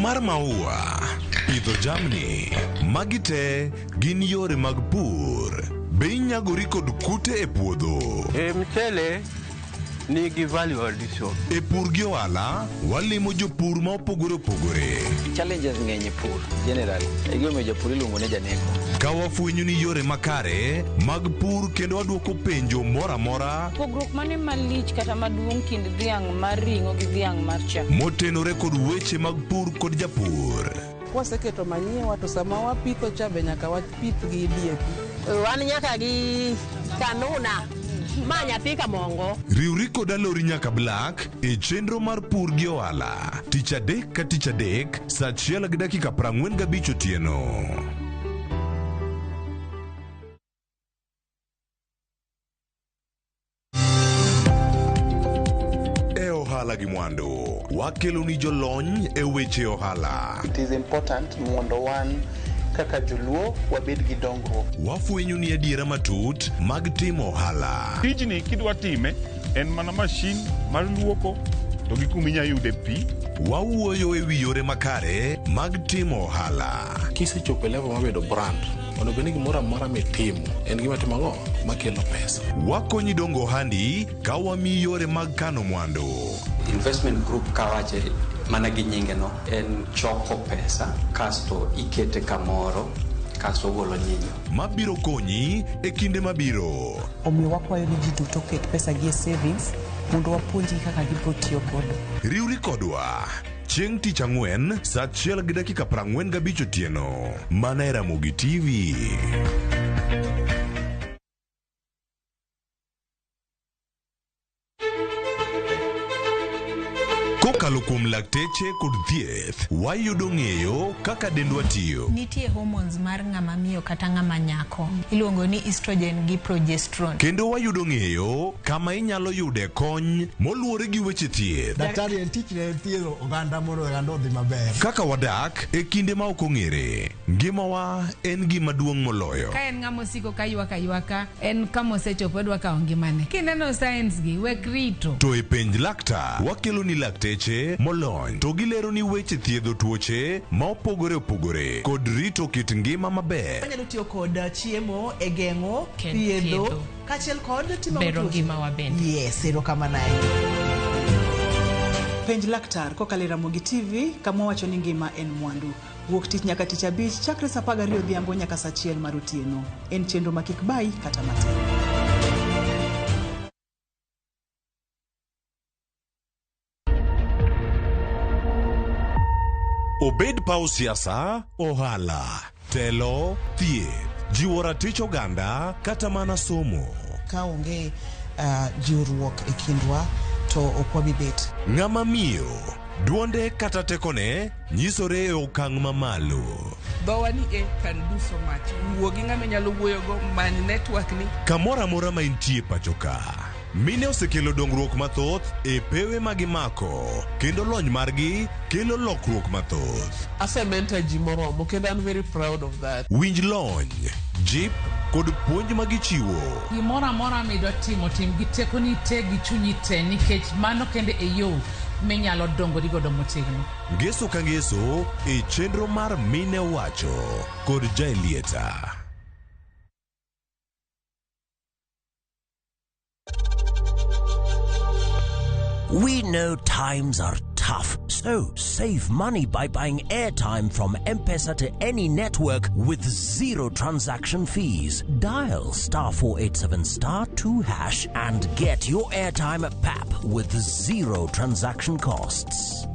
mar maua, pidho jamni, magi te gin yore mag pur. Be inyagori kod kute e puodho? E mchele nigi value addition. E pur gi ohala, walimo jopur ma opogore opogore. Challenges ng'eny e pur generally. E gimomiyo japur iluongo ni janeko. Ka wafwenyo ni yore makare mag pur kendo wadwoko penjo moro amora Pogruok mane malich kata maduong' kind dhiang' mar ring'o gi dhiang' mar chak? motenore kod weche mag pur kod japur. Kwaseketo manyiwa to sama wapitho cha be nyaka wapith gi DAP. Wan nyaka gi kanuna ma nyathi kamongo. Riwri kod Alori nyaka Black e chenro mar pur gi ohala tich adek ka tich adek saa achiel gi dakika 45 otieno. E ohala gi mwandu, wakelo ni jolony e weche ohala. It is important mondo wan kaka joluo wabed gi dongruok. Wafwenyo ni adiera matut mag timo ohala. Tijni kidwa time en mana mashin mar luoko to gi kuma inya yude pi. Wawuoyo e wi yore makare mag timo ohala. Kisechopo e level mar bedo brand, onego bed ni gimoro amora mitimo en gima timo ang'o? Makelo pesa. Wakonyi dongo ohandi ka wamiyi yore mag kano mwandu. Investment group kawache mana gi nyinge no en choko pesa kasto ikete kamoro kasto ogolo nyinyo. Mabiro konyi e kinde mabiro. Omiyo wakwayo ni ji duto oket pesa gi e savings mondo wapuonjgi kaka gibiro tiyo godo. Riwri kodwa chieng' tich ang'wen saa achiel gi dakika 45 otieno mana e Ramogi TV. Kokalo kuom lakteche kod thieth, wayudo ng'eyo kaka dendwa tiyo. Nitie hormones mar ng'ama miyo kata ng'ama nyako iluongo ni estrogen gi progesterone. Kendo wayudo ng'eyo kama inyalo yude kony moluwore gi weche thieth. Daktari en tichne en thiedho oganda mondo oganda odhi maber. Kaka wadak e kinde ma ok ong'ere, ngimawa en gima duong' moloyo. Ka en ng'ama osiko ka ywak aywaka, en kama osechopo odwa kawo ngimane. Kineno signs gi, wek rito. To e penj laktar, wakelo ni lakteche molony to gilero ni weche thiedho tuoche ma opogore opogore kod rito kit ngima maber. Wanyalo tiyo kod chiemo e geng'o, Ken thiedho, thiedho. kaachiel kod timo Bero tuoche. ngimawa bende. Yes, erokamano ahinya. Penj laktar kokalo e Ramogi TV kama wawacho ni ngima en mwandu. Wuok tich nyaka tich abich chakre saa 12 odhiambo nyaka saa 1 mar otieno. En chenro ma kik bayi kata matin. Obed paw siasa, ohala, telo, thieth, jiwo ratich oganda kata mana somo. Ka onge uh, jiwruok e kindwa to ok wabi bet. Ng'ama miyo, duonde kata tekone nyisore e okang' mamalo. Dhowa ni e can do so much. Wuo gi ng'ama inyalo wuoyogo, many network ni. Kamoro amora ma intie pacho ka, mine osekelo dongruok mathoth e pewe ma gimako kendo lony margi kelo lokruok mathoth. Asementor ji moromo kendo an very proud of that. Winj lony, jip kod puonj ma gichiwo. Gimoro amora midwa timo, tim gi tekoni te gi chunyi te nikech mano kende e yo minyalo dongori godo motegno. Ngeso ka ngeso e chenro mar Mine Owacho kod Jaelieta. We know times are tough, so save money by buying airtime from M-Pesa to any network with zero transaction fees. Dial star 487 star 2 hash and get your airtime pap with zero transaction costs.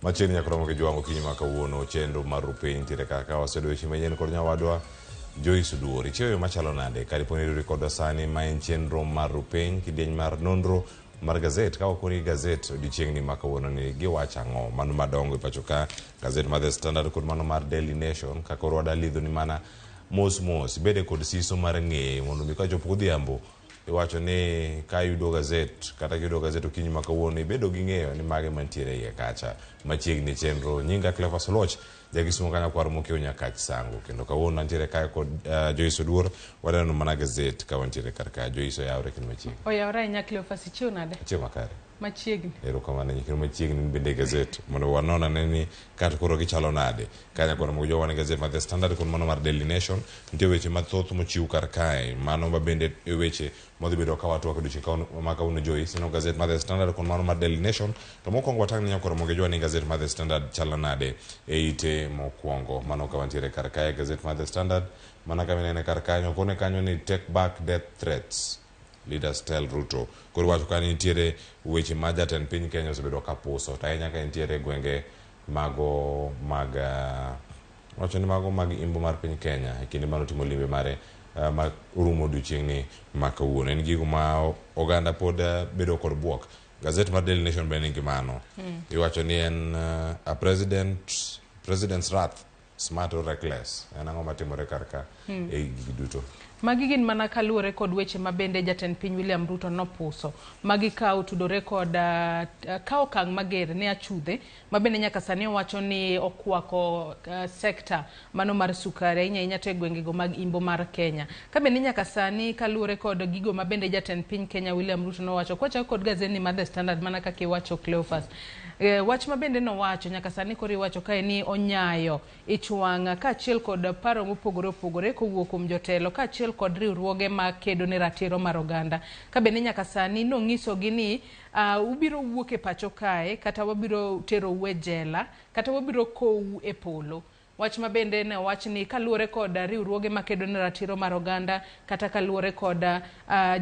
Machiegni nyaka romo gi jwang'o okinyi ma kawuono chenro mar rupiny nitiere kaka waseyudo weche manyien kod nyawadwa Joyce Oduor. Ichiewo yo machalo nade? Karipo ni riwri kodwa sani ma en chenro mar rupiny kidieny mar nonro mar gazet. Ka wakoni gazet odiochieng'ni ma kawuono ni giwacho ang'o? Mano madongo e pacho ka, gazet mar The Standard kod mano mar Daily Nation. Ka koro wadalidho ni mana mos mos ibede kod siso mar ng'eyo mondo mi kachopo godhiambo Iwacho ni ka iyudo gazet kata kiyudo gazet okinyi ma kawuono ibedo gi ng'eyo ni mage mantiere iye kacha. Machiegni chenro nyinga Cleophas Oluoch jakisumo ka nyakwar Mokeo Nyakach Sango kendo kawuono antiere kae kod Joyce Oduor waneno mana gazet ka wantiere kar ka. Joyce oyawre kendo machiegni. Oyawre ahinya Cleophas, ichiew nade? Achiew makare. Machiegni. Erokamano kendo machiegni bende gazet mondo wanon ane ni kata koro gichalo nade. Ka nyakwar Mogo Jowa wan e gazet mar The Standard kod mano mar Daily Nation. Nitie weche mathoth mochiw kar kae. Mano ma bende e weche modhi bedo ka watwak odiochieng' ma kawuono Joyce. Ineno gazet mar The Standard kod mano mar Daily Nation. To mokwongo watang' ne nyakwar Mogo Jowa ni gazet mar The Standard chalo nade e ite mokwongo. Mano ka wantiere kar kae gazet mar The Standard mana kama inene kar kanyo kone kanyo ni take back death threats. Leaders tell Ruto. Koro wacho ka nitiere weche ma jatend piny Kenya osebedo ka puso to ahinya ka nitiere gwenge mago mag wacho ni mago mag imbo mar piny Kenya e kinde mane otimo limbe mare ma orumo odiochieng'ni ma kawuono. En gigo ma oganda pod bedo kod buok. Gazet mar Daily Nation bende nigi mano. Iwacho ni en a president's wrath, smart or reckless. En ang'o matimore kar ka e gigi duto? Magi gin mana kaluwore kod weche ma bende jatend piny William Ruto nopuso. Magi ka otudore kod kawo okang' mager ne achudhe ma bende nyaka sani owacho ni okwako sekta mano mar sukari ahinya ahinya to e gwengego mag imbo mar Kenya. Ka bende nyaka sani kaluwore kod gigo ma bende jatend piny Kenya William Ruto nowacho kwachako kod gazeti mar The Standard mana kaka iwacho Cleophas. Wach ma bende nowacho nyaka sani koro iwacho kae ni onyayo ich wang' kaachiel kod paro mopogore opogore kowuok kuom jotelo kaachiel kod riwruoge ma kedo ne ratiro mar oganda. Ka bende nyaka sani nong'isogi ni ubiro wuok e pacho kae kata wabiro terou e jela kata wabiro kowu e polo. Wach ma bende ne owach ni kaluwore kod riwruoge makedo ne ratiro mar oganda kata kaluwore kod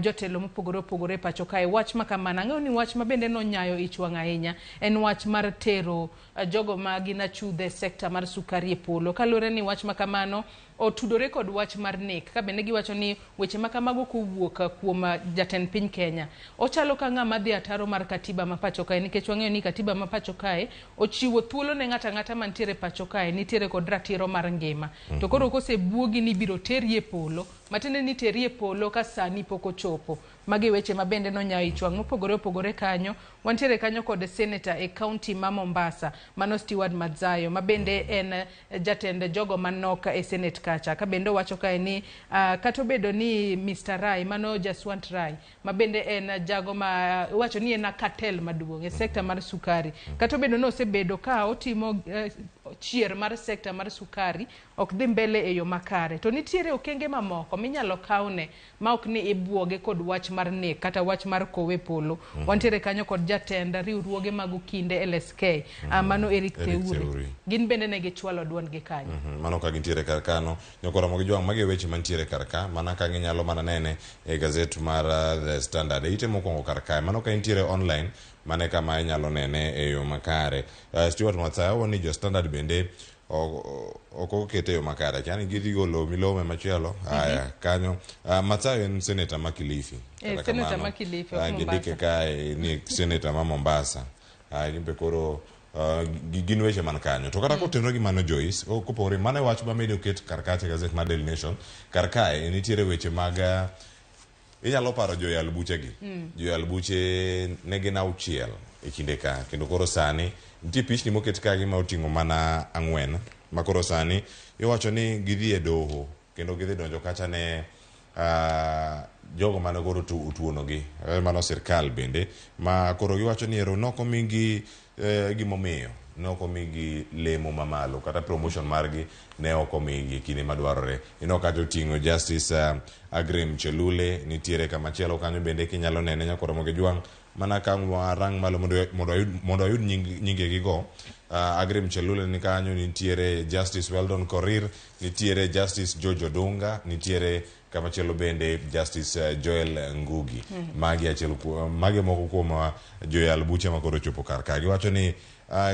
jotelo mopogore opogore e pacho kae. Wach ma kamano, ang'eyo ni wach ma bende nonyayo ich wang' ahinya en wach mar tero jogo ma gin achudhe e sekta mar sukari e polo. Kaluwore ni wach ma kamano otudore kod wach mar nek. Ka bende giwacho ni weche ma kamago kowuok kuom jatend piny Kenya. Ochalo ka ng'ama dhi ataro mar katiba ma pacho kae nikech wang'eyo ni katiba ma pacho kae ochiwo thuolo ne ng'ato ang'ata mantiere pacho kae nitiere kod ratiro mar ngima. To koro kosebuogi ni ibiro teri e polo, matiende ni teri e polo ka sani pok ochopo. Magi weche ma bende nonyayo ich wang' mopogore opogore kanyo. Wantiere kanyo kod senator e county ma Mombasa, mano Stewart Madzayo, ma bende en jatend jogo manok e senate kacha. Ka bende owacho kae ni kata obedo ni Mr. Rai, mano Jaswant Rai, ma bende en jago ma iwacho ni en a cartel maduong' e sekta mar sukari. Kata obedo ni osebedo ka otimo chier mar sekta mar sukari ok dhi mbele e yo makare. To nitiere okenge mamoko minyalo kawne ma ok ni ibuoge kod wach mar nek kata wach mar kowe polo. Wantiere kanyo kod jatend riwruoge mag okinde LSK, mano Eric Theuri. Gin bende ne gichwalo duondgi kanyo. Mano ka gintiere kar kano. Nyokora Mogi Jwang', magi e weche mantiere kar ka, mana ka ginyalo mana nene e gazet mar The Standard. E ite mokwongo kar kae, mano ka intiere online, mane kama inyalo nene e yo makare. Stuart Mathayo ni jo Standard bende ok okete e yo makare. Kiani gidhi golo milome machielo. Aya, kanyo. Mathayo en senator ma Kilifi. Senator ma Kilifi, ok Gindike Mombasa. kae ni senator ma Mombasa. Gimbe koro gin weche man kanyo. To kata kotenore gi mano Joyce, kopogore mano e wach ma bende oket kar kacha e gazet mar Daily Nation. Kar kae nitiere weche mag inyalo paro joyal buche gi. Joyal buche ne gin 6 e kinde ka kendo koro sani nitie pichni moket ka gi ma oting'o mana 4 ma koro sani iwacho ni gidhi e doho kendo gidhi donjo kacha ne jogo mane koro otuonogi, mano sirkal bende ma koro giwacho ni ero nok omigi gimomiyo ne ok omigi lemo mamalo kata promotion margi ne ok omigi kinde madwarore. Ineno kacha oting'o Justice Agrim Chelule nitiere kamachielo kanyo bende kinyalo nene nyakoro Mogi Jwang' mana ka warang malo mondo wayud nyingegigo. Agrim Chelule ni kanyo, nitiere Justice Weldon Korir, nitiere Justice George Odunga, nitiere kamachielo bende Justice Joel Ngugi. Magi achiel magi moko kuom joyal buche ma koro ochopo kar ka. Giwacho ni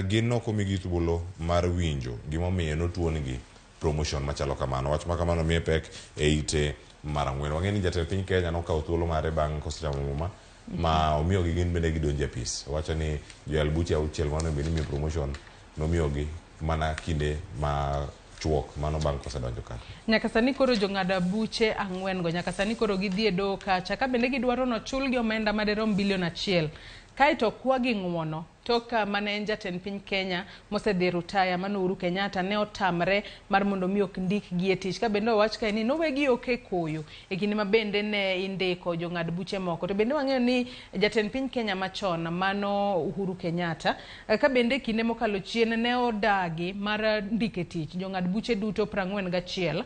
gin nok omigi thuolo mar winjo gimomiyo notuon-gi promotion machalo kamano. Wach ma kamano miye pek e ite mar 4. Wang'e ni jatend piny Kenya nokawo thuolo mare bang' kosechamo muma ma omiyogi gin bende gidonjo e apis. Owacho ni joyal buche 6 mane obedo ni imiyo promotion nomiyogi mana kinde ma chuok mano bang' kosedonjo ka. Nyaka sani koro jong'ad buche ang'wen go nyaka sani koro gidhi e doho kacha ka bende gidwaro nochulgi omenda madirom bilion achiel kaeto kwagi ng'uono tok ka mane en jatend piny Kenya mosedhi rutaya mano Uhuru Kenyatta ne otamre mar mondo mi ok ndikgi e tich ka bende owach kae ni nowegi ok e koyo e kinde ma bende ne indiko jong'ad buche moko to bende wang'eyo ni jatend piny Kenya machon mano Uhuru Kenyatta ka bende kinde mokalo chien ne odagi mar ndiko e tich jong'ad buche duto 41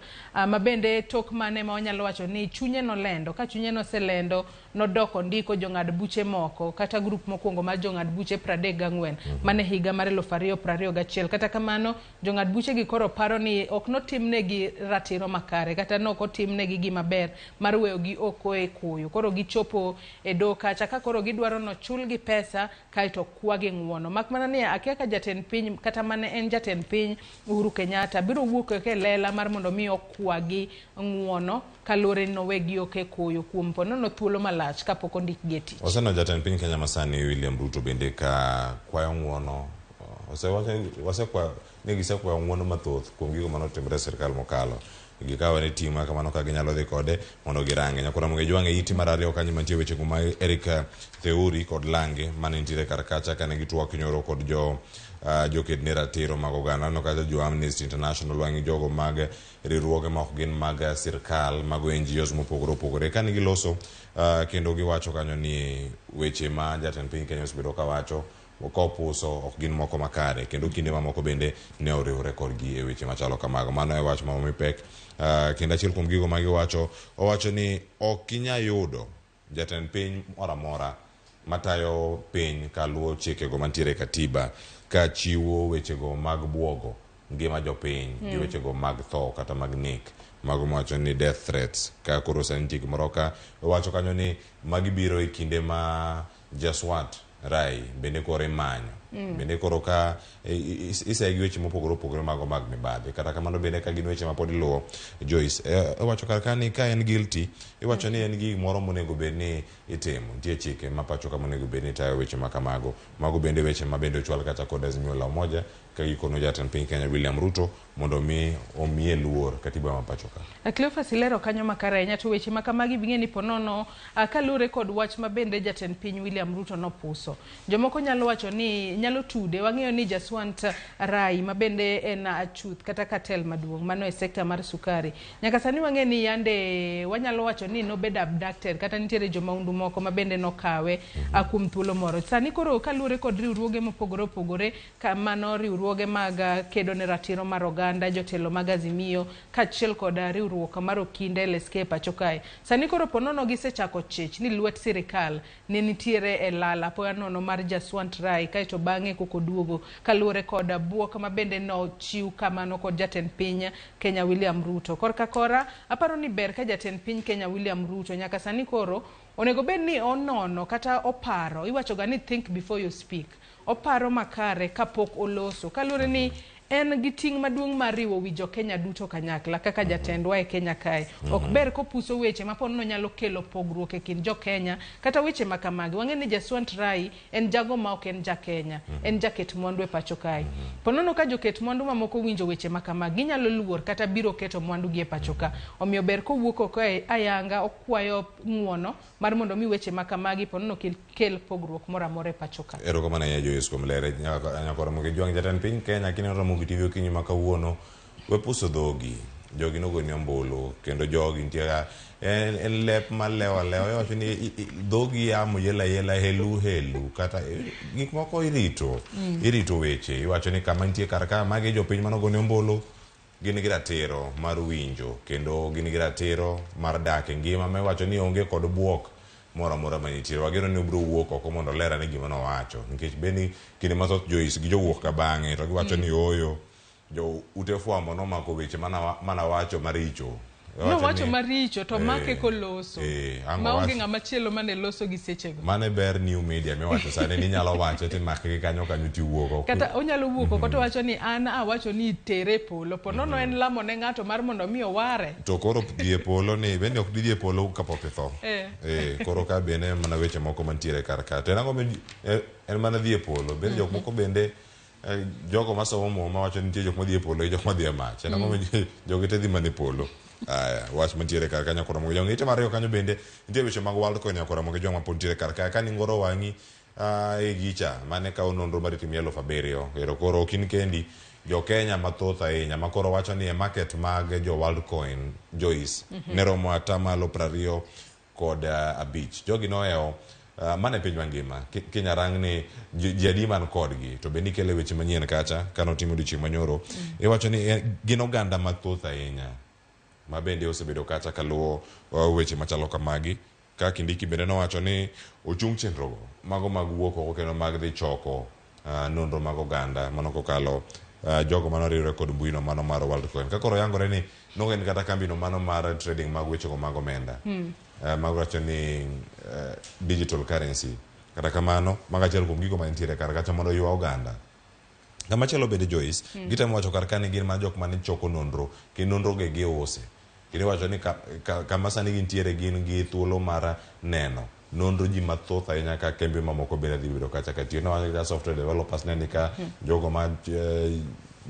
ma bende tok mane ma wanyalo wacho ni chunye nolendo ka chunye noselendo nodok ondiko jong'ad buche moko kata grup mokwongo mar jong'ad buche 34 mane higa mar 2021. Kata kamano jong'ad buche gi koro paro ni ok notimnegi ratiro makare kata nok otimnegi gima ber mar weyogi oko e koyo. Koro gichopo e doho kacha ka koro gidwaro nochulgi pesa kaeto kwagi ng'uono. Mak mana ni akia ka jatend piny kata mane en jatend piny Uhuru Kenyatta biro wuok e lela mar mondo mi okwagi ng'uono kaluwore ni nowegi ok e koyo kuom ponono thuolo malach kapok ondikgi e tich. Waseneno jatend piny Kenya masani William Ruto bende ka kwayo ng'uono wasekwayo ne gisekwayo ng'uono mathoth kuom gigo mane otimore e sirkal mokalo. Gikawo ne ting' ma kamano ka ginyalo dhi kode mondo girange. Nyakora Ramogi Jwang' e iti mar ariyo kanyo mantie weche go mag Eric Theuri kod Lange mane nitiere kar kacha kane gitwak nyoro kod jo joked ne ratiro mag oganda. Aneno kacha jo Amnesty International wang'i jogo mag riwruoge ma ok gin mag sirkal mago NGOs mopogore opogore kane giloso kendo giwacho kanyo ni weche ma jatend piny Kenya osebedo kawacho kopuso ok gin moko makare kendo kinde mamoko bende ne oriwre kodgi e weche machalo kamago. Mano e wach ma omi pek. Kendo achiel kuom gigo ma giwacho, owacho ni ok inyal yudo jatend piny moro amora matayo piny kaluwo chikego mantiere e katiba ka chiwo wechego mag buogo ngima jopiny gi wechego mag tho kata mag nek mago mawacho ni death threats ka koro sani nitie gimoro ka owacho kanyo ni magi biro e kinde ma Jaswant Rai bende koro imanyo bende koro ka iseye gi weche mopogore opogore mago mag mibadhi kata kamano bende ka gin weche ma pod iluwo Joyce iwacho kar ka ni ka en guilty iwacho ni en gi gimoro monego bed ni itimo nitie chike ma pacho ka monego bed ni tayo weche ma kamago mago bende weche ma bende ochwal kata kod Azimio la Umoja ka gikono jatend piny Kenya William Ruto mondo mi omiye luor katiba ma pacho ka. Cleophas ilero kanyo makare ahinya to weche makamagi bing'e ni ponono kaluwore kod wach ma bende jatend piny William Ruto nopuso. Jomoko nyalo wacho ni nyalo tude wang'eyo ni Jaswant Rai ma bende en achuth kata katel maduong' mano e sekta mar sukari. Nyaka sani wang'e ni yande wanyalo wacho ni nobedo abducted kata nitiere jomaundu moko ma bende nokawe kuom thuolo moro. Sani koro kaluwore kod riwruoge mopogore opogore mano riwruoge mag kedo ne ratiro mar oganda, jotelo mag Azimio kaachiel kod riwruok mar Okinde LSK e pacho kae. Sani koro ponono gisechako chich ni lwet sirikal ne nitiere e lal apoya nono mar Jaswant Rai kaeto bang'e koko duogo kaluwore kod buok ma bende nochiw kamano kod jatend piny Kenya William Ruto. Korka kora aparo ni ber ka jatend piny Kenya William Ruto nyaka sani koro onego bed ni onono kata oparo, iwacho ga ni think before you speak. Oparo makare kapok oloso kaluwore ni en gi ting' maduong' mar riwo wi jo-Kenya duto kanyakla kaka jatendwa e Kenya kae. Ok ber kopuso weche ma ponono nyalo kelo pogruok e kind jo-Kenya kata weche ma kamagi. Wang'e ni Jaswant Rai en jago ma ok en ja-Kenya, en jaket mwandu e pacho kae. Ponono ka joket mwandu mamoko winjo weche ma kamagi, ginyalo luor kata biro keto mwandu gi e pacho ka. Omiyo ber kowuok oko ayanga okwayo ng'uono mar mondo mi weche ma kamagi ponono kik kel pogruok moro amora e pacho ka. Erokamano ahinya Joyce kuom lere. Nyaka Ramogi Jwang' jatend piny Kenya kineno Ramogi TV okinyi ma kawuono we puso dhogi. Jogi nogoni ombulu kendo jogi nitie ka en lep malewo alewa iwacho ni dhogi yamo yela yela helu helu kata gik moko irito irito weche iwacho ni kama nitie kar ka magi jopiny manogoni ombulu gin gi ratiro mar winjo kendo gin gi ratiro mar dak e ngima ma iwacho ni onge kod buok moro amora manitiere. Wageno ni obiro wuok oko mondo oler ane gima nowacho nikech bende kinde mathoth Joyce gi jowuok ka bang'e to giwacho ni ooyo jo ute fwambo nomako weche manawacho maricho. Nowacho maricho to make koloso maonge ng'ama chielo mane loso gi sechego. Mano e ber new media miwacho sani ni inyalo wache timake gi kanyo kanyo tiwuok oko. Kata onyalo wuok oko to wacho ni an awacho ni tere e polo ponono en lamo ne ng'ato mar mondo mi oware. To koro dhi e polo ni bende ok didhi e polo kapok itho. Koro ka bende mana weche moko mantiere kar ka. To en ang'o en mana dhi e polo. Bende jok moko bende jogo masomo muma wacho ni nitie jok madhi e polo gi jok madhi e mach. En ang'o ma jogi te dhi mana e polo. Aya, wach mantiere kar kanyo koro mogi jong. Ite mar ariyo kanyo bende nitie weche mag Worldcoin nyakora mogi jong mapod nitiere kar kae. Ka ningoro wang'i e gicha mane kawo nonro mar timia 7000. Ero koro ok in kendi jo Kenya mathoth ahinya ma koro wacho ni e market mag jo Worldcoin Joyce ne romo atamalo 25. Jogi nohewo mana e piny mangima. Kinya rang ni ji adi man kodgi to bende ikele weche manyien kacha kane otimo odiochieng' manyoro. Iwacho ni gin oganda mathoth ahinya ma bende osebedo kacha kaluwo weche machalo kamagi. Ka Kindiki bende nowacho ni ochung chenrogo mago mag wuok oko kendo mag dhi choko nonro mag oganda mano kokalo jogo mano riwre kod mbuino mano mar Worldcoin. Ka koro yangore ni nok en kata kambino mano mar trading mag wechego mag omenda. Mago wacho ni digital currency. Kata kamano, mago achiel kuom gigo mantiere kar kacha mondo ywa oganda. Kamachielo bende Joyce, gitemo wacho kar ka ni gin mana jok mane choko nonro, kendo nonro ge giuse. Kendo iwacho ni kama sani gintiere gin gi thuolo mar neno nonro ji mathoth ahinya ka kembe mamoko bende dhi bedo kacha ka tiyo. Nowacho kaka software developers ne ni ka jogo ma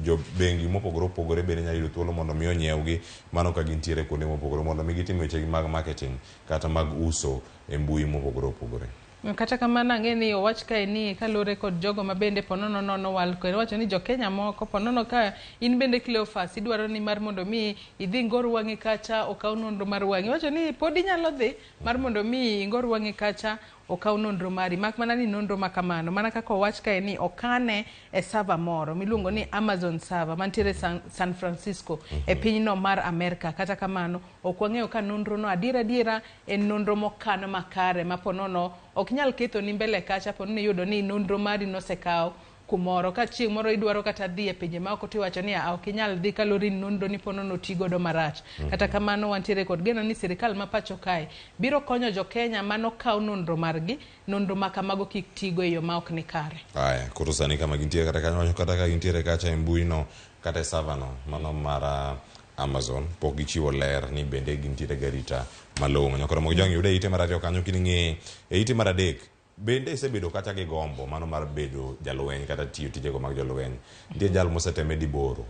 jo bengi mopogore opogore bende nyalo yudo thuolo mondo mi onyiewgi mano ka gintiere kuonde mopogore mondo mi gitim wechegi mag marketing kata mag uso e mbui mopogore opogore. Kata kamano ang'e ni owach kae ni kaluwore kod jogo ma bende ponono nono Worldcoin, iwacho ni jo Kenya moko ponono ka in bende Cleophas idwaro ni mar mondo mi idhi ingor wang'i kacha okaw nonro mar wang'i. Iwacho ni pod inyalo dhi mar mondo mi ingor wang'i kacha okaw nonro mari, mak mana ni nonro ma kamano mana kaka owach kae ni okane e server moro miluongo ni Amazon server mantiere San Francisco e pinyno mar Amerka. Kata kamano ok wang'eyo ka nonro no adiera adiera en nonro mokano makare ma ponono ok nyal ketho ni mbele kacha po ni iyudo ni nonro mari nosekaw kumoro ka chieng' moro idwaro kata dhi e pinje maoko tiwacho ni ok inyal dhi kaluwore ni nonro ni ponono ti godo marach. Kata kamano wantiere kod geno ni sirikal ma pacho kae biro konyo jo Kenya manokaw nonro margi, nonro ma kamago kik tigo e yo ma ok ni kare. Aya, koro sani kama gintiere kata kanyo kata ka gintiere kacha e mbui no kata e server no mano mar Amazon pok gichiwo ler ni bende gintiere gi arita malong'o. Nyakoro mogi jong yude ite mar ariyo kanyo kining'e e ite mar adek bende isebedo kacha gi gombo mano mar bedo jalweny kata tiyo tijego mag jolweny. Nitie jal moseteme diboro.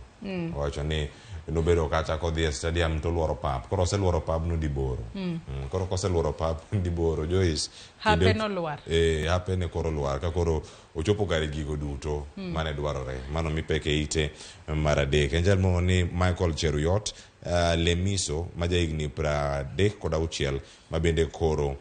Owacho ni nobedo kacha kodhi e stadium to luoro pap. Koro oseluoro pabno diboro. Koro koseluoro pap diboro Joyce. Hape nolwar. Hape ne koro lwar ka koro ochopo kare gigo duto mane dwarore. Mano mipeke ite mar adek. En jal moro ni Michael Cheruiyot Lemiso ma jahigni 36 ma bende koro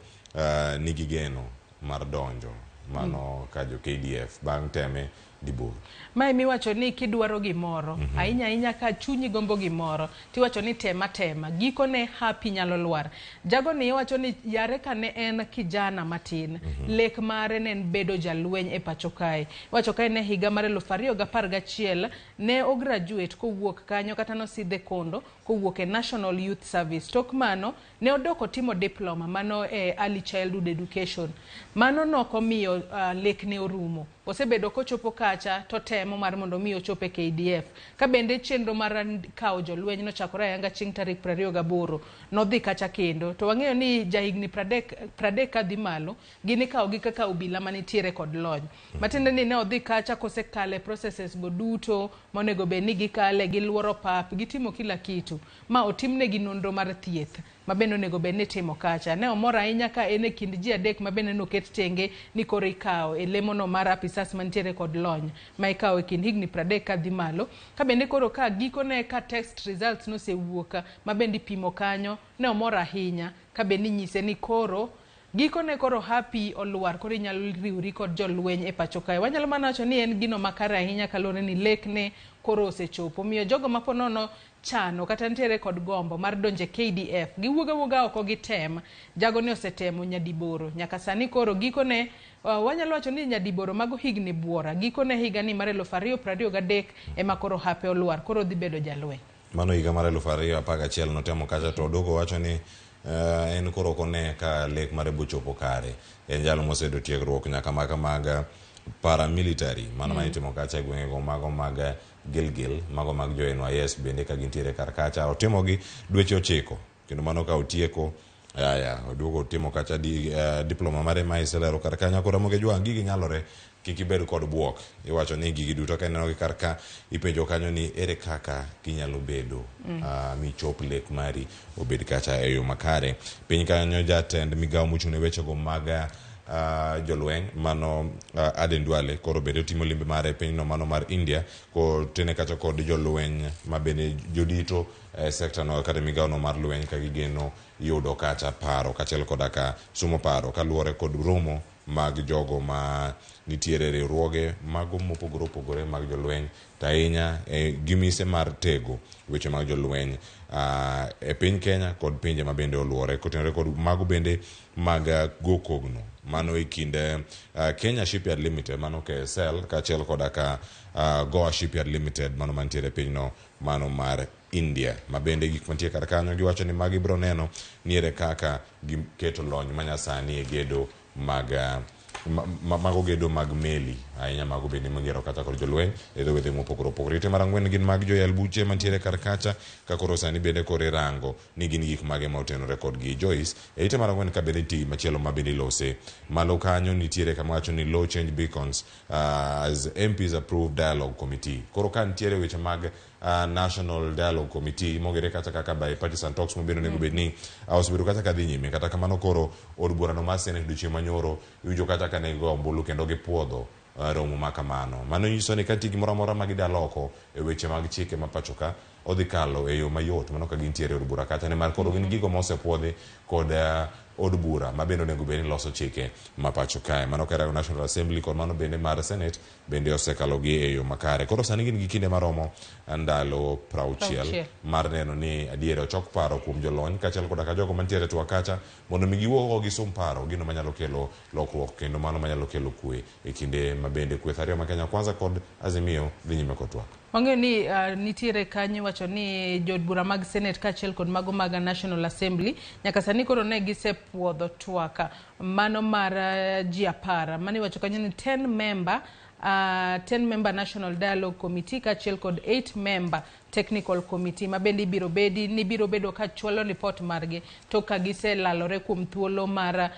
nigi geno mar donjo mano ka jo KDF bang' teme diboro. Mae miwacho ni kidwaro gimoro, ahinya ahinya ka chunyi gombo gimoro, tiwacho ni tema tema, gikone hapi nyalo lwar. Jago ni iwacho ni yare kane en kijana matin, lek mare ne en bedo jalweny e pacho kae. Iwacho kae ne higa mar 2011 ne ograduate kowuok kanyo kata nosidhe kondo kowuok e National Youth Service. Tok mano ne odok otimo diploma mano e Early Childhood Education. Mano nokomiyo lekne orumo. Osebedo kochopo kacha to temo mar mondo mi ochop e KDF. Ka bende chenro mar kawo jolweny nochakore ayanga chieng' tarik 28 nodhi kacha kendo. To wang'eyo ni jahigni 30 kadhi malo gin ikawogi kaka obila manitiere kod lony. Matiende ni ne odhi kacha kosekale processes go duto monego bed ni gikale, giluoro pap, gitimo kila kitu ma otimnegi nonro mar thieth ma bende onego bed ni itimo kacha. Ne omor ahinya ka en e kind ji adek ma bende noket tenge ni koro ikawo e lemono mar apisas mantiere kod lony ma ikawo e kind higni 30 kadhi malo. Ka bende koro ka gikone ka test results nosewuok ma bende ipimo kanyo, ne omor ahinya ka bende inyise ni koro gikone koro happy olwar, koro inyalo riwri kod jolweny e pacho kae. Wanyalo mana wacho ni en gino makare ahinya kaluwore ni lekne koro osechopo. Omiyo jogo ma ponono chano kata nitiere kod gombo mar donjo e KDF, giwuog awuoga oko gitem. Jago ni osetemo nyadiboro nyaka sani koro gikone wanyalo wacho ni nyadiboro mago higni buora. Gikone higani mar 2023 ema koro hape olwar, koro dhi bedo jalweny. Mano higa mar 2011 notemo kacha to odoko wacho ni en koro ok one ka lek mare bochopo kare. En jal moseyudo tiegruok nyaka maga mag paramilitary mano ma itimo kacha e gwengego mago mag Gilgil, mago mag jo NYS bende ka gintiere kar kacha. Otimogi dweche 9 kendo mano ka otieko Aya, oduogo otimo kacha di, diploma mare ma iselero kar kanyo koro Ramogi Jwang' gigi nyalore kik ibed kod buok iwacho ni gigi duto ka inenogi kar ka ipenjo kanyo ni ere kaka ginyalo bedo michop lek mari obed kacha e yo makare. Piny kanyo jatend migawo mochung' ne wechego mag jolweny mano Aden Duale koro bende otimo limbe mare e pinyno mano mar India kotene kacha kod jolweny ma bende jodito e sekta no kata migawo no mar lweny ka gigeno yudo kacha paro kaachiel koda ka sumo paro kaluwore kod romo mag jogo ma nitiere riwruoge mago mopogore opogore mag jolweny to ahinya gi mise mar tego weche mag jolweny e piny Kenya kod pinje ma bende oluore kotenore kod mago bende mag go kogno mano e kind Kenya Shipyard Limited mano KSL kaachiel koda ka Goa Shipyard Limited mano mantiere e pinyno mano mar India ma bende gik mantie kar kanyo giwacho ni magi biro neno ni ere kaka giketo lony manyasani e gedo mag mago gedo mag meli ahinya mago bende migero kata kod jolweny e dho wedhe mopogore opogore. Ite mar ang'wen gin mag joyal buche mantiere kar kacha ka koro sani bende koro irango ni gin gik mage ma otenore kodgi. Joyce, e ite mar ang'wen ka bende nitie gimachielo ma bende ilose. Malo kanyo nitiere kama wacho ni law change beacons as MPs approve dialogue committee. Koro ka nitiere weche mag National Dialogue Committee mong'ere kata kaka bipartisan talks mabende onego bed ni osebedo kata ka dhi nyime. Kata kamano koro od burano mar Senate odiochieng' manyoro iwinjo kata ka ne gigoyo ombulu kendo gipuodho romo ma kamano. Mano nyiso ni ka nitie gimoro amora ma gida loko e weche mag chike ma pacho ka odhi kalo e yo mayot mano ka gintiere e od bura kacha nimar koro gin gigo ma osepuodhi kod od bura ma bende onego bed ni loso chike ma pacho kae. Mano ka National Assembly kod mano bende mar Senate bende osekalo gi e yo makare. Koro sani gin gi kinde maromo ndalo 60 mar neno ni adier ochok paro kuom jolony kaachiel koda ka jogo mantiere e twak kacha mondo mi giwuo gisum paro gino manyalo kelo lokruok kendo mano manyalo kelo kwe e kinde ma bende kweth ariyo ma Kenya Kwanza kod Azimio dhi nyime kod twak. Wang'eyo ni nitiere kanyo iwacho ni jood bura mag Senate kaachiel kod mago mag National Assembly nyaka sani koro ne gisepuodho twak mano mar ji 10 mano iwacho kanyo ni 10 member 10 member National Dialogue Committee kaachiel kod 8 member Technical Committee ma bende ibiro bedi ni biro bedo ka chwalo ripot margi to ka giselalore kuom thuolo mar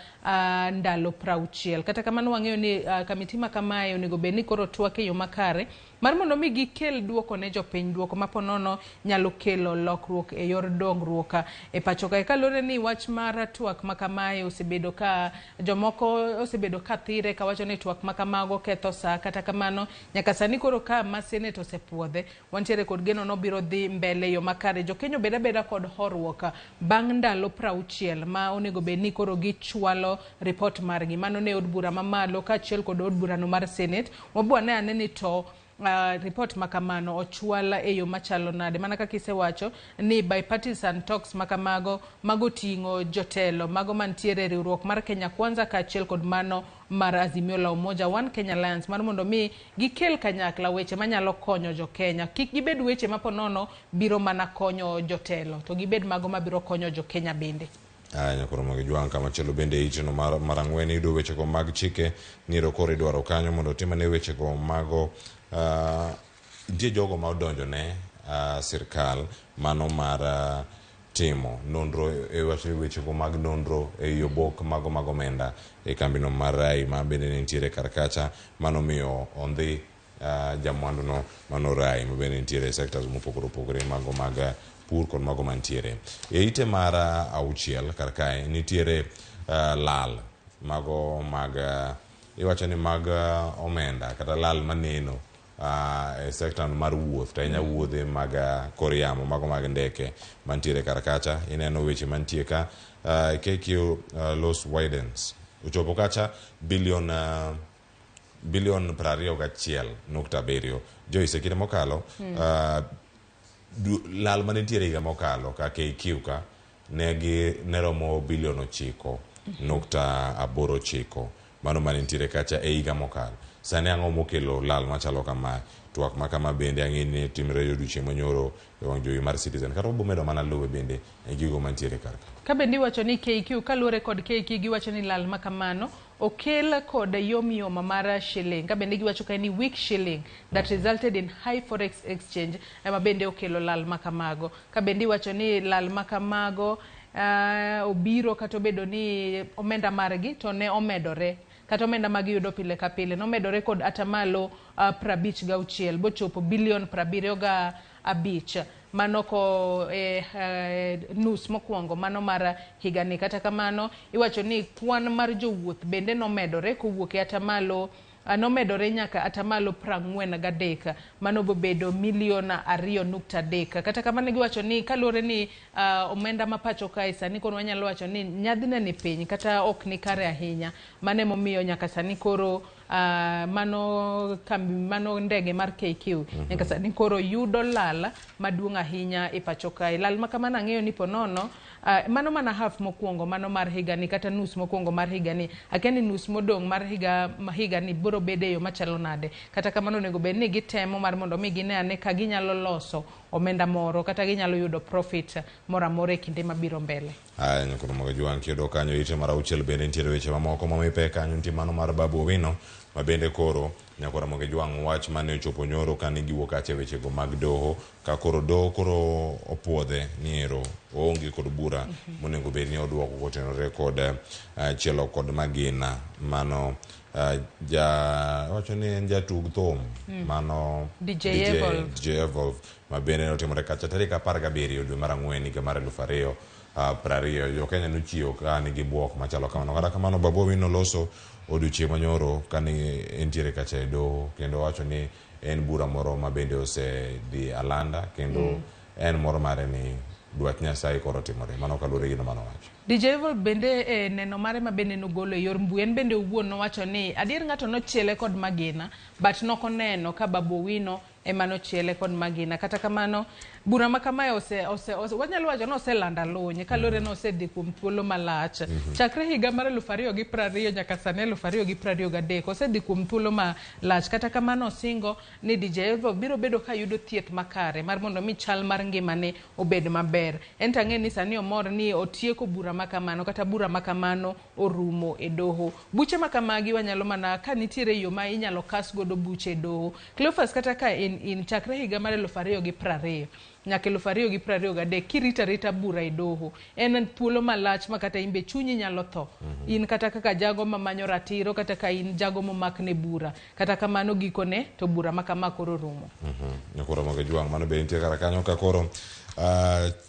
ndalo 60. Kata kamano wang'eyo ni kamiti ma kamae onego bed ni koro twak e yo makare mar mondo mi gikel duoko ne jopiny, duoko ma ponono nyalo kelo lokruok e yor dongruok e pacho kae. Kaluwore ni wach mar twak ma kamae osebedo ka jomoko osebedo ka thire kawacho ni twak ma kamago ketho saa. Kata kamano nyaka sani koro ka ma Senate osepuodhe wantiere kod geno no biro dhi mbele yo makare. Jokenya obed abeda kod horuok bang' ndalo 60 ma onego bed ni koro gichwalo ripot margi mano ne od bura mamalo kaachiel kod od burano mar Senate. Wabwa ne ane ni to ripot ma kamano ochwal e yo machalo nade, mana kaka isewacho ni bipartisan talks ma kamago mago ting'o jotelo mago mantiere e riwruok mar Kenya Kwanza kaachiel kod mano mar Azimio la Umoja One Kenya Alliance mar mondo mi gikel kanyakla weche manyalo konyo jokenya. Kik gibed weche ma ponono biro mana konyo jotelo to gibed mago mabiro konyo jokenya bende. Aya nyakoro mag jwang' kamachielo bende iteno mar ang'wen iyudo wechego mag chike niro koro idwaro kanyo mondo otimane wechego mago nitie jogo ma odonjo ne sirkal mano mar timo nonro e wechego mag nonro e obok mago mag omenda e kambino mar Rai ma bende ne nitiere kar kacha mano miyo ondhi jamwandu no mano Rai ma bende nitiere e sectors mopogore opogore mago mag pur kod mago mantiere. E ite mar 6 kar kae nitiere lal mago mag iwacho ni mag omenda kata lal maneno e sekta mar wuoth to ahinya wuodhe mag kor yamo mago mag ndeke mantiere kar kacha. Ineno weche mantie ka KQ loss widens ochopo kacha bilion 21.7. Joyce, e kinde mokalo lal manitiere higa mokalo ka KQ ka ne romo bilion 9.89 mano manitiere kacha e higa mokalo. Sani ang'o mokelo lal machalo kama? Twak ma kama bende ang'e ni timre e odiochieng' manyoro e wang' jowi mar Citizen kata obomedo mana luwe bende e gigo mantiere kar ka. Ka bende iwacho ni KQ kaluwore kod KQ giwacho ni lal ma kamano okel kod yomyom mar shilling. Ka bende giwacho ka ni weak shilling that resulted in high forex exchange ema bende okelo lal ma kamago. Ka bende iwacho ni lal ma kamago obiro kata obedo ni omenda margi to ne omedore kata omenda ma giyudo pile ka pile nomedore kod atamalo 56 bochopo bilion 75 mano ko nus mokwongo mano mar higani. Kata kamano iwacho ni kwan mar jowuoth bende nomedore kowuok e atamalo nomedore nyaka atamalo 43 mano bobedo milion 2.3. Kata kamano giwacho ni kaluwore ni omenda ma pacho kae sani koro wanyalo wacho ni nyadhine ni piny kata ok ni kare ahinya, mano emomiyo nyaka sani koro mano kambi mano ndege mar KQ nyaka sani koro yudo lal maduong' ahinya e pacho kae. Lal ma kamano ang'eyo ni ponono mano mana half mokwongo mano mar higani kata nus mokwongo mar higani, akia ni nus modong' mar higani biro bedo e yo machalo nade. Kata kamano onego bed ni gitemo mar mondo mi gine ane ka ginyalo loso omenda moro kata ginyalo yudo profit moro amora e kinde mabiro mbele. Aya nyakoro mag Jwang' kiyudo kanyo ite mar auchiel bende nitiere weche mamoko mamipe kanyo nitie mano mar Babu Owino ma bende koro nyakoro Ramogi Jwang' wach mane ochopo nyoro kane giwuok kacha e wechego mag doho ka koro doho koro opuodhe ni ero oonge kod bura monego bed ni oduoko kotenore kod chielo kod magina mano wacho ni en jatug thum mano DJ Evolve. DJ Evolve ma bende notimore kacha tarik 17 dwe mar 4 higa mar 2020. Jo Kenya nochiewo ka nigi buok machalo kamano. Kata kamano Babu Owino loso odiochieng' manyoro kane entiere kacha e doho kendo wacho ni en bura moro ma bende osedhi alanda kendo en moro mare ni dwach Nyasaye koro timore. Mano kaluwore gi gino manowacho. DJ Evolve bende neno mare ma bende nogolo e yor mbui en bende owuon nowacho ni adier ng'ato nochiele kod magina but nokoneno ka Babu Owino ema nochiele kod magina. Kata kamano bura ma kamae wanyalo wacho ni oselando aluny kaluwore ni osedhi kuom thuolo malach chakre higa mar 2020 nyaka sani 2023 osedhi kuom thuolo malach. Kata kamano osingo ni DJ Evolve biro bedo ka yudo thieth makare mar mondo mi chal mar ngimane obed maber. En to ang'e ni sani omor ni otieko bura makamano kata bura makamano orumo e doho. Buche makamagi wanyalo mana ka nitiere yo ma inyalo kas godo buche e doho. Cleophas kata ka in chakre higa mar 2020 nyaka 2023 kirita rita bura e doho en thuolo malach ma kata in be chunyi nyalo tho. In kata kaka jago mamanyo ratiro kata ka in jago momakne bura, kata kamano gikone to bura makama koro rumo. Nyakoro Ramogi Jwang' mano be nitie kar kanyo ka koro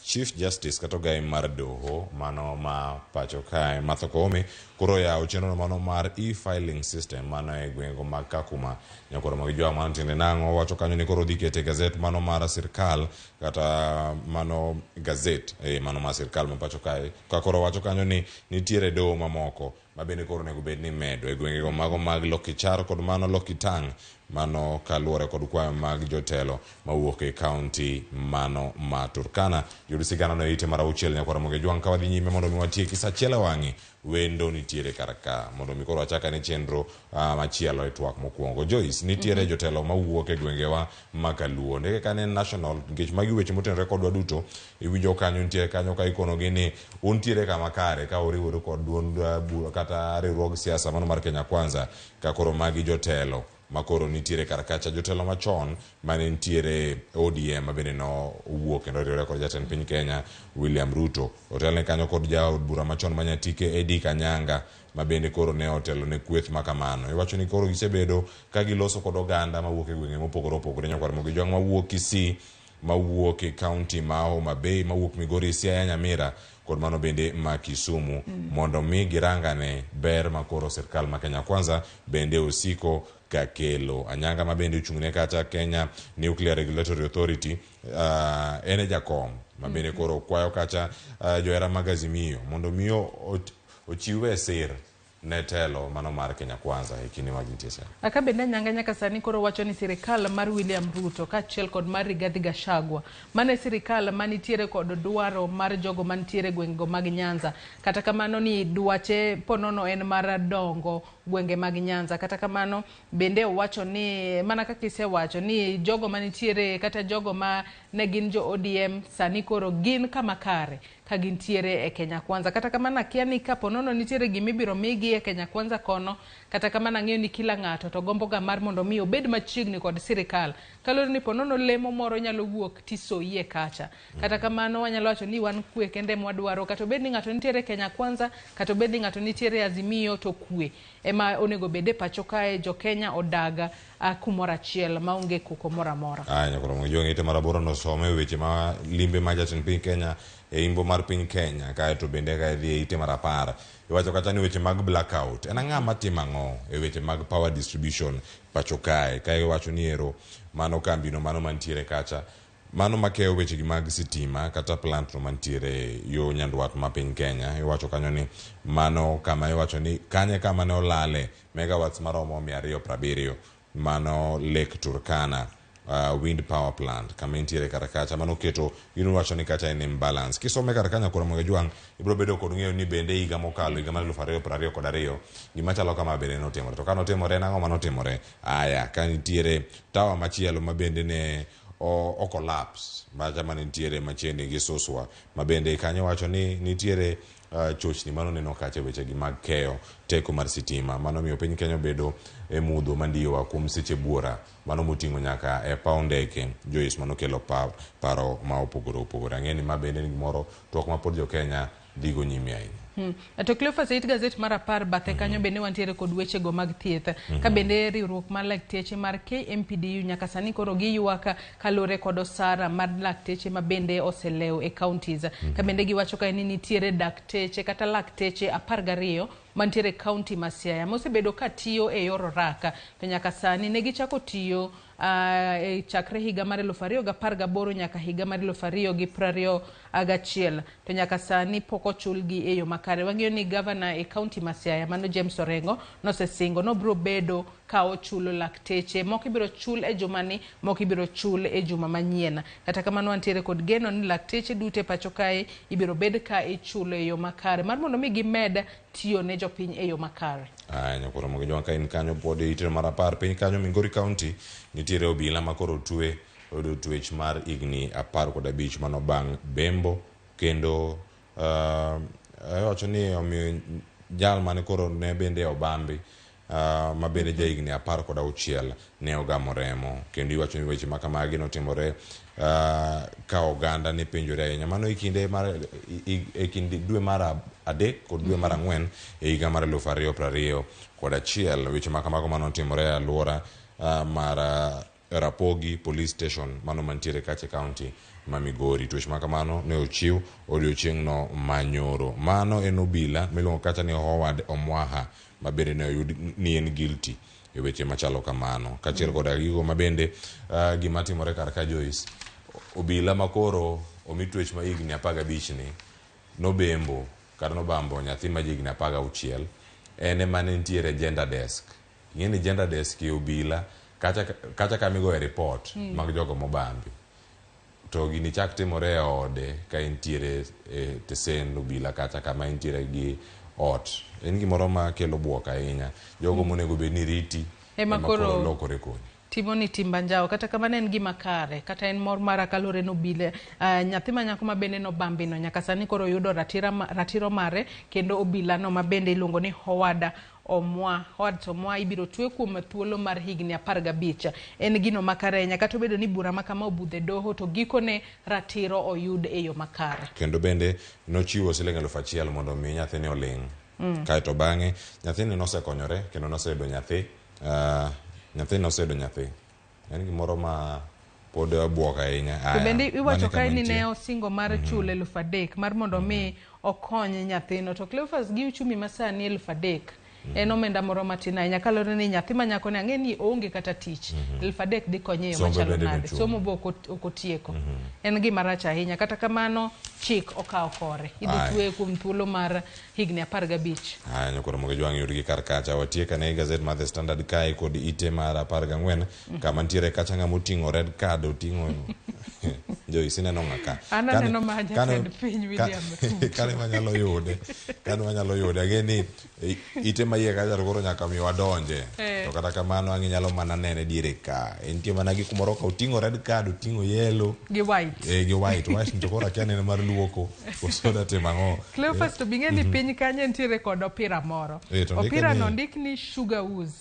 Chief Justice kata ogai mar doho mano ma pacho kae Martha Koome koro yawo chenro mano mar e-filing system mano e gwenge mag Kakuma. Nyakoro Ramogi Jwang' mano tiende nang'o? Wacho kanyo ni koro dhi kete gazet mano mar sirkal kata mano gazet mano mar sirkal ma pacho kae ka koro wacho kanyo ni nitiere doho mamoko ma bende koro onego bed ni medo e gwengego mago mag Lokichar kod mano Lokitang' mano kaluwore kod kwayo mag jotelo mawuok e kaunti mano ma Turkana. Yud sigana no e ite mar auchiel nyakwar Ramogi Jwang' ka wadhi nyime mondo mi watieki sa achiel e wang'e wendo nitiere kar ka mondo mi koro wachak ane chenro machielo e twak mokwongo. Joyce, nitiere jotelo mawuok e gwengewa ma Kaluo. Ndeke ka ne national nikech magi weche motenore kodwa duto iwinjo kanyo nitiere kanyo ka ikonogi ni untiere kama kare ka uriworu kod duond kata riwruog siasa mano mar Kenya Kwanza ka koro magi jotelo makoro nitiere kar kacha jotelo machon mane nitiere ODM ma bende nowuok kendo oriwore kod jatend piny Kenya William Ruto. Otelne kanyo kod jaod bura machon ma Nyatike Eddie Kanyanga ma bende koro ne otelo ne kweth ma kamano. Iwacho ni koro gisebedo ka giloso kod oganda mawuok e gwenge mopogore opogore nyakwar Ramogi Jwang' mawuok Kisii, mawuok e kaunti ma Homa Bay, mawuok Migori, Siaya, Nyamira kod mano bende ma Kisumu mondo mi girangane ber ma koro sirkal ma Kenya Kwanza bende osiko kakelo. Anyanga ma bende ochung'ne kacha Kenya Nuclear Regulatory Authority en e jakom ma bende koro kwayo kacha johera mag Azimio mondo mi ochiwe sir ne telo mano mar Kenya Kwanza e kinde mag nitie siasa. Aka bende Anyanga nyaka sani koro wacho ni sirikal mar William Ruto kaachiel kod mar Rigathi Gachagua mane sirikal manitiere kod dwaro mar jogo mantiere gwengego mag Nyanza. Kata kamano ni dwache ponono en mar dongo gwenge mag Nyanza. Kata kamano bende owacho ni mana kaka isewacho ni jogo manitiere kata jogo ma ne gin jo ODM sani koro gin kama kare ka gintiere e Kenya Kwanza. Kata kamano akia ni kapo nono nitiere gima ibiro migi e Kenya Kwanza kono Kata kamano ang'eyo ni kila ng'ato to gombo ga mar mondo mi obed machiegni kod sirikal. Kaluwore ni ponono lemo moro nyalo wuok tisoyie kacha. Kata kamano wanyalo wacho ni wan kwe kende mwadwaro, kata obed ni ng'ato nitiere Kenya Kwanza, kata obed ni ng'ato nitiere Azimio, to kwe ema onego bed e pacho kae. Jo Kenya odag kumoro achiel maonge koko moro amora. Aya, nyakoro Mwijong ite mar aboro nosome weche ma limbe ma jatend piny Kenya e imbo mar piny Kenya, kaeto bende ka idhi e ite mar 10 iwacho kata ni weche mag blackout en ang'a matimo ang'o e weche mag power distribution pacho kae, ka iwacho ni ero mano kambino mano mantiere kacha mano makeyo weche gi mag sitima kata plant no mantiere yo nyandwat ma piny Kenya. Iwacho kanyo ni mano kama iwacho ni kanye kama ne olale megawatts maromo 270, mano Lake Turkana wind power plant kama intiere kar kacha mano keto gino wacho ni kacha en imbalance. Kisome kar kanyo koro Mwega ibiro bedo kod ng'eyo ni bende higa mokalo, higa mar 2022, gima chalo kama bende notimore. To ka notimore, en ang'o manotimore? Aya, ka nitiere tower machielo ma bende ne o collapse macha mane nitiere machiegni gi Suswa, ma bende kanyo wacho ni nitiere chochni mano neno kacha weche gi mag keyo teko mar sitima, mano miyo piny Kenya obedo e mudho mandiwa kuom seche buora, mano moting'o nyaka e paw ndeke Joyce, mano kelo paro ma opogore opogore. Ang'e ni ma bende en gimoro twak ma pod jo Kenya dhigo nyime ahinya. To Cleophas, e it gazet mar 10 bathe kanyo bende wantiere kod wechego mag thieth. Ka bende riwruok mar lakteche mar KMPDU nyaka sani koro giywak kaluwore kod osara mar lakteche ma bende oselew e counties. Ka bende giwacho kae ni nitiere dakteche kata lakteche 12 mantiere e county ma Siaya mosebedo ka tiyo e yor oraka, to nyaka sani ne gichako tiyo e chakre higa mar 2018 nyaka higa mar 2021, to nyaka sani pok ochulgi e yo makare. Wang'eyo ni gavana e county ma Siaya mano James Orengo nosesingo nobiro bedo ka ochulo lakteche, moko ibiro chul e jumani, moko ibiro chul e juma manyien. Kata kamano wantiere kod geno ni lakteche duto e pacho kae ibiro bed ka ichulo e yo makare mar mondo mi gimed tiyo ne jopiny e yo makare. Aya, nyakoro Mwega ka in kanyo pod e ite mar 10 piny kanyo Migori County nitiere obila ma koro otwe oyudo twech mar higni 15 mano bang' bembo, kendo iwacho ni omiyo jal mane koro ne bende obambi ma bende ja higni 16 ne ogamo remo, kendo iwacho ni weche ma kamagi notimore ka oganda ne penjore ahinya. Mano e kinde mar e kind dwe mar 3 kod dwe mar 4 e higa mar 2021. Weche ma kamago manotimore e alwora mar Rapogi Police Station mano mantiere kacha e county ma Migori. Twech ma kamano ne ochiw odiochieng'no manyoro. Mano en obila miluongo kacha ni Howard Omwaha ma bende ne oyud ni en guilty e weche machalo kamano. Kaachiel koda gigo ma bende gima timore kar ka Joyce, obila makoro omi twech ma higni 15 ni nobembo kata nobambo nyathi ma jahigni 16, en ema ne nitiere gender desk. Ing'e ni gender desk e obila kacha kama igoye report mag jogo mobambi. To gini chak timore e ode ka entiere e tesen obila kacha kama entiere gi ot. En gimoro ma kelo buok ahinya. Jogo monego bed ni riti ema koro lokore koni. Timo ni timba njao. Kata kamano en gima kare, kata en mor mara kaluwore ni obila nyathi ma nyako ma bende nobambino nyaka sani koro yudo ratiro mare, kendo obila no ma bende iluongo ni Howard Omwa, Howard Omwa ibiro twe kuom thuolo mar higni 15. En gino makare ahinya, kata obedo ni bura ma kama obudhe doho, to gikone ratiro oyud e yo makare. Kendo bende nochiwo siling 1000 mondo mi nyathini oling'. Kaeto bang'e nyathini nosekonyore kendo noseyudo nyathi. Nyathini noseyudo nyathi. En gimoro ma pod buok ahinya. To bende iwacho kae ni ne osingo mar chulo 3000 mar mondo mi okony nyathino. To Cleophas, gi uchumi masani 3000 en omenda moro matin ahinya, kaluwore ni nyathi ma nyako ni ang'e ni oonge kata tich. 3000 dhi konye e yo machalo nade? Somo be ok otieko. En gima rach ahinya. Kata kamano chik okawo kore. Idhi tweye kuom thuolo mar higni 15. Aya, nyakoro Mwega yudgi kar kacha. Watiek ane gazet mar The Standard kae kod ite mar 14 kama nitiere kacha ng'ama oting'o red card, oting'o Joyce, ineno ng'a ka? An aneno ma jatend piny William Ruto. Kane manyalo yude. Kano wanyalo yude ang'e ni ite ma iye kacha to koro nyaka mi wadonje. To kata kamano ang' inyalo mana nene diere ka. Entie mana gi kumoro ka oting'o red card, oting'o yellow. Gi white. Eh, gi white. White to koro akia ni en mar luoko koso odatimo ang'o. Cleophas to bing'e ni piny kanyo nitiere kod opira moro. Eh, to ndike Opira no ndik ni Sugar Woos.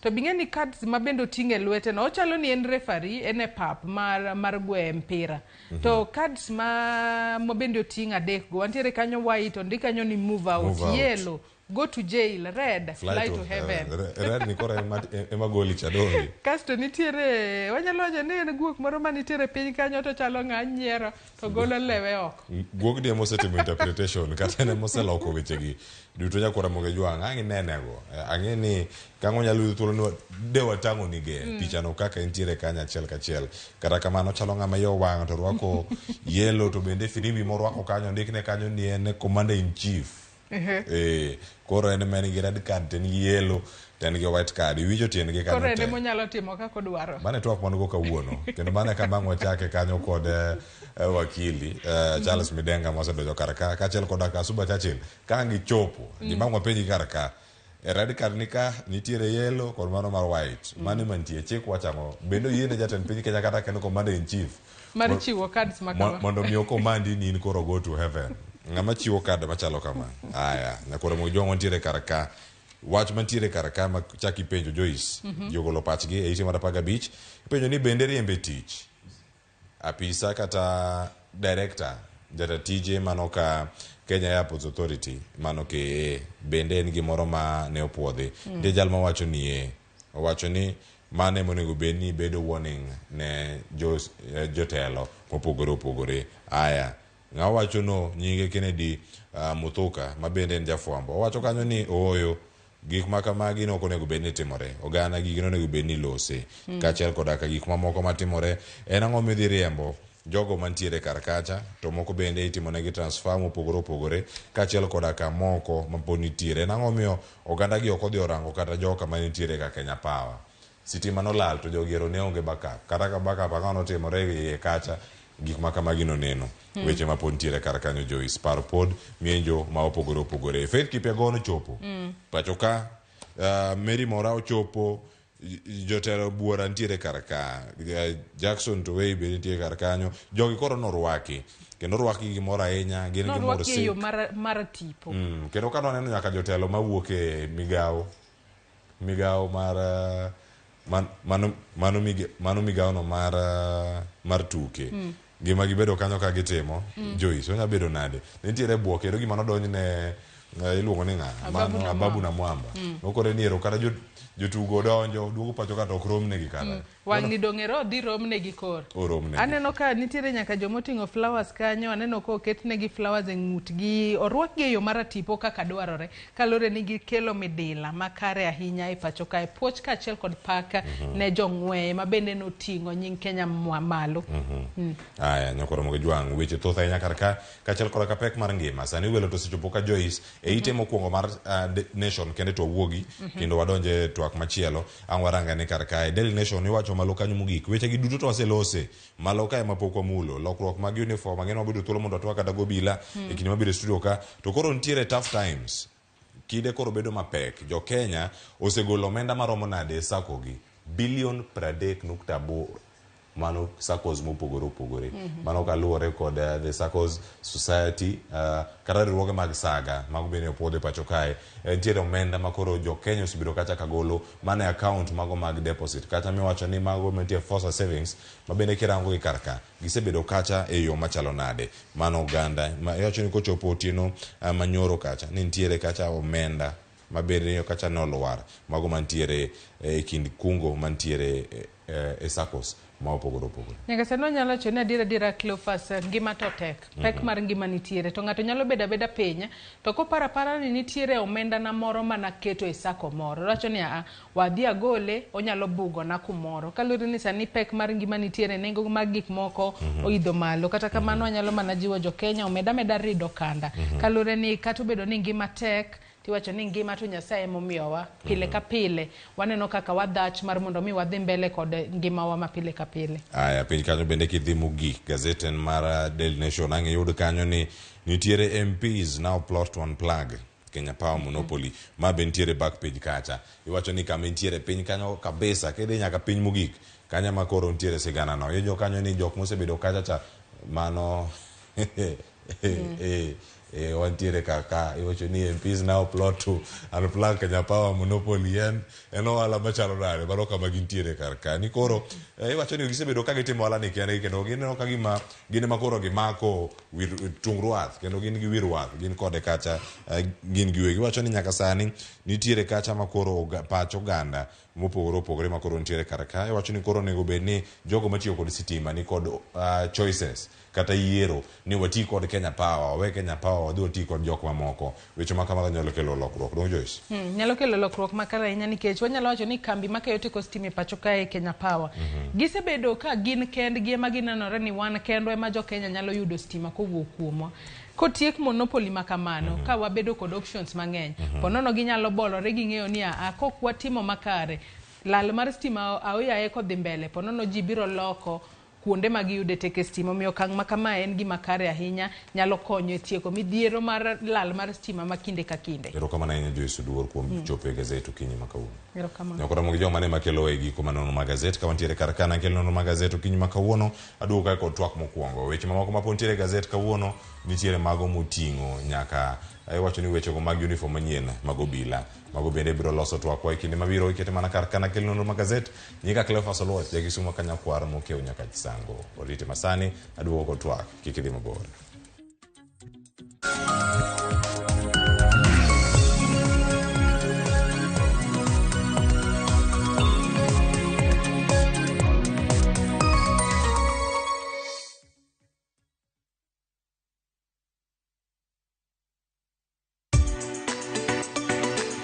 To bing'e ni cards ma bende oting'o e lwete no ochalo ni en referee en e pap mar mar gwe mpira. To cards ma ma bende oting'o adek go wantiere kanyo white ondik kanyo ni move out, Move out. yellow go to jail, red fly, to heaven. Red ni koro ema ema goli cha donge. Kasto nitiere wanyalo wacho ni en guok moro manitiere piny kanyo to chalo ng'a nyiero to golo lewe oko. Guogni ema osetimo interpretation kata en ema oseloko wechegi duto nyakwar Ramogi Jwang' ang' inenego. Ang'e ni ka ang' wanyalo yudo thuolo ni de watang'o nige pichano kaka entiere kanyo achiel kachiel. Kata kamano ochalo ng'ama iye owang' to orwako yellow to bende firimbi morwako kanyo ondikne kanyo ni en commander in chief. Eh, koro en ema en gi red card to en gi yellow to en gi white card. Iwinjo tiendgi kanyo Koro en te. ema onyalo timo kaka odwaro. Mano e twak wan go kawuono kendo mano e kama ang' wachake kanyo kod wakili Charles Midenga mosedonjo kar ka kaachiel koda Kasuba Churchill ka ang' gichopo gima ang' wapenji kar ka e red card ni ka nitiere yellow kod mano mar white mano ema nitie chik wacho ang'o bende oyiene jatend piny Kenya kata ka en commander in chief Mar chiwo cards ma kama. Mondo mi okomandi ni in koro go to heaven ng'ama chiwo card machalo kama aya nyakwar Ramogi Jwang' wantiere kar ka wach mantiere kar ka ma chak ipenjo Joyce ji ogolo pachgi e ite mar 15 ipenjo ni bende riembe tich apisa kata director jata tije mano ka Kenya Airports Authority mano KAA bende en gimoro ma ne opuodhi. Nitie jal mawacho ni ee owacho ni mano ema onego bed ni bedo warning ne jotelo mopogore opogore. Aya ng'a wacho no nyinge Kennedy Muthuka ma bende en jafwambo owacho kanyo ni ooyo gik ma kamagi ne ok onego bed ni timore oganda gigi nonego bed ni lose kaachiel koda ka gik mamoko matimore en ang'o midhi riembo jogo mantiere kar kacha to moko bende itimonegi transfer mopogore opogore kaachiel koda ka moko mapod nitiere en ang'o miyo oganda gi ok odhi orango kata joka manitiere ka Kenya Power sitima nolal to jogi ero ne onge backup kata ka backup ang'o notimore e iye kacha gik ma kamagi noneno weche ma pod nitiere kar kanyo Joyce par pod mienjo ma opogore opogore Faith Kipyegon ochopo pacho ka Mary Mora ochopo jotelo buora nitiere kar ka Jackson Towei be nitie kar kanyo jogi koro norwaki kendo orwaki gi mor ahinya gin gi mor Norwaki e yo sik mar tipo. Kendo ka nwaneno nyaka jotelo mawuok e migawo migawo mar mano mano mano migawo no mar mar tuke gima gibedo kanyo ka gitimo Joyce onya bedo nade nitiere buok kendo gima nodonj ne iluongo ni ng'a mano Ababu na Mwamba nokore ni ero kata jotugo donjo duogo pacho ka to ok romnegi kata Wang'ni dong' ero dhi romnegi koro. Oromnegi. Aneno ka nitiere nyaka jomoting'o flowers kanyo, aneno ka oketnegi flowers e ng'utgi, orwakgi e yo maratipo kaka dwarore, kaluwore ni gikelo midila makare ahinya e pacho kae. Puoch kaachiel kod pak ne jong'weye ma bende noting'o nying Kenya malo. Aya, nyakwar Ramogi Jwang', weche thoth ahinya kar ka, kaachiel koda ka pek mar ngima. Sani welo to osechopo ka Joyce e ite mokwongo mar Nation kende to wawuogi kendo wadonje twak machielo. Ang' warangane kar kae. Daily Nation iwacho malo kanyo mogik. Weche gi duto to waselose malo kae mapok wamulo. Lokruok mag uniform ang'e ni wabedo thuolo mondo watwak kata gobila e kinde mabiro e studio ka. To koro nitiere tough times. Kinde koro bedo mapek. Jo Kenya osegolo omenda maromo nade e sacco gi? Bilion 30.8. Mano SACCOs mopogore opogore. Mano kaluwore kod the SACCOs Society kata riwruoge mag saga mago bende opuodhi pacho kae. Nitiere omenda ma koro jo Kenya osebedo kacha ka golo mana e account mago mag deposit kata miwacho ni mago mantie Fosa Savings ma bende kirango gi kar ka gisebedo kacha e yo machalo nade. Mano oganda ma iwacho ni kochopo otieno manyoro kacha ni nitiere kacha omenda ma bende kacha nolwar mago mantiere e kind kungo mantiere e SACCOs ma opogore opogore. Nyaka sani wanyalo wacho ni adiera adiera Cleophas ngima to tek. Pek mar ngima nitiere to ng'ato nyalo bedo abeda piny to koparo apara ni nitiere omenda na moro manaketo e SACCO moro. Owacho ni aa wadhi agole onyalo bugona kumoro. Kaluwore ni sani pek mar ngima nitiere nengo mag gik moko oidho malo. Kata kamano anyalo mana jiwo jo Kenya omed ameda rido kanda. Kaluwore ni kata obedo ni ngima tek Tiwacho ni ngima to Nyasaye emomiyowa pile ka pile waneno kaka wadhach mar mondo mi wadhi mbele kod ngimawa ma pile ka pile. Aya, piny kanyo bende kidhi mogik, gazet en mar Daily Nation, ang' iyud kanyo ni nitiere MPs now plot to unplug Kenya Power monopoly. Ma be nitiere back page kacha. Iwacho ni kama intiere piny kanyo kabisa, kidhi nyaka piny mogik, kanyo ma koro nitiere sigana no. Iwinjo kanyo ni jok mosebedo kacha cha, mano wantiere kaka iwacho ni MPs now plot to unplug Kenya Power monopoly en ohala machalo nade mano kama gintiere kar ka ni koro iwacho ni gisebedo ka gitimo ohala ni kendgi kendo gineno ka gima gin ema koro gimako wir tung rwath kendo gin gi wir wath gin kode kacha gin giwegi iwacho ni nyaka sani nitiere kacha ma koro pach oganda mopogore opogore ma koro nitiere kar ka iwacho ni koro onego bed ni jogo matiyo kod sitima ni kod choices kata yiero ni wati kod Kenya Power, wawe Kenya Power wadhi wati kod jok mamoko. Weche ma kamago nyalo kelo lokruok. Dong Joyce? Nyalo kelo lokruok makare ahinya nikech wanyalo wacho ni kambi makeyo teko stima e pacho kae Kenya Power. Gisebedo ka gin kendgi ema ginenore ni wan kendwa ema jo Kenya nyalo yudo stima kowuok kuomwa. Kotiek monopoly ma kamano, ka wabedo kod options mang'eny, ponono ginyalo bolore ging'eyo ni a kok watimo makare, lal mar stima aoyaye kodhi mbele, ponono ji biro loko kuonde ma giyude teke stima. Omiyo okang' ma kama en gima kare ahinya, nyalo konyo e tieko midhiero mar lal mar stima ma kinde ka kinde. Erokamano ahinya Joyce Oduor kuom chopo e gazet okinyi ma kawuono. Erokamano. Nyaka romo gi joma ne makelo e giko manono mag gazet ka wantiere kar ka nakel nonro mag gazet okinyi ma kawuono aduogo kae kod twak mokwongo. Weche mamoko ma pod nitiere e gazet kawuono nitiere mago moting'o nyaka iwacho ni wechego mag uniform manyien mag obila. Mago bende biro loso twakwa e kinde mabiro ikete mana kar kana kel nonro mag gazet. Nyinga Cleophas Oluoch, ja Kisumo ka nyakwar mokiewo nyaka Chisango. Orite masani aduogo kod twak, kik idhi mabor.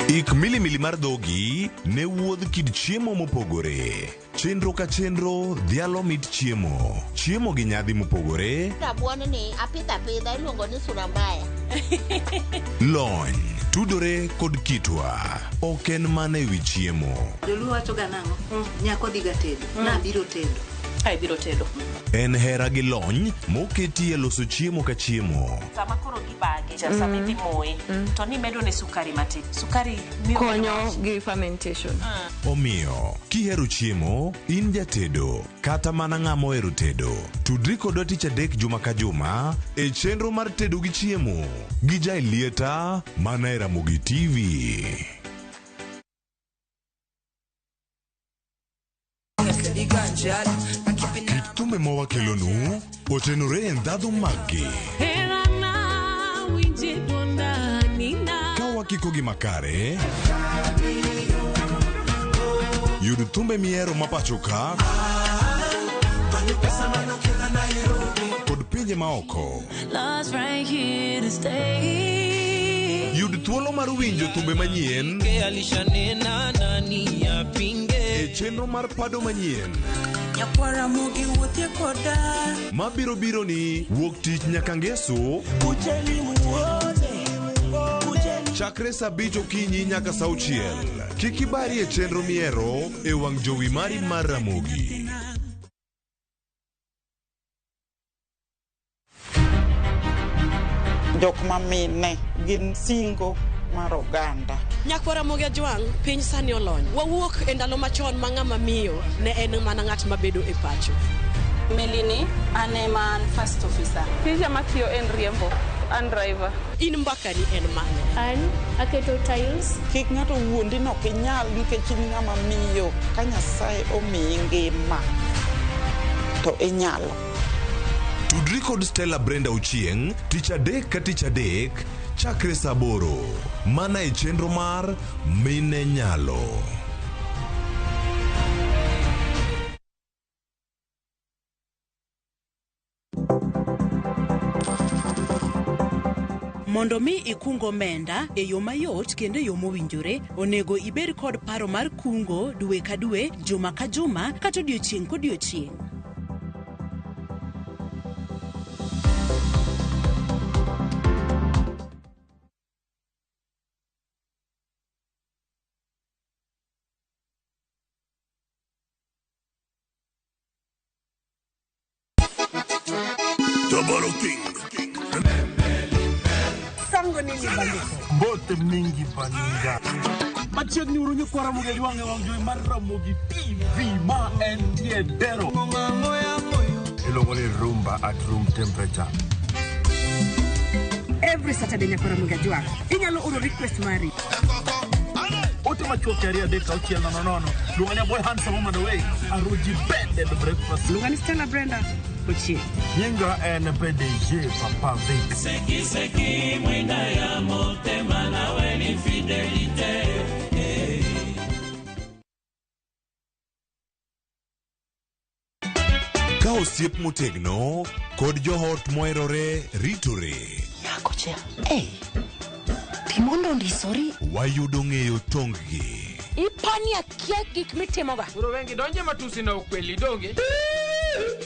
Ik milimili mar dhogi ne wuodh kit chiemo mopogore. Chenro ka chenro dhialo mit chiemo. Chiemo gi nyadhi mopogore. Rabuon ni apidho apidha iluongo ni sura mbaya. Lony, tudore kod kitwa. Ok en mana ewi chiemo. Joluo wacho ga nang'o? Nyako dhiga tedo. Nabiro tedo. Ai biro tedo. En hera gi lony moketi e loso chiemo ka chiemo. Sama koro gibage, sama idhi moye, to nimedo ne sukari matin. Sukari miyo konyo gi fermentation. Omiyo, kihero chiemo, in jatedo, kata mana ng'ama ohero tedo, tudri kodwa tich adek juma ka juma e chenro mar tedo gi chiemo gi Jaelieta mana e Ramogi TV. Kit thumbe ma wakelonu otenore e ndhadhu maggi. Ka wakiko gi makare, yud thumbe mihero ma pacho ka kod pinje maoko. Yud thuolo mar winjo thumbe manyien e chenro mar pado manyien mabiro biro ni wuok tich nyaka ngeso chakre saa 5 okinyi nyaka saa 6. Kik ibari e chenro mihero e wang' jowi mari mar Ramogi. Jok ma mine gin singo mar oganda. Nyakwar Ramogi Ajwang', piny sani olony. Wawuok e ndalo machon ma ng'ama miyo ne en mana ng'at mabedo e pacho. Melini, an ema an first officer. Tija matiyo en riembo, an driver. In mbakani en mane? An aketo tiles. Kik ng'ato wuondi ni ok inyal nikech in ng'ama miyo. Ka Nyasaye omiyi ngima, to inyalo. Tudri kod Stella Brenda Ochieng' tich adek ka tich adek chakre saa 8 mana e chenro mar Mine Nyalo. Mondo mi ikung omenda e yo mayot kendo e yo mowinjore, onego ibed kod paro mar kungo dwe ka dwe, juma ka juma, kata odiochieng' kodiochieng'. Cooking. Sango nini bandiko? Mbote mingi baninga. Machiegni uru nyikwa Ramogi Ajwang' e wang' jowi mar Ramogi TV ma entie Dero. Iluongo ni rumba at room temperature. Every Saturday nyakwa Ramogi Ajwang'. Inyalo oro request mari. Ote machuok 2 3 6 0 0. Luonga ni Boy Handsome Woman Away. Aruji Bed and Breakfast. Luonga ni Stella Brenda Ochieng. Nyinga en PDG Papa Vic. Seki seki mwinda ya motema nawe ni fidelite. Ka osiep motegno kod joot moherore ritore. Nyako cha. Hey. Timondo ndisori. Wayudo ng'eyo tong-gi. Ipani akia gik mitimoga. Koro wengi donje matusi na ukweli donge.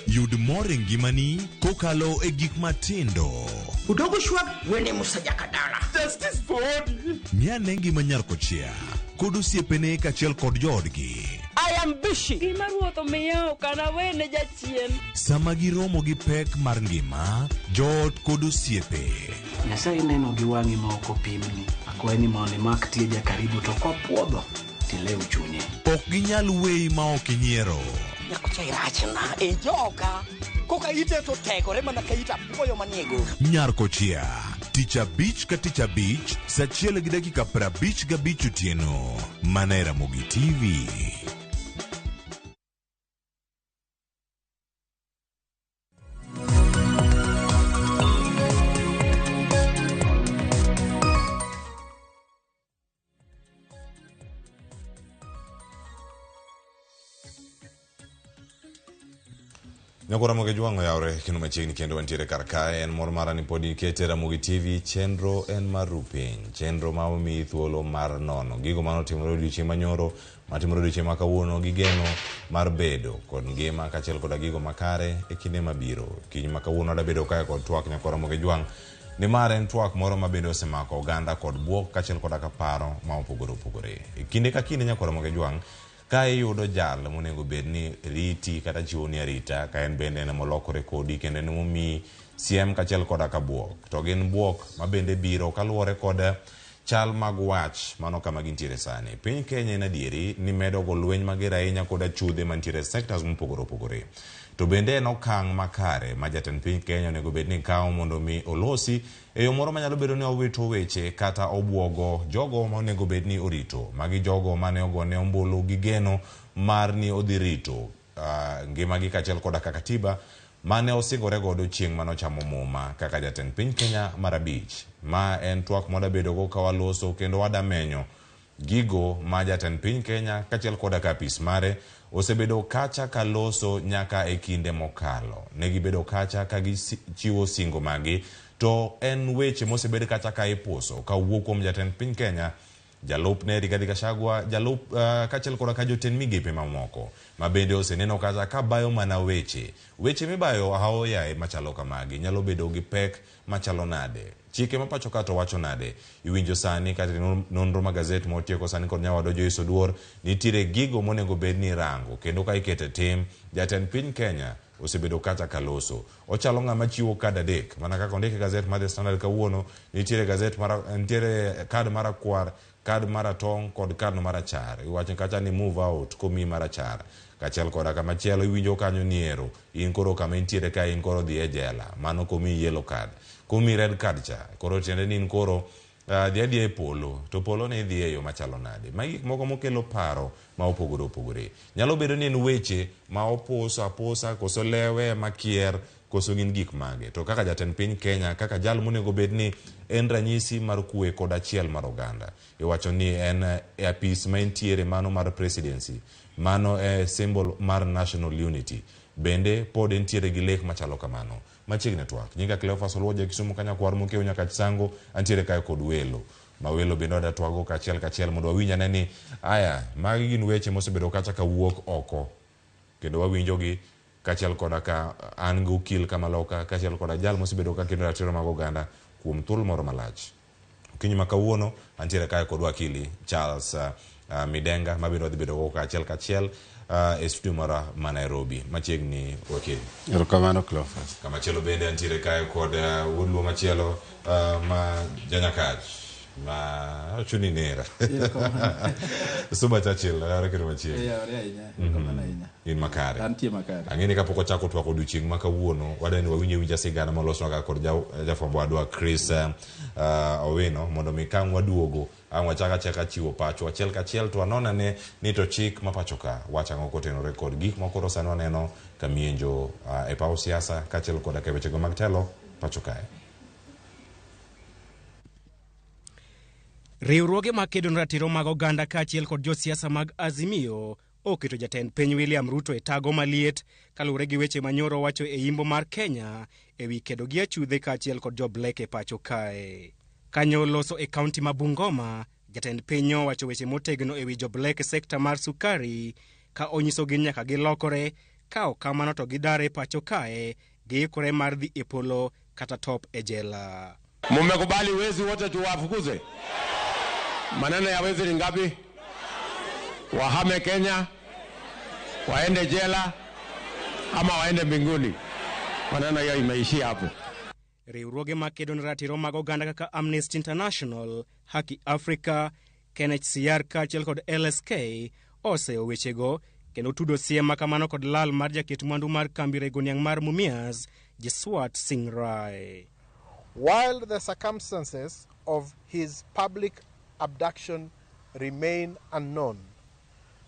Yud mor e ngimani kokalo e gik matindo. Udogo shwag wene musa jakadala. Justice for Odi. Ng'ane ngima nyar kochia kod osiepene kaachiel kod joodgi. I am busy. Gima ruoth omiya ok anawene jachien. Sama giromo gi pek mar ngima, joot kod osiepe. Nyasaye neno gi wang'i ma ok opimni. Akwayi ni mondo imak tija karibu to kopuodho tilew chunye. Ok ginyal weyi ma ok inyiero. Nyakocha irachna e joka. Koka ite to tegore mana ka ita apuoyo manie go. Nyar kochia, tich abich ka tich abich, saa 1:55 otieno. Mana e Ramogi TV. Nyakwa Ramogi Ajwang' oyawre kendo machiegni kendo wantiere kar kae en mor mara ni pod ikete Ramogi TV chenro en mar rupiny chenro ma omiyi thuolo mar nono gigo manotimore odiochieng' manyoro matimore odiochieng' ma kawuono gi geno mar bedo kod ngima kaachiel koda gigo makare e kinde mabiro. Kiny ma kawuono adabedo kae kod twak nyakwa Ramogi Ajwang' nimar en twak moro ma bende osemako oganda kod buok kaachiel koda ka paro ma opogore opogore. E kinde ka kinde nyakwa Ramogi Ajwang' ka iyudo jal monego bed ni riti kata chiwoni arita ka en bende en emolokore kodi kendo en emomiyi siem kaachiel koda ka buok to gin buok ma bende biro kaluwore kod chal mag wach mano kama gintiere sani. Piny Kenya en adieri ni medo go lweny mager ahinya kod achudhe mantiere e sectors mopogore opogore. To bende en okang' makare ma jatend piny Kenya onego bed ni kawo mondo mi olosi e yo moro manyalo bedo ni owito weche kata obuogo jogo ma onego bed ni orito. Magi jogo mane ogone ombulu gi geno mar ni odhi rito ngimagi kaachiel koda ka katiba mane osingore godo chieng' mane ochamo muma kaka jatend piny Kenya mar abich. Ma en twak mwadabedogo ka waloso kendo wadamenyo gigo ma jatend piny Kenya kaachiel koda ka apis mare osebedo kacha ka loso nyaka e kinde mokalo. Negibedo kacha ka gichiwo singo magi to en weche mosebed kacha ka ipuso kawuok kuom jatend piny Kenya jalupne Rigathi Gachagua jalup kaachiel koda ka jotend migepe mamoko ma bende oseneno kacha ka bayo mana weche. Weche mibayo aoyaye machalo kamagi nyalo bedo gi pek machalo nade. Chike ma pacho ka to wacho nade. Iwinjo sani kata nonro ma gazet ma otieko sani kod nyawadwa Joyce Oduor nitiere gigo monego bed ni irango kendo ka ikete tim jatend piny Kenya osebedo kacha ka loso. Ochalo ng'ama chiwo kad adek mana kaka ondik e gazet mar The Standard kawuono nitiere gazet mar nitiere kad marakwar kad maratong' kod kad marachar. Iwacho kacha ni move out komiyi marachar. Kaachiel koda kamachielo iwinjo kanyo ni ero in koro kama intiere ka in koro dhi e jela mano komiyi yellow card. Komiyi red card cha koro tiende ni in koro dhi adhiya e polo to polo ni idhi e yo machalo nade. Magi gik moko mokelo paro ma opogore opogore. Nyalo bedo ni en weche ma opuso apusa koso lewe ema kier koso gin gik mage. To kaka jatend piny Kenya kaka jal monego bed ni en ranyisi mar kwe kod achiel mar oganda. Iwacho ni en e apis ma entiere mano mar presidency mano e symbol mar national unity. Bende pod entiere gi lek machalo kamano. Machiegni twak. Nyinga Cleophas Oluoja Kisumu Kanyakwar Mokeo nyaka Chisango antiere kae kod welo. Ma welo bende wada twago kachiel kachiel mondo wawinj ane ni aya magi gin weche mosebedo kacha kawuok oko. Kendo wawinjogi kaachiel koda ka an gi okil kamaloka kaachiel koda jal mosebedo ka kedo ratiro mag oganda kuom thuolo moro malach. Okinyi ma kawuono antiere kae kod wakili Charles Midenga ma bende wadhi bedo go kaachiel kachiel. e studio mara ma Nairobi machiegni wakili. Erokamano Cleophas. Kamachielo bende antiere kae kod wuod luo machielo ma janyakach ma ochuni nera. Suba Churchill, ayore kendo machiegni. Ayore ahinya, erokamano ahinya. In makare. Antie makare. Ang'e ni kapok ochako twak odiochieng' ma kawuono, wadwa ni wawinj awinja sigana molosnwa ka kod jafwambo wadwa Chris Owino mondo mi ka ang' waduogo ang' wachak achaka chiwo pachwa achiel kachiel to wanon ane ni to chik ma pacho ka wacho ang'o kotenore kod gik ma koro sani waneno ka mienjo e paw siasa kaachiel koda ka wechego mag telo pacho kae. Riwruoge ma kedo ne ratiro mag oganda kaachiel kod josiasa mag Azimio oketo jatend piny William Ruto e tago maliet kaluwore gi weche manyoro wacho e yimbo mar Kenya e wi kedo gi achudhe kaachiel kod joblek e pacho kae. Kanyo loso e kaunti ma Bungoma, jatend piny owacho weche motegno e wi joblek e sekta mar sukari ka onyisogi ni nyaka gilokore, ka ok kamano to gidar e pacho kae giikore mar dhi e polo kata top e jela. Mumekubali wezi wote tuwafukuze? Maneno ya wezi ni ngapi? Wahame Kenya, waende jela ama waende mbinguni. Maneno hiyo imeishia hapo. Riwruoge makedo ne ratiro mag oganda kaka Amnesty International, Haki Africa, KNHCR kaachiel kod LSK oseyo wechego kendo tudo siem ma kamano kod lal mar jaket mwandu mar kambi rego niang' mar Mumias, Jaswant Singh Rai. While the circumstances of his public abduction remain unknown,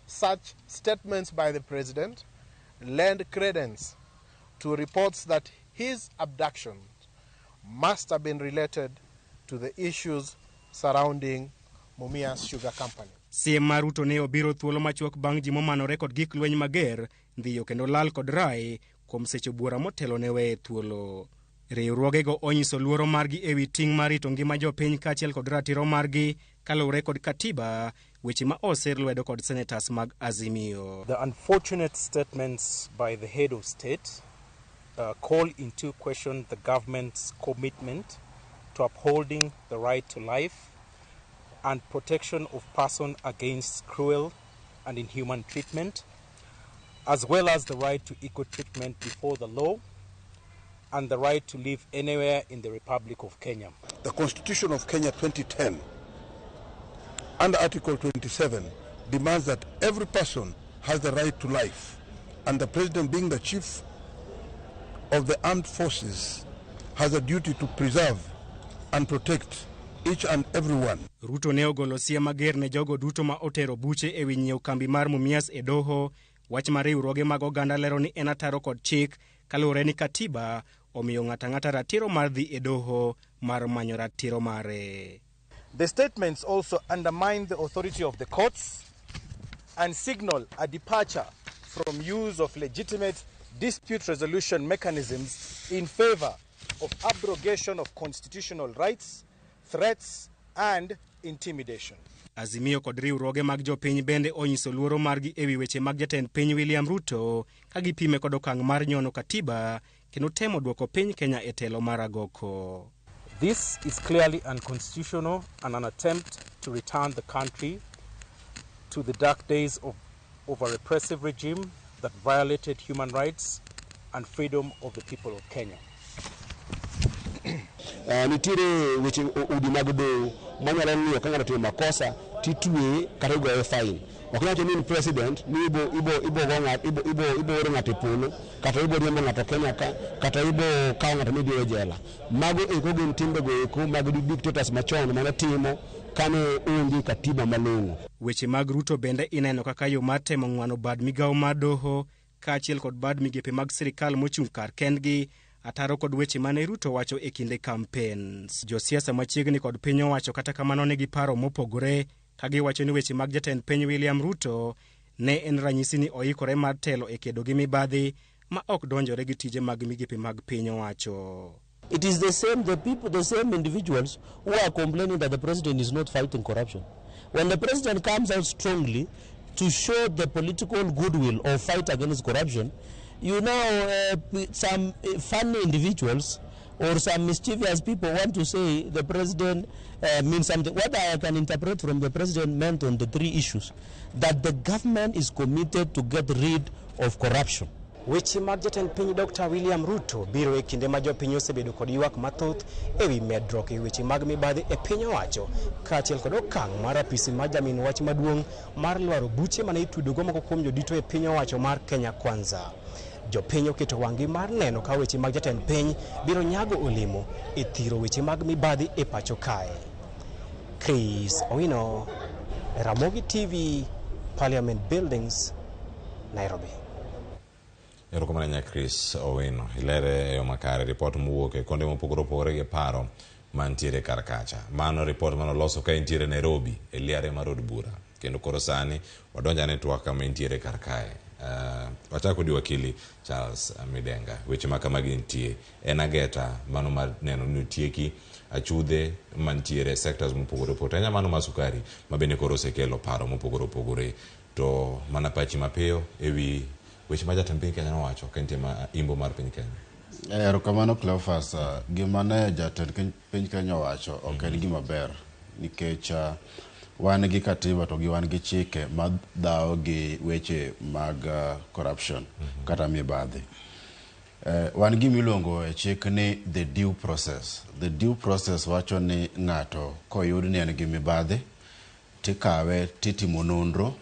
such statements by the president lend credence to reports that his abduction must have been related to the issues surrounding Mumias Sugar Company. Siem mar Ruto ne obiro thuolo machuok bang' ji momanore kod gik lweny mager ndhiyo kendo lal kod Rai kuom seche buora motelo ne weye thuolo. Riwruogego onyiso luoro margi ewi ting' mar rito ngima jopiny kaachiel kod ratiro margi kaluwore kod katiba, weche ma oser lwedo kod senators mag Azimio. The unfortunate statements by the head of state call into question the government's commitment to upholding the right to life and protection of person against cruel and inhuman treatment, as well as the right to equal treatment before the law and the right to live anywhere in the Republic of Kenya. The Constitution of Kenya 2010, under Article 27, demands that every person has the right to life, and the president, being the chief of the armed forces, has a duty to preserve and protect each and every one. Ruto ne ogolo siem mager ne jogo duto ma otero buche ewi nyiewo kambi mar Mumias e doho, wach ma riwruoge mag oganda lero ni en ataro kod chik kaluwore ni katiba omiyo ng'ato ang'ata ratiro mar dhi e doho mar manyo ratiro mare. The statements also undermine the authority of the courts and signal a departure from use of legitimate dispute resolution mechanisms in favor of abrogation of constitutional rights, threats and intimidation. Azimio kod riwruoge mag jopiny bende onyiso luoro margi ewi weche mag jatend piny William Ruto ka gipime kod okang' mar nyono katiba kendo temo duoko piny Kenya e telo mar agoko. This is clearly unconstitutional and an attempt to return the country to the dark days of a repressive regime that violated human rights and freedom of the people of Kenya. Nitiere weche udi mag doho manyalo miyo ka ng'ato otimo makosa titweye kata igoye fine. Ok inyal ni in president ni ibo go ng'ato, ibo oro ng'ato e polo, kata ibo riembo ng'ato Kenya ka, kata ibo kawo ng'ato midhi e jela. Mago eko gin timbego eko mag dictators machon mane timo kane onge katiba malong'o. Weche mag Ruto bende ineno kaka yo mar temo ng'wano bad migawo mar doho kaachiel kod bad migepe mag sirikal mochung' kar kendgi, ataro kod weche mane Ruto wacho e kinde campaigns. Josiasa machiegni kod piny owacho kata kamano nigi paro mopogore ka giwacho ni weche mag jatend piny William Ruto ne en ranyisi ni oikore mar telo e kedo gi mibadhi ma ok donjore gi tije mag migepe mag piny owacho. It is the same, the people, the same individuals who are complaining that the president is not fighting corruption. When the president comes out strongly to show the political goodwill or fight against corruption, you know, some funny individuals or some mischievous people want to say the president means something. What I can interpret from the president meant on the three issues, that the government is committed to get rid of corruption. Weche mag jatend piny Dr. William Ruto biro e kinde ma jopiny osebedo kod ywak mathoth ewi medruok e weche mag mibadhi e piny owacho kaachiel kod okang' mar apisi mar jamin wach maduong' mar lwaro buche mane itudogo moko kuom jodito e piny owacho mar Kenya Kwanza. Jopiny oketo wang'gi mar neno ka weche mag jatend piny biro nyago olemo e thiro weche mag mibadhi e pacho kae. Chris Owino, Ramogi TV, Parliament Buildings, Nairobi. Erokamano ahinya Chris Owino. Ilere e yo makare ripot mowuok e konde mopogore opogore gi paro mantiere kar kacha. Mano ripot manoloso ka intiere Nairobi e liare mar od bura. Kendo koro sani wadonjo ane twak kama intiere kar kae. Wachako di wakili Charles Midenga. Weche ma kamagi nitie. En ageta mano mar neno ni otieki achudhe mantiere e sectors mopogore opogore. Ahinya mano mar sukari ma bende koro osekelo paro mopogore opogore. To mana pachi mapiyo ewi weche ma jatend piny Kenya nowacho ka nitie ma imbo mar piny Kenya. Erokamano Cleophas, gima ne jatend piny Kenya owacho ok en gima ber nikech wan gi katiba to gi wan gi chike ma dhawo gi weche mag corruption kata mibadhi. Wan gima iluongo e chik ni the due process. The due process wacho ni ng'ato koyud ni en gi mibadhi tikawe titimo nonro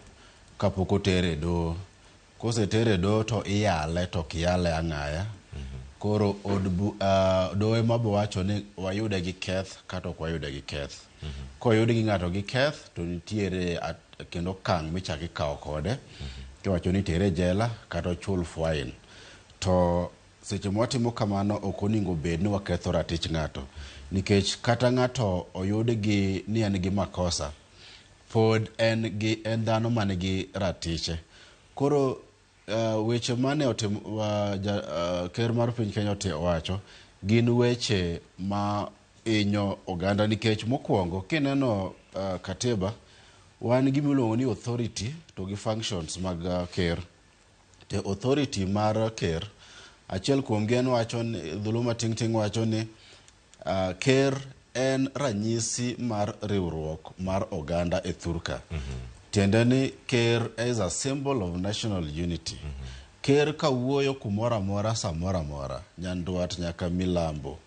kapok otere e doho. Kosetere e doho to iyale to ok yale ang'aya. Koro od doho ema bo wacho ni wayude gi keth kata ok wayude gi keth. Koyud gi ng'ato gi keth to nitiere kendo okang' michako ikawo kode. Kiwacho ni tere e jela kata ochul fine. To seche mwatimo kamano ok onego bed ni waketho ratich ng'ato. Nikech kata ng'ato oyud gi ni en gi makosa, pod en gi en dhano man gi ratiche. Koro weche mane otim ker mar piny Kenya owacho gin weche ma hinyo oganda nikech mokwongo kineno katiba wan gima iluongo ni authority to gi functions mag ker. To authority mar ker achiel kuom gi en wacho ni dholuo mating' ting' wacho ni ker en ranyisi mar riwruok mar oganda e thurka. Tiende ni ker is a symbol of national unity. Ker kawuoyo kumoro amora samoro amora, nyandwat nyaka milambo,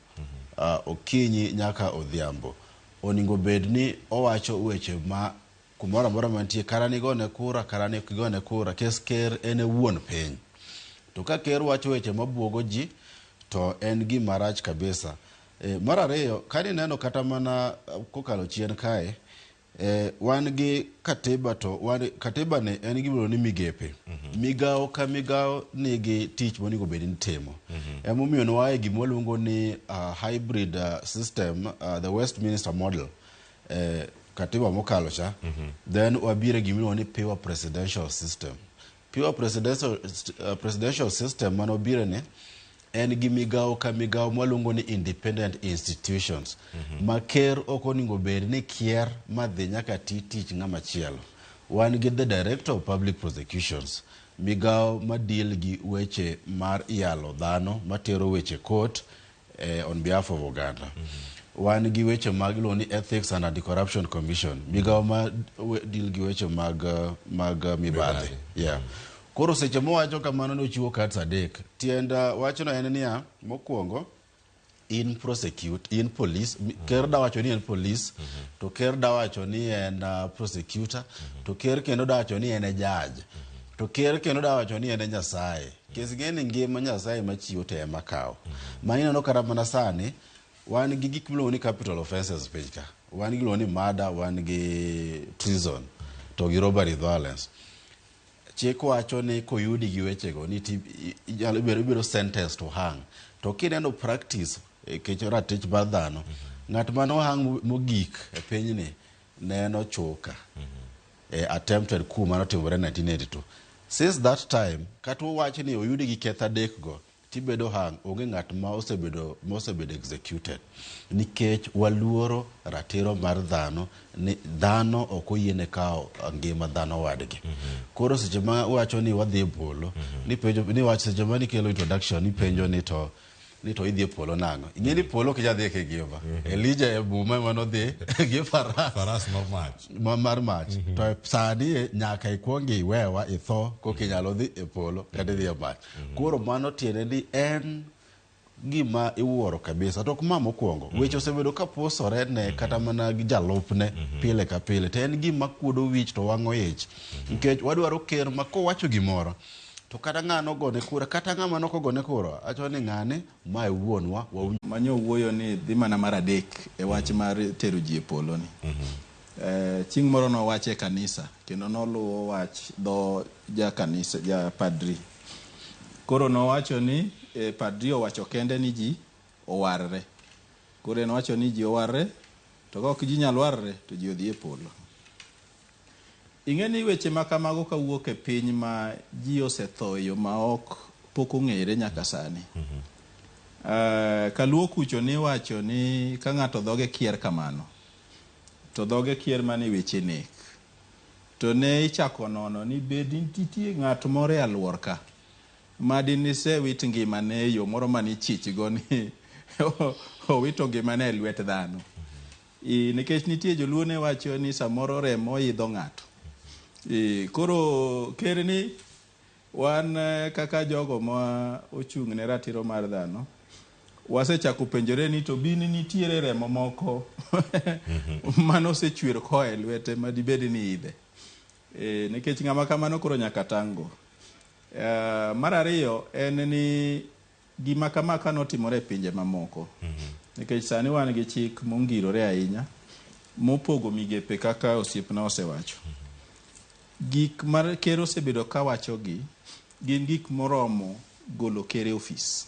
okinyi nyaka odhiambo, onego bed ni owacho weche ma kumoro amora mantie kata nigone kura kata ne ok igone kura kes ker en e wuon piny. To ka ker wacho weche mabuogo ji to en gima rach kabisa. Mar ariyo, kanineno kata mana kokalo chien kae, wan gi katiba to wan, katiba ni en gima iluongo ni migepe. Migawo ka migawo nigi tich monego bed ni timo. Emomiyo ne waa e gima waluongo ni hybrid system, the Westminster model. Katiba mokalo cha, then wabiro e gima iluongo ni pure presidential system. Pure presidential system manobiro ni en gi migawo ka migawo mwaluongo ni independent institutions ma ker ok onego bed ni kier madhi nyaka ti tich ng'ama chielo. Wan gi the director of public prosecutions, migawo ma deal gi weche mar yalo dhano matero weche court on behalf of oganda. Wan gi weche mag iluongo ni Ethics and Anti-Corruption Commission, migawo ma deal gi weche mag mibadhi. Yeah. Koro seche mowacho kamano nochiwo cards adek. Tiend wachno en niya, mokwongo in prosecute, in police, ker dawacho ni en police, to ker dawacho ni en prosecutor, to ker kendo dawacho ni en e judge, to ker kendo dawacho ni en e Nyasaye. Kes ng'e ni ngima Nyasaye machiwo to ema kawo. Ma ineno kata mana sani, wan gi gik miluongo ni capital offences piny ka. Wan gi iluongo ni murder, wan gi treason, to gi robbery violence. Chik wacho ni koyudi gi wechego ni inyalo ibedo sentenced to hang. To kineno practice kech ratich mar dhano, ng'at mane ohang mogik e pinyni ne en Ochuka. E attempted coup manotimore 1982. Since that time, kata wawach ni oyudi gi keth adek go, tibedo hang, onge ng'at ma osebedo executed. Nikech waluoro ratiro mar dhano, ni dhano ok oyiene kawo ngima dhano wadgi. Koro seche ma wacho ni wadhi e polo, ni penjo, ni wach seche ma nikelo introduction, ni penjo ni to ni to idhi e polo nang'o? Ing'e ni polo ok inyal dhiye kigima. Elija e muma ema nodhi gi faras. Faras mar mach. Ma, mar mach. To sani e, nyaka ikwong iwewa itho koka inyalo dhi e polo kata idhi e mach. Koro mano tiende ni en gima iwuoro kabisa. To ok ma mokwongo. Weche osebedo ka pusore ne kata mana gi jalupne pile ka pile. To en gima kuodo wich to wang'o ich. Nikech wadwaro ker ma kowacho gimoro to kata ng'ano ogone kura kata ng'ama nok ogone kura acho ni ng'ani ma e wuonwa wawinj. Manyo wuoyo ni dhi mana mar adek e wach mar tero ji e polo ni. Chieng' moro nowache e kanisa kendo noluwo wach dho ja kanisa ja padri. Koro nowacho ni padri owacho kende ni ji owarre. Koro en owacho ni ji owarre to ka ok ji nyal warre to ji odhi e polo. Ing'e ni weche ma kamago kawuok e piny ma ji osetho e yo ma ok pok ong'ere nyaka sani. Kaluo kucho niwacho ni ka ng'ato dhoge kier kamano, to dhoge kier mana e weche nek. To ne ichako nono ni bed nitie ng'at moro e aluor ka ma dinisewit ngimane e yo moro mane ichich go ni owito ngimane e lwet dhano. Nikech nitie joluo ne wacho ni samoro remo idho ng'ato. Koro ker ni wan kaka jogo ma ochung' ne ratiro mar dhano wasechako penjore ni to bin nitiere remo moko mane osechwer koa e lwete ma dibed ni idhe. Nikech ng'ama kamano koro nyaka tang' go. Mar ariyo en ni gima kama ka notimore e pinje mamoko, nikech sani wan gi chik mongirore ahinya mopogo migepe kaka osiepna osewacho. Gik ma ker osebedo kawacho gi gin gik moromo golo ker e ofis.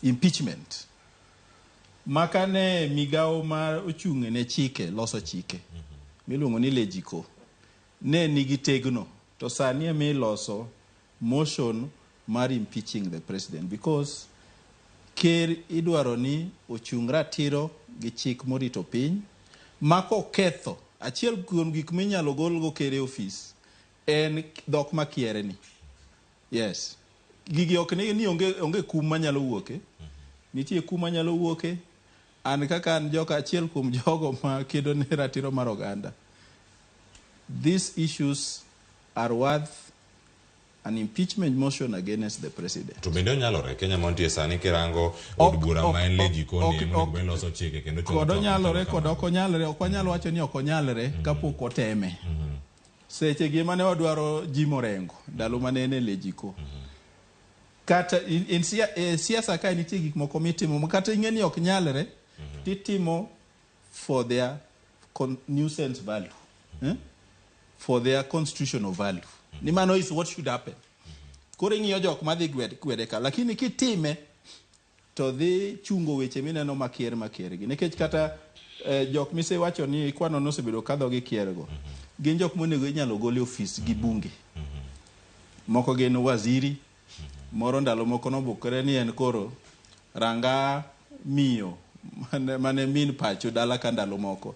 Impeachment. Maka ne migawo ma ochung' ne chike, loso chike, miluongo ni Legico, ne nigi tegno to sani ema iloso motion mar impeaching the president because ker idwaro ni ochung' ratiro gi chik morito piny ma koketho achiel kuom gik minyalo golgo ker e ofis en dhok makiere ni. Yes. Gigi ok ni onge kum manyalo wuoke. Nitie kum manyalo wuoke. An kaka an joka achiel kuom jogo ma kedo ne ratiro mar oganda. These issues are worth an impeachment motion against the president. To bende onyalore Kenya mantie sani kirango od bura ma en Legico ni ema onego bed loso chike kendo chungo Kod twak onyalore machalo kod kama. ok onyalore, ok wanyal wacho ni ok onyalre kapok oteme. Seche gi mane wadwaro Jim Orengo ndalo mane en e Legico. Kata in siasa kae nitie gik moko mitimo ma kata ing'e ni ok nyalre titimo for their nuisance value. For their constitutional value. Ni mano is what should happen. Koro ing'iyo jok madhi gwede ka, lakini kitime to dhi chungo weche mineno makier makier gi. Nikech kata jok misewacho ni kwano nosebedo kadho gi kiergo, gin jok monego inyalo gol e ofis gi bunge. Moko gin waziri, moro ndalo moko nobukore ni en koro ranga miyo mane min pacho dala ka ndalo moko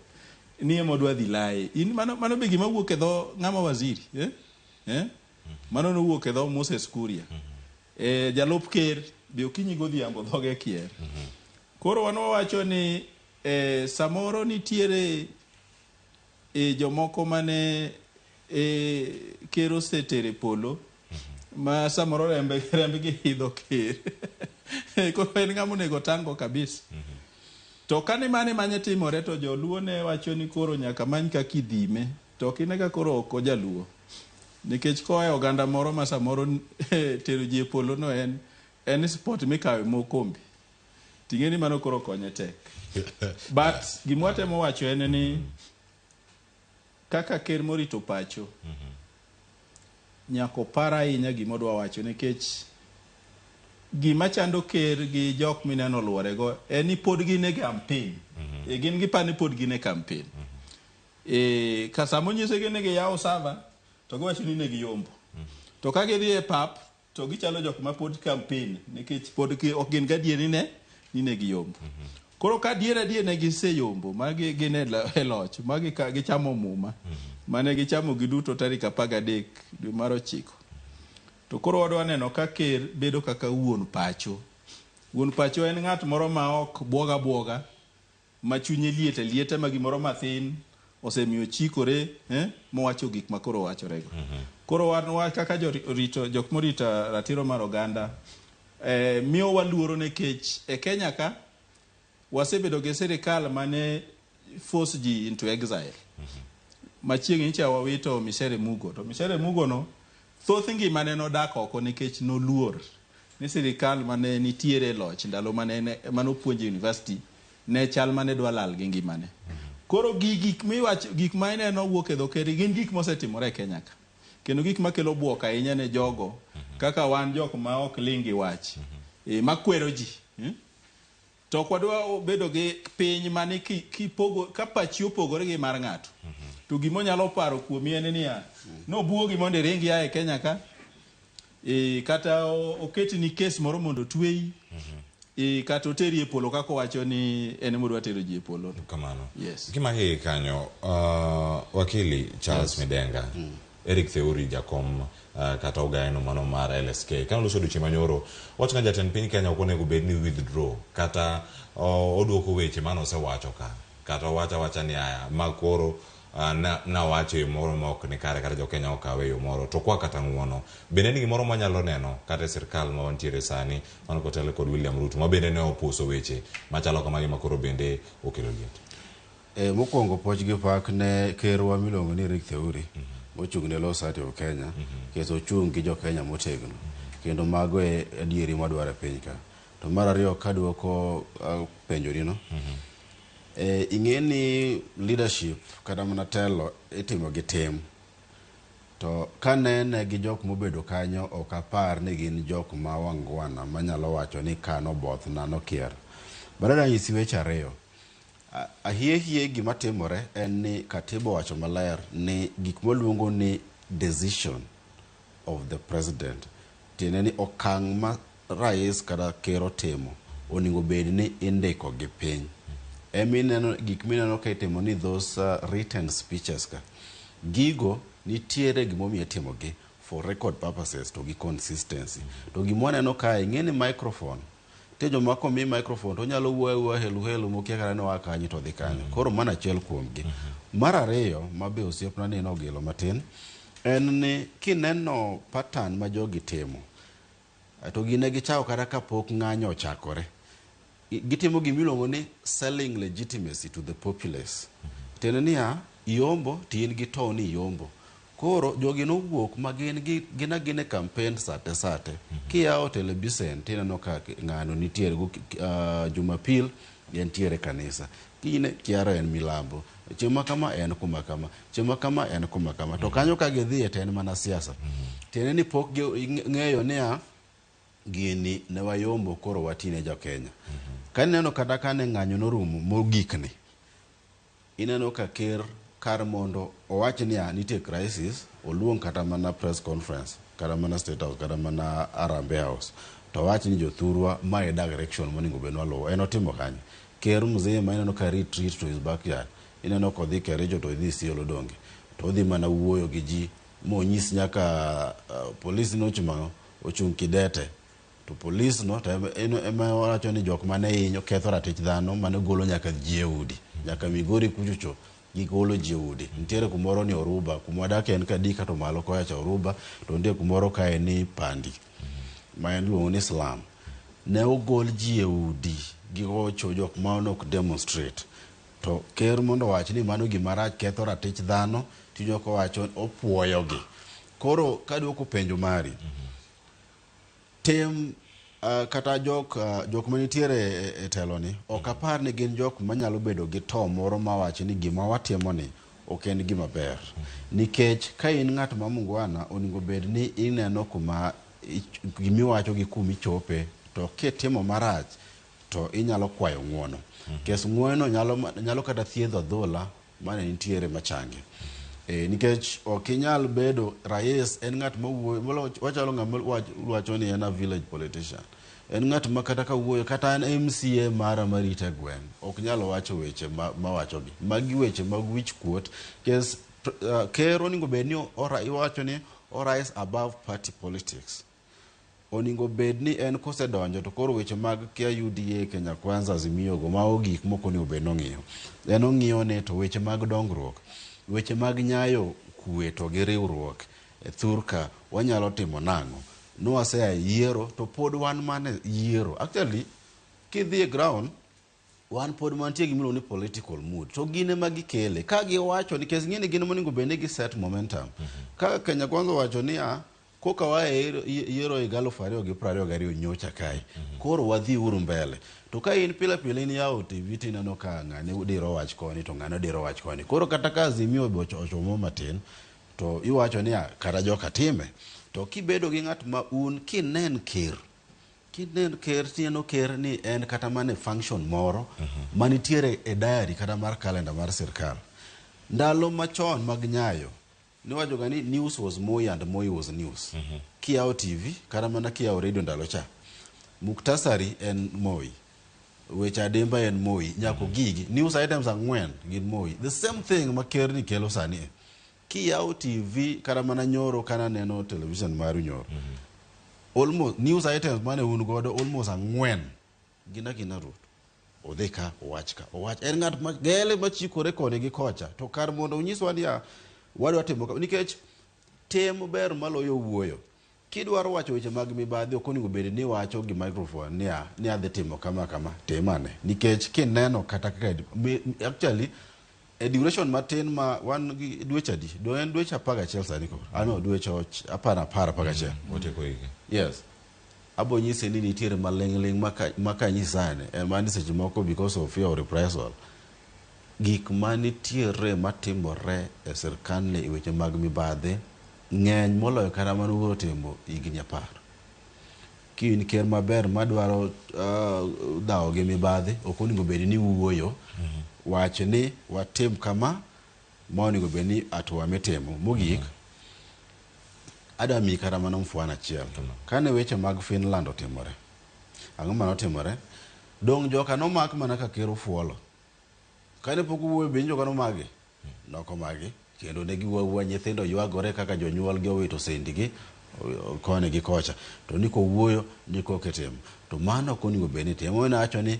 ni ema odwa dhi laye. In mano be gima wuok e dho ng'ama waziri, eh? Eh? Mano nowuok e dho Moses Kuria. Jalup ker be okinyi godhiambo dhoge kier. Koro wan wawacho ni samoro nitiere jomoko mane ker osetere polo ma samoro rembgi idho ker. Koro en ng'ama onego tango kabisa. To kane mane manye timore to joluo ne wacho ni koro nyaka many kaka idhime. To ok ine ka koro ok ojaluo. Nikech koa e oganda moro ma samoro tero ji e polo no en sport mikawe mokombe. Ting'e ni mano koro konye tek. But gima watemo wacho en ni kaka ker morito pacho nyaka opar ahinya gima odwa wacho nikech gima chando ker gi jok mineno oluorego en ni pod gin e campaign. Gin giparo ni pod gin e campaign. Ka sama onyisegi ni giyawo server to giwacho ni ne giyombo. To ka gidhi e pap to gichalo jok ma pod campaign nikech pod ok gin gadier ni ne giyombo. Koro ka adier adier ne giseyombo ma gin e loch ma gichamo muma mane gichamo giduto tarik 13 dwe mar 9. To koro wadwa neno ka ker bedo kaka wuon pacho. Wuon pacho en ng'at moro ma ok buoga buoga, ma chunye liet alieta ma gimoro mathin osemiyo chikore mowacho gik ma koro wachorego. Koro wan wa kaka jorito jok morito ratiro mar oganda miyo waluoro nikech e Kenya ka wasebedo gi sirikal mane force ji into exile. Machiegni cha wawito Micere Mugo to Micere Mugo no thoth ngimane nodak oko nikech noluor ni sirikal mane nitiere e loch ndalo mane manopuonjo e university ne chal mane dwa lal gi ngimane. Koro gi gik miwacho gik ma ineno wuok e dho ker gin gik mosetimore e Kenya ka. Kendo gik makelo buok ahinya ne jogo kaka wan jok ma ok ling' gi wach. Makwero ji. To ok wadwa bedo gi piny mane kipogo ka pachi opogore gi mar ng'ato. To gima onyalo paro kuomi en niya, nobuogi mondo iring ia e Kenya ka, kata oketni kes moro mondo otweyi, kata oteri e polo kaka owacho ni en ema odwa tero ji e polo. Kamano. Yes. Kimaki kanyo, wakili Charles Midenga, Eric Theuri jakom kata ogaeno mano mar LSK. Kane oloso odiochieng' manyoro, owacho ni jatend piny Kenya ok onego bed ni withdraw kata oduoko weche mane osewacho ka. Kata owacho awacha ni aya, ma koro nawacho e yo moro ma ok ni kare kata jo Kenya okawe e yo moro to kwa kata ng'uono. Bende en gimoro mwanyalo neno kata e sirkal ma wantiere sani mano kotelo kod William Ruto ma bende ne opuso weche machalo kamagi ma koro bende okelo liet. Mokwongo puoch gi pak ne kerwa miluongo ni Eric Theuri mochung' ne Law Society of Kenya kendo ochung' gi jo Kenya motegno kendo mago e adieri mwadwaro e piny ka. To mar ariyo kaduoko penjoni no, ing'e ni leadership kata mana telo itimo gi tim. To kanene gi jok mobedo kanyo ok apar ni gin jok ma wangwana manyalo wacho ni ka nobothna nokier. But anyisi weche ariyo. Ahie hie gima timore en ni katiba owacho maler ni gik mwaluongo ni decision of the president tiende ni okang' ma rais kata ker otimo onego bed ni indiko gi piny. Emineno gik mineno ka itimo ni those written speeches ka gigo nitiere gimomiyo itimogi for record purposes to gi consistency. To gima waneno kae ing'e ni microphone nitie joma komi microphone to onyalo wuoyo awuoya helu helu mokia kata ni oa kanye to odhi kanye. Koro mano achiel kuomgi. Mar ariyo ma be osiepna ni nogilo matin en ni kineno pattern ma jogi timo to gine gichako kata kapok ng'anyo ochakore. Gitimo gimiluongo ni selling legitimacy to the populace. Tiende niya, iyombo to in gi tow ni iyombo. Koro jogi nowuok ma gin gin agina e campaign sate sate. Kiyawo telebisen tineno ka ng'ano nitiere Jumapil entiere kanisa. Kinyne kiara en milambo. Chieng' ma kama en kuma kama. Chieng' ma kama en kuma kama. To kanyo ka gidhiye to en mana siasa. Tiende ni pok ging'eyo niya gini ne wayombo koro watine jo Kenya. Ka ineno kata kane ng'anyo norumo mogik ni, ineno ka ker kar mondo owach niya nitie crisis, oluong kata mana press conference, kata mana State House, kata mana Harambee House, to owach ni jothurwa ma e direction monego bed ni waluwo. En otimo kanyo. Ker mzima ineno ka retreat to his backyard. Ineno kodhi Kericho to odhi Isiolo donge. To odhi mana wuoyo gi ji monyis nyaka polis nochung' ang'o? Ochung' kidete. To polis no to ema wacho ni jok mane hinyo ketho ratich dhano mane golo nyaka ji e udi. Nyaka Migori kuchocho gigolo ji e udi. Nitiere kumoro ni Oruba, kuma wadakie en Kadika to malo kocha cha Oruba, to nitie kumoro kae ni Pandi, ma en iluongo ni slum. Ne ogol ji e udi gigocho jok ma ok demonstrate. To ker mondo owach ni mano gima rach ketho ratich dhano, tinyo kowacho opuoyogi. Koro kaduoko penjo mari, tim kata jok manitiere e telo ni ok apar ni gin jok manyalo bedo gi to moro mawacho ni gima watimo ni ok en gima ber. Nikech ka in ng'at ma mungwana onego bed ni ineno kuma gimiwacho gi kumichope to kitimo marach to inyalo kwayo ng'uono. Kes ng'uono nyalo kata thiedho adhola mane nitiere machangi. Nikech ok inyal bedo rais en ng'at mawuoyo wachalo ng'ama wacho ni en a village politician. En ng'at ma kata ka wuoyo kata en MCA mara marito e gweng' ok nyal wacho weche mawachogi. Magi weche mag wich kuot. Kes ker onego bed ni iwacho ni o rise above party politics. Oningo bed ni en kosedonjo to koro weche mag kia UDA, Kenya Kwanza, Azimio go mago gik mok onego bed ni ong'iyo. En ong'iyo ni to weche mag dongruok, weche mag nyayo kwe to gi riwruok e thurka wanyalo timo nang'o. Nwasea e yiero to pod wan mana e yiero. Actually, kidhi e ground wan pod mantie gi miluongo ni political mood to gin ema gikele ka giwacho nikech ng'eni gin monego bed ni gi set momentum ka Kenya Kwanza owacho niya koka waa e yiero higa 2022 nyocha kae koro wadhi uru mbele to ka in pile pile in yawo TV tineno ka ng'ane diro wach koni to ng'ane diro wach koni koro kata ka Azimio be ochomo matin to iwacho niya kata joka time to kibedo gi ng'at ma un kinen ker Kinen ker tineno ker ni en kata mana e function moro manitiere e diary kata mar calendar mar sirkal. Ndalo machon mag Nyayo, niwachoga ni news was Moi and Moi was news. Kiyawo TV kata mana kiyawo radio ndalo cha, muktasari en Moi, weche adimba en Moi, nyaka gigi, news items ang'wen gin Moi. The same thing ma ker ni kelo sani e. Kiyawo TV kata mana nyoro kana neno television maru nyoro. Almost news items mane un godo almost ang'wen gin agina Ruto. Odhi ka, owach ka, owach. En ng'at ma gele machikore koni gi kocha. To kar mondo onyiswa niya, wadwa timo ka, nikech tim ber maloyo wuoyo. Kidwaro wacho weche mag mibadhi ok onego bed ni iwacho gi microphone niya, ni adhi timo kama kama, tim ane. Nikech kineno kata kaka actually e duration matin ma wan gi dweche adi? Do en dweche 11 sani koro. Ah no, dweche 10, 10, 11. Otieko higa. Yes. Abo nyisi ni nitiere maling'ling' ma kanyisi sani, en mani seche moko because of fear of reprisal. Gik manitiere matimore e sirkandni e weche mag mibadhi ng'eny moloyo kata mane Uhuru otimo higni 10. Ki in ker maber madwaro dhawo gi mibadhi, ok onego bed ni wuoyo. Wach ni watim kama, ma onego bed ni hatua mitimo. Mogik, adwa miyi kata mana mfwano achiel. Kane weche mag Finland otimore, ang'o mane otimore? Dong' joka nomak mana ka ker ofuolo. Kane pok owuoyo be joka nomagi? Nokomagi. Kendo ne giwuoyo awuoya, nyithindo ywagore kaka jonyuol gi owito sendigi koni gi kocha. To ni kowuoyo ni koka itimo. To mano ok onego bed ni itimo. Emomiyo nawacho ni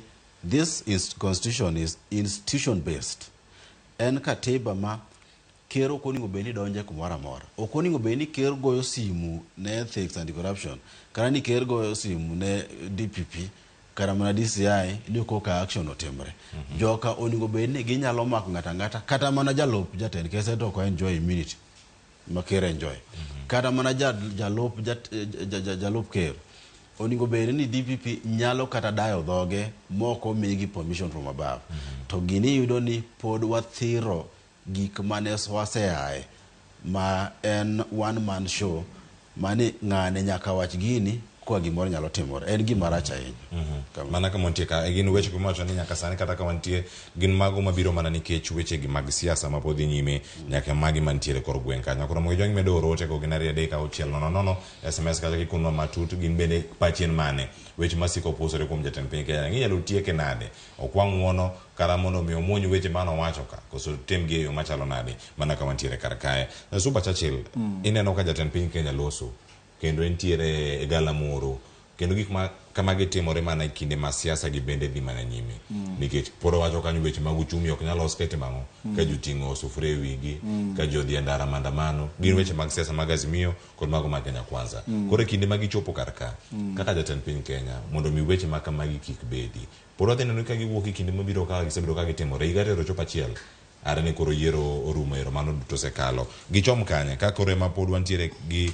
this is constitution is institution based. En katiba ma ker ok onego bed ni donje kumoro amora. Ok onego bed ni ker goyo simu ne Ethics and Corruption, kata ni ker goyo simu ne DPP, kata mana DCI ni koka action otimre. Joka onego bed ni ginyalo mako ng'ato ang'ata, kata mana jalup jatend kese to ok enjoy immunity ma ker enjoy. Kata mana jalup jalup ker onego bed ni DPP nyalo kata dayo dhoge mok omigi permission from above. To gini iyudo ni pod wathiro gik mane waseaye ma en one man show mani ng'ane nyaka wach gini kwa gimoro nyalo timore. En gima rach ahinya. Mana kama wantie ka, gin weche miwacho ni nyaka sani kata ka wantie gin mago mabiro mana nikech weche gi mag siasa ma pod dhi nyime nyaka magi mantiere kor gweng' kanyo. Koro mondo ijwang' medo oro ote go gin 2 3 6 0 0 SMS kata kikunwa matut gin bende pachien mane weche masiko pusore kuom jatend piny Kenya. Inyalo tieke nade? Okwa ng'uono kata mondo mi omuony weche mane owacho ka koso timgi e yo machalo nade mana ka wantiere kar kae. Super Churchill, ineno ka jatend piny Kenya loso kendo entiere e galamoro kendo gik ma kamagi timore mana e kinde ma siasa gi bende dhi mana nyime. Nikech pod owacho kanyo weche mag uchumi ok nyal los ka itimo ang'o? Ka ji oting'o sufuria e wigi, ka ji odhi e ndara maandamano, gin weche mag siasa mag Azimio kod mago mag Kenya Kwanza. Koro e kinde ma gichopo kar ka, kaka jatend piny Kenya, mondo mi weche ma kamagi kik bedi. Pod wadhi neno ka giwuok e kinde mabiro kaka gisebedo ka gitimore. Higa tero chopo achiel, are ni koro yiero orumo ero mano duto osekalo. Gichom kanye? Ka koro ema pod wantiere gi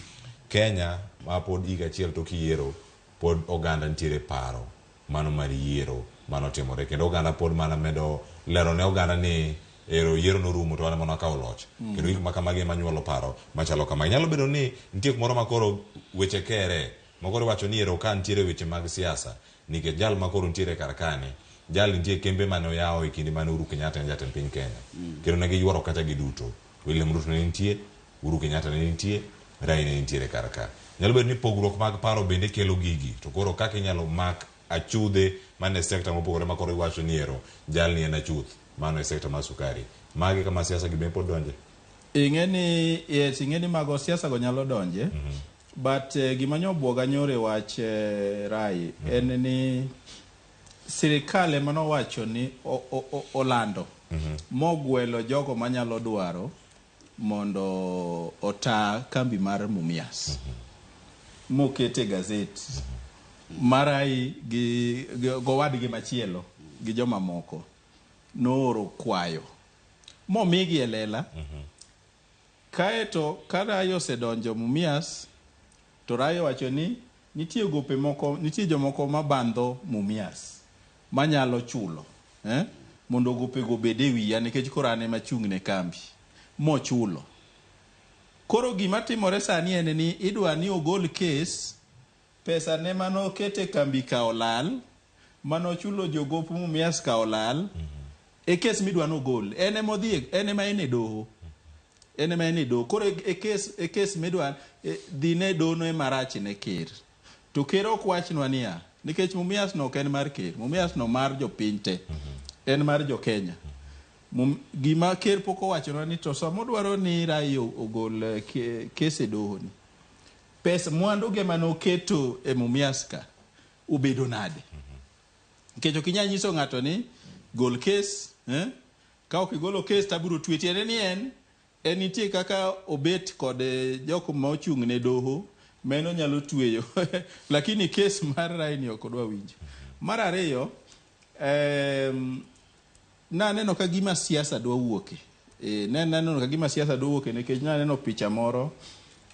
Kenya ma pod higa achiel tok yiero pod oganda nitiere paro mano mar yiero mano timore kendo oganda pod mana medo lero ne oganda ni ero yiero norumo to wan ema wakawo loch. Kendo gik ma kamagi ema nyuolo paro machalo kamagi. Nyalo bedo ni nitie kumoro ma koro weche kere ma koro iwacho ni ero ka nitiere weche mag siasa nikech jal ma koro nitiere kar kani jal nitie kembe mane oyawo e kinde mane Uhuru Kenyatta en jatend piny Kenya. Kendo ne giyuoro kata giduto. William Ruto ne nitie, Uhuru Kenyatta ne nitie, Raila ne nitiere kar ka. Nyalo bedo ni pogruok mag paro bende kelo gigi. To koro kaka inyalo mak achudhe mane sekta mopogore ma koro iwacho ni ero jalni en achuth mano e sekta mar sukari. Magi kama siasa gi bende pod donje. Ing'e ni yes, ing'e ni mago siasa go nyalo donje. But gima nyobuoga nyoro e wach Rai en ni sirikal ema nowacho ni olando mogwelo jogo manyalo dwaro mondo ota kambi mar Mumias mokete gazet marai gi gowadgi machielo gi jomamoko nooro kwayo momigi e lela. Kaeto ka Rai osedonjo Mumias to Rai owacho ni nitie gope moko, nitie jomoko mabandho Mumias manyalo chulo mondo gopego obed e wiya nikech koro an ema achung' ne kambi mochulo. Koro gima timore sani en ni idwa ni ogol kes pesa ne manokete kambi ka olal, manochulo jogop Mumias ka olal, e kes midwa nogol. En ema odhi, en ema en e doho. En ema en e doho. Koro e kes midwa dhi ne dono ema rach ne ker. To ker ok wachnwa niya, nikech Mumias no ok en mar ker, Mumias no mar jopiny te. En mar jo Kenya. Gima ker pok owachonwa ni to sama odwaro ni Rai ogol kes e doho ni, pes mwandu ge manoketo e Mumias ka obedo nade? Nikech ok inyal nyiso ng'ato ni gol kes, Ka ok igolo kes to abiro twe. Tiende ni en nitie kaka obet kod jok ma ochung' ne doho meno nyalo tweyo. Lakini kes mar Rai ni ok odwa winjo. Mar ariyo, naneno ka gima siasa dwa wuoke. Naneno ka gima siasa dwa wuoke nikech naneno picha moro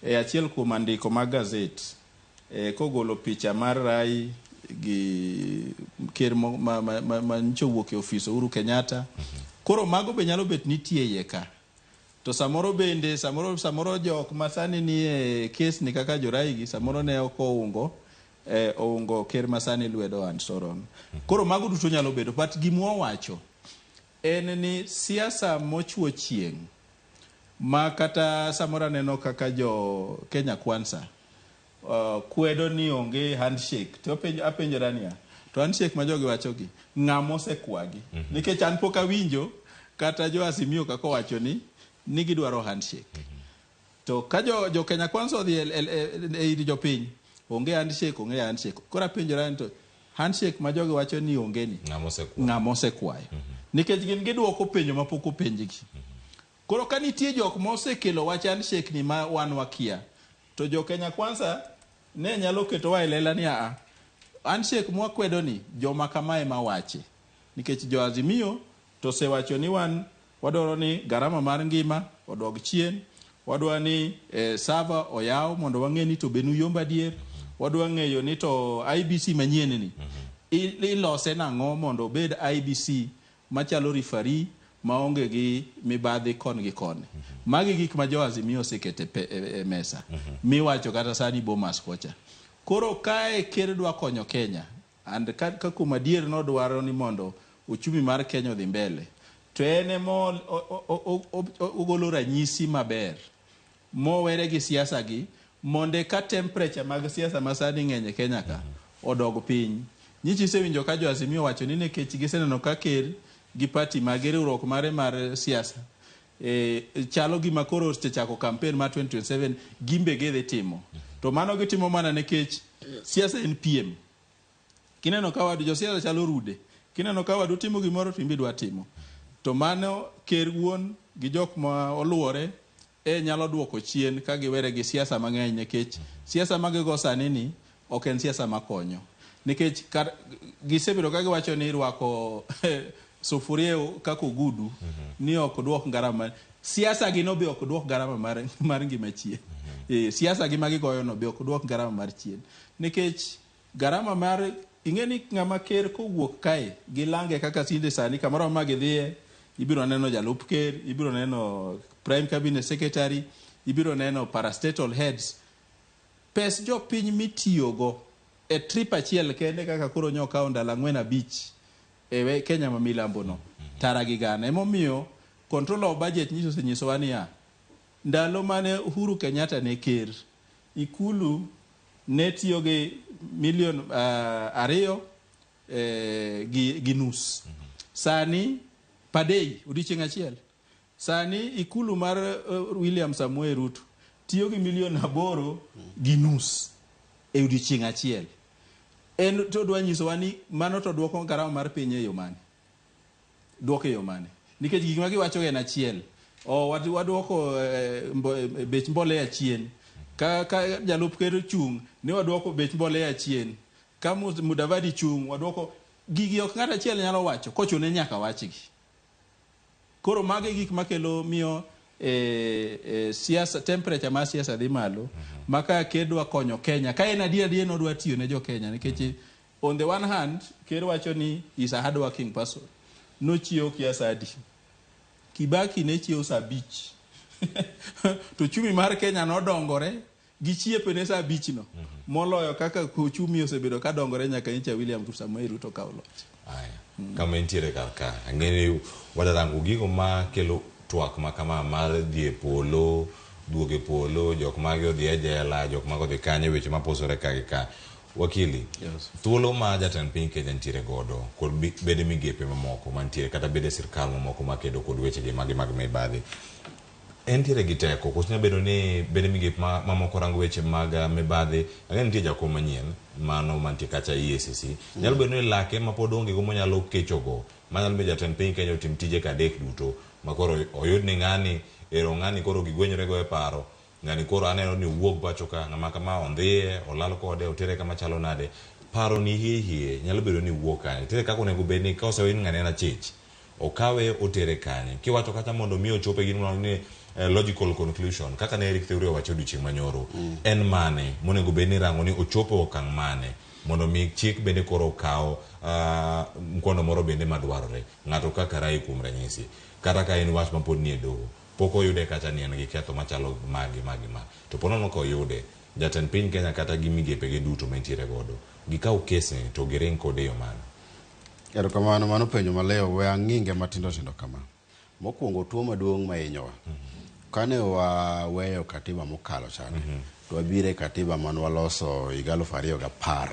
e achiel kuom andiko mag gazet kogolo picha mar Rai gi ker ma nyocha owuok e ofis Uhuru Kenyatta. Koro mago be nyalo bet nitie iye ka. To samoro bende, samoro jok ma sani ni e kes ni kaka jorai gi, samoro ne ok oungo ker ma sani lwedo and so on. Koro mago duto nyalo bedo. But gima wawacho en ni siasa mochuo chieng' ma kata samoro aneno kaka jo Kenya Kwanza kwedo ni onge handshake. To apenjora niya, to handshake ma jogi wacho gi, ng'ama osekwagi? Nikech an pok awinjo kata jo Azimio kaka owacho ni gidwaro handshake. To ka jo Kenya Kwanza odhi e ir jopiny, onge handshake, onge handshake. Koro apenjora ni to handshake ma jogi wacho ni onge ni, ng'ama osekwayo? Nikech gin gidwoko penjo mapok openjgi. Koro ka nitie jok mosekelo wach handshake ni ma wan wakia, to jo Kenya Kwanza ne nyalo ketowa e lela ni aa, handshake mwakwedo ni joma kamae mawache. Nikech jo Azimio to osewacho ni wan wadwaro ni garama mar ngima odog chien, wadwa ni server oyaw mondo wang'e ni to be nuyombo adier, wadwa ng'eyo ni to IBC manyien ni ilose nang'o mondo obed IBC machalo referee maonge gi mibadhi kon gi koni. Magi gik ma jo Azimio osekete e mesa. Miwacho kata sani Bomas kocha. Koro kae ker dwa konyo Kenya, and ka kuom adier nodwaro ni mondo uchumi mar Kenya odhi mbele, to en ema ogolo ranyisi maber mowere gi siasa gi, mondo ka temperature mag siasa ma sani ng'eny e Kenya ka odog piny. Nyichi isewinjo ka jo Azimio wacho ni nikech giseneno ka ker gi party mag riwruok mare mar siasa chalo gima koro osechako campaign mar 2027 gimbe gidhi timo. To mano gitimo mana nikech siasa en piem. Kineno ka wadu josiasa chalo rude. Kineno ka wadu timo gimoro to in be idwa timo. To mano ker wuon gi jok ma oluore nyalo duoko chien ka giwere gi siasa mang'eny nikech siasa ma gigo sani ni ok en siasa makonyo. Nikech gisebedo ka giwacho ni rwako sufuria kaka ogudu ni ok duok garama. Siasa gi no be ok duok garama mar ngima chien. Siasa gi ma gigoyo no be ok duok garama mar chien. Nikech garama mar ing'e ni ng'ama ker kowuok kae gi lange kaka tinde sani kamoro ma gidhiye ibiro neno jalup ker, ibiro neno prime cabinet secretary, ibiro neno parastatal heads. Pes jopiny mitiyogo e trip achiel kende kaka koro nyo kawo ndalo 4-5 e Kenya ma milambo no tara gi gana. Emomiyo control of budget nyiso osenyisowa niya, ndalo mane Uhuru Kenyatta ne ker, Ikulu ne tiyo gi milion 2 gi nus. Sani per day odiochieng' achiel. Sani Ikulu mar William Samoei Ruto tiyo gi milion 8.5 e odiochieng' achiel. En to dwa nyisowa ni mano to dwoko garama mar piny e yo mane? Dwoko e yo mane? Nikech gik ma giwacho en achiel. O wadwoko bech mbolea chien. Ka jalup ker ochung' ni wadwoko bech mbolea chien. Ka Mudavadi chung' wadwoko gigi ok ng'at achiel nyalo wacho kochune nyaka wachgi. Koro mago e gik makelo miyo siasa temperature mar siasa dhi malo ma ka ker dwa konyo Kenya ka en adier adier nodwa tiyo ne jo Kenya nikech on the one hand ker wacho ni is a hard working person nochiewo kia sa adi. Kibaki ne chiewo sa 5 to uchumi mar Kenya nodongore gi chiepene sa 5 no moloyo kaka uchumi osebedo ka dongore nyaka nyocha William Samoei Ruto kawo loch. Kama entiere kar ka ang'e ni wadarango gigo makelo twak ma kama mar dhi e polo, duogo e polo, jok mage odhi e jela, jok mage odhi kanye, weche maposore ka gi ka. Wakili, thuolo ma jatend piny Kenya nitiere godo kod bede migepe mamoko mantiere kata bede sirkal mamoko makedo kod weche gi magi mag mibadhi, entiere gi teko koso nyalo bedo ni bede migepe mamoko rango weche mag mibadhi? Ang'e ni nitie jakom manyien mano mantie kacha EACC. Nyalo bedo ni lake ma pod onge go monyalo kechogo manyalo miyo jatend piny Kenya otim tije ka adek duto ma koro oyud ni ng'ani ero ng'ani koro gigwenyore go e paro, ng'ani koro aneno ni owuog pacho ka, ng'ama kama ondhiye, olal kode, otere kama chalo nade. Paro ni hie hie nyalo bedo ni wuok kanye. Nitiere kaka onego bed ni ka osewin ng'ani en achich, okawe otere kanye. Kiwacho kata mondo mi ochope gima ni logical conclusion kaka ne Eric Theuri owacho odiochieng' manyoro, en mane monego bed ni rango ni ochopo okang' mane mondo mi chik bende koro okaw mkono moro bende madwarore. Ng'ato kaka Rai kuom ranyisi, kata ka en wach mapod nie doho, pok oyude kata ni en gi ketho machalo magi magi ma. To po nono ka oyude, jatend piny Kenya kata gi migepe ge duto mantiere godo, gikaw kes ni to giring kode e yo mane? Erokamano, mano penjo malew. We ang'inge matindo tindo kama. Mokwongo, tuo maduong' mahinyowa. Kane waweyo katiba mokalo chande, to wabiro e katiba mane waloso higa 2010.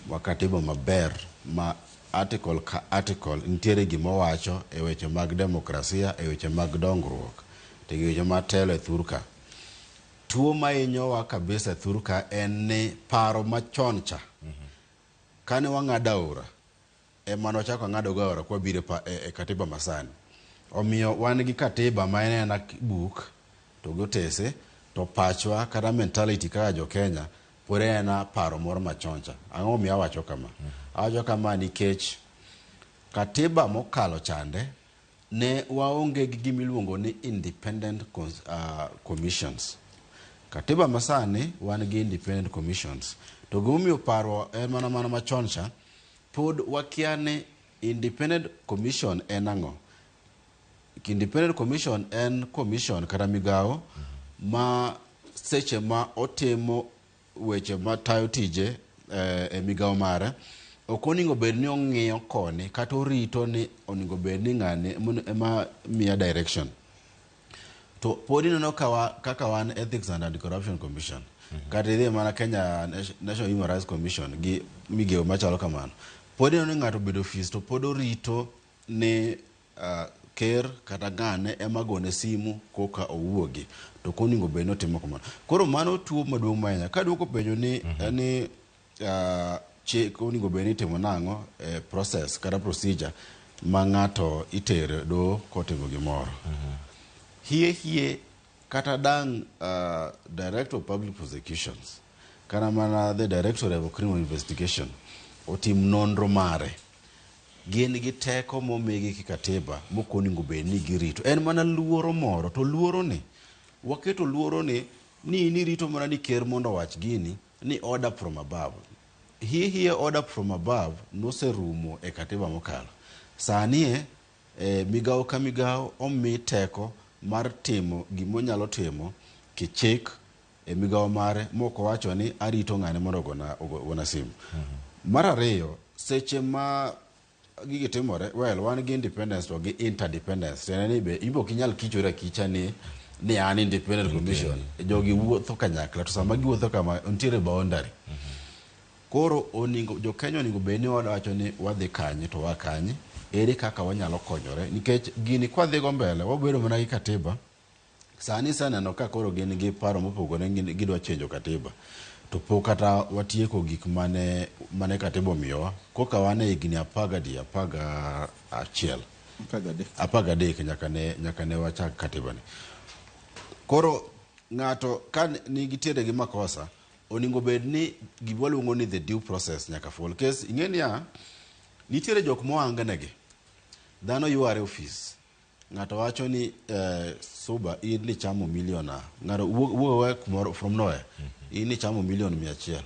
Wa katiba maber ma article ka article nitiere gima owacho e weche mag demokrasia, e weche mag dongruok, to gi weche mag telo e thur ka. Tuo mahinyowa kabisa e thur ka en ni paro machon cha. Kane wang'ado aora, ema nwachako ng'ado go aora kwabiro e katiba masani. Omiyo wan gi katiba ma en ena buk to gi otese, to pachwa kata mentality kaka jo Kenya pod en ena paro moro machon cha. Ang'o momiyo awacho kama? Awacho kama nikech katiba mokalo chande ne waonge gi gima iluongo ni independent commissions. Katiba masani wan gi independent commissions. To gimomiyo paro en mana machon cha, pod wakia ni independent commission en ang'o. Independent commission en commission kata migawo ma seche ma otimo weche matayo tije e migawo mare, ok onego bed ni ong'iyo koni kata orito ni onego bed ni ng'ani ema miya direction. To pod ineno kaka wan Ethics and Anti-Corruption Commission, kata idhi mana Kenya National Human Rights Commission gi migewo machalo kamano, pod ineno ni ng'ato obedo ofis to pod orito ni ker kata ng'ane ema gone simu koka owuogi, to ok onego bed ni otimo kamano. Koro mano tuo maduong' ahinya. Kaduoko penjo ni ni chik onego bed ni itimo nang'o e process kata procedure ma ng'ato itere doho kotimo gimoro. Hie hie kata dang' Director of Public Prosecutions kata mana the Director of Criminal Investigation otim nonro mare, gin gi teko momigi gi katiba mok onego bed ni girito. En mana luoro moro, to luoro ni waketo luoro ni in irito mana ni ker mondo owach gini ni order from above. Hie hie order from above noserumo e katiba mokalo. Sani migawo ka migawo omi teko mar timo gimonyalo timo kichik e migawo mare mok owacho ni arito ng'ane mondo ogona simu. Mar ariyo, seche ma gigi timore, well, wan gi independence to gi interdependence. Tiende ni be in ok inyal kichori akicha ni an independent commission. Jogi wuotho kanyakla, to sama giwuotho kama nitiere boundary. Koro oningo jo Kenya oningo bed ni wawacho ni wadhi kanye to wa kanye, ere kaka wanyalo konyore, nikech gini kwadhi go mbele wabedo mana gi katiba Sani iseneno ka koro gin gi paro mopogore gidwa chenjo katiba. To pok kata watieko gik mane mane katiba omiyowa. Koka wan e higni apagadi 11. 13 nyaka ne wachak katiba ni. Koro ng'ato ka nitiere gi makosa onego bed ni gima waluongo ni the due process nyaka follow. Kes ing'e niya, nitiere jok mohangnegi. Dhano yware ofis. Ng'ato wacho ni Suba in nichamo million a. Ng'ato wuoyo kumoro from nowhere. In nichamo million 100.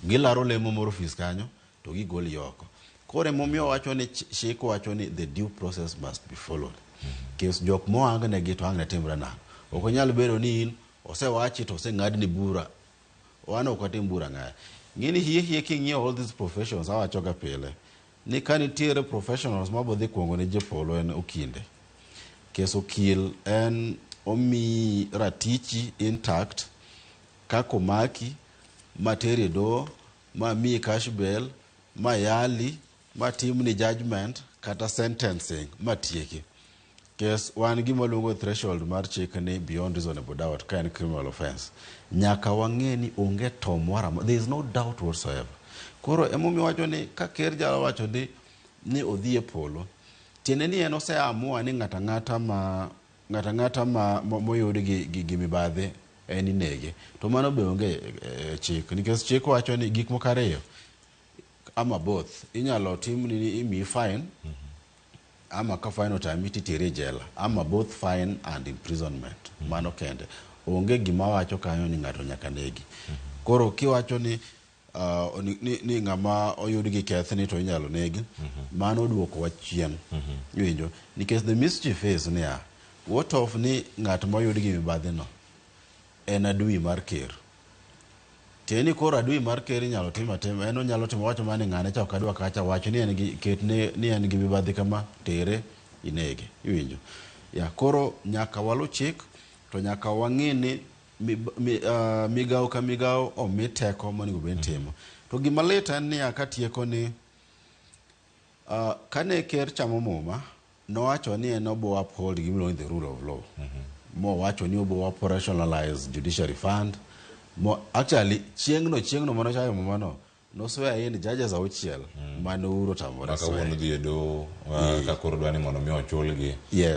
Gilaro lemo moro ofis kanyo to gigoli oko. Koro emomiyo wacho ni chik wacho ni the due process must be followed. Kes jok mohangnegi to ang' ne timre nang'o? Ok onyal bedo ni in osewachi to oseng'adni bura. Wan ok watim bura ng'aye. Ng'eni hie hie king'iyo all these professions awacho ga pile ni ka nitiere professionals ma bodhi kuongo ne ji polo en okinde. Kes okil en omiyi ratichi intact kaka omaki ma teri e doho ma miyi cash bail ma yali ma timni judgment kata sentencing ma tieki. Kes wan gima waluongo threshold mar chik ni beyond reasonable doubt ka en criminal offense. Nyaka wang'e ni onge to moro amora, there is no doubt whatsoever. Koro emomiyo wacho ni ka ker nyalo wacho ni odhi e polo, tiende ni en ose amua ni ng'ato ang'ata ma ng'ato ang'ata ma moyud gi mibadhi en inege. To mano be onge e chik nikech chik wacho ni gik moko ariyo ama both inyalo timni ni imiyi fine ama ka fine otami titeri e jela ama both fine and imprisonment. Mano kende. Onge gima wacho kanyo ni ng'ato nyaka negi. Koro kiwacho ni ni ng'ama oyud gi kethni to inyalo negi, mano duokowa chien. Iwinjo? Nikech the mischief is niya, what of ni ng'at moyud gi mibadhi no en adui mar ker. Tiende ni koro adui mar ker inyalo timo atima, en onyalo timo wacho mana ni ng'ane cha ok adwa kacha, wach ni en gi ket ne ni en gi mibadhi kama, tere inege. Iwinjo? Ya, koro nyaka walu chik to nyaka wang'e ni migawo ka migawo omi teko monego bed ni timo. To gima lit en niya katieko ni kane ker chamo muma, nowacho ni en obo uphold gima iluongo ni the rule of law. Mowacho ni obo operationalize judiciary fund. Mo, actually chieng'no manochayo muma no, noswear in judges 6 mane Uhuru otamore Ma kawuono swear. dhi e doho ka koro dwa ni mondo mi ochulgi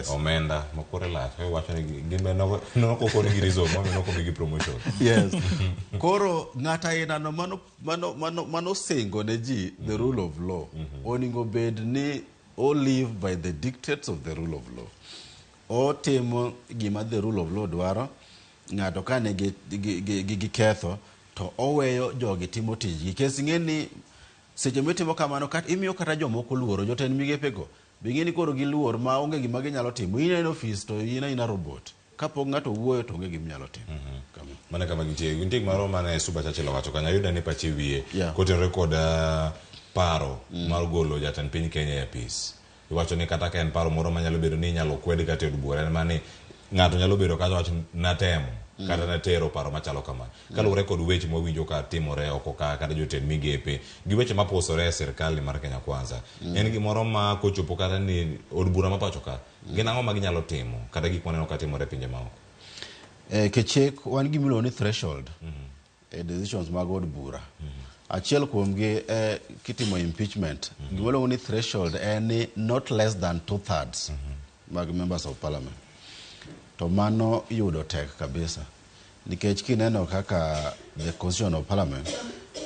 omenda ma kore lach. Iwacho ni gin be nok okonigi reason momiyo nok omigi promotion. Yes. Koro ng'at aina no mano singo ne ji the rule of law. Onego bed ni o live by the dictates of the rule of law. Otimo gima the rule of law dwaro. Ng'ato ka nigi gi ketho to oweyo jogi timo tijgi. Kes ing'e ni seche mitimo kamano kata imiyo kata jomoko luoro, jotend migepego be ing'e ni koro giluor ma onge gima ginyalo timo. In e ofis to in aina robot. Kapok ng'ato wuoyo to onge gima inyalo timo. Mano kama gintie. Nitie gimoro mane Suba Churchill owacho kanyo. Ayudo ni pache wiye kotenore kod paro mar golo jatend piny Kenya e apis. Iwacho ni kata ka en paro moro manyalo bedo ni inyalo kwed kata e od bura en mana ni ng'ato nyalo bedo kacha wacho natemo kata natero paro machalo kama. Kaluwore kod weche mwawinjo ka timore oko ka kata jotend migepe gi weche mapusore e sirkal mar Kenya Kwanza. En gimoro ma kochopo kata ni od bura ma pacho ka, gin ang'o ma ginyalo timo kata gik maneno ka timore e pinje maoko? Kechek wan gi gimiluongo ni threshold e decisions mag od bura. Achiel kuomgi kitimo impeachment, gima iluongo ni threshold en ni not less than 2/3 mag members of parliament. To mano yudo tek kabisa. Nikech kineno kaka the constitution of parliament,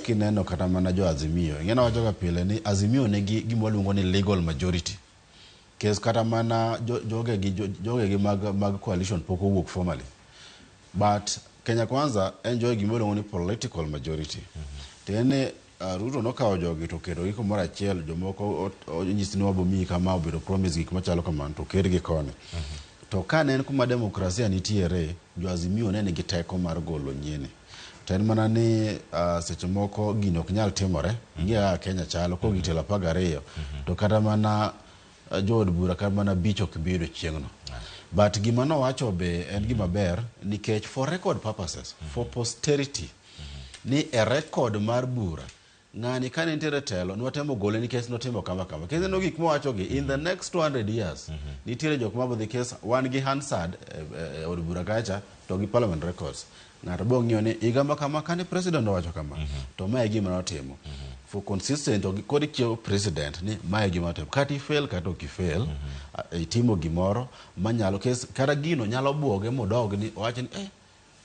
kineno kata mana jo Azimio, ing'e nawacho ga pile ni Azimio nigi gima waluongo ni legal majority. Kes kata mana jogegi mag coalition pok owuok formally. But Kenya Kwanza enjoy gima iluongo ni political majority. Tiende ni Ruto nokawo jogi to oketogi kumoro achiel, jomoko onyisi ni wabo miyi kama, obedo promise gik machalo kamano to okergi koni. To ka ne en kuma demokrasia nitiere, jo Azimio ne nigi teko mar golo nyieni. To en mana ni seche moko gino ok nyal timore, ing'eyo kaka Kenya chalo, kogik tielo 12, to kata mana jood bura kata mana 5 ok bi yudo chieng'no. But gima nowacho be en gima ber nikech for record purposes, for posterity, ni e record mar bura Ng'ani kane nitiere e telo nwatemo gole nikech notimo kama kama. Kendo ineno gik mowachogi in the next 200 years nitiere jok ma bodhi kes wan gi Hansard e, e, e od bura kacha to gi parliament records. Ng'ato bo ng'iyo ni higa ma kama kane president owacho kama to mae e gima notimo. For consistent to kod ichiewo president ni mae e gima notimo. Kata i fail kata ok i fail itimo gimoro manyalo kes kata gino nyalo buoge modog ni owach ni eh,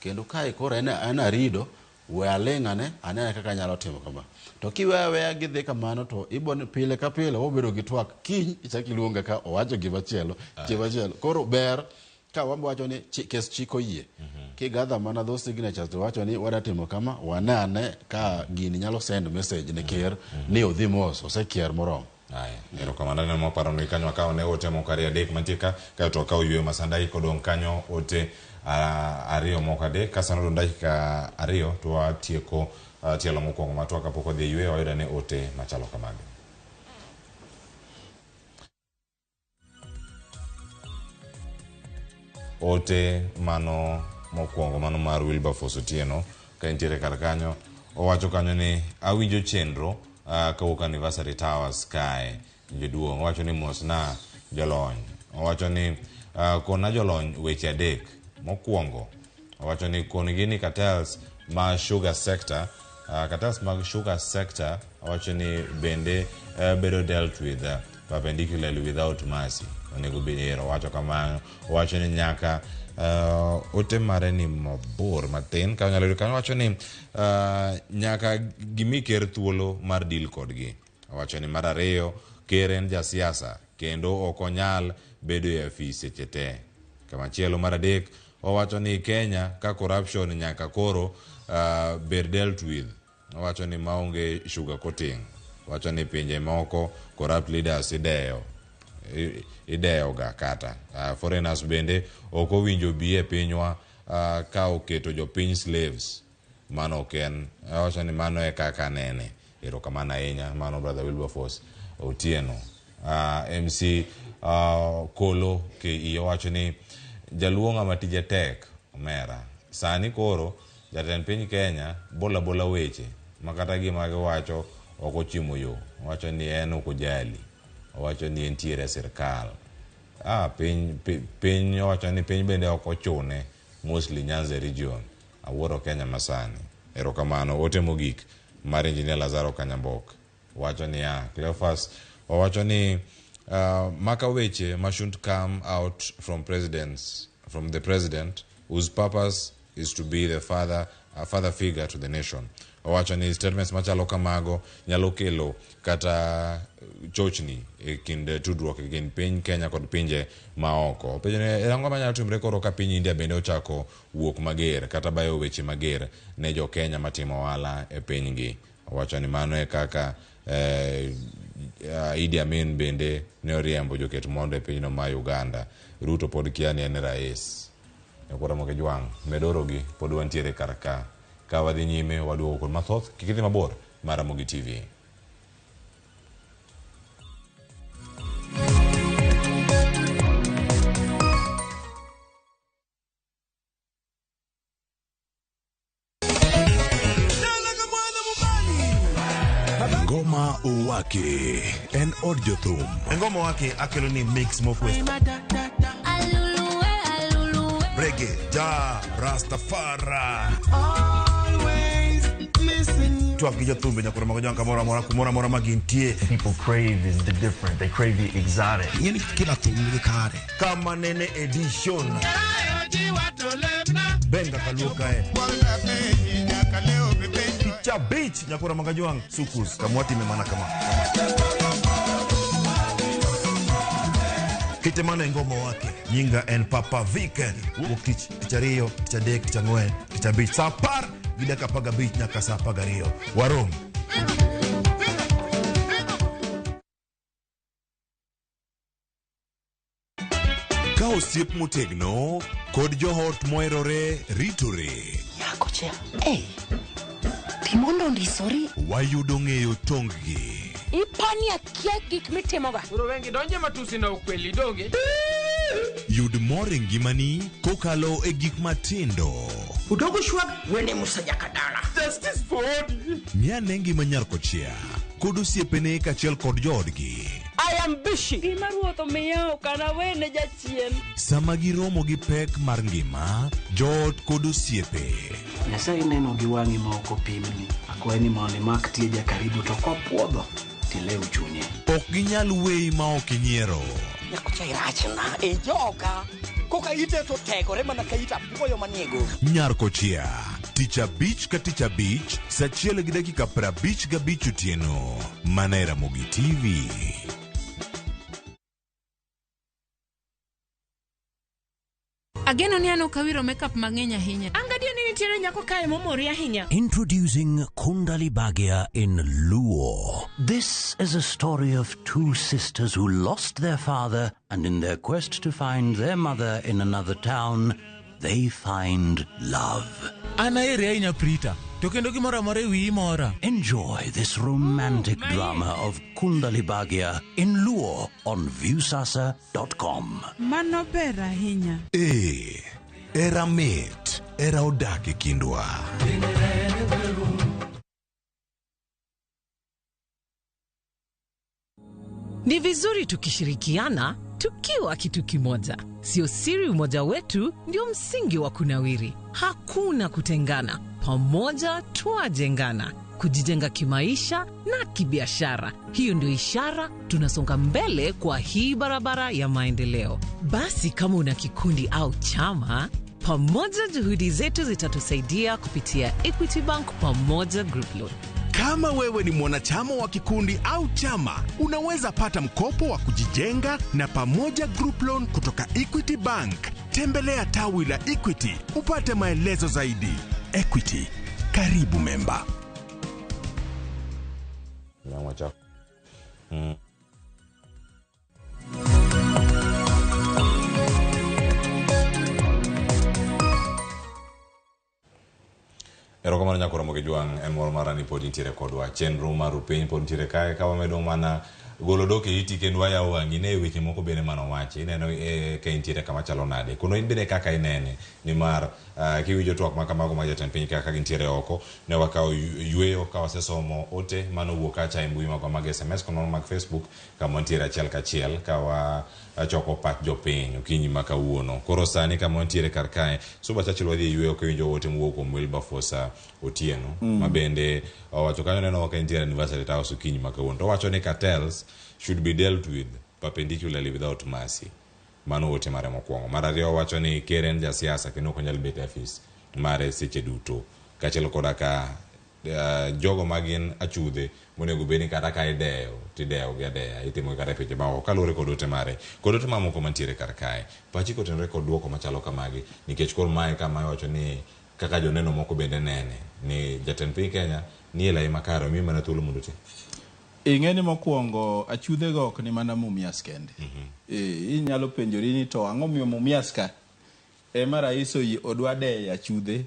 kendo kae koro en, en arido we aling' ane anene kaka anyalo timo kama to kiweyo aweya gidhi kamano to ibo ni pile ka pile wabedo gi twak kiny ichak iluonga ka owacho gimachielo gimachielo koro ber ka wambo wacho ni kes chik oyie kigather mana those signatures to wacho ni wadwa timo kama wane ane ka gini nyalo send message ne ker ni odhi mos osekier moromo. Aya, erokamano aneno maparo ni kanyo akawo ne ote moko ariyo adek mantie ka kaeto akawo yueyo masandai kodong' kanyo ote ariyo moko adek ka sano odong' dakika 2 to watieko tielo mokwongo ma twak kapok wadhi e yueyo wayudo ane ote machalo kamagi. Ote mano mokwongo mano mar Wilberforce Otieno ka entiere kar kanyo owacho kanyo ni awinjo chenro kawuok Anniversary Towers kae jaduong' owacho ni mosna jolony owacho ni kona jolony weche adek mokwongo owacho ni konigi ni cartels ma sugar sector cartels mag sugar sector owacho ni bende bedo dealt with perpendicularly without mercy onego bed ero owacho kamano owacho ni nyaka ote mare ni mabor matin ka onyalo yudo kanyo owacho ni nyaka gimi ker thuolo mar deal kodgi owacho ni mar ariyo ker en jasiasa kendo ok onyal bedo e afis seche te kamachielo mar adek owacho ni Kenya ka corruption nyaka koro bed dealt with owacho ni maonge sugar coating owacho ni pinje moko corrupt leaders ideyo ideyo ga kata foreigners bende ok owinjo bi e pinywa ka oketo jopiny slaves mano ok en owacho ni mano e kaka nene erokamano ahinya mano brother Wilberforce Otieno MC Kolo KE owacho ni jaluo ng'ama tije tek omera sani koro jatend piny Kenya bola bola weche ma kata gima giwacho ok ochimo yo owacho ni en ok ojali owacho ni entiere e sirkal piny piny owacho ni piny bende ok ochune mostly Nyanza region awuoro Kenya masani erokamano ote mogik mar engineer Lazaro Kanyambok wacho niya Cleophas owacho ni maka weche ma shouldn't come out from presidents from the president whose purpose is to be the father a father figure to the nation owacho ni statements machalo kamago nyalo kelo kata chochni e kind tudruok e kind piny Kenya kod pinje maoko. Penjo ni ang'o manyalo timore koro ka piny India bende ochako wuok mager kata bayo weche mager ne jo Kenya matimo ohala e pinygi. Owacho ni mano e kaka Idi Amin bende ne oriembo joket mwandu e pinyno ma Uganda. Ruto pod kia ni en rais. Nyakwar Ramogi Jwang', med orogi, pod wantiere kar ka. Ka wadhi nyime waduogo kod mathoth, kik idhi mabor mar Ramogi TV. Ngoma Owake en od jothum. Ngoma Owake akelo ni mix mokwe. Reggae, ja, Rastafari. Twak gi jothumbe nyaka romo gi kamoro amora kumoro amora ma gintie. People crave is the different. They crave the exotic. Ing'eni kila thum nigi kare. Kama nene edition. Benga kaluo kae. Picha beach nyakura magajwang sukus kamwati memana kama. Kite mano e ngoma wake nyinga en Papa Vic wuok tich tich ariyo tich adek tich ang'wen tich abich saa 10 gi dakika 15 nyaka saa 12 warom. Ka osiep motegno kod joot moherore ritore. Nyako cha, ei, Timondo ondisori. Wayudo ng'eyo tong-gi. Ipani akia gik mitimoga. Koro wengi donje matusi na ukweli donge. Yud mor e ngimani kokalo e gik matindo. Udogo shwag wene Musa Jakadala. Justice for Odi. Ng'i ane ngima nyar Kochia kod osiepene kaachiel kod joodgi. I am busy. Gima ruoth omiya ok anawene jachien. Sama giromo gi pek mar ngima, joot kod osiepe. Nyasaye neno gi wang'i ma ok opimni. Akwayi ni mondo imak tieja karibu to kopuodho tilew chunye. Ok ginyal weyi ma ok inyiero. Nyakocha irachna, ijoka. Koka ite to tegore mana ka it apuoyo manie go. Nyar Kochia, tich abich ka tich abich, sa achiel gi dakika 55 otieno, mana e Ramogi TV. Ageno ni an ok awiro makeup mang'eny ahinya. An gadier ni nitiere nyako kae momori ahinya. Introducing Kundali Bhagya in Luo. This is a story of two sisters who lost their father and in their quest to find their mother in another town, they find love. An aheri ahinya Prita, to kendo gimoro amora e wiyi mora. Enjoy this romantic drama of Kundali Bhagya in Luo on viewsasa.com. Mano ber ahinya. Ee, era mit, era odak e kindwa. Ni vizuri tukishirikiana tukiwa kitu kimoja. Sio siri umoja wetu ndio msingi wa kunawiri. Hakuna kutengana, pamoja twajengana, kujijenga kimaisha na kibiashara. Hiyo ndio ishara tunasonga mbele kwa hii barabara ya maendeleo. Basi kama una kikundi au chama, pamoja juhudi zetu zitatusaidia kupitia Equity Bank Pamoja Group Loan. Kama wewe ni mwanachama wa kikundi au chama, unaweza pata mkopo wa kujijenga na Pamoja Group Loan kutoka Equity Bank. Tembelea tawi la Equity upate maelezo zaidi. Equity, karibu memba. Nyang'wa chako. Erokamano nyako Ramogi Jwang' en mor mara ni pod intiere kodwa. Chenro mar Rupiny pod nitiere kae ka wamedo mana golo dok e iti kendo wayawo wang'i ne weche moko bende manowachi. Ineno ka intiere kama chalo nade. Kono in bende kaka inene nimar kiwinjo twak ma kamago mag jatend piny kaka gintiere oko ne wakawo yweyo ka wasesomo ote manowuok kacha e mbui magwa mag SMS kod mag Facebook kama wantiere achiel kachiel ka wachoko pach jopiny okinyi ma kawuono. Koro sani kama wantiere kar kae, Suba Churchill wadhi e yweyo kiwinjo ote mowuok kuom Wilberforce Otieno ma bende owacho kanyo neno ka entiere Anniversary House okinyi ma kawuono. To owacho ni cartels should be dealt with perpendicularly without mercy. Mano ote mare mokwongo. Mar ariyo owacho ni ker en jasiasa kendo ok onyal bet e afis mare seche duto. Kaachiel koda ka jogo ma gin achudhe monego bed ni kata ka idewo tidewo gi adeya itimo gi kata e pinje maoko kaluwore kod ote mare kod ote mamoko mantiere kar kae. Pachi kotenore kod duoko machalo kamagi nikech koro mae kama iwacho ni kaka joneno moko bende nene ni jatend piny Kenya ni e lai makare omiye mana thuolo mondo oti. Ing'e ni mokwongo achudhego ok ni mana Mumias kende. Inyalo penjori ni to ang'o miyo Mumias ka ema rais oyie odwa deyo achudhe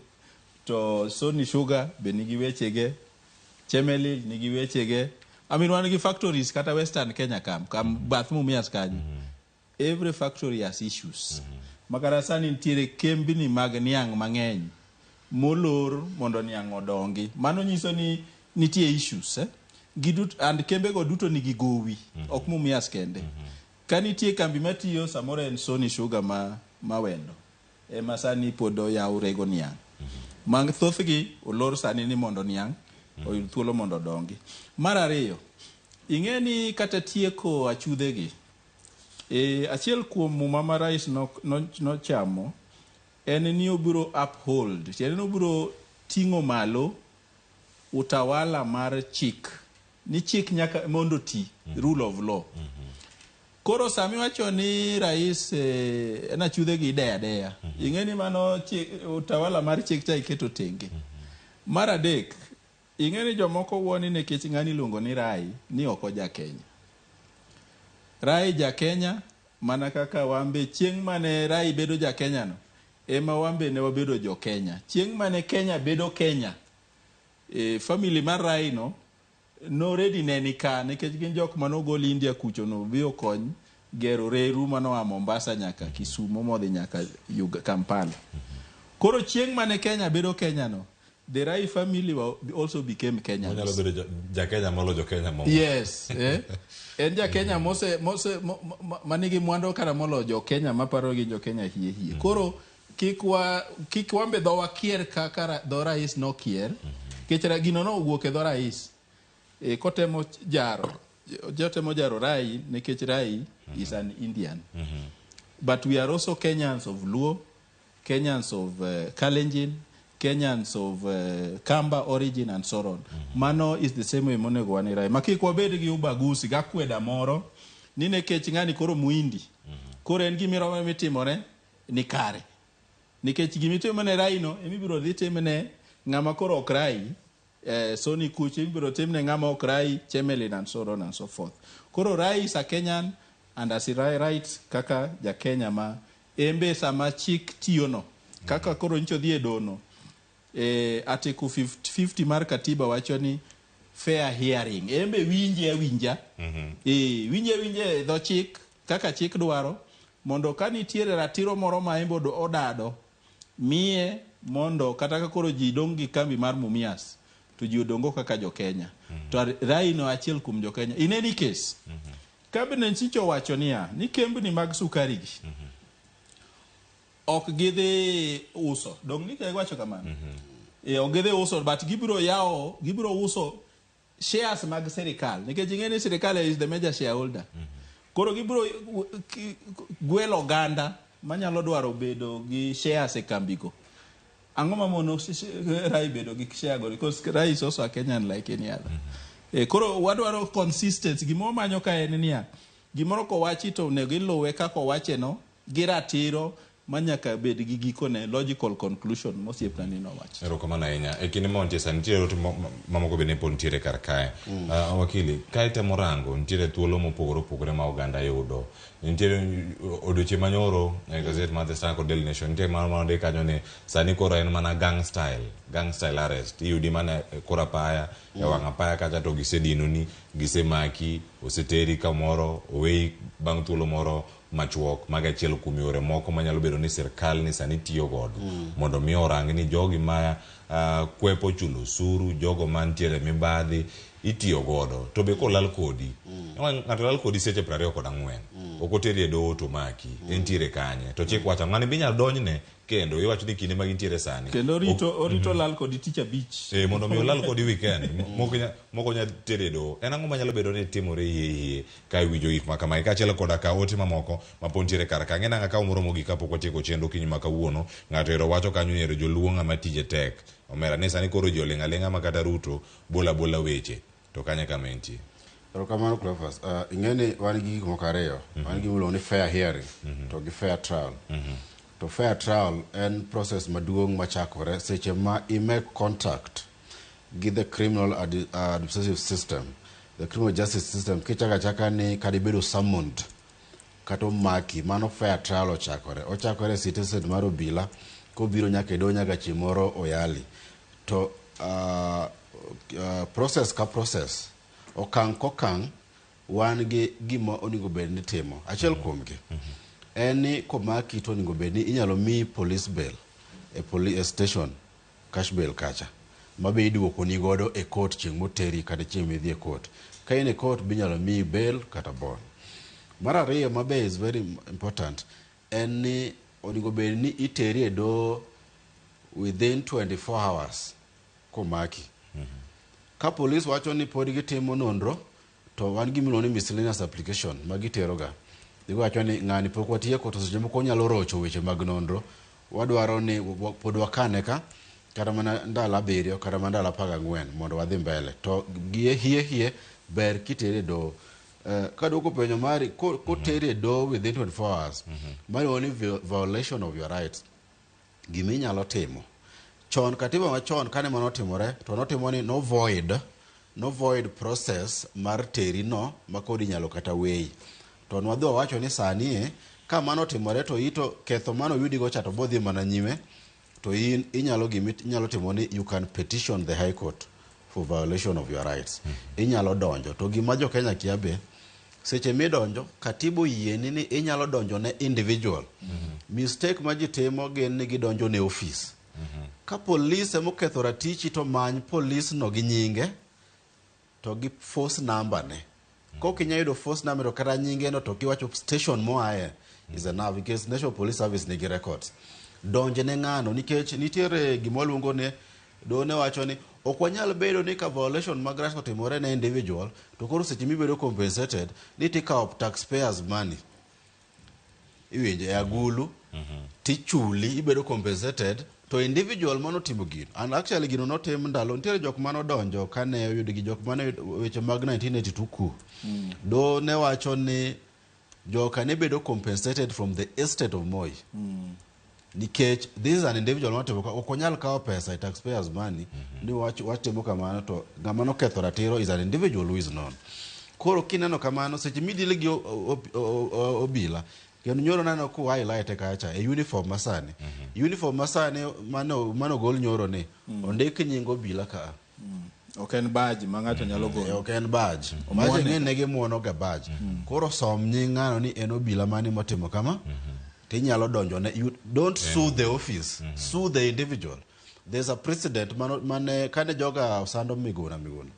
to Sony Sugar be nigi wechege, Chemelil nigi wechege. I mean wan gi factories kata Western Kenya kam bath Mumias kanyo. Every factory has issues. Makata sani nitiere kembni mag niang' mang'eny molor mondo niang' odongi. Mano nyiso ni nitie issues. And kembego duto nigi gowi, ok Mumias kende. Ka nitie kambi matiyo samoro en Sony Sugar ma Wendo. Ema sani pod oyaw rego niang'. Mang thothgi olor sani ni mondo niang' oyud thuolo mondo odongi. Mar ariyo, ing'e ni kata tieko achudhegi, achiel kuom muma ma rais nochamo en ni obiro uphold, tiende ni obiro ting'o malo utawala mar chik. Ni chik nyaka mondo ti, rule of law. Koro sami wacho ni rais en achudhegi ideyo adeya. Ing'e ni mano utawala mar chik cha iketo tenge. Mar adek, ing'e ni jomoko wuo ni nikech ng'ani iluongo ni Rai ni ok oja Kenya. Rai ja Kenya mana kaka wambe chieng' mane Rai bedo ja Kenya no ema wambe ne wabedo jo Kenya. Chieng' mane Kenya bedo Kenya, family mar Rai no no ready ne ni ka nikech gin jok manogol India kucho no bi okony gero reru manoa Mombasa nyaka Kisumo modhi nyaka Kampala. Koro chieng' mane Kenya bedo Kenya no, The Rai family were, also became Kenyans. Onyalo bedo ja Kenya molo jo Kenya moko. Yes. Eh? En ja Kenya mose, mose, mo, mo, manigi mwandu kata molo jo Kenya maparo gi jo Kenya hie hie. Koro kik wa kik wambe dhowa kier kaka dho rais nokier. Nikech gino nowuok e dho rais. E, kotemo jaro jotemo jaro Rai nikech Rai is an Indian. But we are also Kenyans of Luo, Kenyans of Kalenjin, Kenyans of Kamba origin and so on. Mano is the same way monego wan Rai. Ma kik wabed gi ubaguzi gi akweda moro ni nikech ng'ani koro muindi. Koro en gimiro mitimore ni kare. Nikech gimitimo ne Rai no emibiro dhi timne ng'ama koro ok Rai. Soni kuch ibiro timne ng'ama ok Rai, Chemelil and so on and so forth. Koro Rai is a Kenyan and as a right kaka ja Kenya ma embe sama chik tiyono kaka koro nyicho dhi e dono article 50, 50 mar katiba wacho ni fair hearing embe winje awinja winje awinja e dho chik kaka chik dwaro mondo ka nitiere ratiro moro ma embe odado miye mondo kata ka koro ji dong' gi kambi mar Mumias to ji odongo kaka jo Kenya to Rai no achiel kuom jo Kenya in any case cabinet nyicho wacho niya ni kembni mag sukari gi ok gidhi uso dong' ni wacho kamano ok gidhi uso but gibiro yawo gibiro uso shares mag sirikal nikech ing'e ni sirikal is the major shareholder koro gibiro gwelo oganda manyalo dwaro bedo gi shares e kambigo ang'o mamono Rai bedo gi share go because Rai is also a Kenyan like any other koro wadwaro consistency gima wamanyo ka en niya gimoro kowachi to onego iluwe kaka owache no gi ratiro manyaka bed gi gikone logical conclusion mosiepna ni nowacho. Erokamano ahinya. E kinde ma wantie sani, nitiere ote mamoko bende pod nitiere kar kae. Wakili, ka itemo rango, nitiere thuolo mopogore opogore ma oganda yudo. Nitiere odiochieng' manyoro e gazet mar The Star kod Daily Nation, nitie mano manondik kanyo ni sani koro en mana gang style arrest. Iyudi mana e kor apaya, e wang' apaya kacha to gisedinoni, gisemaki, oseteri kamoro, oweyi bang' thuolo moro machuok. Mago achiel kuom yore moko manyalo bedo ni sirkal ni sani tiyo godo mondo mi orang ni jogi ma kwepo chulo osuru, jogo mantiere mibadhi itiyo godo to be kolal kodi ng'ato lal kodi seche 24 ok oteri e doho to maki entiere kanye to chik wacho ng'ani be inyalo donjne kendo iwacho ni kinde ma gintiere sani kendo orito orito lal kodi tich abich mondo mi olal kodi weekend moko nya tere e doho en ang'o manyalo bedo ni timore hie hie ka iwinjo gik ma kamae kaachiel koda ka ote mamoko ma pod nitiere kar ka ng'e nang'a ka moro mogik kapok watieko chenro kinyi ma kawuono ng'ato ero wacho kanyo ni ero joluo ng'ama tije tek omera ni sani koro ji oling' aling'a ma kata Ruto bola bola weche to kanye kama entie. Erokamano Cleophas. Ing'e ni wan gi gik moko ariyo. Wan gi gimiluongo ni fair hearing to gi fair trial. To fair trial en process maduong' machakore seche ma i make contact gi the criminal administrative system, the criminal justice system kichako achaka ni kata ibedo summoned kata omaki mano fair trial ochakore. Ochakore e citizen mar obila kobiro nyaka e doho nyaka chieng' moro oyali. To process ka process okang' kokang' wan gi gima onego bed ni timo. Achiel kuomgi en ni komaki to onego bed ni inyalo miyi police bail e station cash bail kacha ma be iduokoni godo e court chieng' moteri kata chieng' midhi e court. Ka in e court be inyalo miyi bail kata bond. Mar ariyo ma be is very important en ni onego bed ni iteri e doho within 24 hours komaki. Ka police wacho ni pod gitimo nonro to wan gi gimiluongo ni miscellaneous application ma giteroga. Giwacho ni ng'ani pok watieko to seche moko onyalo rocho weche mag nonro. Wadwaro ni pod wakane ka kata mana ndalo 7 kata mana ndalo 14 mondo wadhi mbele. To gie hie hie ber kitere e doho. Kaduoko penjo mari koteri e doho within 24 hours mano ni violation of your rights. Giminyalo timo chon katiba machon kane mano otimore to notimo ni no void process mar teri no ma kod inyalo kata weyi to nwadhi wawacho ni sani e ka mano otimore to ito ketho mano oyudigo cha to bodhi mana nyime to in inyalo gimi inyalo timo ni you can petition the high court for violation of your rights inyalo donjo to gima jo Kenya kia be seche midonjo katiba oyieni ni inyalo donjo ne individual mistake ma ji timo gin ni gidonjo ne office. Ka polis emoketho ratichi to many polis no gi nyinge to gi force number ne. Kok inya yudo force number to kata nyinge no to kiwacho station moaye is enough because National Police Service nigi records. Donj ne ng'ano nikech nitiere gima waluongo ni doho ne wacho ni ok wanyal bedo ni ka violation mag rights otimore ne individual to koro seche mibedo compensated ni tikawo taxpayers money iwinjo e agulu tichuli ibedo compensated to individual manotimo gino and actually gino notim ndalo nitiere jok manodonjo kane oyudgi jok mane oyud weche mag 1982 coup doho ne wacho ni joka ne bedo compensated from the estate of Moi nikech this is an individual matimo ka ok onyal kawo pesa e taxpayers money ni wach watimo kamano to ng'ama noketho ratiro is an individual who is known koro kineno kamano seche midile gi obila kendo nyoro naneno ku highlight kacha e uniform masani uniform masani mane mane ogol nyoro ni ondik nying obila ka Ok en badge ma ng'ato nyalo golo. Ok en badge. Omuone. Badge ng'eny ne gimuono ga badge. Koro som nying ng'ano ni en obila mane motimo kama tinyalo donjo ne you don't sue the office sue the individual there's a precedent mano, mane kane joga osando Miguna Miguna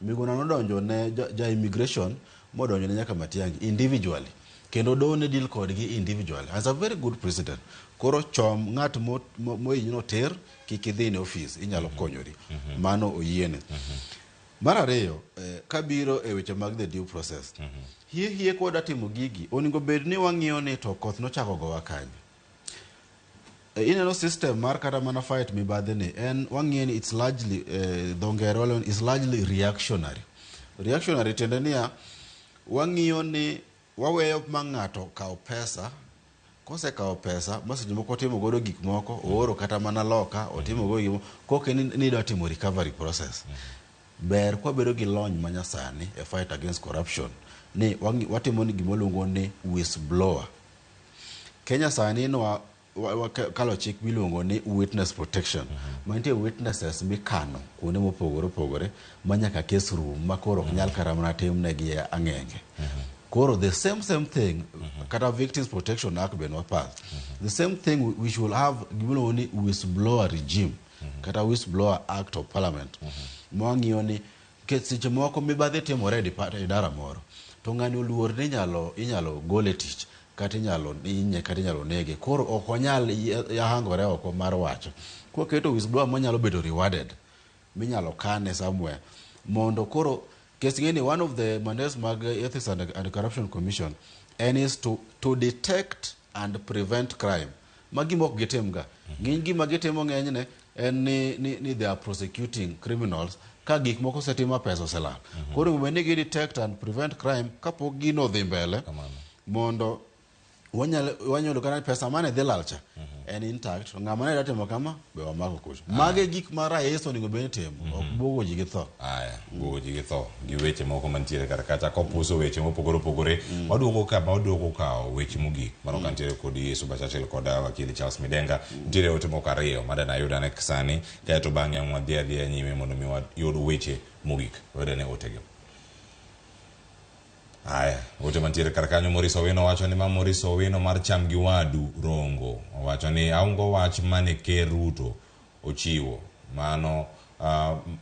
Miguna nodonjo ne ja, ja immigration modonjo ne nyaka Matiang'i individually kendo doho ne deal kodgi individually as a very good precedent koro chom ng'at mohinyi no ter kik idhi ne office inyalo konyori mano oyiene mar ariyo kabiro e weche mag the due process hie hie kwa timo gigi onego bed ni wang'iyo ni to koth nochako gowa kanye ineno system mar kata mana fight mibadhi ni en wang'iyo ni it's largely dho ngere waluongo ni is largely reactionary reactionary tiende niya wang'iyo ni waweyo ma ng'ato kaw pesa kosekawo pesa ma seche moko otimo godo gik moko ooro kata mana loka otimo godo gik moko koka ni ni idwa timo recovery process ber kwabedo gi lony manyasani e fight against corruption ni watimo ni gima ni whistleblower Kenya sani nwa wakalo chik miluongo ni witness protection ma nitie witnesses mikano kuonde mopogore opogore ma nyaka kes rum ma koro ok nyal kata mana timnegi ang'enge koro the same same thing kata victims protection act be nwapass the same thing we should have gimiluongo ni whistleblower regime kata whistleblower act of parliament mwang'iyo ni nikech seche moko mibadhi timore e idara moro to ng'ani oluor ni inyalo gole tich kata inyalo hinye kata inyalo nege koro ok onyal hangore oko mar wacho kwaketo whistleblower manyalo bedo rewarded minyalo kane somewhere mondo koro kes ng'eni one of the mandates mag Ethics and Corruption Commission en is to detect and prevent crime ma gima ok gitim ga ng'eny gima gitimo ng'enyne en ni they are prosecuting criminals ka gik moko osetim ma pesa oselal koro onego bed ni gi detect and prevent crime kapok gino odhi mbele mondo wanyalo kata pesa mane dhi lal cha en intact to ng'ama ne dwa timo kama be wamako kucho mago e gik ma rais onego bed ni timo ok buogo ji gi tho aya buogo ji gi tho gi weche moko mantiere kar kacha kopuso weche mopogore opogore waduogo ka waduogo kawo weche mogik mano ka nitiere kod Yesu Bachachel kod wakili Charles Midenga nitiere ote moko ariyo madana ayudane sani kaeto bang'e ang' wadhi adhiya nyime mondo mi wayud weche mogik wayudane otegi Aya, ote mantiere kar kanyo Maurice Owino wacho ni ma Maurice Owino mar cham gi wadu Rongo owacho ni aungo wach mane Ker Ruto ochiwo mano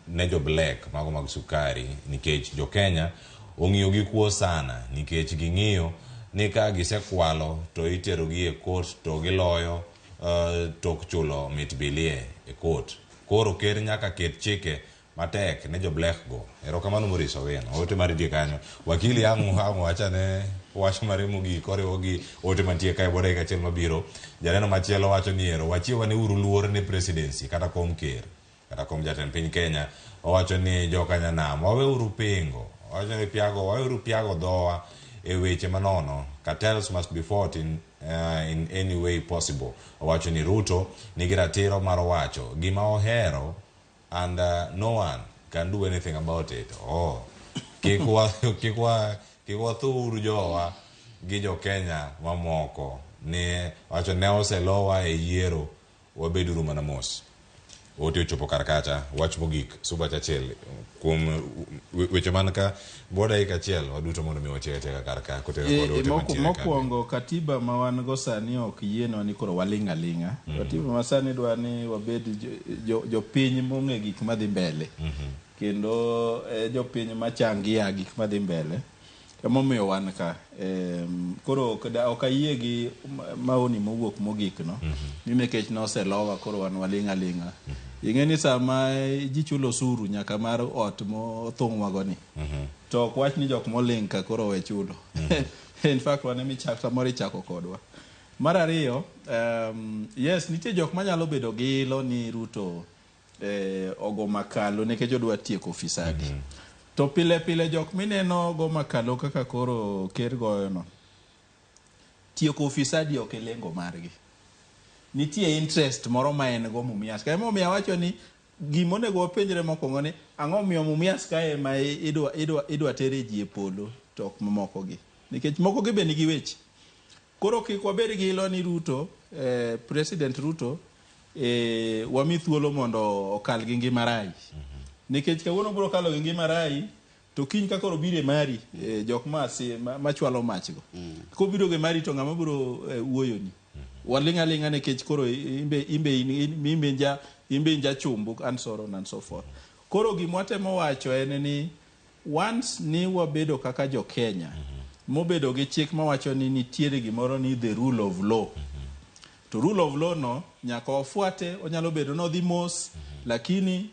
ne jo black mago mag sukari nikech jo Kenya ong'iyo gi kuo sana nikech ging'iyo ni ka gisekwalo to itero gi e court to giloyo tok chulo mit bilie e court. Koro ker nyaka ket chike matek ne jo black go. Erokamano Maurice Owino. Ote mari nitie kanyo. Wakili ang' ang' wachane wach mare mogik koriwo gi ote mantie kae bwo dakika achiel mabiro. Janeno machielo wacho ni ero wachiw ane uru luor ne presidency kata kom ker kata kom jatend piny Kenya. Owacho ni jokanyanam waweuru pingo. Owacho ni piago waweuru piago dhowa e weche manono. Cartels must be fought in any way possible. Owacho ni Ruto nigi ratiro mar wacho gima ohero and no one can do anything about it. Oh, kik wa kik wa kik wathur jowa gi jo Kenya mamoko ni wacho ne oselowa e yiero wabeduru mana mos. Ote ochopo kar kacha wach mogik Suba Churchill kuom Weche man ka bwo dakika achiel waduto mondo mi watiek atieka kar ka kotero kod ote mantiere ka. Mokwongo katiba ma wan go sani ok yienwa ni koro waling' aling'a. Katiba ma sani dwa ni wabed jopiny mong'e gik madhi mbele. Kendo jopiny machangia gik madhi mbele. Emomiyo wan ka. Koro ok ayie gi maoni mowuok mogik no. Ni nikech noselowa koro wan waling' aling'a. Ing'e ni sama ji chulo osuru nyaka mar ot mothung'wa go ni. To ok wach ni jok moling' ka koro we chulo. In fact wan ema samoro ichako kodwa. Mar ariyo, yes nitie jok manyalo bedo gi ilo ni Ruto ogo makalo nikech odwa tieko ufisadi. To pile pile jok mineno go makalo kaka koro ker goyo no, tieko ufisadi ok e lengo margi. Nitie interest moro ma en go Mumias. Ka emomiyo awacho ni gima onego wapenjre mokwongo ni ang'o miyo Mumias kae ema idwa tere ji e polo to ok mamoko gi. Nikech moko gi be nigi weche. Koro kik wabed gi ilo ni Ruto, President Ruto, wami thuolo mondo okal gi ngima rai. Nikech kawuono biro kalo gi ngima rai, to kiny ka koro biro e mari, jok machwalo mach go. Kobiro gi mari to ng'ama biro wuoyoni. Waling' aling'a nikech koro imbe in jachumbu and so on and so forth. Koro gima watemo wacho en ni once ni wabedo kaka jo Kenya, mobedo gi chik mawacho ni nitiere gimoro ni the rule of law. To rule of law no nyaka wafuate, onyalo bedo ni odhi mos, lakini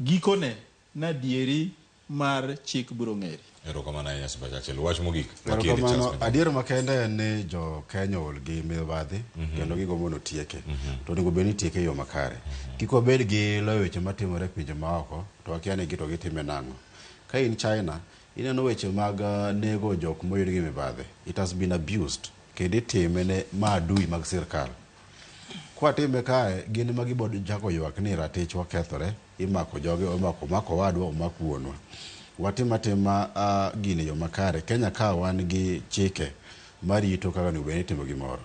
gikone nadieri mar chik biro ng'ere. Erokamano ahinya Simba Churchill. Wach mogik. Wakili Charles Erokamano. Manyaka. Adier makende en ni jo Kenya ol gi mibadhi kendo gigombo ni otieke. To onego bed ni itieke e yo makare. Kik wabed gi loyo weche matimore e pinje maoko to wakia ni to gitime nang'o. Ka in China, ineno weche mag nego jok moyud gi mibadhi. It has been abused kendo itime ne maadui mag sirkal. Kwatime kae, gin ema gibo chako ywak ni ratichwa kethore, imako joge, omako omako owadwa, omak wuonwa. Watim atima gini e yo makare. Kenya ka wan gi chike marito kaka onego bed ni itimo gimoro.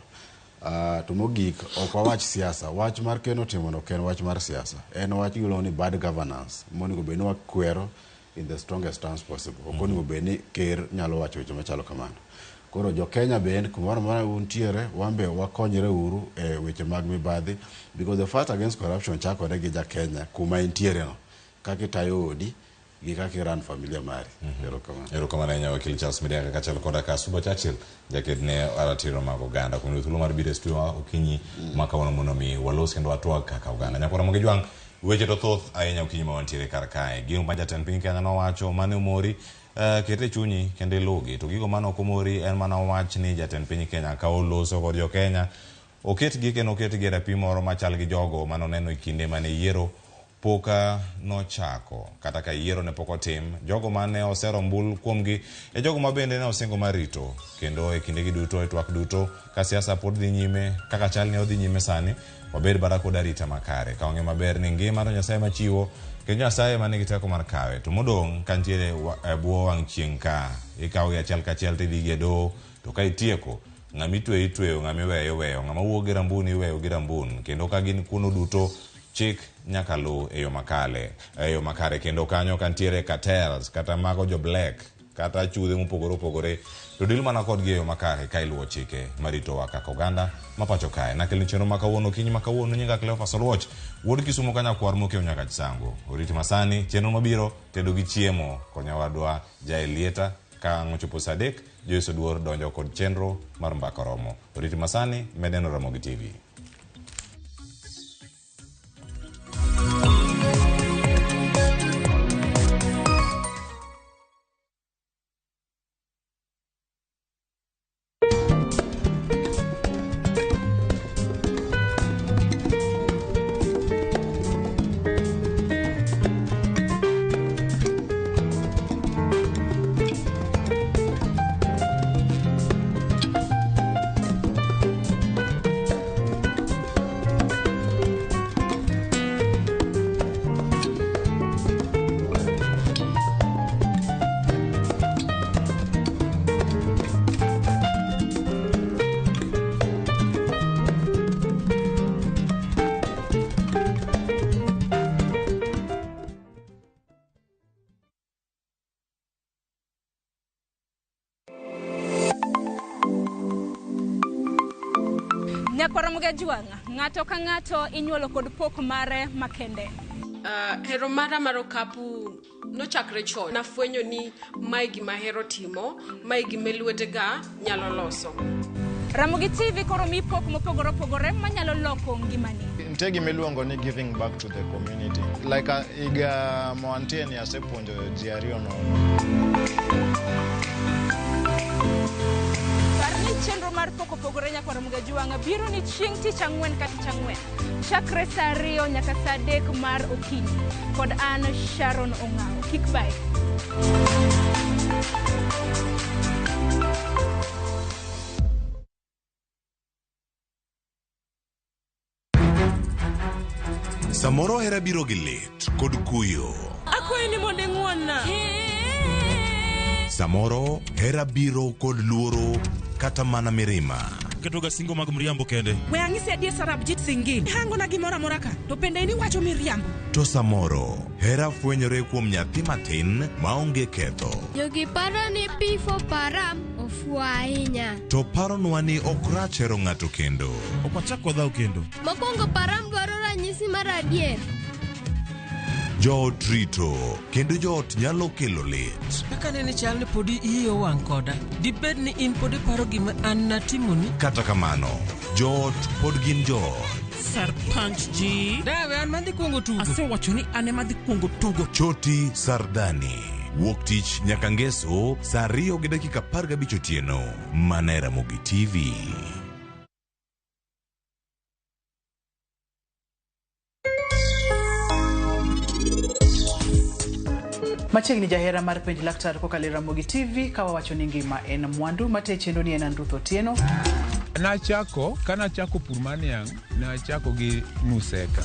To mogik, ok wawach siasa. Wach mar ker notimono ok en wach mar siasa. En wach giluongo ni bad governance monego bed ni wakwero in the strongest terms possible. Ok onego bed ni ker nyalo wacho weche machalo kamano. Koro jo Kenya bende kumoro amora untiere, wan be wakonyre uru e weche mag mibadhi because the fight against corruption chakore gi ja Kenya kuma entiere no. Kaka itayo odi gi kaka i run familia mari. Erokamano. Erokamano ahinya Wakili Charles Midiaka kaachiel koda ka Suba Churchill jaked ne ratiro mag oganda kuom yudo thuolo mar biro e studio ma okinyi ma kawuono mondo mi walos kendo watwag kaka oganda. Nyakwara Mogi Jwang', weche to thoth ahinya okinyi ma wantiere kar kae. Gino ma jatend piny Kenya nowacho mane omori ket e chunyi kendo iluwgi. To gigo mane ok omori en mana wach ni jatend piny Kenya ka oloso kod jo Kenya oketgi kendo oketgi e rapim moro machal gi jogo mane oneno e kinde mane yiero pok nochako kata ka yiero ne pok otim. Jogo mane osero ombulu kuomgi e jogo ma bende ne osingo mar rito kendo e kindegi duto e twak duto ka siasa pod dhi nyime kaka chal ni odhi nyime sani wabed bara kod arita makare ka wang'eyo maber ni ngima to Nyasaye machiwo kendo Nyasaye ma nigi teko mar kawe to modong' ka nitiere e bwo wang' chieng' ka ikawogi achiel kachiel tidhi gi e doho to ka itieko ng'ama itweyo itweyo ng'ama iweyo iweyo ng'ama wuok gi rambun iweyo gi rambun kendo ka gin kuno duto chik nyaka luw e yo makale e yo makare kendo kanyo ka nitiere cartels kata mago jo black kata chudhe mopogore opogore to deal mana kodgi e yo makare ka iluwo chike maritowa kaka oganda ma pacho kae. Nakelni chenro ma kawuono okinyi ma kawuono nyinga Cleophas Oluoch wuod Kisumo ka nyakwar mokiewo nyaka Chisango. Oriti masani chenro mabiro tedo gi chiemo kod nyawadwa Jaelieta ka ang' ochopo saa 3 Joyce Oduor donjo kod chenro mar mbaka oromo. Oriti masani med neno Ramogi TV. Nyakwar Ramogi Ajwang', ng'ato ka ng'ato inyuolo kod pok mare makende. Hero mara mar okapu nochakre chon. Nafwenyo ni mae gima ahero timo, mae gima lwetega nyalo loso. Ramogi TV koro mi pok mopogore opogore manyalo loko ngimani. Nitie gima iluongo ni giving back to the community. Like higa mawantie ni asepuonjo ji ariyo nono. Par ni chenro mar pok opogore nyakwar Ramogi Ajwang' biro ni chieng' tich ang'wen ka tich ang'wen. Chakre saa 2 nyaka saa 3 mar okinyi. Kod an Sharon Ong'awo. Kik bayi. Samoro hera biro gi lit kod kuyo. Akwayi ni mondo ing'won-na. Samoro hera biro kod luoro kata mana mirima. Ketoga singo mag mriambo kende. We ang'isi adier Sarabjit Singh. Hangona gimoro amora ka, to bende in iwacho miriambo. To samoro hera fwenyore kuom nyathi matin maonge ketho. Jogi paro ni P4 Param ofuwo ahinya. To paronwa ni ok rach hero ng'ato kendo. Ok wachak wadhaw kendo. Mokwongo Param dwaro ranyisi mar adier. Joot rito kendo joot nyalo kelo lit. Kaka nene chal ni podi iyi owang' koda. Dibed ni in pod iparo gima an natimoni? Kata kamano, joot pod gin joot. Sarpanch ji. Dawe an madhi kuongo tugo. Asewacho ni an ema dhi kuongo tugo. Choti Sardani. Wuok tich nyaka ngeso saa 2:15 otieno. Mana e Ramogi TV. Machiegni jahera mar penj laktar kokalo e Ramogi TV ka wawacho ni ngima en mwandu mate chenro ni en an Ruth Otieno. Nachako, kanachako pur mar niang', nachako gi nus eka.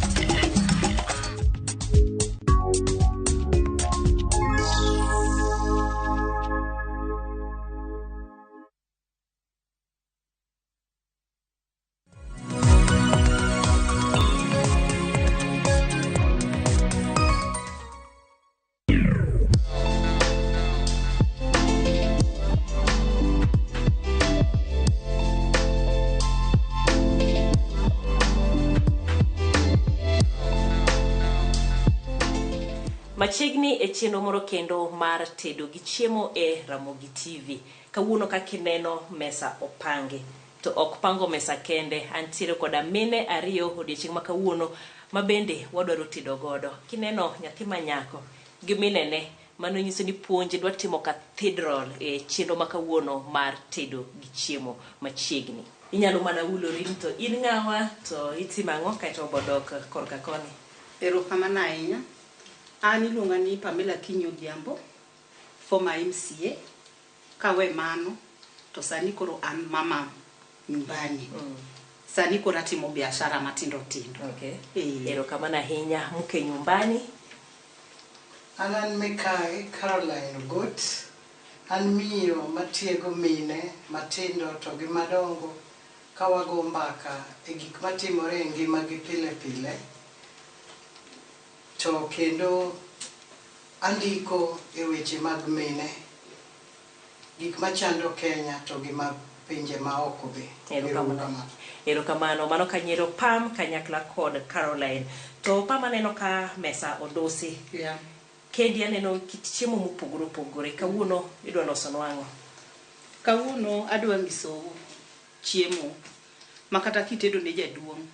Machiegni e chenro moro kendo mar tedo gi chiemo e Ramogi TV. Kawuono kaka ineno mesa opangi. To ok pango mesa kende, antiere koda mine ariyo odiochieng' ma kawuono ma bende wadwaro tedo godo. Kineno nyathi ma nyako gi minene, mano nyiso ni puonj dwa timo cathedral e chenro ma kawuono mar tedo gi chiemo machiegni. Inyalo mana wulori ni to in ng'awa to itimo ang'o kaeto wabodok korka koni. Erokamano ahinya. An iluonga ni Pamela Kinyi Odhiambo, former MCA. Kawe mano, to sani koro an mama nyumbani. Sani koro atimo biashara matindo tindo. Okay. Erokamano ahinya mke nyumbani. An an Mikai Caroline Ogot, an miyo matiego mine matindo to gi madongo ka wago mbaka e gik matimore e ngimagi pile pile. To kendo andiko e weche mag mine, gik machando Kenya to gi ma pinje maoko be. Erokamano. Erokamano. Mano kanyiero Pam kanyakla kod Caroline. To Pam aneno ka mesa odosi. Yeah. Kendi aneno kit chiemo mopogore opogore. Kawuono idwa loso nwang'o? Kawuono adwa nyisou chiemo ma kata kitedo ne jaduong',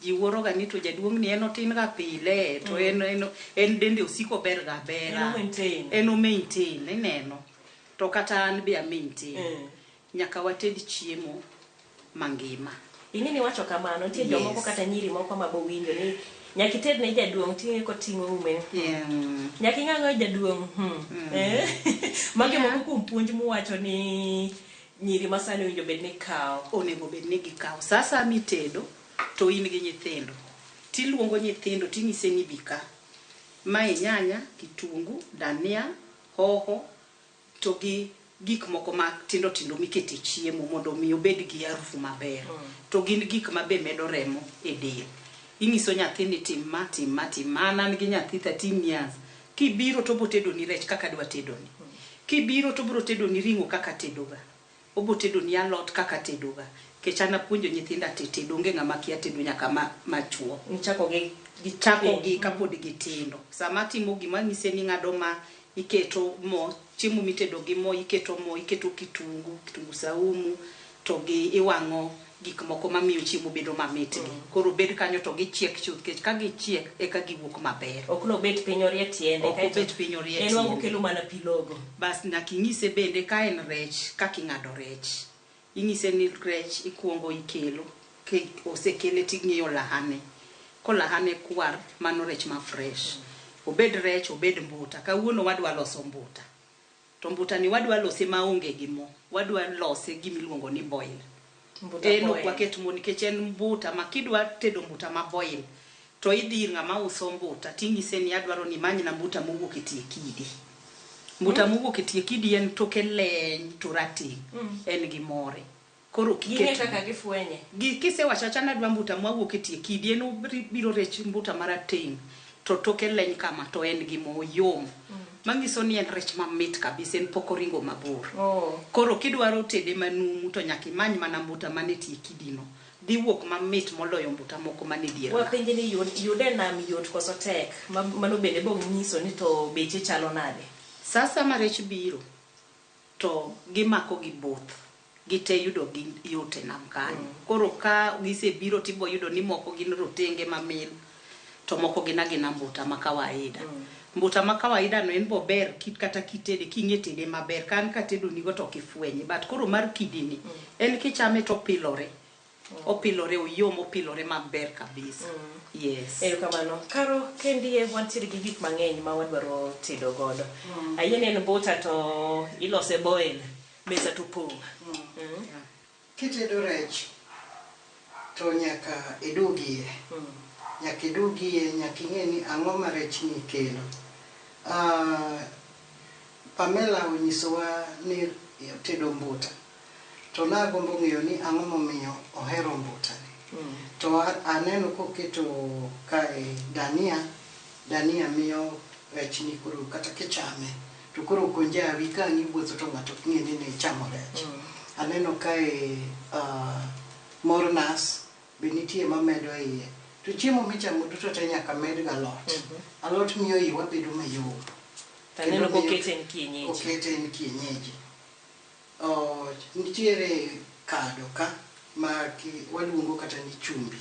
ji wuoro ga ni to jaduong' ni en otin ga pile to en dende osiko ber ga bera. En o maintain. En o maintain, ineno. To kata an be a maintain. Nyaka wated chiemo mangima. Ing'e ni wacho kamano, nitie jomoko kata nyiri moko ma bowinjo ni nyaka ited ne jaduong' ting'e koting'o ume. Nyaka ing'ang'o jaduong'. Magi moko kuom puonj muwacho ni nyiri masani owinjo bed ni kawo. Onego bed ni gikawo. Sa asaya mitedo to in gi nyithindo. Tiluongo nyithindo ting'ise ni bi ka. Mae nyanya, kitungu, dania, hoho to gi gik moko matindo tindo mikete chiemo mondo mi obed gi harufu maber. To gin gik ma be medo remo e del. Ing'iso nyathi ni tim ma, tim ma, tim ma. An an gi nyathi 13 years. Kibiro to obiro tedoni rech kaka adwa tedoni. Kibiro to obiro tedoni ring'o kaka atedoga. Obo tedo ni alot kaka tedoga. Nikech an apuonjo nyithinda te tedo, onge ng'ama kia tedo nyaka ma chuo. Nichako gi Chako gi kapod gitindo. Sama atimo gima anyise ni ng'ado ma iketo mo, chiemo mitedo gi mo, iketo mo, iketo kitungu, kitungu saumu, to gi iwang'o gik moko mamiyo chiemo bedo mamit gi. Koro bed kanyo to gichiek chuth, nikech ka gichiek eka giwuok maber. Ok nobet piny orie tiende. Ok obet piny orie En wang' tiende. okelo mana pi logo. Bas nyaka inyise bende ka en rech, kaka ing'ado rech. Inyise ni rech ikuongo ikelo, osekele ting'iyo lahane. Kolahane kwar, mano rech ma fresh. Obed rech, obed mbuta. Kawuono wadwa loso mbuta. To mbuta ni wadwa lose maonge gi mo. Wadwa lose gimiluongo ni boil. Mbuta En ok boil. waket mo nikech en mbuta ma kidwa tedo mbuta ma boil to idhi ir ng'ama uso mbuta ting'ise ni adwaro ni imanyna mbuta mowuok e tie kidi. Mbuta mowuok e tie kidi en toke leny to rateng'. En gi more. Koro Ging'e kiketo kaka gifwenye. gi kisewacho acha ni adwa mbuta mawuok e tie kidi en obiro rech mbuta marateng' to toke leny kama to en gi mo yom. Manyiso ni en rech mamit kabisa, en pok oringo mabor. Koro kidwaro tede manumu to nyaka imany mana mbuta mane tie kidino. Dhi wuok mamit moloyo mbuta moko mane dier nam. Wapenje ni yude nam yot koso tek. Mano bende bo nyiso ni to beche chalo nade. Sasa ma rech biro to gimako gi both. Gite yudo gi yot e nam kanyo. Koro ka gisebiro tibo yudo ni moko gin rotenge mamil to moko gin agina mbuta ma kawaida. Mbuta ma kawaida no en bo ber kata kitede king'e tede maber. Ka an katedo nigo to ok ifwenye. But koro mar kidini en kichame to opilore. Opilore, oyom, opilore maber kabisa. Yes. Erokamano. Karo kendie wantiere gi gik mang'eny ma wadwaro tedo godo. Ayie ni en mbuta to ilose boil, mesa to pong'. Kitedo rech to nyaka idugie. Nyaka idugie, nyaka ing'e ni ang'o ma rech ni kelo. Pamela onyisowa ni otedo mbuta. To nagombo ng'eyo ni ang'o momiyo ohero mbuta ni. To aneno koketo kae dania, dania miyo rech ni koro kata kichame to koro ok onjawi ka ang' iwuotho to ng'ato ok ng'e ni ne ichamo rech. Aneno kae mor nas be nitie mamedo iye. To chiemo michamo duto te nyaka med galot. Alot miyo iwa bedo mayom. To aneno kokete en kienyeji. Okete en kienyeji. Nitiere kado ka ma waluongo kata ni chumbi.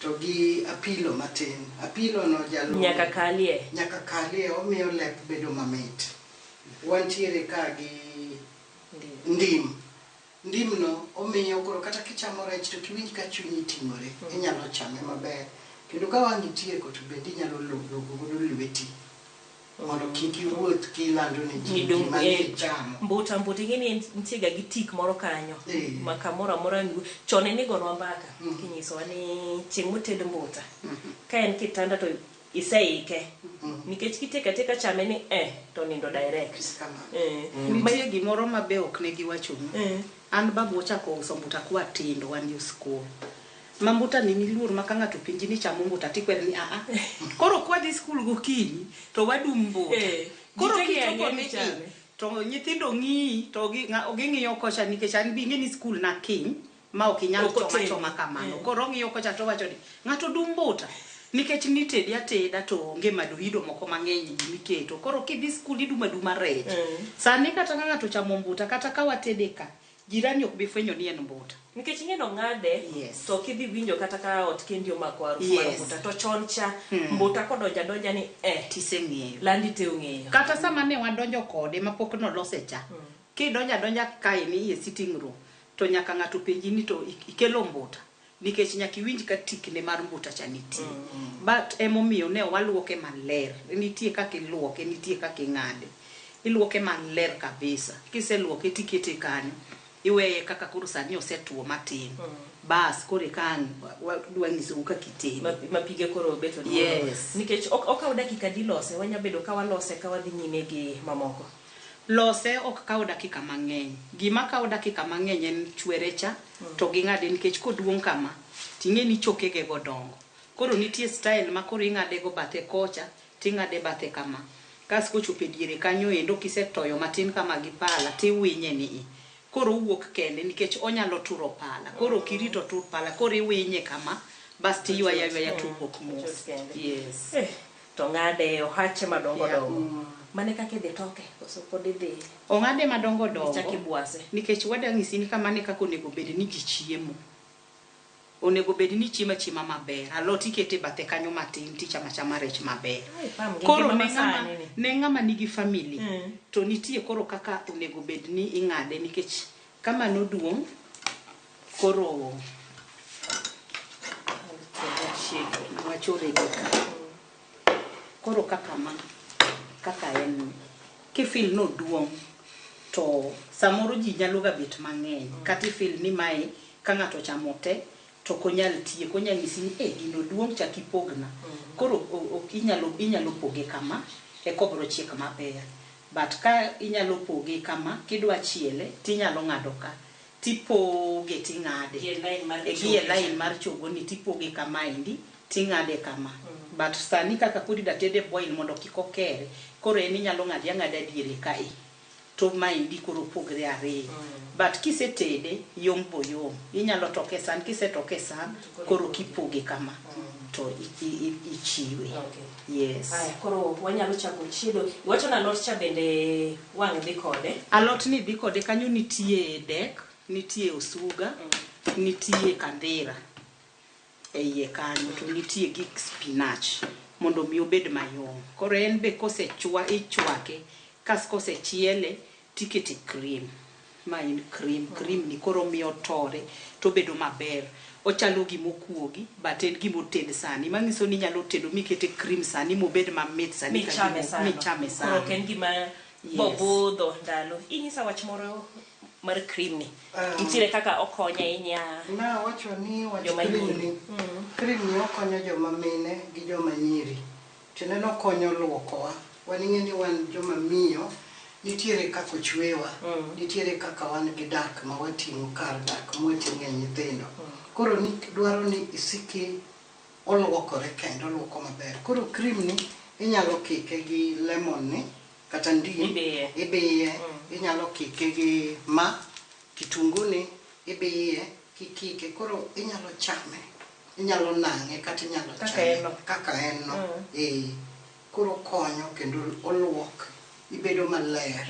To gi apilo matin. Apilo no jalo Nyaka kalie. Nyaka kalie, omiyo lep bedo mamit. Wantiere ka gi ndim. Ndim no omiyo koro kata kichamo rech to kiwinj ka chunyi ting'ore, inyalo chame maber. Kendo ka wang' itieko to bende inyalo logo godo lweti. Mondo kik iwuoth kilando ne ji gima ne ichamo. Mbuta ing'e ni nitie ga gi tik moro kanyo. Ma kamoro amora chon ne igonwa mbaka kinyisowa ni chieng' moted mbuta. Ka en kitanda to iseike. Nikech kiteka ateka chame ni to nindo direct. Nitie gimoro ma be ok ne giwachonu. An babu ochako uso mbuta kwa tindo wan jo skul. Ma mbuta ni niluor ma ka ng'ato penji ni chamo mbuta tikwere ni aa. Koro kwa dhi skul gokinyi to wadum mbuta. Koro Ji te kichopo ng'e ni ni chame. to nyithindo ng'iyi to ging'iyo kocha nikech an bi ing'e ni skul na kiny ma ok inyal Ok choma otedo. choma kamano. Koro ong'iyo kocha to owacho ni ng'ato dum mbuta. Nikech nitedi ateda to onge madoido moko mang'eny miketo. Koro kidhi skul idum aduma rech. Sani kata ka ng'ato chamo mbuta kata ka watede ka, jirani ok bi fwenyo ni en mbuta. Nikech ing'e no ng'ade, to ok idhi winjo kata ka ot kendi omako harufu mar mbuta. To chon cha, mbuta kodonjo adonja ni Tiseng'eyo. Landi te ong'eyo. Kata sama ne wadonjo kode mapok nolose cha, kidonjo adonja kae ni e sitting room, to nyaka ng'ato penji ni to ikelo mbuta. Nikech nyaka iwinj ka tikne mar mbuta cha nitie. But emomiyo ne waluoke maler. Nitie kaka iluoke, nitie kaka ing'ade. Iluoke maler kabisa. Kiseluoke tikete kanyo. Iweye kaka koro sani osetuo matin. Bas koro eka ang' wadwa nyisou kaka itede. Ma pige koro bet oduogo. Yes. Nikech okaw dakika adi lose, wanya bedo ka walose ka wadhi nyime gi mamoko. Lose ok kaw dakika mang'eny. Gima kaw dakika mang'eny en chwere cha to ging'ade nikech koduong' kama ting'e ni chokege go dongo. Koro nitie style ma koro ing'ade go bathe kocha ting'ade bathe kama. Kas kochopo e diere kanyo endo kisetoyo matin kama gi pala tiwinye ni i. Koro owuok kende nikech onyalo turo pala. Koro ok irito tur pala, koro iwinye kama bas tiywaye aywaya to owuok mos. Yes. To ng'ade ohache madongo Yeah. dongo. Mane kaka idhi toke koso pod idhi Ong'ade madongo dongo. Ichak ibwase. Nikech wada ng'isi ni kamano e kaka onego bed ni ji chiemo. Onego bed ni chiemo achiema maber. Alot ikete bathe kanyo matin tichamo achama rech maber. Ai, Pam, gi Koro ngima ne ng'ama, masani ni. ne ng'ama nigi family to nitie koro kaka onego bed ni ing'ade nikech kama noduong' koro wachore gi ka. Koro kaka ma kaka en ni kifil noduong' to samoro ji nyalo ga bet mang'eny kata ifil ni mae ka ng'ato ochamo te to ok onyal tieko onya nyisi ni eh gino duong' chak ipogna. Koro inyalo inyalo poge kama eka obiro chiek maber. But ka inyalo poge kama kidwa chiele tinyalo ng'ado ka tipoge ting'ade. Gie line mar E gie chogo. line mar chogo ni tipoge kamaendi ting'ade kama. But sani kaka koro ida tede boil mondo kik okere, koro en inyalo ng'ade ang'ada diere kae. To maendi koro pogre ariyo. But kisetede, yom bo yom. Inyalo toke e san, kisetoke e san, koro kipoge kama to ichiwe. Okay. Yes. Aya, koro wanyalo chako chiedo. Iwacho ni alot cha bende wang' dhi kode. Alot ni dhi kode kanyo nitie dek, nitie osuga, nitie kandhira e iye kanyo to nitie gik spinach mondo mi obed mayom. Koro en be kosechwa ichwake kas kosechiele tikete cream. Ma en cream, cream ni koro miyo tore tobedo maber. Ochalo gimokuogi but en gimoted sani. Manyiso ni inyalo tedo mikete cream sani mobed mamit sani ka Michame sano. michame Koro ok sano. en gima Yes. bobudho ndalo. Inyisa wach moro mar cream ni. Nitiere kaka okonyo ahinya. Nawacho ni wach Joma cream nyiri. ni, cream ni okonyo joma mine gi joma nyiri. Tiende ni okonyo luokowa. Wan ing'e ni wan joma miyo, nitiere kaka ochwewa, nitiere kaka wan gi dak ma wating'o kar dak mwating'e nyithindo. Koro ni dwaro ni isiki oluokore kendo oluoko maber. Koro cream ni inyalo kike gi lemon ni kata ndim. Ibiye. Ibiye. Inyalo kike gi ma kitungu ni ibiye kikike. Koro inyalo chame. Inyalo nang'e kata inyalo Kaka chame. en no. Kaka en no. Eh. Koro konyo kendo oluok. Ibedo maler.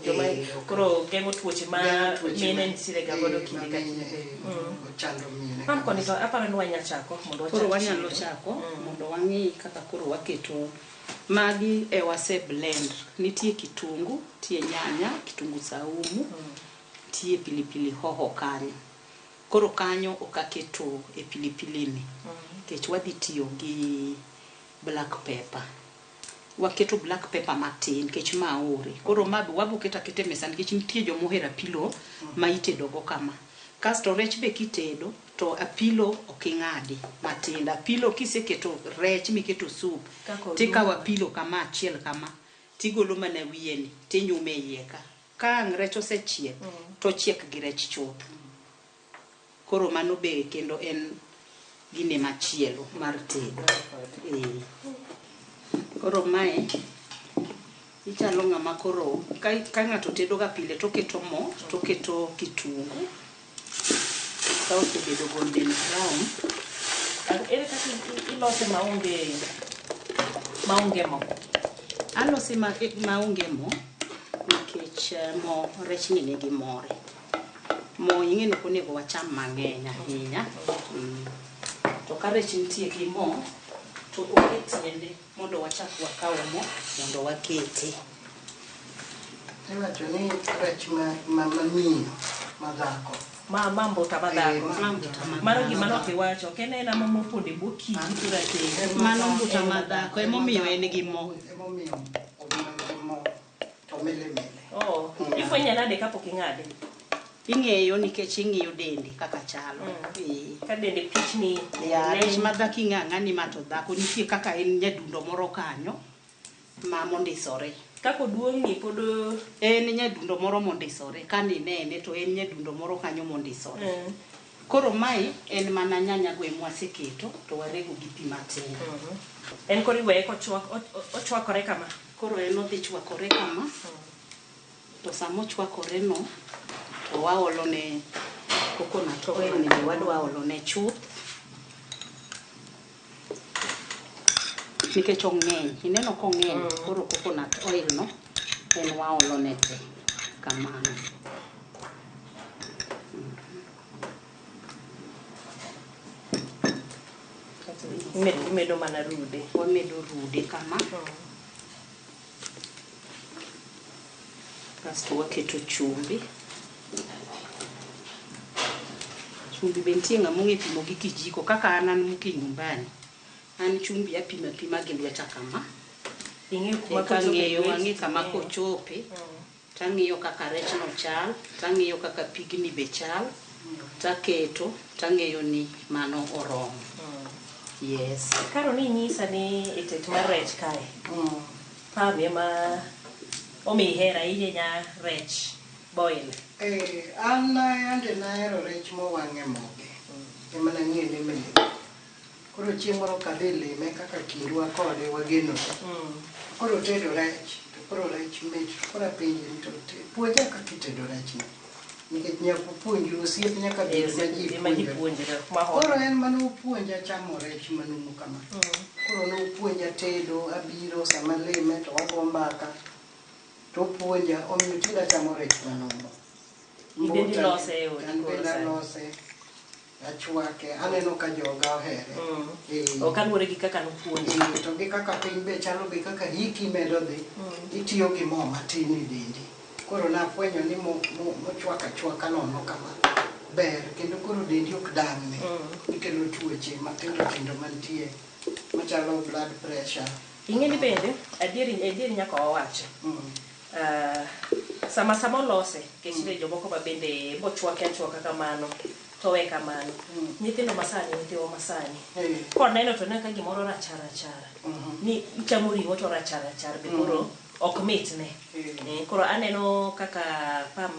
Joma Eh, koro geng'o tuoche ma Geng'o tuoche mine ma- nitiere ga godo eh, kinde ma ka mine, kinde. eh, ochando mine. Pam koni to aparo ni wanya chako mondo wachak Koro wanyalo chiedo. chako mondo wang'i kaka koro waketo magi e wase blend. Nitie kitungu, nitie nyanya, kitungu saumu, nitie pilipili hoho kanyo. Koro kanyo ok aketo e pilipili ni nikech wadhi tiyo gi black pepper. Waketo black pepper matin nikech ma aore. Koro ma be wabo keto aketa e mesa nikech nitie joma ohero apilo ma itedo go kama. Kasto rech be kitedo to apilo ok ing'adi matindo. Apilo kiseketo rech miketo soup Kaka tikawo oduma. apilo kama achiel kama tigolo mana wiye ni tinyume iye ka. Ka ang' rech osechiek to ochiek gi rech chuth. Koro mano be kendo en gine machielo mar tedo. Eh. Koro mae ichalo ng'ama koro ka ng'ato tedo ga pile toketo mo toketo kitungu ka osebedo golden brown. Ere kaka ilose maonge mo? Alose maonge mo nikech mo rech ni nigi more. Mo ing'e ni ok onego wacham mang'eny ahinya. To ka rech nitie gi mo to onge tiende mondo wachak wakaw mo mondo wakete. Iwacho ni rech ma miyo ma dhako. Ma mbuta ma dhako. Eh, ma mbuta ma Mano dhako. gima nok iwacho. Ok en ena mopondo e bwo kidi to rateng'. Mano mbuta ma dhako emomiyo en gi mo. Emomiyo gi mo to milimili. Oh, ifwenye nade kapok ing'ade? Ing'eyo nikech ing'iyo dende kaka chalo. Ka dende pichni. Ya, leny. rech ma dhako ing'e ang'a ni ma to dhako nitie kaka en nyadundo moro kanyo ma mondisore. Kaka oduong' ni pod En nyadundo moro mondisore. Kaninene to en nyadundo moro kanyo mondisore. Koro mae en mana nyanya go emwaseketo to warego gi pi matin. En koro iweye kochwakore kama. Koro en odhi chwakore kama. To sama ochwakore no To waolo ne coconut oil ni be wadwa olo ne chuth. Nikech ong'eny, ineno kong'eny, koro coconut oil no en waolo ne te kamano. Imedo mana rude. Wamedo rude kama. Kasto waketo chumbi. Chumbi be nitie ng'ama ong'e pimo gi kijiko kaka an an mke nyumbani. An chumbi apimo apima gi lweta kama. Ing'eyo kuma Eka kochope ng'eyo lweti ang'e kama ting'eyo. kochope. Tang'iyo kaka rechno chal, tang'iyo kaka pigni be chal, taketo, tang'eyo ni mano oromo. Yes. Karo ni inyisa ni e tet mar rech kae. Pam ema omiyi hera ahinya nya rech boil. An yande nahero rech mowang' e moge. Ema nang'e ni mit. Koro chieng' moro kadhi lime kaka kindwa kode wagenore. Koro otedo rech, to koro rech mit. Koro apenje ni to puonja kaka itedo rech ni. Nikech nyaka upuonjru, osiep nyaka bed ma ji Ema ji puonjore. puonjre. Ma hot. Koro en mane opuonja chamo rech manumu kama. Koro nopuonja tedo, abiro sama lime to wago mbaka. To opuonja, omiyo tinde achamo rech manumu. In bende Mbuta, ilose e odi an koro bende sani. alose, achwake, aneno ka joga ohere. Ok kaluwore gi kaka nopuonji. To gi kaka piny be chalo be kaka hiki medo dhi, itiyo gi mo matin e dendi. Koro nafwenyo ni mochwak achwaka nono kama ber, kendo koro dendi ok dang'ni. Ikelo tuoche matindo tindo mantie machalo blood pressure. Ing'e ni bende, adieri nyaka wawachi. Sama olose, nikech nitie jomoko ma bende bochwake achwaka kamano, to owe kamano. Nyithindo masani, nyithiwa masani. Koneno to oneno ka gimoro rachar rachar. Ni ichamo ring'o to rachar rachar be koro ok mitne. Koro aneno kaka Pam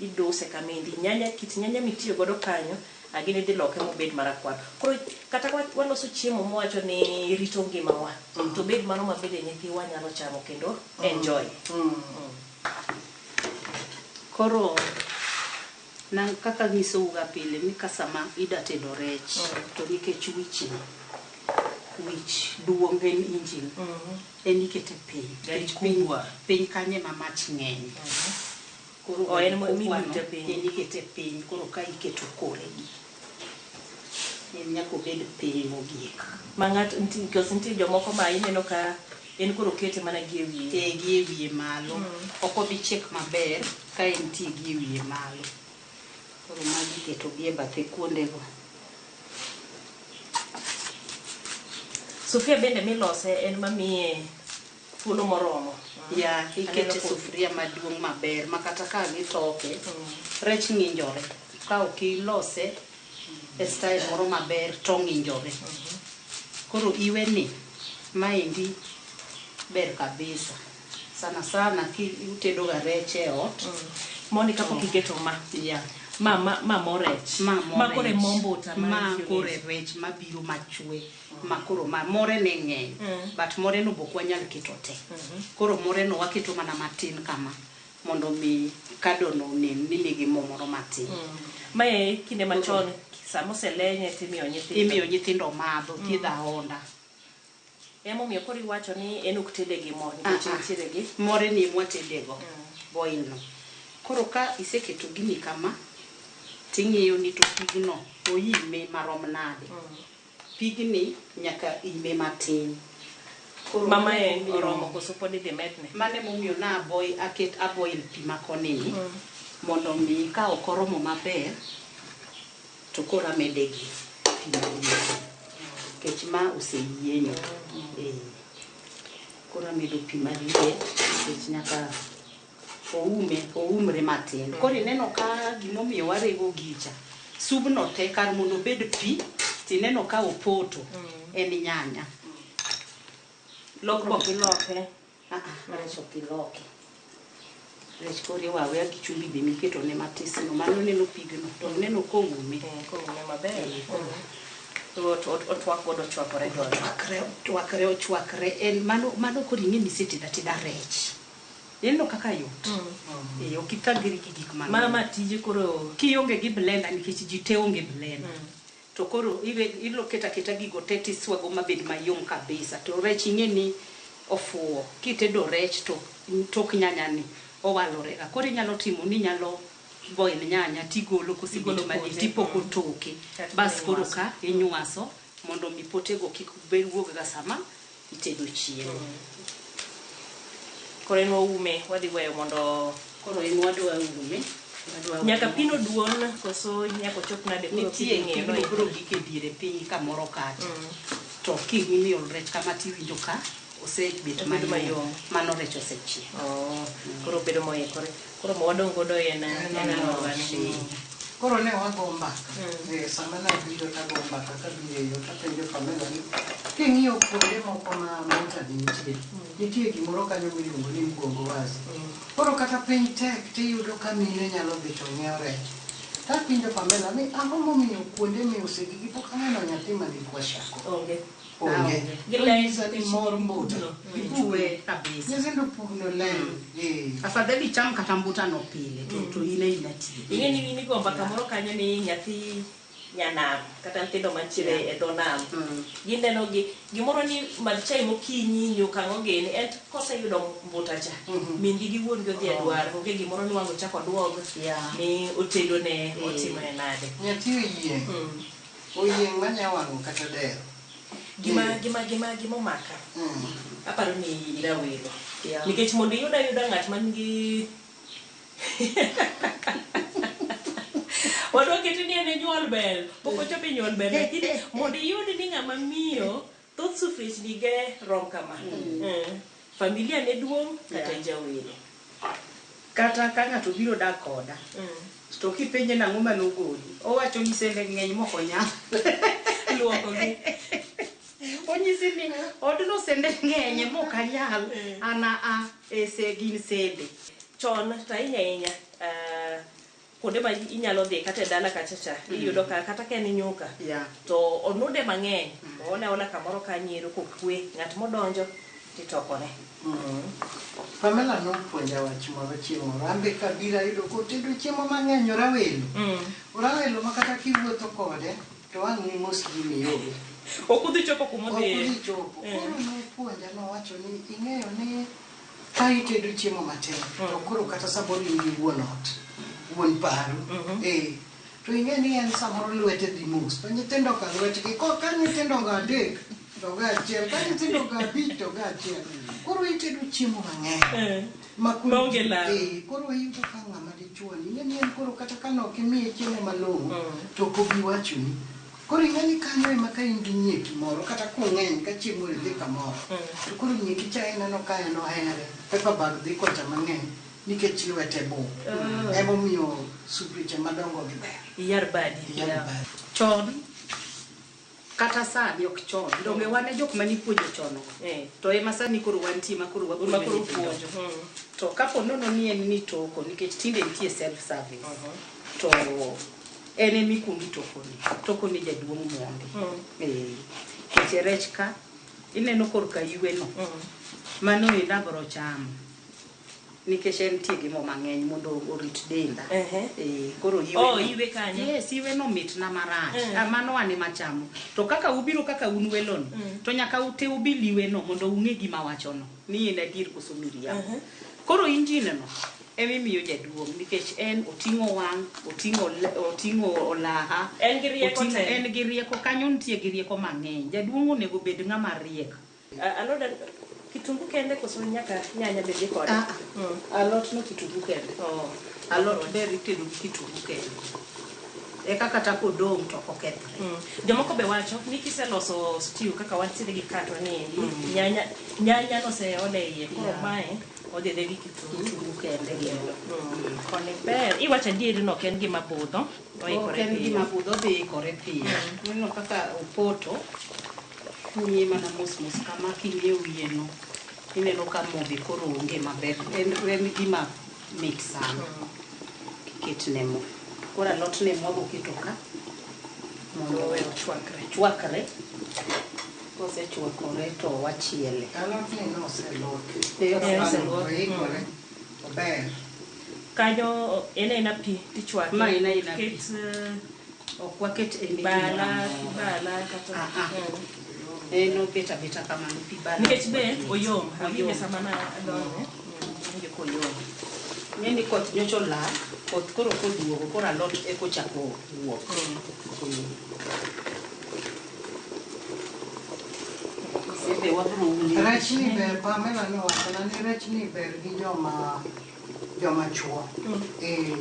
iduse kamendi. Nyanya, kit nyanya mitiyo godo kanyo, agini dhi loke mobed marakwar. Koro kata waloso chiemo mwacho ni rito ngimawa, to bed mano ma bende nyithiwa nyalo chamo kendo enjoy. Koro na kaka nyisouga pile ni ka sama ida tedo rech, to nikech wich ni, wich duong' en engine, en ikete piny. Gari Nikech kubwa. piny kanyo ema mach ng'eny. Koro Oh, en gari kubwa no, milute piny. en ikete piny, koro ka iketo kore gi. En nyaka obed piny mogik. Ma ng'ato nikech nitie jomoko ma ineno ka en koro okete mana gi e wiye. Gi e wiye malo. Ok obi chiek maber ka entie gi e wiye malo. Koro magi iketo gi e bathe kuondego. Sufria bende milose en mamiye thuolo moromo. Ya, ikete Aneno sufuria maduong' maber ma kata ka gitoke, rech ng'injore. Ka ok ilose e style moro maber to ng'injore. Koro iwe ni, maendi ber kabisa. Sana sana ki utedo ga rech e ot. Mondi kapok iketo ma. Ya. Ma mo rech. Ma mo Ma koro e rech. mo mbuta ma Ma itiyo koro go. e rech mabiro machwe. Ma koro ma more ne ng'eny. But more no bok wanyal keto te. Koro more no waketo mana matin kama mondo mi kado no onen ni nigi mo moro matin. Mae kinde machon sama oselenye timiyo nyithindo. Imiyo nyithindo madho, thiedho ahonda. Emomiyo koro iwacho ni en ok tede gi mo nikech entiere gi More ni mwatedego. Boil no. Koro ka iseketo gini kama, ting'iyo ni to pigno oime marom nade. Pigni nyaka ime matin. Koro Mama mano e emomiyo oromo koso pod idhi medne? Mano emomiyo na aboy, aket aboil pi makoni ni, mondo mi ka ok oromo maber, to koro amede gi pi maliet. Nikech ma oseyienyo. Koro amedo pi maliet, nikech nyaka oumre matin. Koro ineno ka gimomiyo warego gicha, subno te kar mondo obed pi, tineno ka opoto, en nyanya. Lokruok iloke. Rech ok iloki. Rech koro iwe aweya gi chumbi be miketo ne matis no, mano neno pigno, to neno koume. Koume maber. Otwak godo ochwakore godo. Ochwakre, ochwakre, ochwakre. En mano koro ing'e ni isetedo ateda rech. Ineno kaka yot. Eh, ok ithagri gi gik mang'eny. Ma tije koro kionge gi blender nikech ji te onge blender. To koro iketo aketa gigo te tiswago mabed mayom kabisa. To rech ing'e ni ofuwo. Kitedo rech to tok nyanya ni owalore ga. Koro inyalo timo ni inyalo boil nyanya tigolo kosebet Igolo maliet pote, tipoko toke. Kaeto Bas koro inywaso. ka inywaso mondo mi potego kik bed wuog ga sama itedo chiemo. Koro en waume, wadhi weyo mondo Koro en wadwa ume. Wadwa nyaka ume. pino duon koso nyaka ochop nade koro Nitie kidhi ng'iyo pigno no biro gik e diere piny kamoro kacha. To king'iyo rech kama tiwinjo ka osebet Obedo mayom. mayom. Mano rech osechiek. Oh, koro bedo moikore. Koro ma wadong' godo en alodani. Koro ne wago mbaka. Eh, sama nabiro tago mbaka kabiro e yo tapenjo Pamela ni king'iyo kuonde moko ma mutani nitie, nitie gimoro kanyo miluongo ni mgongo wazi. Koro kata piny tek tiyudo ka mine nyalo dhi to ng'iewo rech. Tapenjo Pamela ni ang'o momiyo kuonde miuse gigi pok aneno nyathi man gi kwashiorkor. Onge. Onge. Giler. Onyisa ni mor mbuta. Ipuwe kabisa. Nyithindo pugno ler. Eh. Afadhali cham kata mbuta no pile to in e ina tiyo. Ing'e ni in igo mbaka moro kanyo ni nyathi nyanam kata nyithindo mantiere e dho nam. Gineno gi gimoro ni madh chai mokinyi nyuka ang'o gini en koseyudo mbuta cha min gi gi wuon gi odhi e dwar onge gimoro ni wang' ochak oduog ni otedo ne otimone nade. Nyathi oyieng'. Oyieng' manya wang'o kata dero. Gima omaka aparo ni irawero nikech mondo iyud ayuda ng'at man gi wadwa keto ni en e nyuol ber pok ochopo e nyuol ber lakini mondo iyud ni ng'ama miyo thoth sufriechni ge rom kama. Familia ne duong' kata jawelo. Kata ka ng'ato biro dak koda to kipenje nang'o manogoli owacho ni sende ng'eny mok onyal luokogi. Onyisi ni odno sende ng'eny mok anyal an a e se gin sende. Chon to ahinya ahinya kuonde ma inyalo dhi kata e dala kacha cha iyudo ka kata ka en nyuka to onude mang'eny oole aola kamoro ka nyiero kokwe ng'at modonjo titokone. Pamela nopuonja wach moro chieng' moro. An be kabiro ayudo kotedo chiemo mang'eny orawelo. Orawelo ma kata kiwuotho kode to ang' nimos gi mionge. Ok udhi chopo kuma Ok odhiye. udhi chopo. Koro nopuonja nowacho ni ing'eyo ni ka itedo chiemo matin to koro kata samoro in gi wuon ot, wuon paru. Eh, to ing'e ni en samoro lwete dhi mos. To nyithindo ka lwetgi ka nyithindo go adek to go achiel, ka nyithindo go abich to go achiel. Koro itedo chiemo mang'eny. Ma koro Maonge lal. Eh, koro iyudo ka ng'ama dichuo ni ing'e ni en koro kata ka nok imiye chiemo malong'o to ok obi wachoni. Koro ing'e ni kanyo ema ka in gi nyieki moro kata kung'eny ka chiemo dhi kamoro to koro nyieki cha ineno ka en ohere paper bag dhi kocha mang'eny nikech lwete bup. Emomiyo sufriche madongo gi ber. Iyar badi. Iyar badi. Chon kata sani ok chon donge wan e jok mane ipuonjo chon go. To ema sani koro wantie ma koro wapuonjo Ma koro nyithindo. upuonjo. To kapo nono ni en ni toko nikech tinde nitie self service to en ema ikuongo itokone. Tokone jaduong' mondi. Eh, nikech rech ka ineno korka ywe no. Mano endo abiro chamo. Nikech entie gi mo mang'eny mondo orit denda. Eh, koro ywe Oh, no- ywe kanyo. Yes, ywe no mitna marach. Ah, mano an ema chamo. To kaka ubiro kaka un welo no, to nyaka ute ubil ywe no mondo ung'e gima awacho no. Ni en adier koso miriambo. Koro injin no ema imiyo jaduong' nikech en oting'o wang', oting'o olaha. En gi rieko te. En gi rieko kanyo nitie gi rieko mang'eny. Jaduong' onego bed ng'ama riek. Aloda kitungu kende koso nyaka nyanya be dhi kode? Ah, alot no kitungu kende. Alot ber itedo gi kitungu kende. Eka kata kodong' to ok okethre. Jomoko be wacho ni kiseloso stew kaka wantiere gi katwa ni endi, nyanya noseol e iye koro mae odhi dhi gi kitungu. Kitungu kende gi. Koni ber. Iwacho adieri ni ok en gima budho. Oikore Ok en piyo. gima budho, odhi ikore piyo. Ineno kaka opoto, kunye mana mos mos kama king'iyo wiye no, ineno ka mo be koro onge maber. En gima mit sana. Kiketne mo. Koro alotni mwago keto ka mondo Owe ochwakre. Chwakre. Kosechwakore to wachiele. Alotni noseluoki. Eh, Oseluoki. oseluoki. Oikore. Ober. Kanyo en aena pi tichwake. Ma en aena pi. Ket Ok waket anything bala, moro amora. bala kata. Ah, ah. En obet abeta kamano pi bala. Nikech be ok waket. oyom. Awinje Oyom. sama na adonje. Awinjo koyom. Ng'e ni koth nyocha olal, koth koro koduogo, koro alot eka ochako wuok. Be wabro ume. Rech ni ber, Pamela nowachona ni rech ni ber gi joma joma chuo. Eh.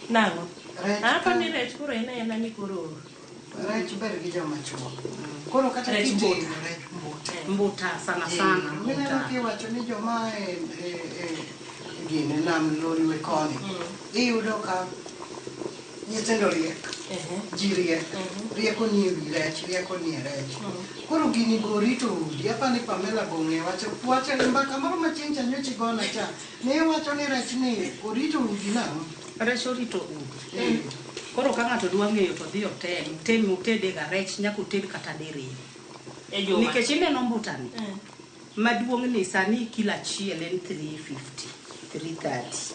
Nang'o? Rech Apa ka- ni rech koro en aena ni koro Rech ber gi joma chuo. Koro kata Rech kitedo mbuta. rech mbuta. Mbuta sana sana. Eh, Mineno Mbuta. kiwacho ni joma e, e, e, gine nam lolwe koni. Iyudo ka nyithindo riek. Ji riek. Rieko nie wi rech, rieko nie rech. Koro gini go rito udi. Apa ni Pamela bong'e wacho wacho e mbaka moro ma chieng' cha nyocha igona cha. Ne iwacho ni rech ni orito udi nang'o? Rech orito udi. Koro ka ng'ato dwa ng'eyo to dhi otem, tem otede ga rech nyaka oted kata diriyo. E juma. Nikech ineno mbutani, maduong' ni sani kilo achiel en 350, 330.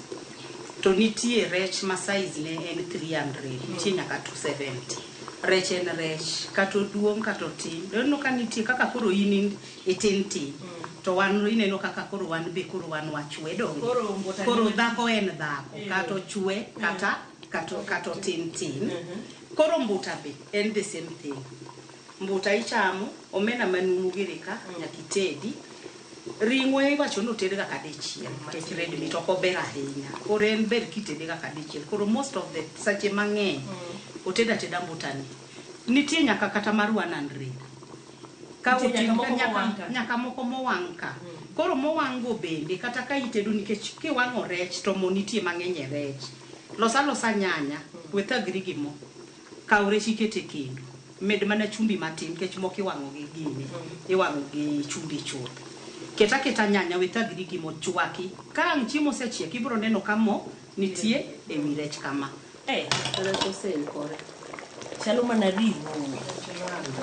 To nitie rech ma size ne en 300, nitie nyaka 270. Rech en rech, kata oduong' kata otin. Ineno ka nitie kaka koro in itin tin. To wan ineno kaka koro wan be koro wan wachwe donge. Koro mbuta Koro ni- dhako en dhako, kata ochwe kata kata kata otin tin. Koro mbuta be en the same thing. Mbuta ichamo, omena manumu giri ka, nyaka itedi. Ring'o iwacho ni oted ga kadichiel, nikech red meat ok ober ahinya. Koro en ber kitede ga kadichiel. Koro most of the sache mang'eny, oted ateda mbutani. Nitie nyaka kata mar 100. Ka Nitie nyaka oting' moko nyaka, mowang' ka. nyaka moko mowang' ka. Koro mowang' go bende kata ka itedo nikech kiwang'o rech to mo nitie mang'eny e rech. Los alosa nyanya, we thagri gi mo. Kaw rech iket e kendo. Med mana chumbi matin nikech moko iwang'o gi gine. Iwang'o gi chumbi chuth. Ket aketa nyanya we thagri gi mo chwaki. Ka ang' chiemo osechiek ibiro neno ka mo nitie e wi rech kama. Eh, Rech oseikore. Chalo mana ring'o.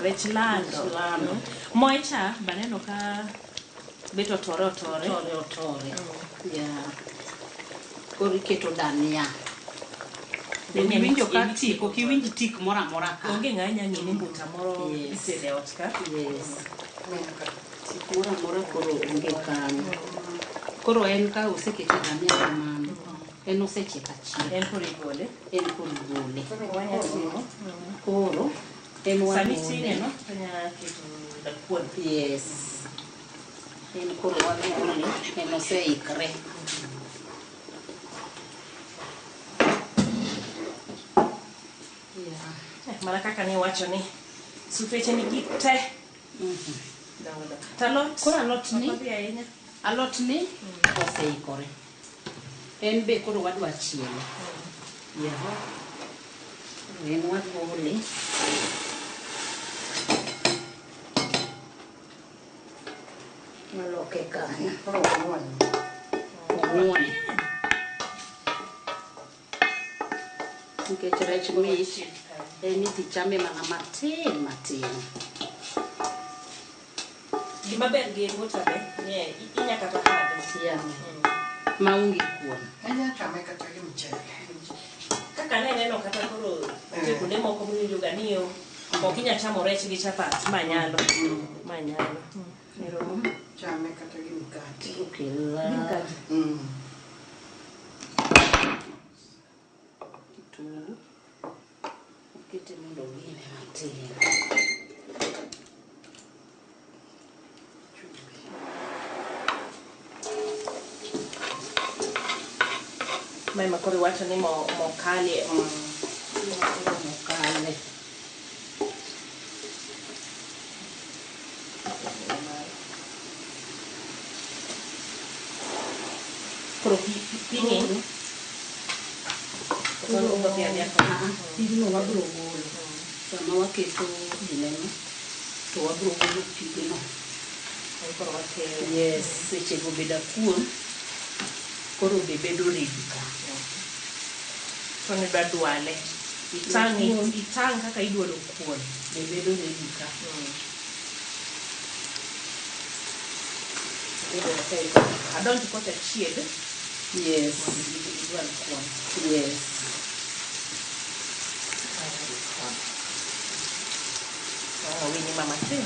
Rech lando. Rech lando. Moe cha baneno ka bet otore otore. Otore otore. Yeah. Koro iketo dania. Dania Iwinjo ka emi- tik, ok iwinj tik moro amora ka. Onge ng'a nya ng'e ni mbuta moro Yes. itede e ot ka. Yes. Tik moro amora koro onge kanyo. Koro en ka osekete dania kamano, en osechiek achiek. En koro igole. En koro igole. Koro wanya timo. Koro en Sani wagole. tine no, tonya keto dakuon. Yes. En koro wagole, en oseikre. Yeah. Eh, Mana kaka niwacho ni sufeche nigi te. Dongo dongo. To alot? Koro alot ni- Ok odhi ahinya. Alot ni oseikore. En be koro wadwa chiele. Yeah. Koro en wagole. Waloke kanyo. Koro wang'wony. Ong'wony. Nikech rech mit, en idhi chame mana matin matin. Gima ber gi mbuta be, ni inya kata hadhe. Yeah. Maonge kuon. Inya chame kata gi mchele. Kaka ne neno kata koro nitie kuonde moko miwinjo ga ni ok inya chamo rech gi chapat, ma nyalo. Ma nyalo. Ero. Chame kata gi mkate. Okelna Gi mkate. Kitungu. Okete mondo ogine matin. Mae ma koro iwacho ni mo mokalie. Mokale. Koro pi pi ng'eny. Koro odhi adhiya kode. Ah, pigno wabiro golo. Sama waketo gineno, to wabiro golo pigno. Koro wakeyo. Yes, sechego beda kuon, koro be bedo ready ka. To nidwa dwale. Itang' itang' kaka idwalo kuon. Be bedo ready ka. Adonj kocha chieg. Yes. Idwaro kuon. Yes. Oh, winyi mama te.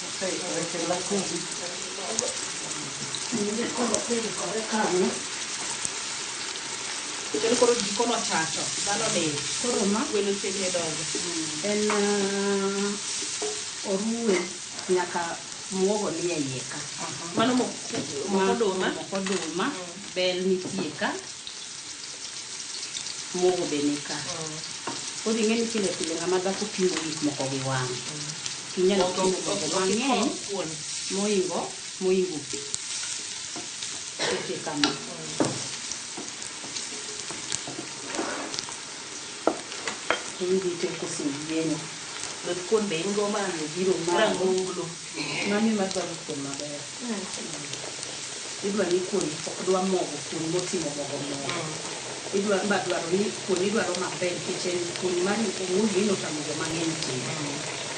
Oseikore kendo kodi. Koro oseikore kanyo. Kendo koro jikon ochacho, dhano odich. Koro ma Welo chiegni donjo. en oruwe nyaka muogo nie iye ka. Mano mok oduma? Mok oduma, bel nitie ka, muogo be ni ka. Koro ing'e ni pile pile ng'ama dhako pimo gik moko gi wang'e. Ok inyal Ok- pimo ok- mogo ok mang'eny ipor kuon. mohingo pi. Kete kama. Irite koseyienyo. Lodh kuon be in go ma Biro malo. rang'onglo. Mano ema dwaro kuon maber. Idwa ni kuon ok dwa mogo, kuon motimo mogo mogo. Idwa ba dwaro ni kuon idwaro maber nikech en kuon mar owuoyo otamo joma ng'eny tedo.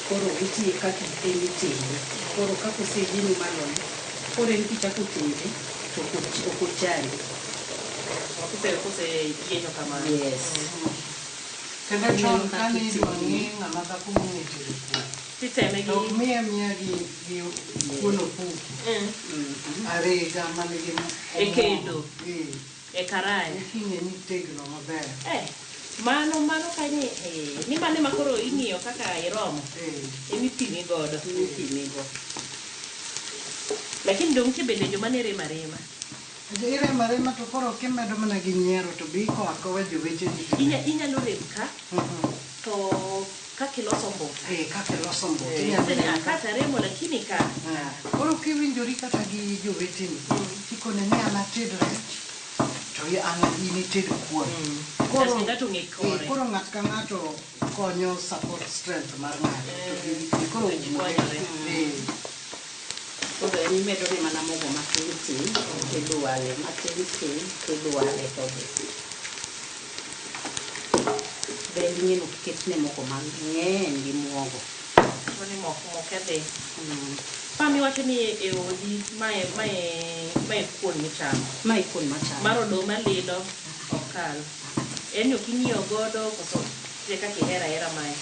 Koro nitie kaka en itede. Koro kaka oseyienyo maloni, koro en kichako tede to ok ochandi. Kose yienyo kamano. Yes. Kendo chon kane idwa ng'i ng'ama dhako mong'e tedo kuon. Titeme gi To ok miye miya gi kuon opuki. Arega manigi E kendo. Eh. E karaya. King'e ni tegno maber. Eh, mano kanyo ni mano ema koro ing'iyo kaka iromo. Emipimi godo. Emipimi go. Lakini dong' nitie bende joma ne rem arema. Iremo arema to koro kimedo mana gi nyiero to be ikowo akowa joweteni. Inyalo rem ka to kaka iloso mbuta. Eh, kaka iloso mbuta. Eh, Inyalo sasa ni, rem ah, ka. kata remo lakini ka Koro kiwinjori kata gi joweteni, tikone ni an ated rech, to an in ited kuon. Ng'ato ng'ato ong'e kore. Eh, koro ng'ato ka ng'ato konyo support strength mar ng'ato. To koro To ji konyore. Eh. Koro en imedo ne mana mogo matin tin, tidwale matin tin, tidwale to dhi. Bel ing'e ni ok ketne mogo mang'eny gi muogo. Ni mok moke dhi. Pam iwacho ni e odi mae kuon michamo. Mae kuon machamo. Mar oduma lilo ok kal. En ni ok ing'iyo godo koso nitie kaka ihero ahera mae.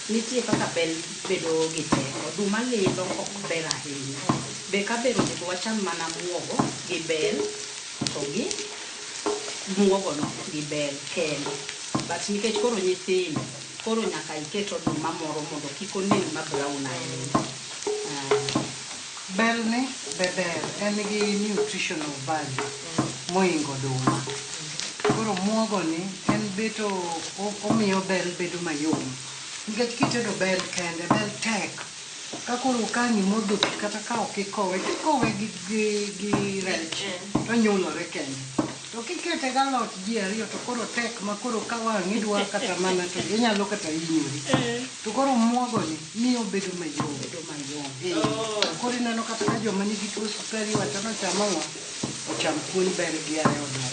Nitie kaka bel bedo gi teko. Oduma lilo ok ber ahinya. Be ka ber onego wacham mana muogo gi bel to gi muogo no gi bel kende. But nikech koro nyithindo, koro nyaka iket oduma moro mondo kik onen ma brown ahinya. Bel ni be ber, en gi nutritional value mohingo oduma. Koro muogo ni en beto omiyo bel bedo mayom. Nikech kitedo bel kende, bel tek. Ka koro ka ang' imodho pi kata ka ok ikowe, kikowe gi rech to onyulore kende. To kikete galot ji ariyo to koro tek ma koro ka wang' idwa kata mana to inyalo kata hinyori. To koro muogo ni miyo obedo mayom. Bedo mayom. Eh, Koro ineno kata ka joma nigi tuo sukari wacho ni ocham ang'o? Ocham kuon bel gi ariyo oduma.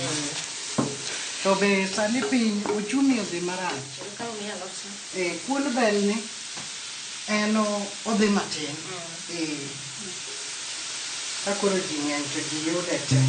To be sani piny uchumi odhi marach. Eh, kuon bel ni en odhi matin. Eh. Ka koro ji ng'eny to ji yude te.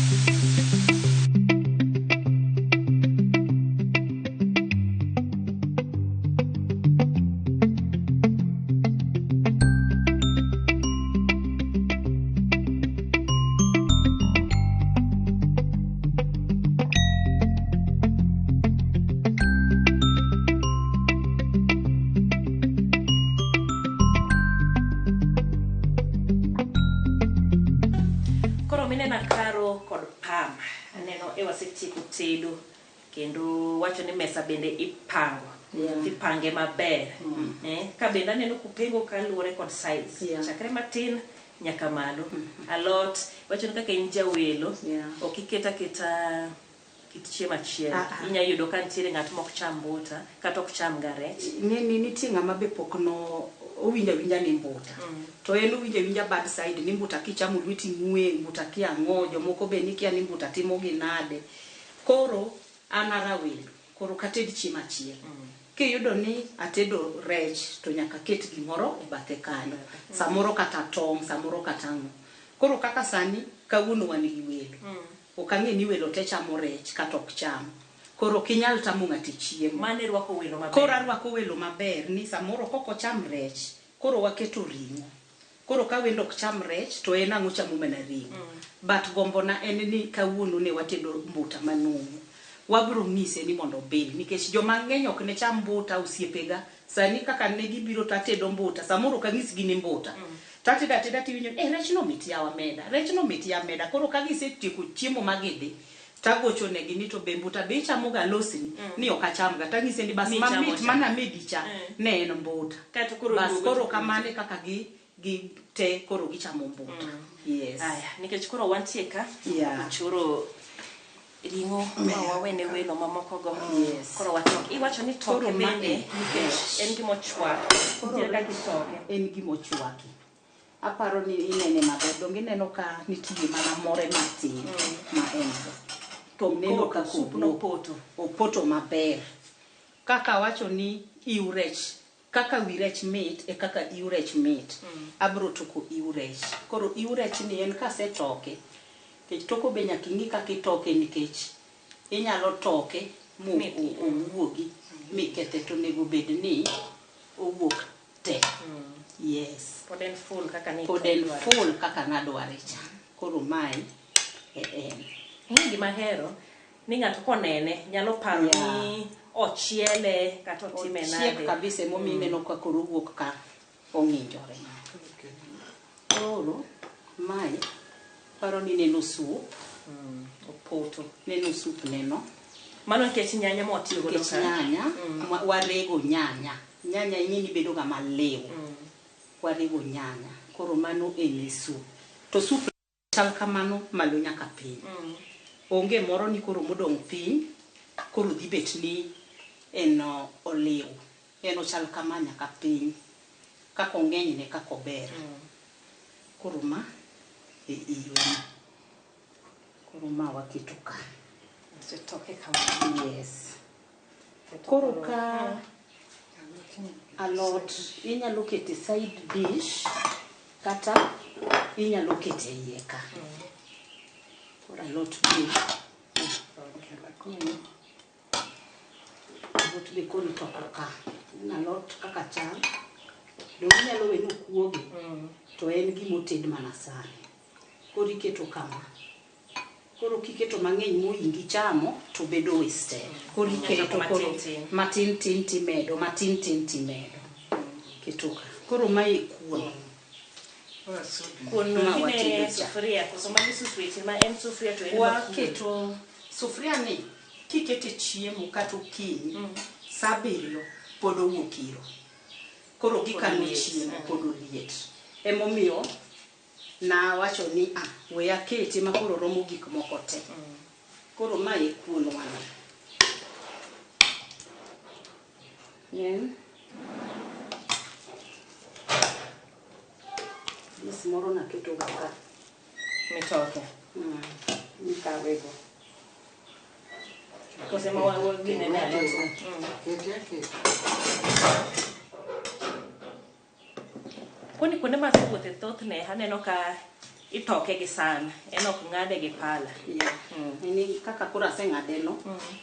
Koro minena Karo kod Pam, aneno e wasetieko tedo kendo wacho ni mesa bende ipango. Tipange maber. Ka bende aneno kupengo kaluwore kod size. Chakre matin nyaka malo. Alot, wacho ni kaka in jawelo, ok iket aketa kit chiemo achiel. Inya yudo ka nitiere ng'at mok cham mbuta kata ok cham ga rech. Ng'eni nitie ng'ama be pok no owinjo awinja ni mbuta. To en owinjo awinja bad side ni mbuta kichamo lweti ng'we, mbuta kia ang'o, jomoko be nikia ni mbuta timo gi nade. Koro an arawelo, koro ok ated chiemo achiel. Kiyudo ni atedo rech to nyaka aket gimoro e bathe kanyo. Samoro kata tong', samoro kata ang'o. Koro kaka sani kawuono wan gi welo. Ok ang'e ni welo te chamo rech kata ok cham. Koro ok inyal tamo ng'ato e chiemo. Mano irwako welo maber. Koro arwako welo maber ni samoro kok ocham rech, koro waketo ring'o. Koro ka wendo ok cham rech to en ang' ochamo mana ring'o. But gombona en ni kawuono ne watedo mbuta manumu. Wabro ng'ise ni mondo obil nikech joma ng'eny ok ne cham mbuta osiepega. Sani kaka ne gibiro to atedo mbuta, samoro ok anyisgi ni mbuta. Tatedo ateda tiwinjo ni eh rech no mit yawa meda, rech no mit ya meda. Koro ka gisetieko chiemo ma gidhi, tagocho negi ni to be mbuta be ichamo ga alosni ni ok achamga. Tanyise ni bas Michamo mamit cha. mana medi cha ne en mbuta. Kaeto koro Bas duogo koro to kamano e kaka gi te koro gichamo mbuta. Yes. Aya, nikech koro wantie ka, Yeah. ochoro ring'o ma wawene welo mamoko go. Yes. Koro watok. Iwacho ni toke Koro ma bende e- nikech en gima ochwak. Koro Nitiere kaka itoke. En gima ochwaki. Aparo ni inene maber, donge ineno ka nitie mana more matin ma en go. To neno Koro kaka soup no owuok. poto. Opoto maber. Kaka awacho ni iu rech, kaka wi rech mit e kaka iu rech mit. Abro toko iu rech. Koro iu rech ni en kasetoke, nikech toko be nyaka ing'i kaka itoke nikech inyalo toke mo Mit. owuogi mikethe to onego bed ni owuok te. Yes. Pod en full kaka ni Pod en full kaka nadware cha. Koro mae e en. Ing'e gima ahero ni ng'ato konene nyalo paro ni ochiele kata otime Ochiek nade. kabisa emomiyo ineno ka koro owuok ka ong'injore. Koro mae paro ni neno soup. Opoto. Neno soup neno. Mano nikech nyanya mwatiyo godo Nikech ka. nyanya, warego nyanya. Nyanya ing'e ni bedo ga maliw. Warego nyanya. Koro mano en e soup. To soup chal kamano malo nyaka piny. Onge moro ni koro modong' piny, koro dhi bet ni en oliw. En ochal kama nyaka piny. Kaka ong'eny ne kaka ober. Koro ma e iwe ni. Koro ma waketo ka. Osetoke kama. Yes. Koro ka alot inyalo kete side dish kata inyalo kete iye ka. Koro alot be alot be koro itoko ka. En alot kaka chal. Donge inyalo we ni okuogi to en gima oted mana sani. Koro iketo kama. Koro kiketo mang'eny mohingi chamo to bedo wasted. Koro iketo koro matin tin timedo, matin tin timedo. Keto ka. Koro mae kuon. Kuon Ma no gine watedo cha. sufuria koso magi sufrieche ma en sufuria to en bakul. Waketo sufuria ni kikete chiemo kata okinyi saa abiriyo pod owuok iro. Koro gikano oliet. chiemo pod oliet. Emomiyo nawacho ni ah, we akete ma koro romo gik moko te. Koro mae e kuonwa ni. En dis moro naketo ga ka. Mitoke. Mikawego. Kose ma wa ginene alot ni. Kuoni kuonde ma asewuothe thothne aneno ka itoke gi san, en ok ng'ade gi pala. Yeah. Ni kaka koro aseng'ade no,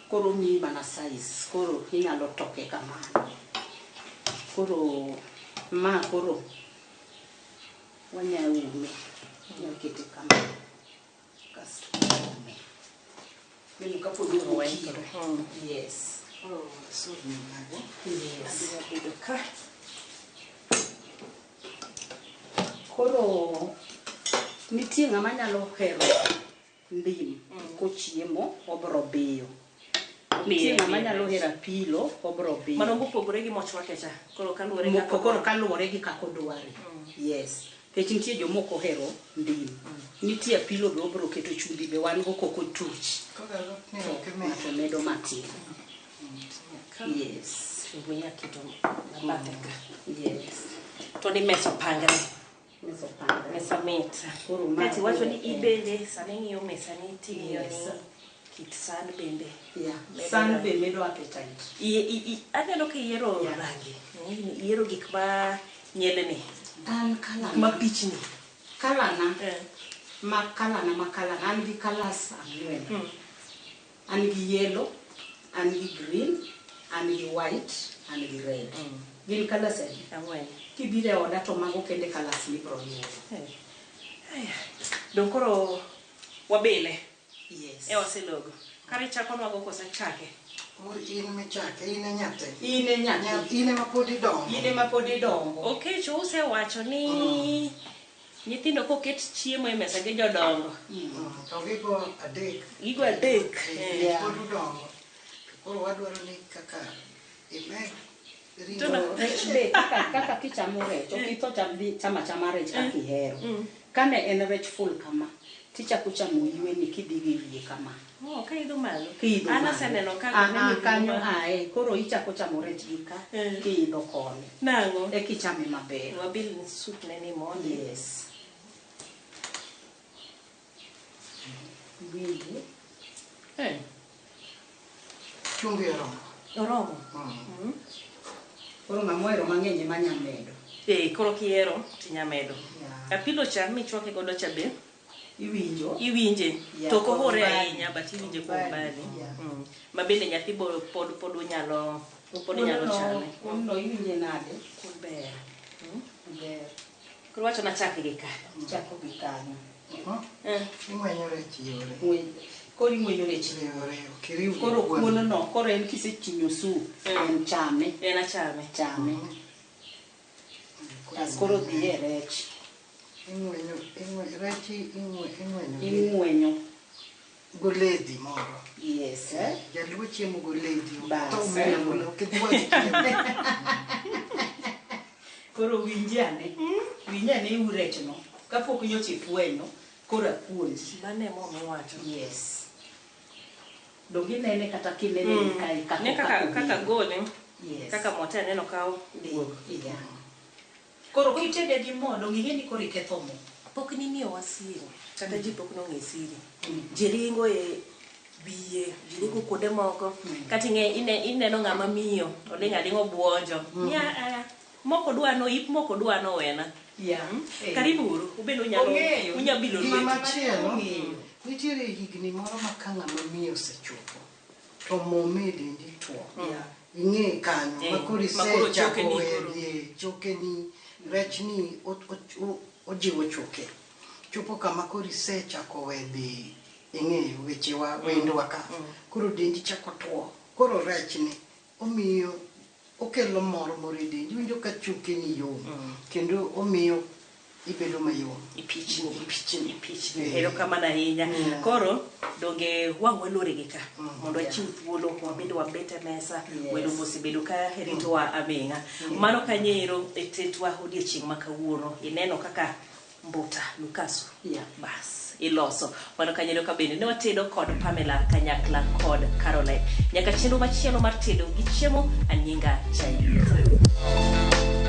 koro miyi mana size, koro inyalo toke kamano. Koro ma koro wanya ume, inyalo kete kama kasto ume. Neno ka pod owuok iro. Yes. Yes. Adwa bedo ka. Koro nitie ng'ama nyalo hero ndim kochiemo obro biyo. Nitie ng'ama nyalo hero apilo obro biyo. Mano mopogore gi mochwake cha. Koro kaluwore Moko koro kaluwore gi kaka odware. Yes. Nikech nitie joma ok ohero ndim. Nitie apilo be obro keto chumbi be wan go kok otuch. To ng'ato medo matin. Yes. Chumbi nyaketo mabathe ka. Yes. To ni mesa opangre. Mesa opangre. Mesa mit. Koro ma Kaeto iwacho ni koro en. ibende sama ing'iyo mesa ni ting'iyo Yes. ni kit san bende. Yeah. Medo San rangi. be medo appetite. Aneno ka iyiero rangi. Iyiero gik ma nyelni. An colour Gik ma pichni. Kalana ma kalana ma kalana an gi kalas ang'wen. An gi yellow, an gi green, an gi white, an gi red. Gin kalas adi? Ang'wen. Kibiro e oda to mago kende kalas mibiro yudo. Dong koro wabile. Yes. E waselogo. Kare ichakonwago koso chake? In michake, in e nyathi. In e nyathi. In ema pod idongo. In ema pod idongo. Okecho usewacho ni nyithindo koket chiemo e mesa gi jodongo. To gigo adek. Gigo adek. Eh, pod udongo. Koro wadwaro ni kaka imed To rech be kaka kichamo rech, ok itho chama chama rech kaka ihero. Kane en rech full kama, tichako chamo yweni kidhi gi wiye kama. Oh, ka idho malo. Kiidho An malo. aseneno ka Ah, ah, kanyo ae, koro ichako chamo rech gi ka, kiidho koni. Nang'o? Eka ichame maber. Wabil soup ne ni mondi. Yes. Iwinje? Chumbi oromo. Oromo. Koro ng'ama ohero mang'eny ema nya medo. Eh, koro kihero tinya medo. Apilo cha michwake godo cha be Iwinjo? Iwinje. Yeah, To ok ohore kuom mbali. ahinya but iwinje kuom Mbali, mbali. yeah. Ma bende nyathi bo pod onyalo pod onyalo chame. Kuon no iwinje nade? Kuon ber. Ber. Koro wacho nachak gi ka. Chako gi kanyo. Ing'wenyo rech yore. Koro ing'wenyo rech yore. Ok iriw gi Koro gweno. kuon no, koro en kisechinyo soup, en chame. En achame. Chame. Kas koro dhi e rech. Ing'wenyo, rech ing'wenyo. Ing'wenyo. Goledhi moro. Yes. Jaluo chiemo goledhi. Bas. To omiyo ok idwar chiemo. Koro winji ane. Winji ane iu rechno. Kapok nyocha ifwenyo, koro apuonji. Mano ema miwacho. Yes. Donge inene kata kinene mm. kae kaka Ne kaka kaka gole. Yes. Kaka mote aneno ka owuok. Yeah. Koro kitede gi mo, donge ing'e ni koro iketho mo. Pok nimiyowa siri. Kata ji pok nong'e siri. Ji ringo e wiye, ji ringo kuonde moko. Kata ing'e ineno ng'ama miyo, oling' aling'a obuonjo. Ni a moko dwa no, ip moko dwa no wena. Yeah. Karibu uru, ubende unyalo unya bilo Gima lwetu. machielo, nitiere higni moro ma ka ng'ama miyo osechopo, to mo me dendi tuo. Ing'e kanyo, Eh, ma koro ma koro isechako chokeni koro. welie chokeni, rechni ojiwo choke. Chopo kama koro isechako wedhi, ing'eyo wechewa, wendwa ka. Koro dendi chako tuo. Koro rechni omiyo okelo mor moro e dendi. Iwinjo ka chokeni yom, kendo omiyo ibedo mayom. Ipichni. Ipichni. Ipichni. Erokamano ahinya. Koro donge wang' walore gi ka mondo wachiw thuolo wabed wabet e mesa Yes. welo mosebedo ka ritowa aming'a. Mano kanyo e tetwa odiechieng' ma kawuono ineno kaka mbuta lukasu Yeah. bas iloso. Mano kanyo ka bende ne watedo kod Pamela kanyakla kod Caroline. Nyaka chenro machielo mar tedo gi chiemo anyinga Chailieta.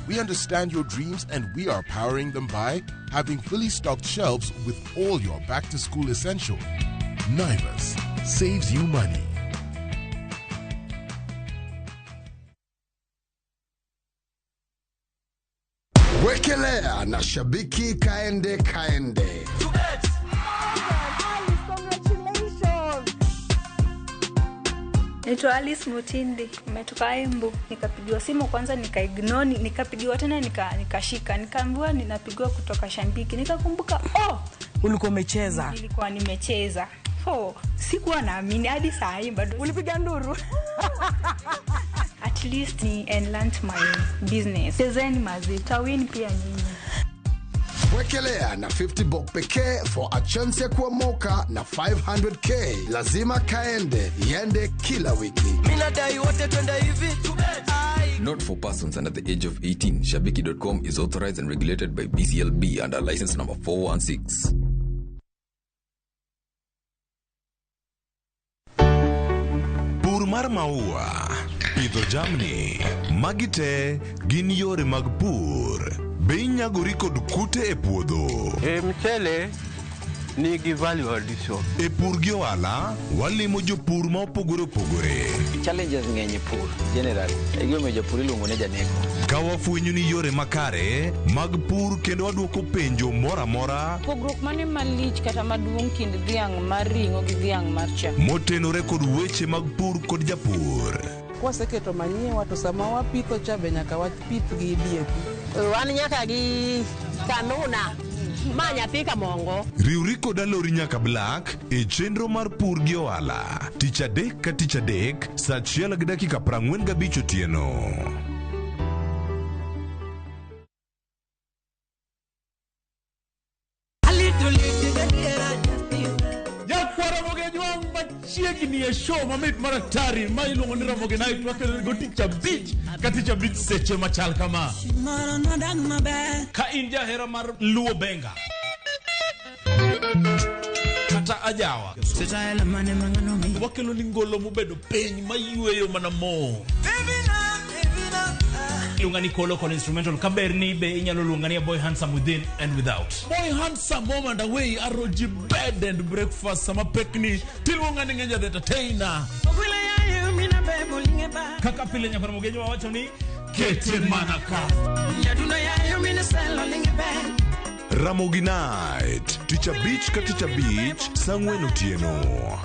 We understand your dreams and we are powering them by having fully stocked shelves with all your back to school essentials. Naivas saves you money. Wekelea na shabiki kaende kaende. Naitwa Alice Mutindi, nimetoka Embu. Nikapigiwa simu kwanza nikaignore, nikapigiwa tena nikashika, nikaambiwa ninapigiwa kutoka Shabiki. Nikakumbuka oh, Ulikuwa umecheza. Nilikuwa nimecheza. Oh, sikuwa naamini hadi saa hii bado. Ulipiga nduru? At least ni enhance my business. Chezeni mazi, tawin pia nyinyi. Wekelea na 50 bob pekee for a chance ya kuomoka na 500K. Lazima kaende, iende kila wiki. Minadai wote twende hivi. Not for persons under the age of 18. Shabiki.com is authorized and regulated by BCLB under license number 416. Pur mar maua, pidho jamni, magi te gin yore mag pur. Be inyagori kod kute e puodho? E mchele nigi value addition. E pur gi ohala, walimo jopur ma opogore opogore. Challenges ng'eny e pur generally. E gimomiyo japur iluongo ni janeko. Ka wafwenyo ni yore makare mag pur kendo waduoko penjo moro amora Pogruok mane malich kata maduong' kind dhiang' mar ring'o gi dhiang' mar chak? Motenore kod weche mag pur kod japur. Kwaseketo manyiwa to sama wapitho cha be nyaka wapith gi DAP. Wan nyaka gi kanuna ma nyathi kamongo. Riwri kod Alori nyaka Black e chenro mar pur gi ohala tich adek ka tich adek saa 1:45 otieno. Nyakwara Ramogi machiegni e show mamit mar atari ma iluongo ni Ramogi Night wakelo go tich abich ka tich abich seche machal kama. Ka in jahera mar Luo Benga kata ajawa, wakelo ni ngolo mobedo piny mayweyo mana mo. Iluonga ni Kolo kod instrumental kaber ni be inyalo luonga ni a boy handsome within and without. Boy handsome home and away aroji bed and breakfast sama pekni tiluonga ni Ngenja the entertainer. Kaka pile nyakwar Mogejo wawacho ni kete mana ka. Ramogi Night tich abich ka tich abich saa 4 otieno.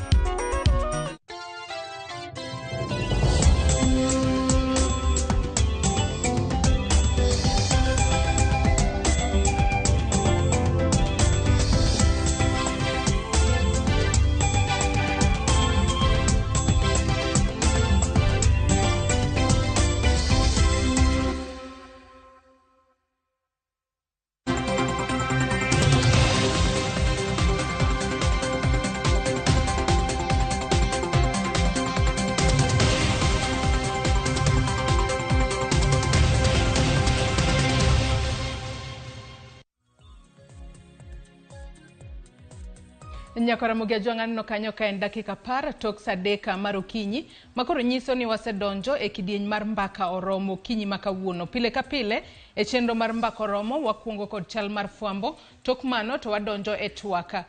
Nyakwar Ramogi Ajwang' aneno kanyo ka en dakika 10 tok saa 3 mar okinyi makoro nyiso ni wasedonjo e kidieny mar mbaka oromo okinyi ma kawuono. Pile ka pile e chenro mar mbaka oromo wakuongo kod chal mar fwambo, tok mano to wadonjo e twak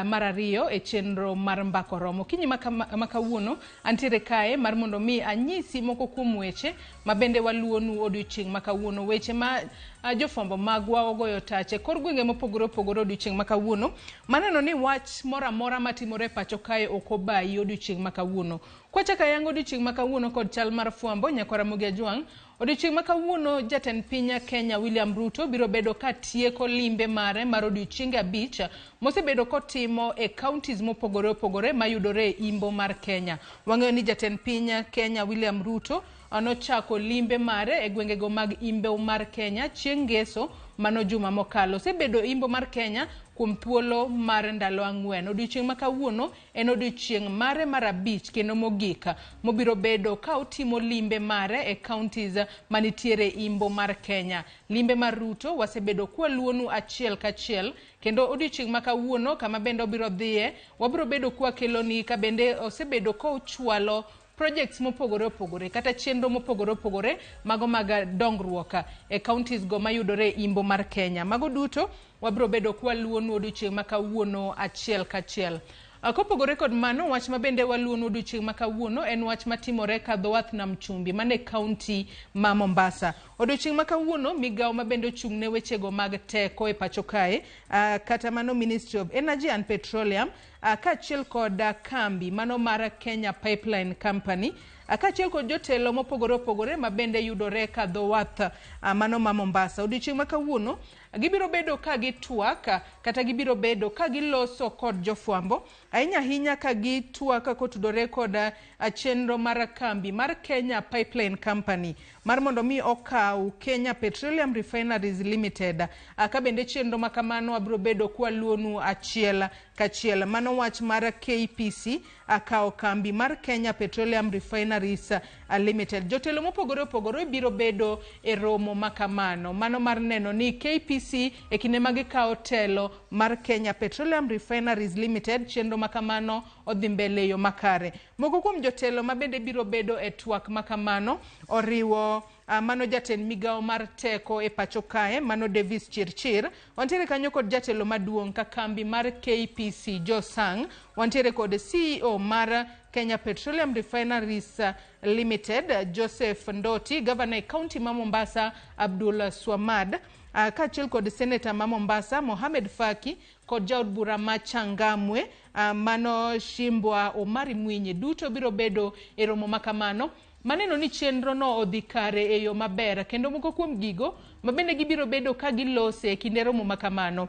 mar ariyo e chenro mar mbaka oromo. Okinyi ma kawuono antiere kae mar mondo mi anyisi moko kuom weche ma bende waluonu odiochieng' ma kawuono, weche ma jofwambo magwa ogoyo tache kor gwenge mopogore opogore odiochieng' ma kawuono. Maneno ni wach moro amora matimore e pacho kae ok obayi odiochieng' ma kawuono. Kwachako ayango odiochieng' ma kawuono kod chal mar fwambo, nyakwar Ramogi Ajwang', odiochieng' ma kawuono jatend piny Kenya William Ruto biro bedo ka tieko limbe mare mar odiochienge 5 mosebedo kotimo e counties mopogore opogore mayudore e imbo mar Kenya. Wang'eyo ni jatend piny Kenya William Ruto nochako limbe mare e gwengego mag imbo mar Kenya chieng' ngeso mano juma mokalo. Osebedo imbo mar Kenya kuom thuolo mar ndalo 4. Odiochieng' ma kawuono en odiochieng' mare mar 5 kendo mogik mobiro bedo ka otimo limbe mare e counties manitiere imbo mar Kenya. Limbe mar Ruto wasebedo kwaluonu achiel kachiel kendo odiochieng' ma kawuono kama bende obiro dhiye wabiro bedo kwakeloni ka bende osebedo kochwalo projects mopogore opogore kata chenro mopogore opogore mago mag dongruok e counties go mayudore imbo mar Kenya. Mago duto wabiro bedo kwaluonu odiochieng' ma kawuono achiel kachiel. Kopogore kod mano, wach ma bende waluonu odiochieng' ma kawuono en wach matimore kadho wath nam chumbi mane county ma Mombasa. Odiochieng' ma kawuono migawo ma bende ochung' ne wechego mag teko e pacho kae, kata mano Ministry of Energy and Petroleum, kaachiel kod kambi mano mar Kenya Pipeline Company, kaachiel kod jotelo mopogore opogore ma bende yudore ka dho wath mano ma Mombasa. Odiochieng' ma kawuono gibiro bedo ka gitwak kata gibiro bedo ka giloso kod jofwambo ahinya ahinya ka gitwak kotudore kod chenro mar kambi mar Kenya Pipeline Company mar mondo mi okaw Kenya Petroleum Refineries Limited. Ka bende chenro ma kamano wabiro bedo kwaluonu achiel kachiel. Mano wach mar KPC kawo kambi mar Kenya Petroleum Refineries Limited. Jotelo mopogore opogore biro bedo e romo ma kamano. Mano mar neno ni KPC e kinde ma gikawo telo mar Kenya Petroleum Refineries Limited, chenro ma kamano odhi mbele e yo makare. Moko kuom jotelo ma bende biro bedo e twak ma kamano oriwo mano jatend migawo mar teko e pacho kae, mano Davis Chirchir. Wantiere kanyo kod jatelo maduong' ka kambi mar KPC Joe Sang. Wantiere kod CEO mar Kenya Petroleum Refineries Limited Joseph Ndoti, gavana e kaunti ma Mombasa Abdul Swamad, kaachiel kod seneta ma Mombasa Mohamed Faki kod jaod bura ma Changamwe mano Shimbwa Omari Mwinyi. Duto biro bedo e romo ma kamano maneno ni chenro no odhi kare e yo maber, kendo moko kuom gigo mabende gibiro bedo ka gilose e kinde romo ma kamano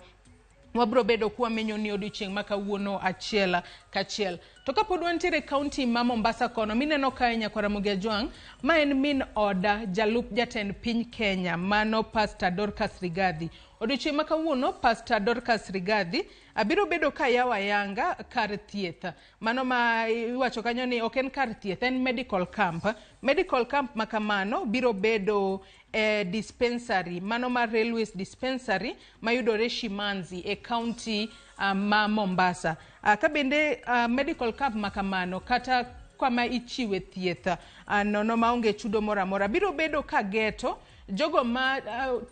wabiro bedo kwamenyo ni odiochieng' ma kawuono achiel kachiel. To kapod wantiere e kaunti ma Mombasa kono, mineno kae nyakwar Ramogi Ajwang', ma en min oda jalup jatend piny Kenya, mano Pastor Dorcas Rigathi. Odiochieng' ma kawuono Pastor Dorcas Rigathi abiro bedo ka yawo ayanga kar thieth. Mano ma iwacho kanyo ni ok en kar thieth, en medical camp. Medical camp ma kamano biro bedo e dispensary, mano mar Railways Dispensary mayudore Shimanzi e kaunti ma Mombasa. Ka bende medical camp ma kamano kata kama ichiwe thieth nono maonge chudo moro amora biro bedo ka geto jogo ma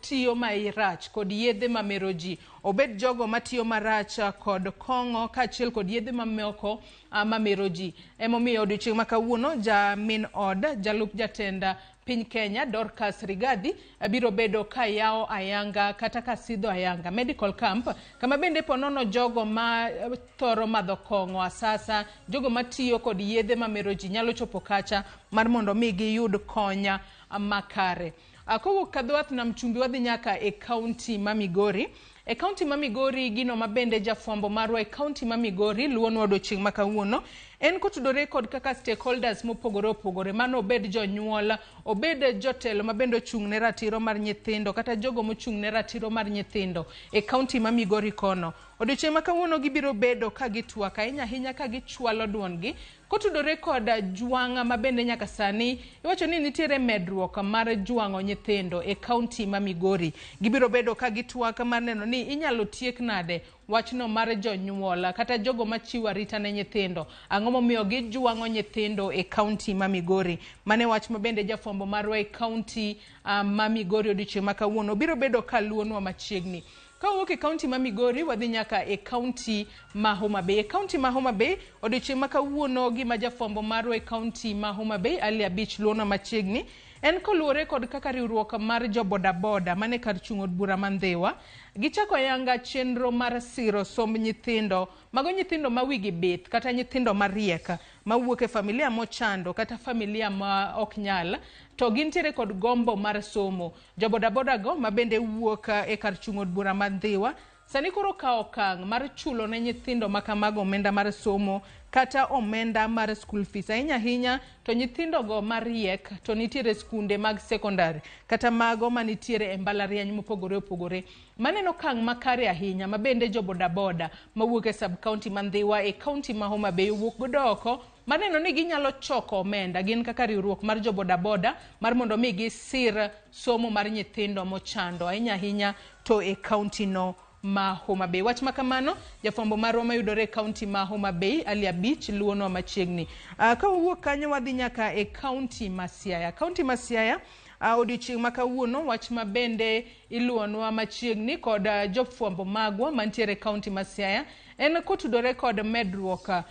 tiyo marach kod yedhe mamero ji, obed jogo matiyo marach kod kong'o kaachiel kod yedhe mamoko mamero ji. Emomiyo odiochieng' ma kawuono jamin od jalup jatend piny Kenya Dorcas Rigathi biro bedo ka yawo ayanga kata ka sidho ayanga medical camp kama bende ponono jogo ma thoro madho kong'o asasa, jogo matiyo kod yedhe mamero ji nyalo chopo kacha mar mondo mi giyud konya makare. Kowuok ka dho wath nam chumbi wadhi nyaka e kaunti ma Migori. E kaunti ma Migori gino ma bende jafwambo marwa e kaunti ma Migori luwonwa odiochieng' ma kawuono en kotudore kod kaka stakeholders mopogore opogore, mano obed jonyuol, obed jotelo ma bende ochung' ne ratiro mar nyithindo kata jogo mochung' ne ratiro mar nyithindo e kaunti ma Migori kono. Odiochieng' ma kawuono gibiro bedo ka gitwak ahinya ahinya ka gichwalo duondgi kotudore kod jwang' ma bende nyaka sani iwacho ni nitiere medruok mar jwang'o nyithindo e kaunti ma Migori. Gibiro bedo ka gitwak mar neno ni inyalo tiek nade wachno mar jonyuol kata jogo machiwo arita ne nyithindo. Ang'o momiyo gijwang'o nyithindo e kaunti ma Migori? Mane wach ma bende jafwambo marwa e kaunti ma Migori odiochieng' ma kawuono biro bedo ka luonwa machiegni. Kawuok e kaunti ma Migori wadhi nyaka e kaunti ma Homa Bay. E kaunti ma Homa Bay odiochieng' ma kawuono gima jafwambo marwa e kaunti ma Homa Bay Ali Abich luonwa machiegni en koluwore kod kaka riwruok mar jo bodaboda mane kar chung' od bura ma Ndhiwa gichako ayanga chenro mar siro somb nyithindo, mago nyithindo ma wigi bith kata nyithindo mariek mawuok e familia mochando kata familia ma ok nyal to gintiere kod gombo mar somo. Jo bodaboda go ma bende wuok e kar chung' od bura ma Ndhiwa sani koro kawo okang' mar chulo ne nyithindo ma kamago omenda mar somo kata omenda mar school fees. Ahinya ahinya to nyithindo go mariek to nitiere skunde mag secondary kata mago manitiere e mbalariany mopogore opogore. Maneno okang' makare ahinya ma bende jo bodaboda mawuok e sub county ma Ndhiwa e kaunti ma Homa Bay owuok godo oko maneno ni ginyalo choko omenda gin kaka riwruok mar jo bodaboda mar mondo mi gisir somo mar nyithindo mochando ahinya ahinya to e kaunti no ma Homa Bay. Wach ma kamano jafwambo marwa mayudore e kaunti ma Homa Bay Ali Abich luwonwa machiegni. Ka wawuok kanyo wadhi nyaka e kaunti ma Siaya. Kaunti ma Siaya odiochieng' ma kawuono wach ma bende iluwonwa machiegni kod jofwambo magwa mantiere e kaunti ma Siaya en kotudore kod medruok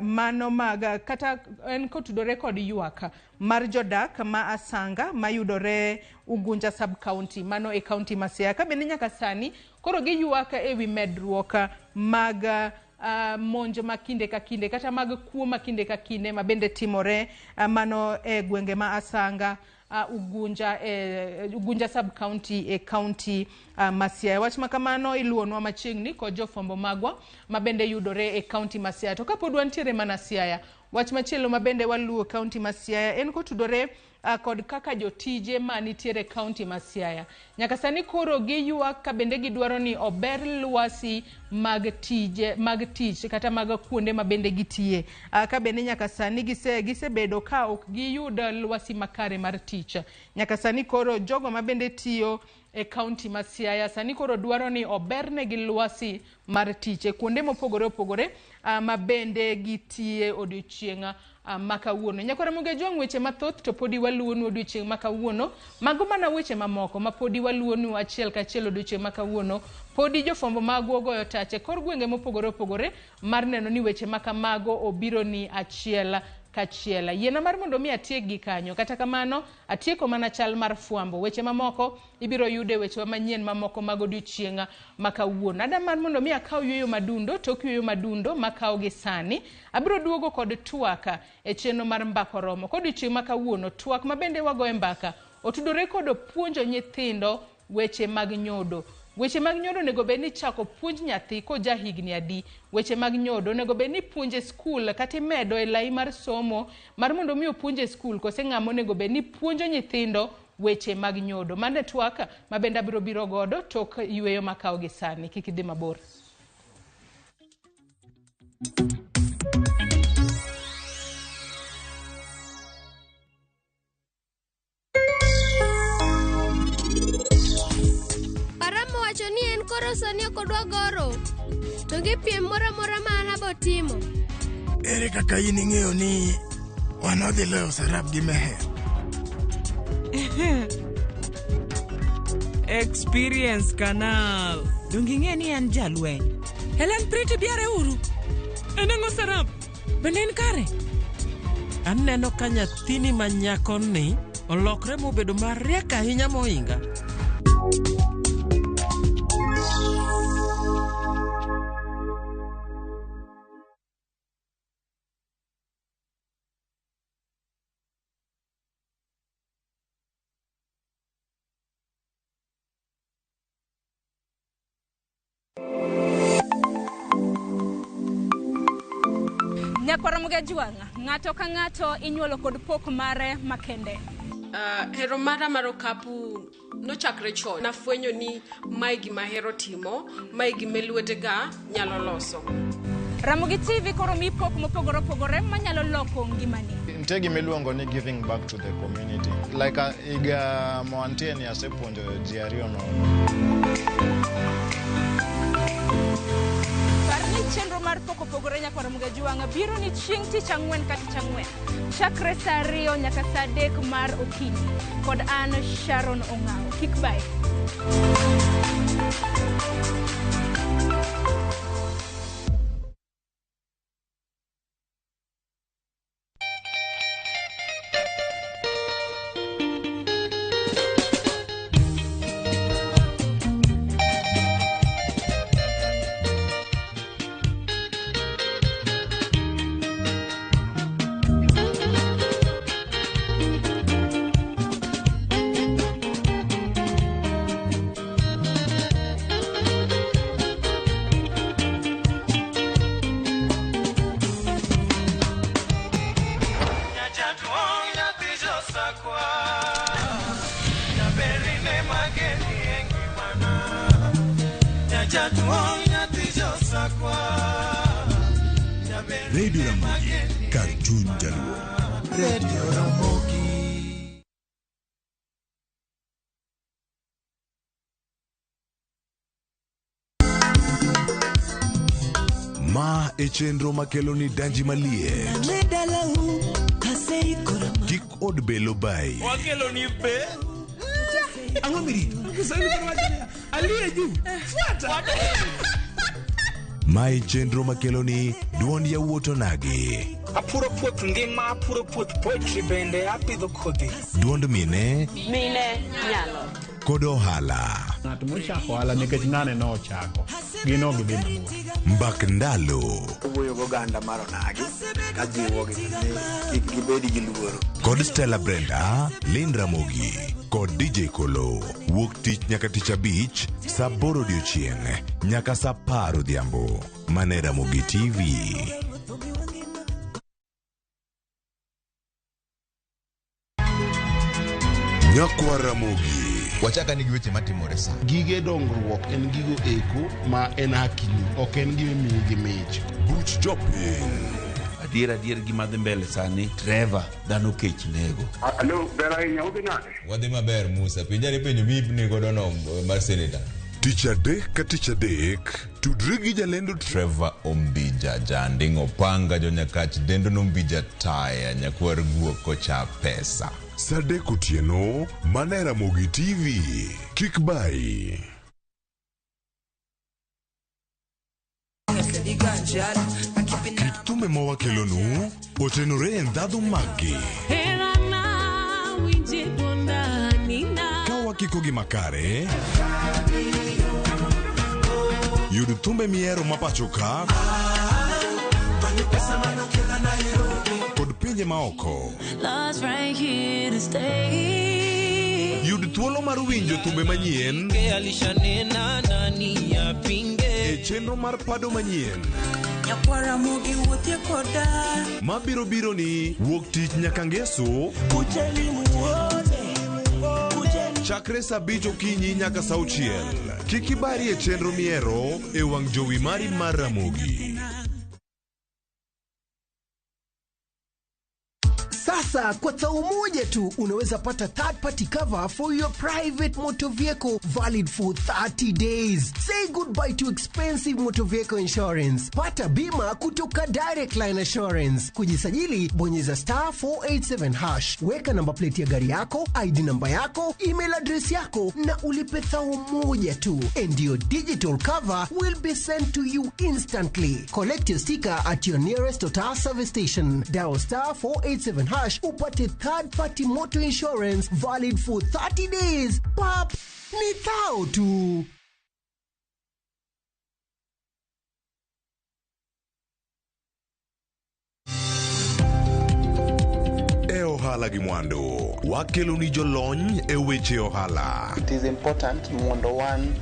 mano mag kata en kotudore kod ywak mar jodak ma Asanga mayudore Ugunja sub county mano e kaunti ma Siaya. Ka bende nyaka sani koro giywak ewi medruok mag Monj ma kinde ka kinde kata mag kuo ma kinde ka kinde ma bende timore mano e gwenge ma Asanga, Ugunja, Ugunja sub county e county ma Siaya. Wach ma kamano iluwonwa machiegni kod jofwambo magwa ma bende yudore e county ma Siaya. To kapod wantiere mana Siaya, wach machielo ma bende waluwo county ma Siaya en kotudore kod kaka jotije ma nitiere county ma Siaya. Nyaka sani koro giywak ka bende gidwaro ni ober lwasi mag tije mag tich kata mag kuonde ma bende gitiye. Ka bende nyaka sani gisebedo ka ok giyud lwasi makare mar tich. Nyaka sani koro jogo ma bende tiyo e county ma Siaya sani koro dwaro ni obernegi lwasi mar tich e kuonde mopogore opogore ma bende gitiye odiochieng' ma kawuono. Nyakwar Ramogi Ajwang', weche mathoth to podi waluwonu odiochieng' ma kawuono. Mago mana weche mamoko ma podi waluwonu achiel kachiel odiochieng' ma kawuono. Podi jofwambo magwa ogoyo tach e kor gwenge mopogore opogore mar neno ni weche ma kamago obiro ni achiel kachiel. Yiena mar mondo mi atiek gi kanyo. Kata kamano, atieko mana chal mar fwambo. Weche mamoko ibiro yude wechewa manyien mamoko mag odiochieng' ma kawuono. Ada mar mondo mi akaw yueyo madundo, tok yueyo madundo makaw gi sani. Abiro duogo kod twak e chenro mar Mbaka Oromo. Kodiochieng' ma kawuono, twak ma bende wagoye mbaka otudore kod puonjo nyithindo weche mag nyodo. Weche mag nyodo onego bed ni chako puonj nyathi koja higni adi. Weche mag nyodo onego bed ni puonje skul kata imedo e lai mar somo mar mondo mi opuonje skul, kose ng'ama onego bed ni puonjo nyithindo weche mag nyodo. Mano e twak ma bende abiro biro godo tok yueyo makawo gi sani. Kik idhi mabor. Aramo wacho ni en koro sani ok odwa goro. To gi piem moro amora ma an abo timo. Ere kaka in ing'eyo ni wan wadhi loyo Sarab gi Meher? Experience Canal. Donge ing'e ni en jalweny? Helen Pretty biare uru. En ang'o Sarab? Bende en kare? Aneno ka nyathini ma nyakoni olokre mobedo mariek ahinya mohinga. Nyakwar Ramogi Ajwang', ng'ato ka ng'ato inyuolo kod pok mare makende. Hero mara mar okapu nochakre chon. Nafwenyo ni mae gima ahero timo, mae gima lwetega nyalo loso. Ramogi TV koro mi pok mopogore opogore manyalo loko ngimani. Nitie gima iluongo ni giving back to the community. Like higa moantie ni asepuonjo ji ariyo nono. Par ni chenro mar pok opogore Nyakwar Ramogi Ajwang' biro ni chieng' tich ang'wen ka tich ang'wen. Chakre saa 2 nyaka saa 3 mar okinyi. Kod an Sharon Ong'awo. Kik bae. Radio Ramogi, kar chuny jaluo. Radio Ramogi. Ma e chenro makelo ni danji maliet. Kik od belo bai. Wakelo ni be. Ang'o mirito? Kiswahili koro wacho niya, aliye juu. Fuata. Ma e chenro makelo ni duond yawuot onagi. Apuro puoth ngima, apuro puoth poetry bende apidho kodhi. Duond mine Mine nyalo. kod ohala. Ng'at mochako ohala nikech ng'ane nochako, gin ok gidhi mabor. Mbak ndalo Owuoyo gi oganda mar onagi ka jiwogi ni kik gibed gi luoro. Kod Stella Brenda, Lynn Ramogi kod DJ Kolo. Wuok tich nyaka tich abich saa 8 odiochieng' nyaka saa 10 odhiambo. Mane Ramogi TV. Nyakwa Ramogi. Wachaka ni gi weche matimore sa. Gige dongruok en gigo eko ma en hakini, ok en gima imiyi gi mich. Buch jopiny. Adier adier gima dhi mbele sani, Trevor, dhano kech nego. Alo, ber ahinya, udhi nade? Wadhi maber Musa, penjani penjo mi godo no mar senator. Tich adek ka tich adek, tudri gi jalendo Trevor Ombija, janding' opanga jonyakach dendo nombija taya nyakwar guok kocha pesa. Saa 3 otieno, mana e Ramogi TV. Kik bayi. Kit thumbe ma wakelonu otenore e ndhadhu maggi. Ka wakikogi makare, yud thumbe mihero ma pacho ka kod pinje maoko. Love's right here to stay. Yud thuolo mar winjo thumbe manyien Alishanena nani apinge e chenro mar pado manyien Nyakwara mogi wuothie koda mabiro biro ni wuok tich nyaka ngeso Kujeni muone chakre saa 5 okinyi nyaka saa 6. Kik ibari e chenro mihero e wang' jowi mari mar Ramogi. Sasa kwa tao moja tu unaweza pata third party cover for your private motor vehicle valid for 30 days. Say goodbye to expensive motor vehicle insurance. Pata bima kutoka Direct Line Assurance. Kujisajili, bonyeza star 487 hash. Weka namba plate ya gari yako, ID namba yako, email address yako na ulipe thao moja tu. And your digital cover will be sent to you instantly. Collect your sticker at your nearest Total service station. Dial star 487 hash upate third party motor insurance valid for 30 days. Pap, ni thao tu. E ohala gi mwandu, wakelo ni jolony e weche ohala. It is important mondo wan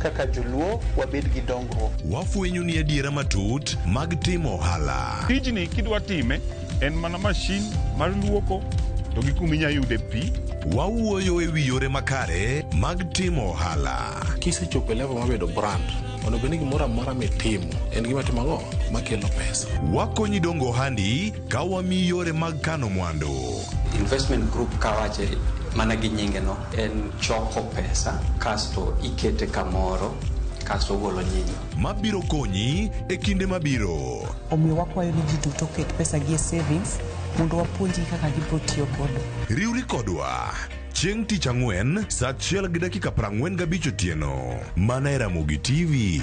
kaka joluo wabed gi dongruok. Wafwenyo ni adiera matut mag timo ohala. Tijni kidwa time en mana mashin mar luoko to gi kuma inya yude pi. Wawuoyo e wi yore makare mag timo ohala. Kisechopo e level mar bedo brand, onego bed ni gimoro amora mitimo en gima timo ang'o makelo pesa. Wakonyi dongo ohandi ka wamiyi yore mag kano mwandu. Investment group kawache mana gi nyinge no en choko pesa kasto ikete kamoro kasto ogolo nyinyo. Mabiro konyi e kinde mabiro. Omiyo wakwayo ni ji duto oket pesa gi e savings mondo wapuonjgi kaka gibiro tiyo godo. Riwri kodwa chieng' tich ang'wen saa 1:45 otieno mana e Ramogi TV.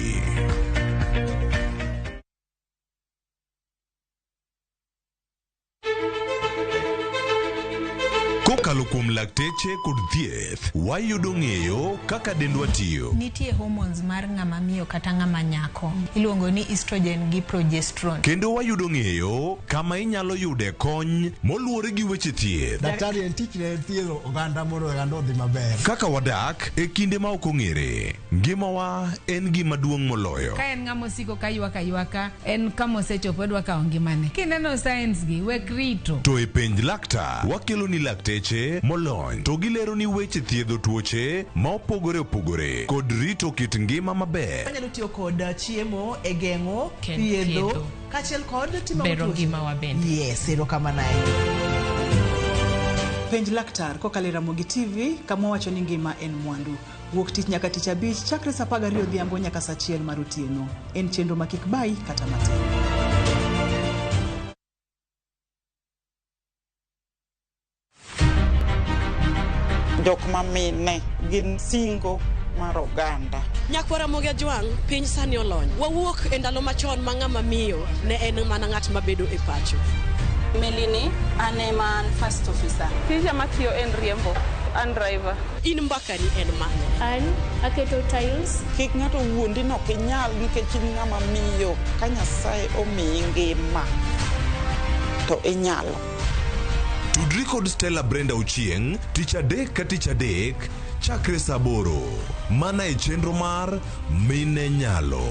Kokalo kuom lakteche kod thieth, wayudo ng'eyo kaka dendwa tiyo. Nitie hormones mar ng'ama miyo kata ng'ama nyako. Iluongo ni estrogen gi progesterone. Kendo wayudo ng'eyo kama inyalo yude kony moluwore gi weche thieth. Daktari en tich ne thiedho oganda mondo oganda odhi maber. Kaka wadak e kinde ma ok ong'ere, ngimawa en gima duong' moloyo. Ka en ng'ama osiko ka ywak aywaka, en kama osechopo odwa kawo ngimane. Kineno signs gi, wek rito. To e penj laktar, wakelo ni lakteche molony to gilero ni weche thiedho tuoche ma opogore opogore kod rito kit ngima maber. Wanyalo tiyo kod chiemo e geng'o, thiedho, kaachiel kod timo Bero ngimawa bende. Yes, erokamano ahinya. Penj laktar kokalo e Ramogi TV kama wawacho ni ngima en mwandu. Wuok tich nyaka tich abich chakre saa 12 odhiambo nyaka saa 1 mar otieno. En chenro ma kik bayi kata matin. Jok ma mine gin singo mar oganda. Nyakwara Ramogi Ajwang', piny sani olony. Wawuok e ndalo machon ma ng'ama miyo ne en mana ng'at mabedo e pacho. Melini, an ema an first officer. Tija matiyo en riembo. An driver. In mbakani en mane? An aketo tiles. Kik ng'ato wuondi ni ok inyal nikech in ng'ama miyo ka Nyasaye omiyi ngima to inyalo. Tudri kod Stella Brenda Ochieng' tich adek ka tich adek chakre saa aboro mana e chenro mar Mine Nyalo.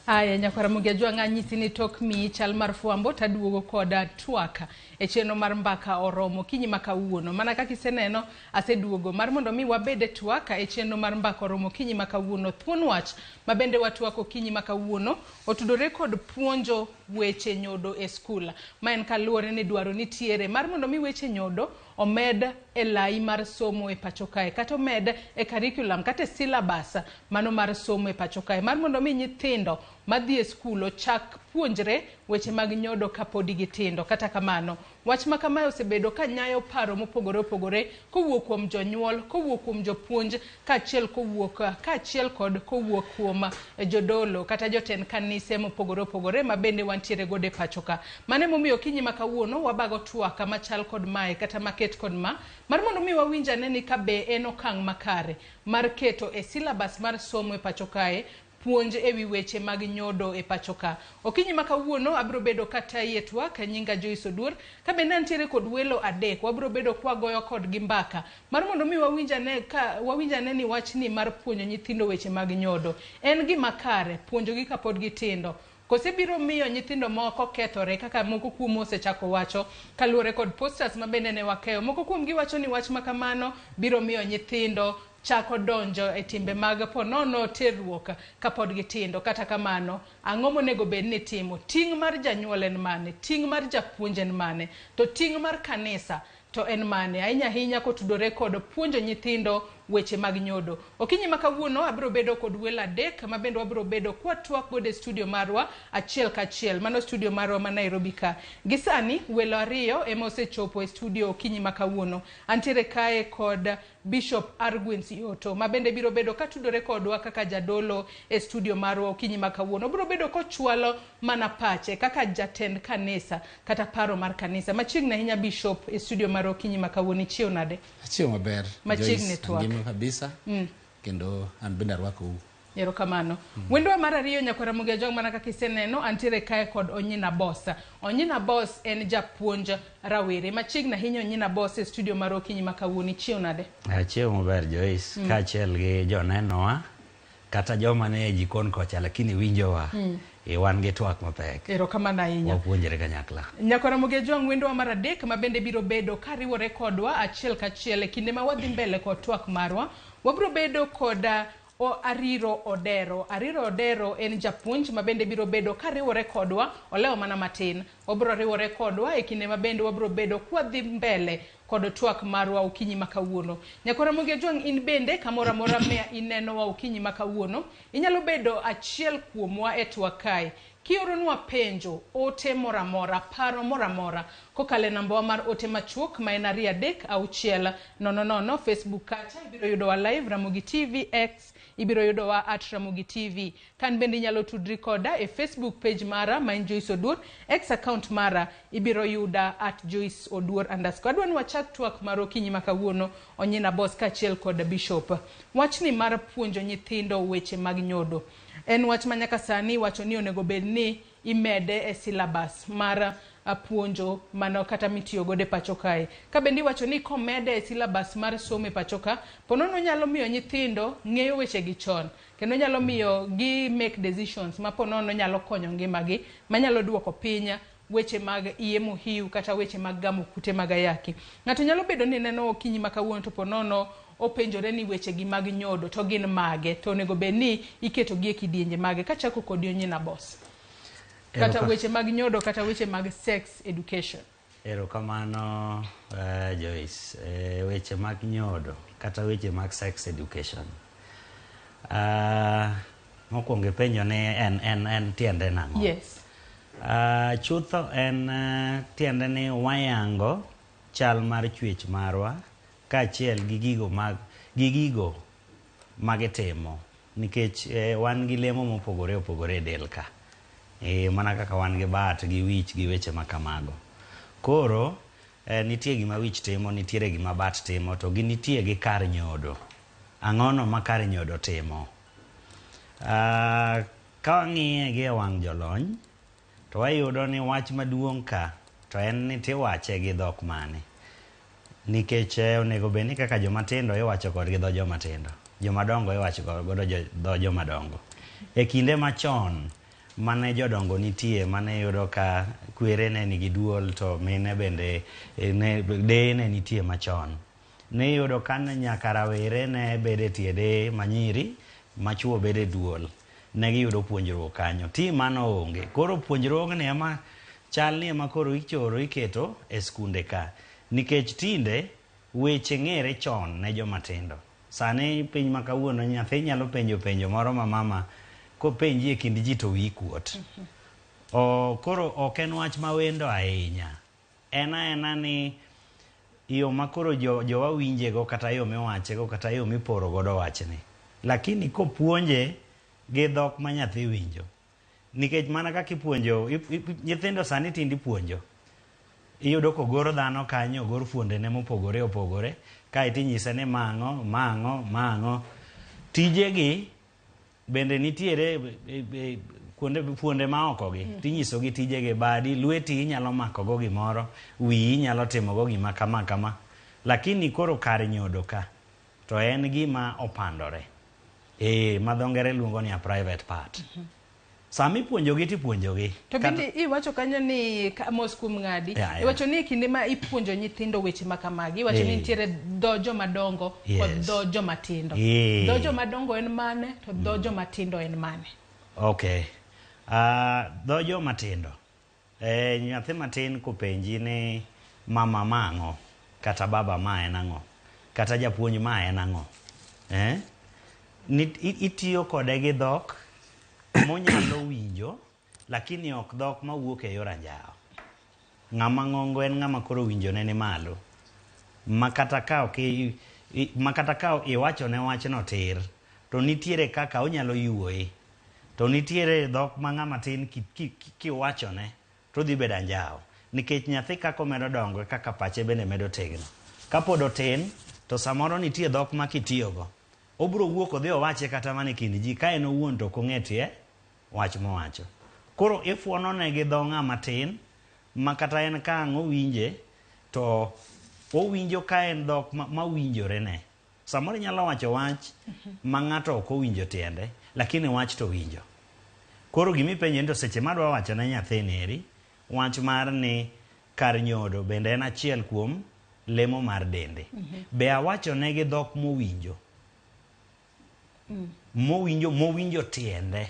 Aya, nyakwara Ramogi Ajwang' anyisi ni tok miyi chal mar fwambo taduogo koda twak e chenro mar mbaka oromo kinyi ma kawuono. Mana kaka iseneno, aseduogo mar mondo mi wabed e twak e chenro mar mbaka oromo kinyi ma kawuono. Thuon wach ma bende watwako okinyi ma kawuono otudore kod puonjo weche nyodo e skul. Ma en kaluwore ni dwaro nitiere mar mondo mi weche nyodo omed e lai mar somo e pacho kae, kata omed e curriculum kata e syllabus mano mar somo e pacho kae, mar mondo mi nyithindo madhi e skul ochak puonjre weche mag nyodo kapodi gitindo. Kata kamano, wach ma kamae osebedo ka nyayo paro mopogore opogore kowuok kuom jonyuol, kowuok kuom jopuonj, kaachiel kod kowuok kuom jodolo kata jotend kanise mopogore opogore ma bende wantiere godo e pacho ka. Mano emomiyo okinyi ma kawuono wabago twak machal kod mae kata maket kod ma, mar mondo mi wawinj ane ni ka be en okang' makare mar keto e syllabus mar somo e pacho kae puonj ewi weche mag nyodo e pacho ka. Okinyi ma kawuono abiro bedo katayi e twak, nyinga Joyce Oduor, ka bende antiere kod welo adek, wabiro bedo kwagoyo kodgi mbaka mar mondo mi wawinj ane ni wachni mar puonjo nyithindo weche mag nyodo en gima kare puonjogi kapod gitindo, kose biro miyo nyithindo moko kethore kaka moko kuom osechako wacho kaluwore kod posters ma bende ne wakeyo. Moko kuomgi wacho ni wach ma kamano biro miyo nyithindo chako donjo e timbe mag ponono terruok kapod gitindo. Kata kamano, ang'o monego bed ni timo? Ting' mar janyuol en mane? Ting' mar japuonj en mane? To ting' mar kanisa to en mane? Ahinya ahinya kotudore kod puonjo nyithindo weche mag nyodo. Okinyi ma kawuono abiro bedo kod welo adek ma bende wabiro bedo kwatwak godo e studio marwa achiel kachiel. Mano studio marwa ma Nairobi ka. Gi sani welo ariyo ema osechopo e studio okinyi ma kawuono. Antiere kae kod Bishop Argwins Yoto ma bende biro bedo katudore kodwa kaka jadolo e studio marwa okinyi ma kawuono. Obiro bedo kochwalo mana pache kaka jatend kanisa kata paro mar kanisa. Machiegni ahinya Bishop e studio marwa okinyi ma kawuono, ichiew nade? Achiew maber. Machiegni twak. Ngima kabisa. Kendo an bende arwakou. Erokamano. Wendwa mar ariyo nyakwar Ramogi Ajwang' mana kaka iseneno antiere kae kod Onyina Boss. Onyina Boss en japuonj rawere. Machiegni ahinya Onyina Boss e studio mar okinyi ma kawuono, ichiew nade? Achiew maber Joyce, kaachiel gi jonenowa kata joma nie e jikon kocha lakini winjowa. Wan gi twak mapek. Erokamano ahinya. Wapuonjre kanyakla. Nyakwar Ramogi Ajwang' wendwa mar adek ma bende biro bedo kariwore kodwa achiel kachiel e kinde ma wadhi mbele kod twak marwa. Wabiro bedo kod Ariro Odero. Ariro Odero en japuonj ma bende biro bedo kariwore kodwa, olewo mana matin. Obiro riwore kodwa e kinde ma bende wabiro bedo kwadhi mbele kod twak marwa okinyi ma kawuono. Nyakwar Ramogi Ajwang' in bende kamoro amora ma inenowa okinyi ma kawuono, inyalo bedo achiel kuomwa e twak kae. Kioronwa penjo, ote moro amora, paro moro amora kokalo e nambawa mar ote machuok ma en 2 3 6 0 0. Facebook kacha ibiro yudowa live Ramogi TV, X ibiro yudowa at Ramogi TV. Kan bende inyalo tudri koda e Facebook page mara ma en Joyce Oduor, X account mara ibiro yuda at Joyce Oduor _. Adwa ni wachak twak mar okinyi ma kawuono Onyina Boss kaachiel kod Bishop. Wachni mar puonjo nyithindo weche mag nyodo en wach ma nyaka sani iwacho ni onego bed ni imede e syllabus mar puonjo mano kata mitiyo godo e pacho kae. Ka bende iwacho ni komede e syllabus mar somo e pacho ka, ponono nyalo miyo nyithindo ng'eyo weche gi chon, kendo nyalo miyo gi make decisions ma ponono nyalo konyo ngimagi, manyalo duoko piny weche mag iye mohiu kata weche mag gamo kute mag ayaki. Ng'ato nyalo bedo ni neno okinyi ma kawuono to ponono openjore ni weche gi mag nyodo to gin mage, to onego bed ni iketo gi e kidienje mage. Kachako kod Onyina Boss, kata weche mag nyodo kata weche mag sex education. Erokamano Joyce. Weche mag nyodo kata weche mag sex education. Mokwongo ipenjo ni en tiende nang'o? Yes. Chutho en tiende ni wayango chal mar chwech marwa kaachiel gi gigo mag gi gigo magitimo nikech wan gi lemo mopogore opogore e del ka. Mana kaka wan gi bat gi wich gi weche ma kamago. Koro nitie gima wich timo, nitiere gima bat timo, to gi nitie gi kar nyodo. Ang'ono ma kar nyodo timo? Ka wang'iye gi e wang' jolony, to wayudo ni wach maduong' ka to en ni tiwache gi dhok mane. Nikech onego bed ni kaka joma tindo iwacho kodgi dho joma tindo, joma dongo iwacho godo dho joma dongo. E kinde machon mane jodongo nitie, mane yudo ka kwere ne nigi duol to mine bende deye ne nitie machon. Niyudo ka nyaka rawere ne bedo e tie deye manyiri, machuo bedo e duol. Ne giyudo puonjruok kanyo. Ti mano onge. Koro puonjruogni ema chal ni ema koro ichoro iketo e skunde ka. Nikech tinde weche ng'ere chon ne joma tindo. Sani piny ma kawuono nyathi nyalo penjo penjo moro ma mama kopenji e kind ji to wiyi kuot. Koro ok en wach mawendo ahinya. En aena ni yo ma koro jowa winjego kata yo miwachego kata yo miporo godo wachni. Lakini kopuonje gi dhok ma nyathi winjo. Nikech mana kaka ipuonjo, nyithindo sani tinde ipuonjo. Iyudo kogor dhano kanyo, ogor fuondene mopogore opogore, kaeto inyise ni ma ang'o, ma ang'o, ma ang'o. Tijegi bende nitiere fuonde ma oko gi, tinyisogi tijegi, badi, lweti inyalo mako go gimoro, wiyi inyalo timo go gima kama kama. Lakini koro kar nyodo ka, to en gima opandore. Ma dho ngere luongo ni a private part. Sama ipuonjogi tipuonjogi. To bende iwacho kanyo ni mos kuom ng'adi, iwacho ni kinde ma ipuonjo nyithindo weche ma kamagi, iwacho ni nitiere dho joma dongo kod dho joma tindo. Dho joma dongo en mane to dho joma tindo en mane? Okay. Dho joma tindo. Nyathi matin kopenji ni mama ma ang'o, kata baba ma en ang'o, kata japuonj ma en ang'o. Itiyo kode gi dhok monyalo winjo, lakini ok dhok mawuok e yor anjawo. Ng'ama ng'ongo en ng'ama koro winjone ni malo. Ma kata ka iwachone wachno tir, to nitiere kaka onyalo yuoye. To nitiere dhok ma ng'ama tin kiwachone to dhi bedo anjawo. Nikech nyathi kaka omedo dongo kaka pache bende medo tegno. Kapod otin, to samoro nitie dhok ma kitiyogo, obro wuok odhi owache kata mana e kind ji, ka en owuon to ok ong'e tie wach mowacho. Koro ifuonone gi dho ng'ama tin, ma kata en ka ang' owinje, to owinjo ka en dhok mawinjorene. Samoro inyalo wacho wach ma ng'ato ok owinjo tiende, lakini wach to winjo. Koro gimipenjo ni to seche madwa wacho ne nyathini eri, wach mar ni kar nyodo bende en achiel kuom lemo mar dende. Be awachone gi dhok mowinjo? Mowinjo tiende.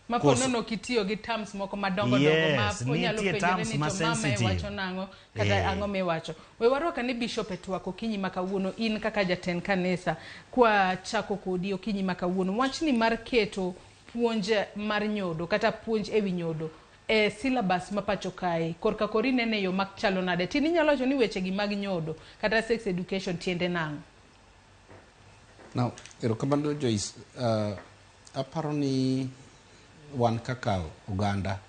Ma po nono kitiyo gi terms moko madongo dongo ma onyalo penjore ni to mama iwacho nang'o kata ang'o miwacho. We warwak ane Bishop e twak okinyi ma kawuono, in kaka jatend kanisa, kwa chako kodi okinyi ma kawuono. Wachni mar keto puonj mar nyodo kata puonj ewi nyodo e syllabus ma pacho kae, korka kori nene yo machalo nade? Tini inyalo wacho ni weche gi mag nyodo kata sex education tiende nang'o? Now, erokamano Joyce, aparo ni wan kaka oganda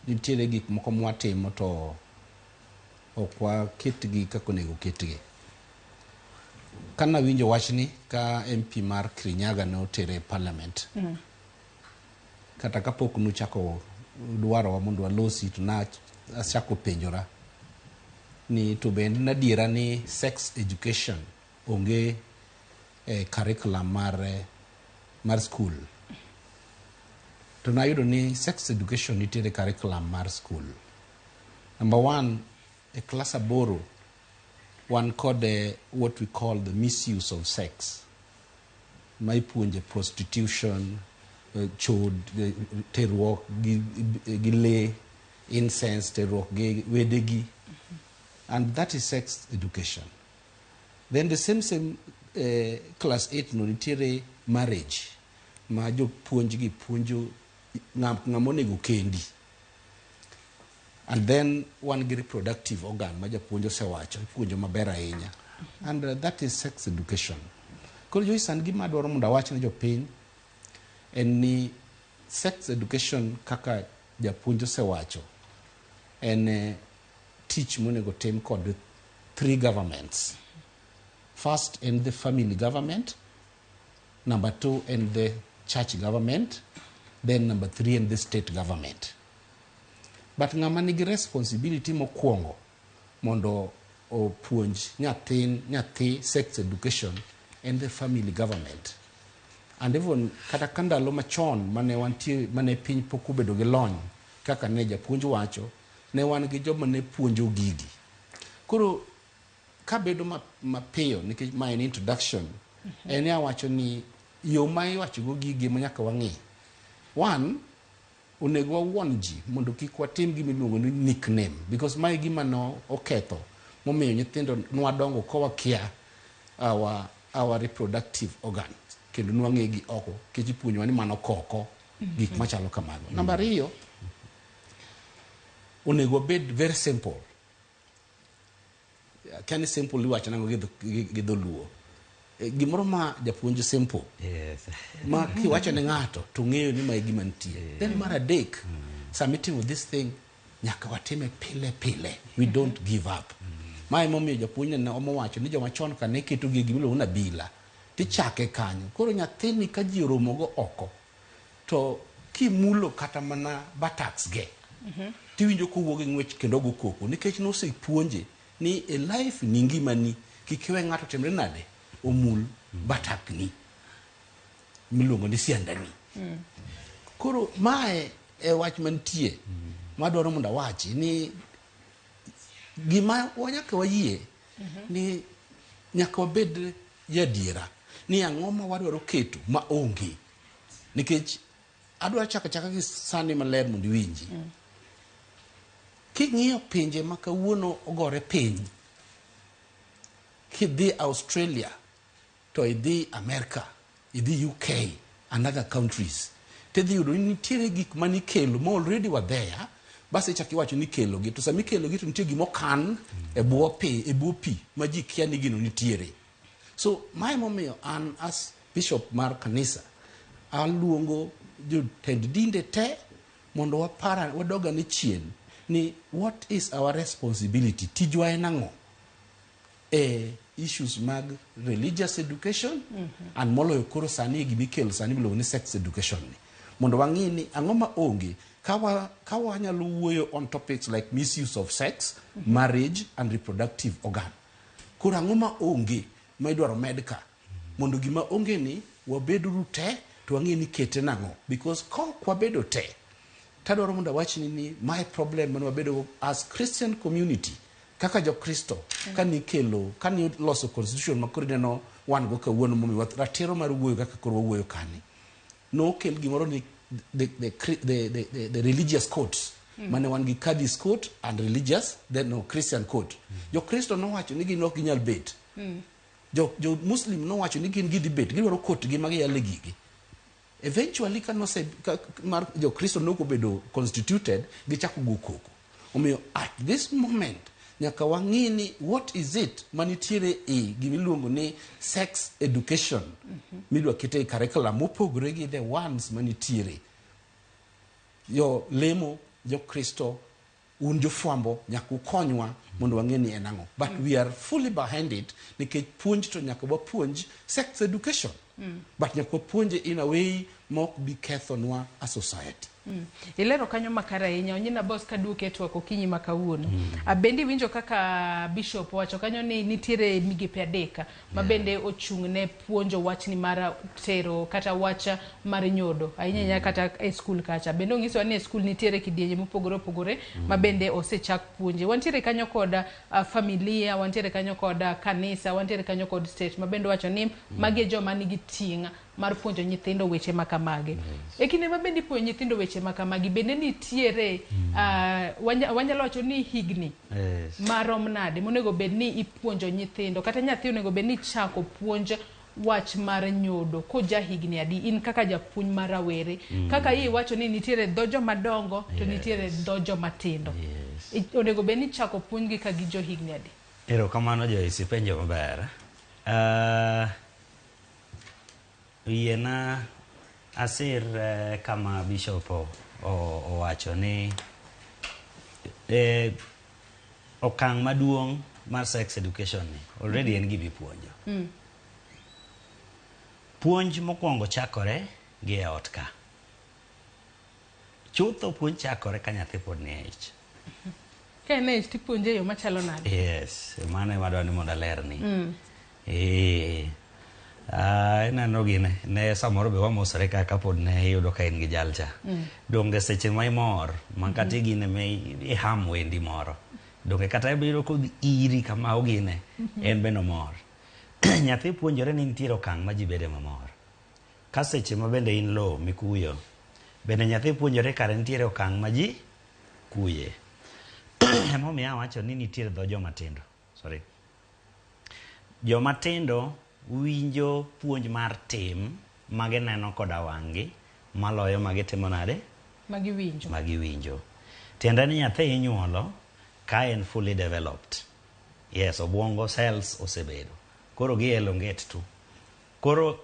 nitiere gik moko mwatimo to ok waketgi kaka onego ketgi. Kana winjo wachni ka MP mar Kirinyaga ne otere e parliament, kata kapok nuchako dwarowa mondo walosi, to na achako penjora ni to be en adiera ni sex education onge e curriculum mar school. To nayudo ni sex education nitiere curriculum mar school. Number one, e klas 8 wan kod what we call the misuse of sex, ma ipuonje prostitution, chod, terruok gi lee, incest, terruok gi wedegi, and that is sex education. Then the same class 8 no nitiere marriage, ma jopuonj gi puonjo ng'ama onego kendi. And then wan gi reproductive organ ma japuonj osewacho, ipuonjo maber ahinya. And that is sex education. Koro Joyce, an gima adwaro mondo awach ne jopiny en ni sex education kaka japuonj osewacho en tich monego tim kod three governments. First en the family government, number two en the church government, then number three en the state government. But ng'ama nigi responsibility mokwongo mondo opuonj nyathi sex education en the family government. And even kata ka ndalo machon mane wantie, mane piny pok obedo gi lony kaka ne japuonj wacho, ne wan gi joma ne puonjo gigi. Koro kabedo mapiyo nikech ma en introduction, en ni awacho ni yo ma iwachogo gigi ma nyaka wang'i. One, onego wawuon ji mondo kik watim gima iluongo ni nickname, because mae gima no oketho momiyo nyithindo nwadongo ka wakia our reproductive organ, kendo nwang'e gi oko nikech ipuonjowa ni mano koko, gik machalo kamago. Namba ariyo, onego wabed very simple. Akia ni simple iwacho nang'o gi dholuo. Gimoro ma japuonj simple. Ma kiwacho ne ng'ato to ng'eyo ni mae gima nitie. Then mar adek, sama itimo this thing, nyaka watime pile pile. We don't give up. Ma emomiyo japuonj ne omowacho ni joma chon ka ne keto gi gima iluongo ni abila, tichake kanyo. Koro nyathini ka ji oromogo oko, to kimulo kata mana buttocks ge, tiwinjo kowuok gi ng'wech kendo go koko, nikech nosepuonje ni e life ni ngimani kik iwe ng'ato timre nade omul buttock ni miluongo ni siandani. Koro mae e wach mantie madwaro mondo awachi ni gima nyaka wayie ni nyaka wabed jadiera ni ang'o ma wadwaro keto ma onge, nikech adwaro chako achaka gi sani maler mondo iwinji. King'iyo pinje ma kawuono ogore piny, kidhi Australia to idhi America, idhi UK and other countries, tidhi yudo ni nitiere gik manikelo ma already were there. Bas ichako iwacho ni ikelogi, to sama ikelogi to nitie gimokan e bwo pi, e bwo pi ma ji kia ni gino nitiere. So mae momiyo an as bishop mar kanisa aluongo jotend dinde te mondo wapara wadogane chien ni what is our responsibility, tijwa en ang'o e issues mag religious education and moloyo koro sani e gimikelo sani miluongo ni sex education ni, mondo wang'i ni ang'o ma onge ka wanyalo wuoyo on topics like misuse of sex, marriage and reproductive organ. Koro ang'o ma onge ma idwaro med ka mondo gima onge ni wabeduru te to wang'e ni kete nang'o, because ka ok wabedo te, tadwaro mondo awachni ni my problem mane wabedo as Christian community kaka jokristo kanikelo kani loso constitution ma koro ineno wan go kawuono momiyo ratiro mar wuoyo kaka koro wawuoyo kani, nokel gimoro ni the religious courts. Mane wan gi Kadhis court and religious, then no Christian court. Jokristo nowacho ni gin ok ginyal bet, jo Muslim nowacho ni gin gidhi bet, gidwaro court gi ma giyale gigi. Eventually ka nose ka, mar jokristo nok obedo constituted, gichako go koko. Omiyo at this moment nyaka wang'i ni what is it manitiere e gimiluongo ni sex education midwa kete e curriculum mopogore gi the ones manitiere. Jo lemo, jokristo, un jofwambo nyaka ukonywa mondo wang'e ni en ang'o, but we are fully behind it nikech puonj to nyaka wapuonj sex education, but nyaka wapuonje in a way ma ok bi kethonwa a society. Ilero kanyo makare ahinya. Onyina Bos, kaduoke e twak okinyi ma kawuono. Bende iwinjo kaka bishop owacho kanyo ni nitiere migepe adek ma bende ochung' ne puonjo wachni mar tero kata wach mar nyodo ahinya ahinya kata e skul kacha. Bende onyisowa ni e skul nitiere kidienje mopogore opogore ma bende osechak puonje. Wantiere kanyo kod familia, wantiere kanyo kod kanisa, wantiere kanyo kod state ma bende wacho ni magi e joma nigi ting' mar puonjo nyithindo weche ma kamagi. E kinde ma bende ipuonjo nyithindo weche ma kamagi, bende nitiere wanyalo wacho ni higni marom nade monego bed ni ipuonjo nyithindo, kata nyathi onego bed ni ichako puonj wach mar nyodo koja higni adi, in kaka japuonj mar rawere? Kaka iwacho ni nitiere dho joma dongo to nitiere dho joma tindo. Yes. Onego bed ni ichako puonjgi ka gin johigni adi? Erokamano Joyce, ipenjo maber. Yiena asir kama Bishop owacho ni okang' maduong' mar sex education ni already en gima ipuonjo. Puonj mokwongo chakore gi e ot ka. Chutho puonj chakore ka nyathi pod nie ich. Ka en e ich tipuonje e yo machalo nade? Yes, mano ema adwa ni mondo alerni. Ee. Ah, ineno gine, ne samoro be wamosore ka kapod ne iyudo ka in gi jal cha. Donge seche ma imor, ma kata igine ma iham wendi moro. Donge kata ibiro kodhi iri kama ogine, en bende omor. Nyathi puonjore ni nitiere okang' ma ji bede mamor. Ka seche ma bende in low mikuyo, bende nyathi puonjore kare nitiere okang' ma ji kuye. Emomiyo awacho ni nitiere dho joma tindo. Sorry. Joma tindo winjo puonj mar tim ma gineno koda wang'gi maloyo ma gitimo nade? Ma giwinjo. Ma giwinjo. Tiende ni nyathi inyuolo ka en fully developed. Yes, obwongo cells osebedo. Koro gi elongate tu. Koro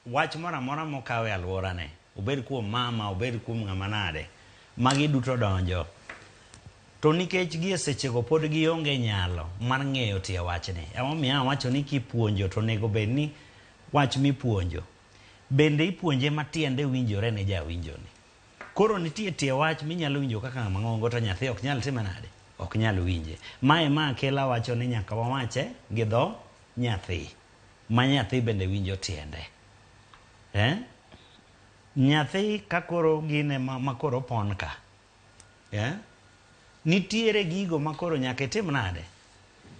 wach moro amora mokaw e alworane, obed kuom mama, obed kuom ng'ama nade, magi duto donjo. To nikech gie sechego pod gionge nyalo mar ng'eyo tie wachni, emomiyo awacho ni kipuonjo to onego bed ni wach mipuonjo bende ipuonje matiende winjore ne jawinjoni. Koro nitie tie wach minyalo winjo kaka ng'ama ng'ongo to nyathi ok nyal time nade? Ok nyal winje. Ma ema Akela wacho ni nyaka wawache gi dho nyathi. Ma nyathi bende winjo tiende. Eh? Nyathi ka koro gine ma koro opon ka. Eh? Nitiere gigo ma koro nyaka itim nade?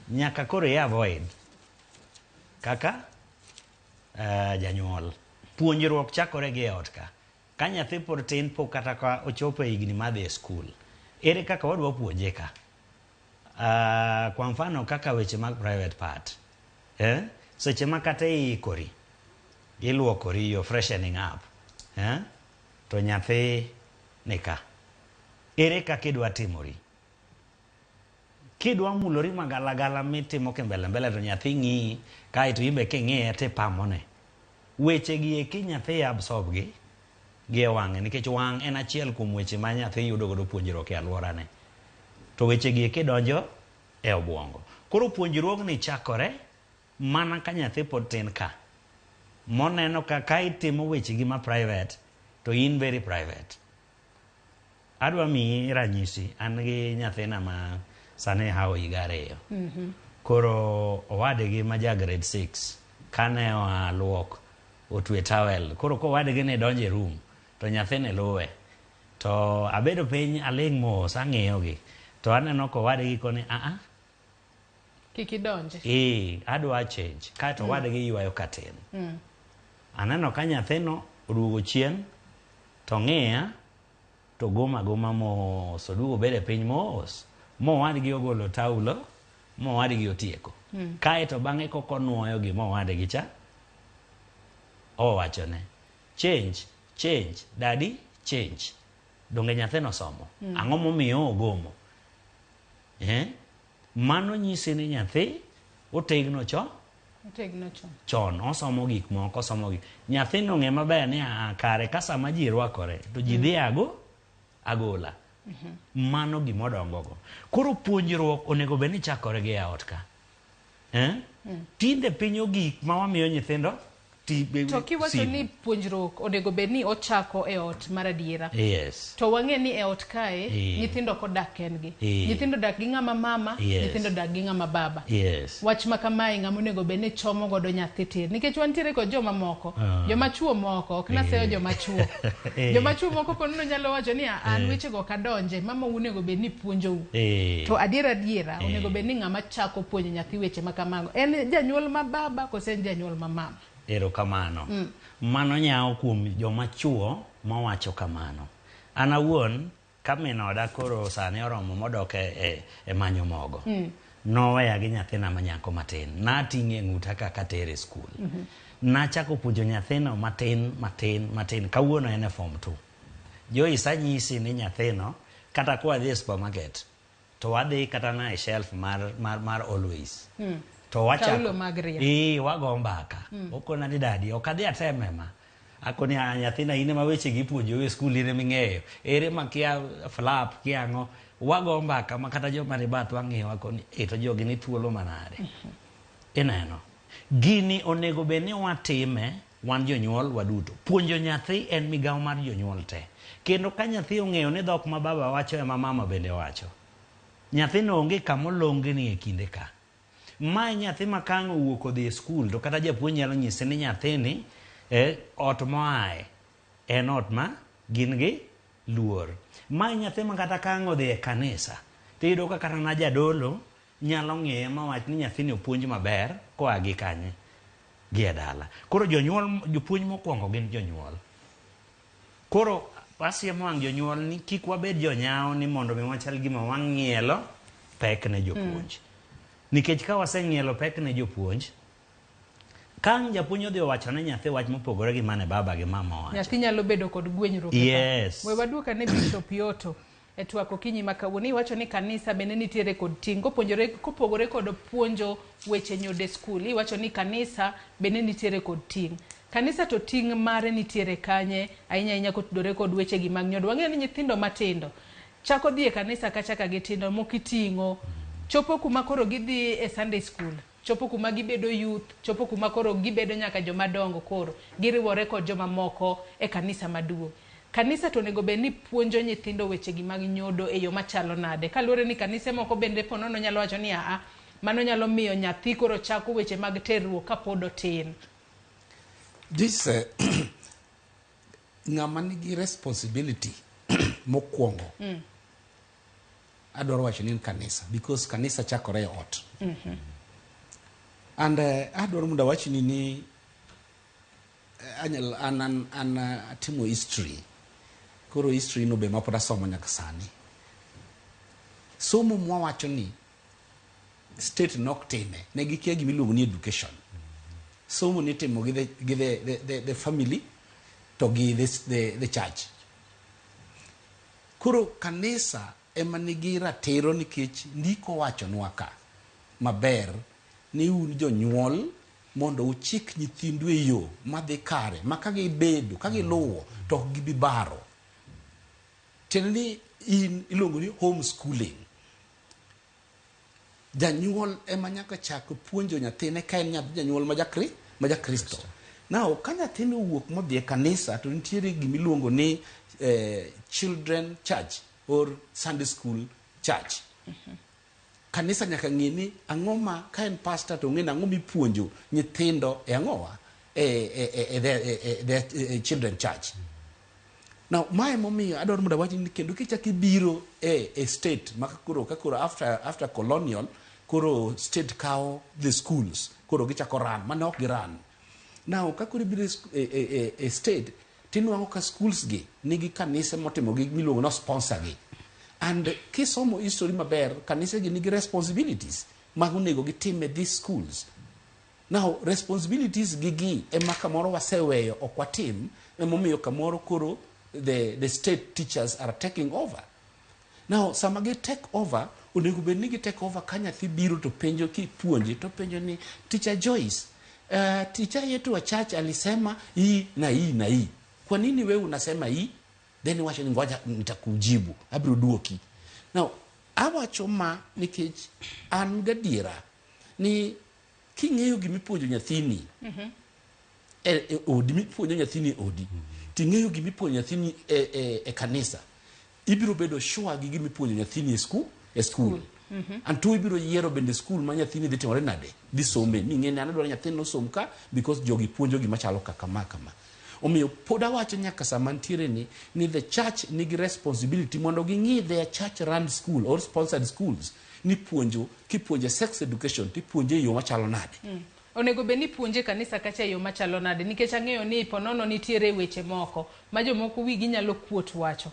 Nyaka koro i avoid. Kaka janyuol. Puonjruok chakore gi e ot ka. Ka nyathi pod tin pok kata ka ochopo e higni madhi e skul. Ere kaka wadwa puonje ka? Kwa mfano kaka weche mag private part. Eh? Seche ma kata iikori, iluokori, you're freshening up. Eh? To nyathi ni ka. Ere kaka idwa timori? Kidwa mulori magalagala mitimo kimbele mbele to nyathi ng'iyi, kaeto in be king'iye tipamone. Weche gi eki nyathi absorb gi gi e wang'e nikech wang' en achiel kuom weche ma nyathi yudo godo puonjruok e alworane. To weche gi eki donjo e obwongo. Koro puonjruogni chakore mana ka nyathi pod tin ka. Moneno ka ka itimo weche gi ma private to in very private. Adwa miyi ranyisi, an gi nyathina ma sani hawo higa 2. Koro owadgi ma ja grade 6 kane oa luok otwe towel. Koro kowadgi ne donjo e room to nyathini luwe. To abedo piny aling' mos ang'iyo gi. To aneno kowadgi koni a a. Kik idonje. Ee, adwa change. Kaeto owadgi ywayo katin. Aneno ka nyathino oduogo chien to ng'iya to goma goma mos, oduogo obedo e piny mos, mowadgi ogolo taulo, mowadgi otieko. Kaeto bang'e koko onuoyo gima owadgi cha owachone, change, change, daddy, change. Donge nyathino osomo? Ang'o momiyo ogomo? Eh? Mano nyisi ni nyathi otegno cho Otegno chon. Chon, osomo gik moko, osomo gik. Nyathino ong'e maber ni a kare ka sama ji rwakore to ji dhi ago agola. Mano gima odongogo. Koro puonjruok onego bed ni chakore gi e ot ka. Eh? Tinde piny ogik ma wamiyo nyithindo To kiwacho simu. ni puonjruok onego bed ni ochako e ot mar adiera. Yes. To wang'e ni e ot kae nyithindo ok odak kendgi. Nyithindo odak gi ng'ama mama, nyithindo odak gi ng'ama baba. Yes. Wach ma kamae ng'ama onego bed ni chomo godo nyathi tir. Nikech wantiere kod joma moko, joma chuo moko, ok naseyo joma chuo. Joma chuo moko konono nyalo wacho ni an wechego ok adonje, mama u onego bed ni puonjou. To adiera adiera onego bed ni ng'ama chako puonjo nyathi weche ma kamago en janyuol ma baba kose en janyuol ma mama? Erokamano. Mano nyawo kuom joma chuo mawacho kamano. An awuon ka min oda koro sani oromo modok e manyo mogo, noweya gi nyathina ma nyako matin. Nating'e e ng'uta kaka atere e skul. Nachako puonjo nyathino matin matin matin. Kawuono en e form 2. Joyce anyisi ni nyathino kata kwa dhi e supermarket to wadhi kata na e shelf mar, mar, mar always to wachako Taulo mag ria. Ee, wago mbaka okona ni dadi ok adhi ateme ma akoni "Ah, nyathina in ema weche gi ipuonjou e skul in ema ing'eyo ere ma kia flap kia ang'o wago mbaka ma kata joma ni bathwa ng'iyowa koni e to jogi ni thuolo manade ineno gini onego bed ni watime wan jonyuol waduto puonjo nyathi en migawo mar jonyuol te kendo ka nyathi ong'eyo ni dhok ma baba wacho ema mama bende wacho nyathino onge kamolongni e kinde ka mae nyathi ma kang' owuok odhi e skul to kata japuonj nyalo nyise ni nyathini eh, ot moaye en ot ma gin gi luor mae nyathi ma kata kang' odhi e kanisa tiyudo ka kata na jadolo nyalo ng'iye mawach ni nyathini opuonj maber koa gi kanye gi e dala koro jonyuol jopuonj mokwongo gin jonyuol koro asiemo wang' jonyuol ni kik wabed jonyawo ni mondo mi wachal gima wang'ielo pek ne jopuonj nikech ka waseng'ielo pek ne jopuonj ka ang' japuonj odhi owacho ne nyathi wach mopogore gi mane baba gi mama owacho Nyathi nyalo bedo kod gwenyruok. e Yes. We waduok ane Bishop Yoto e twak okinyi ma kawuono. Iwacho ni kanisa bende nitiere kod ting' kopuonjore kopogore kod puonjo weche nyodo e skul. Iwacho ni kanisa bende nitiere kod ting'. Kanisa to ting' mare nitiere kanye ahinya ahinya kotudore kod weche gi mag nyodo. Wang'eyo ni nyithindo matindo chako dhi e kanisa kacha ka gitindo moko iting'o chopo kuma koro gidhi e Sunday school chopo kuma gibedo youth chopo kuma koro gibedo nyaka joma dongo koro giriwore kod joma moko e kanisa maduong' kanisa to onego bed ni puonjo nyithindo weche gi mag nyodo e yo machalo nade kaluwore ni kanise moko bende ponono nyalo wacho ni aa mano nyalo miyo nyathi koro chako weche mag terruok kapod otin This ng'ama nigi responsibility mokwongo adwaro wacho ni en kanisa because kanisa chakore e ot and adwaro mondo awachni ni anyal an, an, an atimo history koro history no be mapod asomo nyaka sani somo mwawacho ni state nok time ne gikia gima iluongo ni education somo nitimo gi the, gi the, the, the, the family to gi the, the, the church koro kanisa ema nigi ratiro nikech ndiko wachonwa ka maber ni un jonyuol mondo uchik nyithindu e yo madhi kare ma ka gibedo ka giluwo to ok gibi baro tiende ni in iluongo ni home schooling janyuol ema nyaka chak puonjo nyathine ka en nyathi janyuol ma jakri ma jakristo now ka nyathini owuok modhi e kanisa to nitiere gimiluongo ni children church or sunday school church kanisa nyaka ng'e ni ang'o ma ka en pastor to ong'e ni ang'o mipuonjo nyithindo e ang'owa e, e, e, e, e, e, e, e children church Now, mae momiyo adwaro mondo awach ni kendo kichak ibiro e, e state ma koro ka koro after, after colonial koro state kawo the schools koro gichako run mane ok giran now ka koro ibiro e, e, e, e state tinwang'o ka schools gi nigi kanise motimo gi miluongo ni sponsor gi and kisomo history maber kanise gi nigi responsibilities mag onego gitim e these schools Now, responsibilities gi gi ema kamoro waseweyo ok watim emomiyo kamoro koro the, the state teachers are taking over. Now, sama gi take over, onego bed ni gi take over ka nyathi biro to penjo kipuonje to penjo ni teacher Joyce, teacher yetu wa church alisema hii na hii na hii. Kwa nini wewe unasema hii? Then iwacho ni ngoja nitakujibu, abiro duoki. Now, awacho ma nikech an gadiera ni king'eyo gimipuonjo nyathini e, e odi mipuonjo nyathini e odi ting'eyo gimipuonjo nyathini e, e, e kanisa ibiro bedo sure gi gimipuonjo nyathini e skul e skul anto ibiro yiero bende skul ma nyathini dhi timore nade dhi some ming'e ni an adwaro nyathini nosom ka because jogi puonjo gima chalo kaka ma kama omiyo pod awacho nyaka sama ntiere ni ni the church nigi responsibility mondo ging'i their church run school or sponsored schools ni puonjo kipuonje sex education tipuonje e yo machalo nade Onego bed ni puonje kanisa kacha e yo machalo nade nikech ang'eyo ni ponono nitiere weche moko ma jomoko wigi nyalo kuot wacho.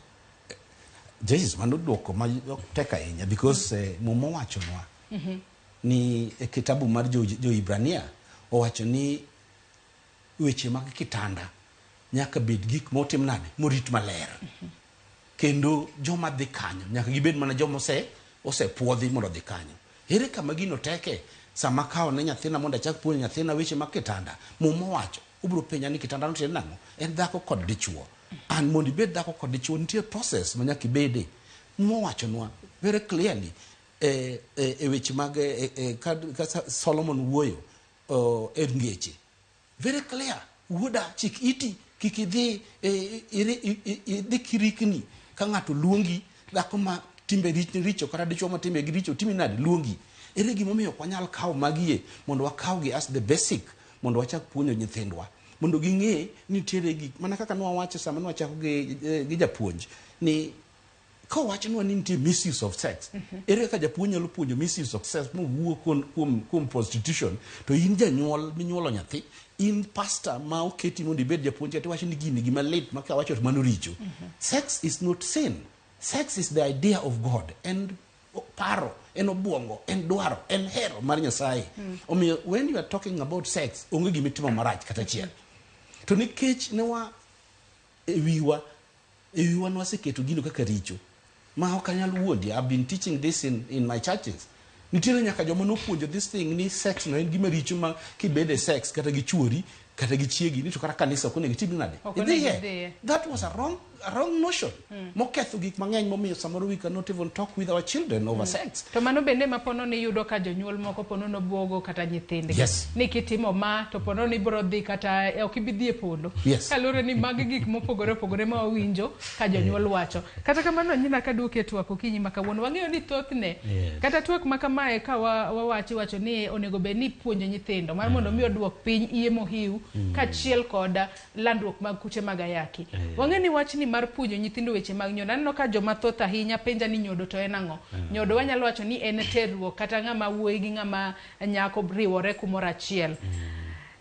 Jesus mano duoko ma ok tek ahinya because muma owachonwa ni e kitabu mar jo-Hibrania owacho ni weche mag kitanda nyaka bed gik motim nade morit maler kendo joma dhi kanyo nyaka gibed mana joma ose osepuodhi mondo odhi kanyo. Ere kama gino teke sama akawo ne nyathina mondo achak puonjo nyathina weche mag kitanda? Muma owacho, obiro penja ni kitanda no tiende nang'o? En dhako kod dichuo. And mondo ibed dhako kod dichuo nitie process ma nyaka ibede. Muma owachonwa very clearly e, e, e weche mag e, e, ka, ka Solomon wuoyo e ngeche very clear wuoda chik iti kik idhi e, idhi kirikni ka ng'ato luongi dhako ma timbe richo kata dichuo ma timbe gi richo timi nade luongi ere gimomiyo ok wanyal kawo magie mondo wakawgi as the basic mondo wachak puonjo nyithindwa mondo ging'e ni nitiere gik mana kaka nwawacho sama nwachako gi, gi japuonj ni kowachnwa ni nitie misuse of sex ere kaka japuonj nyalo puonjo misuse of sex mowuo kuom, kuom, kuom prostitution to in janyuol minyuolo nyathi in pastor ma oketi mondo ibed japuonj kata iwacho ni gini gima lit ma kawacho to mano richo sex is not sin sex is the idea of god en paro en obuongo en dwaro en hero mar nyasaye omiyo when you are talking about sex onge gimitimo marach kata achiel to nikech ne wa e wiwa e wiwa nwaseketo gino kaka richo ma ok anyal wuondi I've been teaching this in, in my churches nitiere nyaka joma nopuonjo this thing ni sex no en gima richo ma kibede sex kata gi chuori kata gi chiegi ni to kata kanisa ok onego itim nade Ok onego idhiye idhiye. that was a wrong, a wrong notion moketho gik mang'eny momiyo samoro we cannot even talk with our children over sex To mano bende ma pono ni iyudo ka jonyuol moko pono nobuogo kata nyithindgi. Yes. Ni kitimo ma to pono ni ibiro dhi kata ok ibi dhi e polo. Yes. Kaluwore ni magi gik mopogore opogore ma wawinjo ka jonyuol wacho. Kata kamano nyina kaduoki e twak okinyi ma kawuono wang'eyo ni thothne Yes. kata twak ma kamae ka wa- wawacho iwacho ni onego bed ni ipuonjo nyithindo mar mondo mi oduok piny iye mohiu kaachiel kod landruok mag kute mag ayaki. Wang'e ni wachni mar puonjo nyithindo weche mag nyodo aneno ka joma thoth ahinya penja ni nyodo to en ang'o? Nyodo wanyalo wacho ni en terruok kata ng'ama wuoyi gi ng'ama nyako riwore kumoro achiel.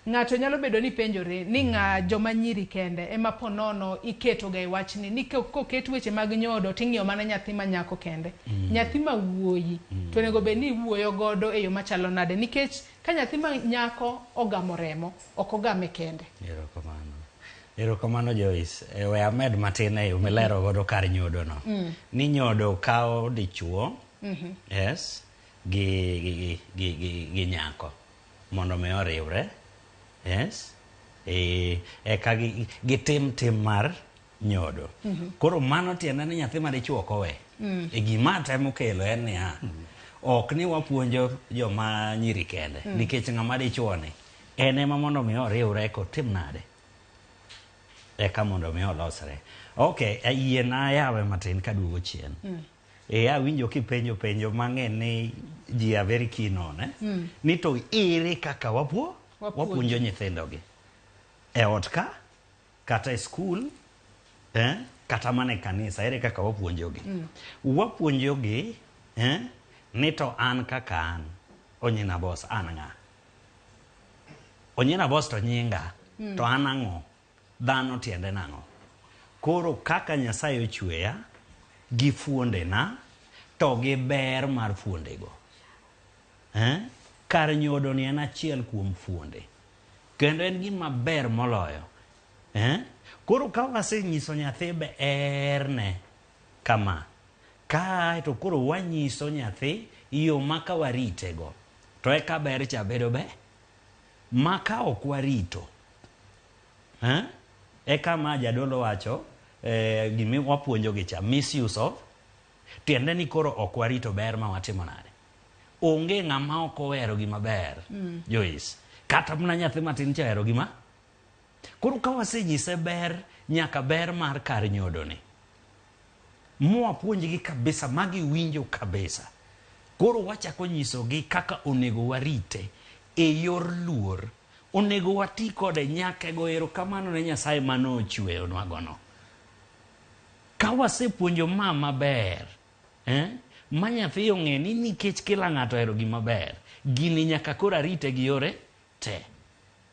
Ng'ato nyalo bedo ni penjore ni ng'a joma nyiri kende ema po nono iketo ga e wachni ni koket weche mag nyodo ting'iyo mana nyathi ma nyako kende. Nyathi ma wuoyi to onego bed ni iwuoyo godo e yo machalo nade nikech ka nyathi ma nyako ogamo remo ok ogame kende. Erokamano. Erokamano Joyce. E, we amed matin e yo milero godo kar nyodo no. Ni nyodo kawo dichuo, yes, gi, gi, gi, gi, gi nyako mondo mi oriwre, yes, e, eka gi, gitim tim mar nyodo. Koro mano tiende ni nyathi ma dichuo ok owe. E gima atemo kelo en niya, ok ni wapuonjo joma nyiri kende, nikech ng'ama dichuo ni en ema mondo mi oriwre eka otim nade? Eka mondo mi olosre. Okay, yiena yawe matin kaduogo chien. E awinjo kipenjo penjo mang'eny ni ji are very keen on, eh? Ni to ere kaka wapuo wapuonjo nyithindogi e ot ka kata e skul eh? kata mana e kanisa ere kaka wapuonjogi wapuonjogi eh? ni to an kaka an Onyina Boss an ng'a Onyina Boss to nyinga to an ang'o dhano tiende nang'o koro kaka Nyasaye ochweya gi fuondena to gi ber mar fuondego eh? kar nyodo ni en achiel kuom fuonde kendo en gima ber moloyo eh? koro ka wasenyiso nyathi berne kama kae to koro wanyiso nyathi yo ma ka waritego to eka ber cha bedo be ma ka ok warito eh? eka ma jadolo wacho eh, gimi wapuonjogi cha misuse of tiende ni koro ok warito ber ma watimo nade onge ng'ama ok ohero gima ber Joyce kata mana nyathi matin cha ohero gima koro ka wasenyise ber nyaka ber mar kar nyodoni mwapuonjgi kabisa magiwinjo kabisa koro wachako nyisogi kaka onego warite e yor luor onego wati kode nyaka go erokamano ne Nyasaye manochweyonwagono ka wasepuonjo ma maber eh, ma nyathi ong'e ni nikech kila ng'ato ohero gima ber gini nyaka koro arite gi yore te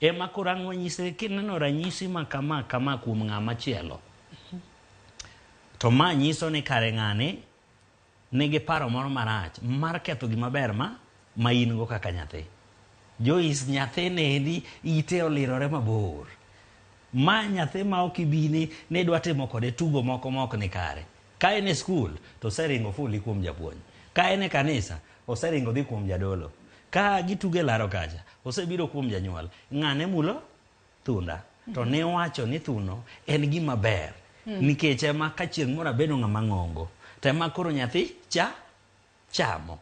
ema koro ang' wanyise kineno ranyisi ma kama kama kuom ng'ama chielo to ma nyiso ni kare ng'ani nigi paro moro marach mar ketho gima ber ma ma in go kaka nyathi Joyce nyathi nendi ite olirore mabor ma nyathi ma ok ibi ni idwa timo kode tugo moko ma ok ni kare ka en e skul to oseringo fuli kuom japuonj ka Ka en e kanisa, oseringo dhi kuom jadolo. Ka gitugo e laro kacha, osebiro kuom janyuol. Ng'ane mulo thunda. To ne wacho ni thuno en gima ber. Nikech ema ka chieng' moro abedo ng'ama ng'ongo, to ema koro nyathi cha chamo.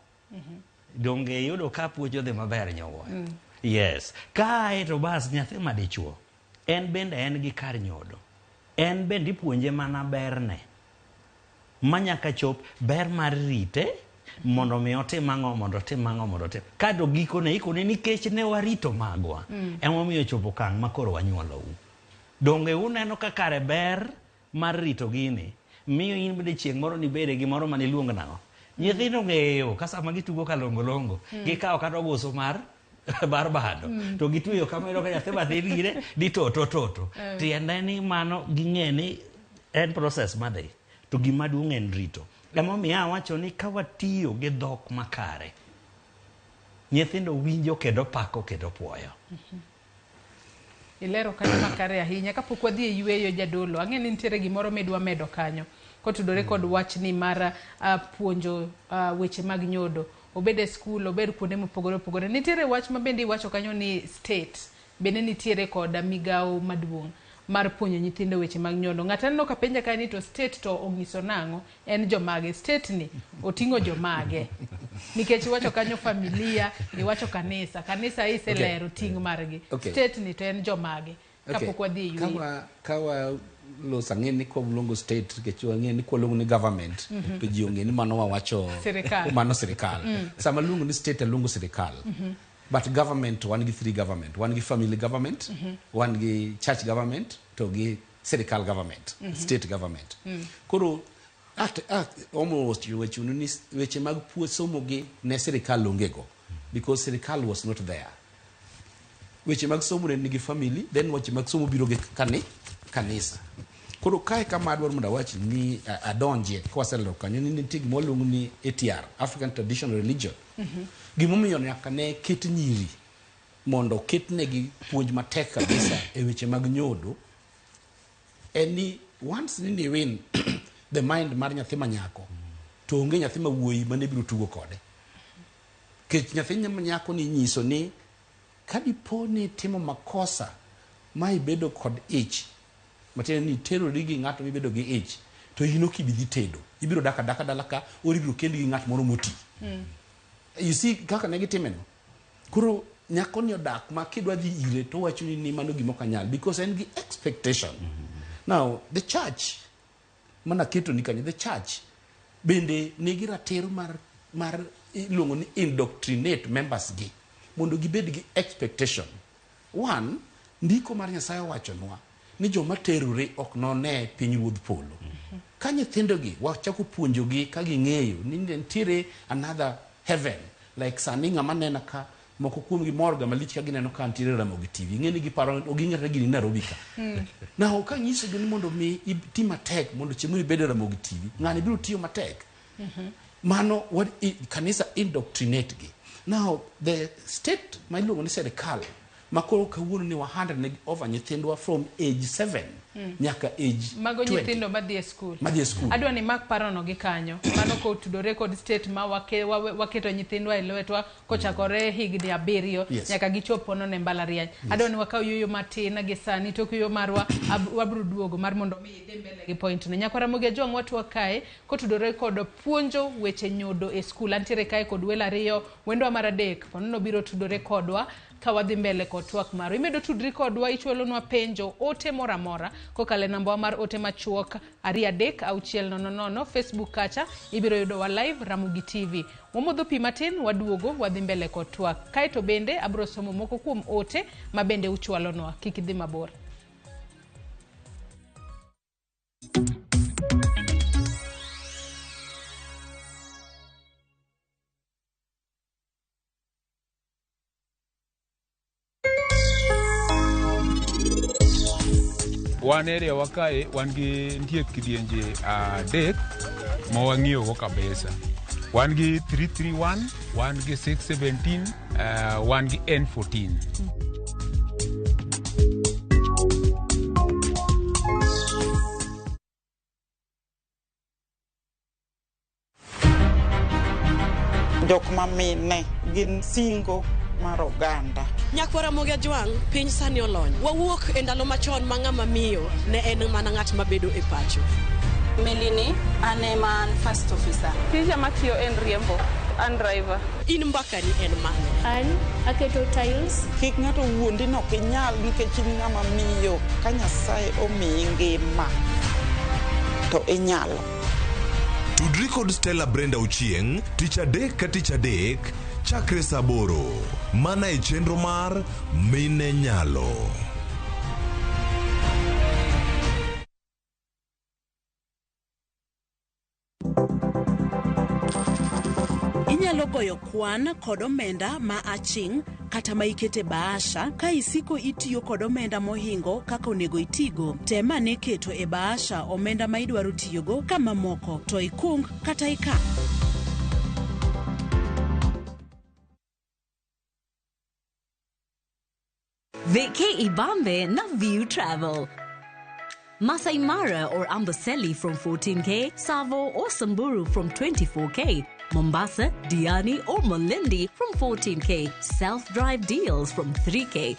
Donge iyudo ka puonj odhi maber nyowuoyo? Yes. Kae to bas nyathi madichuo, en bende en gi kar nyodo. En bende ipuonje mana berne. Ma nyaka chop ber mar rite mondo mi otim ang'o, mondo otim ang'o, mondo otim. Kato gikone ikone nikech ne warito magwa. Emomiyo ochopo okang' ma koro wanyuolou. Donge uneno ka kare ber mar rito gini miyo in bende chieng' moro nibede gimoro mane iluongo nang'o? Nyithindo ong'eyo ka sama gitugo kalongolongo, gikawo kata ogusu mar mar bando to gitweyo kama iyudo ka nyathi mathin gine di toto toto. Tiende ni mano ging'e ni en process madhi. To gima duong' en rito. Emomiyo awacho ni ka watiyo gi dhok makare, nyithindo winjo kendo pako kendo puoyo. Ilero kanyo makare ahinya. Kapok wadhi e yueyo jadolo, ang'e ni nitiere gimoro midwa medo kanyo kotudore kod wachni mar puonjo weche mag nyodo. Obed e skul, obed kuonde mopogore opogore. Nitiere wach ma bende iwacho kanyo ni state bende nitiere kod migawo maduong' mar puonjo nyithindo weche mag nyodo. Ng'ato aneno ka penja kae ni to state to onyiso nang'o? En jomage? State ni oting'o jomage? Nikech iwacho kanyo familia, iwacho kanisa. Kanisa iselero ting' margi. State ni to en jomage? Kapok wadhi e yueyo. Kawa loso ang'e ni kwa luongo state nikech wang'e ni kwa luongo ni government to ji ong'e ni mano wawacho Sirikal. Mano sirikal. Sama luongo ni state aluongo sirikal. But government wan gi three government. Wan gi family government, wan gi church government, to gi sirikal government, state government. Koro almost weche ni weche mag puo somo gi ne sirikal onge go because sirikal was not there. Weche mag somo ne nigi family, then weche mag somo biro gi kanisa. Koro kae kama adwaro mondo awach ni adonjie kwaselero kanyo ni nitie gima waluongo ni ATR, African Traditional Religion. Gimomiyo nyaka ne ket nyiri mondo oketnegi puonj matek kabisa e weche mag nyodo en ni once ni win the mind mar nyathi manyako to onge nyathi ma wuoyi mane biro tugo kode. Nikech nyathi manyako ni nyiso ni ka dipo ni itimo makosa ma ibedo kod ich, matiende ni iterori gi ng'ato mibedo gi ich, to in ok ibi dhi tedo. Ibiro dak adaka dala ka, or ibiro kendi gi ng'at moro moti. You see kaka ne gitime no. Koro nyako ni odak ma kidwa dhi ire to wacho ni mano gima ok anyal because en gi expectation. Now the church mana keto ni kanyo, the church bende nigi ratiro mar iluongo ni indoctrinate members gi mondo gibed gi expectation. One, ndiko mar Nyasaye owachonwa ni joma terore ok none piny ruodh polo. Ka nyithindogi wachako puonjogi ka ging'eyo ni nitiere another heaven, like sani ng'ama nena ka moko kuomgi mor ga malich ka gineno ka nitiere Ramogi TV. Ing'e ni giparo oging'e gini Nairobi ka. Now ka nyisogi ni mondo mi iti matek mondo chieng' moro ibed e Ramogi TV, ng'ani biro tiyo matek. Mano what kanisa indoctrinate gi. Now the state ma iluongo ni serikal ma koro kawuono ni wa hand negi over nyithindwa from age 7 nyaka age Mago 20. nyithindo madhi e skul. Madhi e skul. Adwa ni mak parono gi kanyo. Mano kotudore kod state ma waketo nyithindwa e lwetwa kochakore higni 7 nyaka gichop pono ne mbalariany. Adwa ni wakaw yueyo matin gi sani tok yueyo marwa wabiro duogo mar mondo mi idhi mbele gi point no. Nyakwara Ramogi Ajwang' watwa kae kotudore kod puonjo weche nyodo e skul. Antiere kae kod welo ariyo, wendwa mar adek ponono biro tudore kodwa ka wadhi mbele kod twak marwa. Imedo tudri kodwa, ichwalonwa penjo, ote moro amora kokalo e namba mar ote machuok 2 3 6 0 0. Facebook kacha ibiro yudowa live Ramogi TV. Wamodho pi matin, waduogo wadhi mbele kod twak. Kaeto bende abiro somo moko kuom ote ma bende uchwalonwa. Kik idhi mabor. Wan area wa kae wan gi nitie kidienje 3 ma wang'iyo go kabisa. Wan gi 331, wan gi 617, wan gi N14. Jok ma mine gin singo mar oganda. Nyakwar Ramogi Ajwang', piny sani olony. Wawuok e ndalo machon ma ng'ama miyo ne en mana ng'at mabedo e pacho. Melini, an ema an first officer. Tija matiyo en riembo, an driver. In mbakani en mane? An aketo tiles. Kik ng'ato wuondi ni ok inyal nikech in ng'ama miyo. Ka Nyasaye omiyi ngima to inyalo. Tudri kod Stella Brenda Ochieng' tich adek ka tich adek chakre saa aboro mana e chenro mar Mine Nyalo. Inyalo goyo kwan kod omenda ma aching' kata ma ikete bahasha ka isiko itiyo kod omenda mohingo kaka onego itigo. Tem ane keto e bahasha omenda ma idwaro tiyogo ka mamoko to ikung kata ikan. Vacay Ibambe na View Travel. Masai Mara or Amboseli from 14K, Tsavo or Samburu from 24K, Mombasa, Diani or Malindi from 14K, self-drive deals from 3K,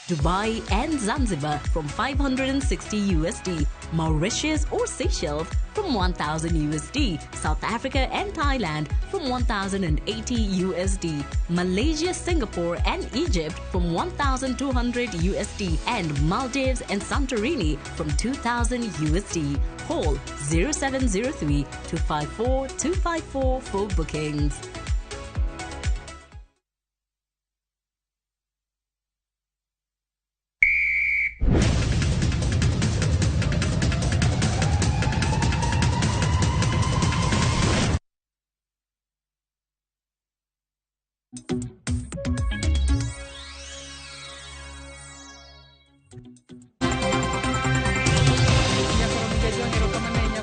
Dubai and Zanzibar from 560 USD, Mauritius or Seychelles from 1000 USD, South Africa and Thailand from 1080 USD, Malaysia, Singapore and Egypt from 1200 USD, and Maldives and Santorini from 2000 USD. Call 0703 254 254 for bookings.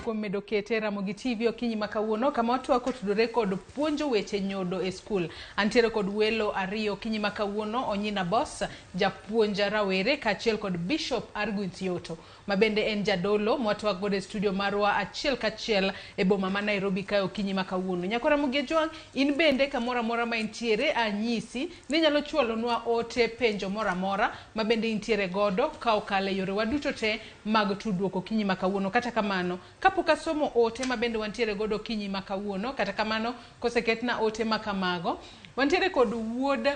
Kuom medo kete Ramogi TV okinyi ma kawuono kama watwako tudore kod puonjo weche nyodo e skul. Antiere kod welo ariyo okinyi ma kawuono, Onyina Boss, japuonj rawere, kaachiel kod Bishop Arguin Yoto, ma bende en jadolo mwatwak godo e studio marwa achiel kachiel e boma ma Nairobi kae okinyi ma kawuono. Nyako Ramogi Ajwang', in bende kamoro amora ma intiere anyisi ni inyalo chwalonwa ote penjo moro amora ma bende intiere godo ka okalo e yorewa duto te mag tudruok okinyi ma kawuono. Kata kamano, kapok asomo ote ma bende wantiere godo okinyi ma kawuono, kata kamano koseketna ote ma kamago, wantiere kod wuod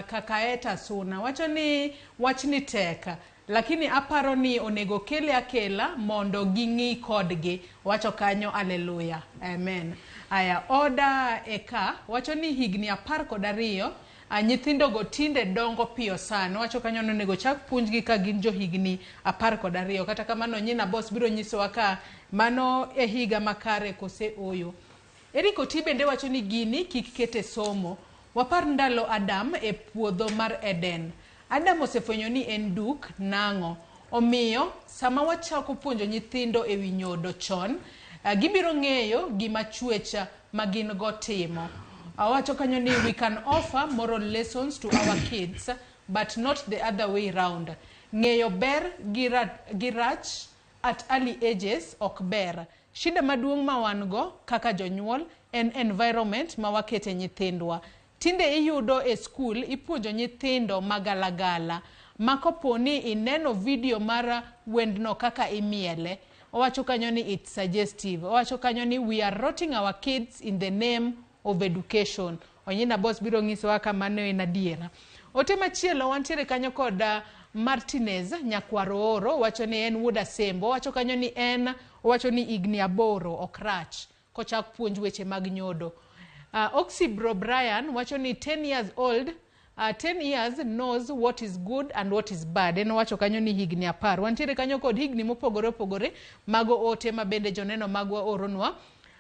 Kakaeta Suna wacho ni wachni tek, lakini aparo ni onego kele akela mondo ging'i kodgi. Wacho kanyo aleluya, amen. Aya, Oda Eka wacho ni higni 12 nyithindogo tinde dongo piyo sana. Wacho kanyo ni onego chak puonjgi ka gin jo higni 12. Kata kamano Nyina Boss biro nyisowa ka mano e higa makare kose oyo. Eric Oti bende wacho ni gini kik kete somo. Wapar ndalo Adam e puodho mar Eden. Adam osefwenyo ni en duk nang'o. Omiyo, sama wachako puonjo nyithindo e wi nyodo chon, gibiro ng'eyo gima chwech ma gin go timo. Awacho kanyo ni we can offer moral lessons to our kids, but not the other way round. Ng'eyo ber gi rach at early ages ok ber. Shida maduong' ma wan go kaka jonyuol en environment ma wakete nyithindwa. Tinde iyudo e skul ipuonjo nyithindo magalagala ma kopo ni ineno video mar wendno kaka imiele. Owacho kanyo ni it's suggestive. Owacho kanyo ni we are rotting our kids in the name of education. Onyina Boss biro nyisowa ka mano en adiera. Ote machielo wantiere kanyo kod Martinez Nyakwar Ooro wacho ni en wuod Asembo. Owacho kanyo ni en owacho ni higni 8 ok rach kochak puonj weche mag nyodo. Oxibro Brian wacho ni 10 years old, 10 years knows what is good and what is bad. En owacho kanyo ni higni 10. Wantiere kanyo kod higni mopogore opogore mago ote ma bende joneno magwa oronwa.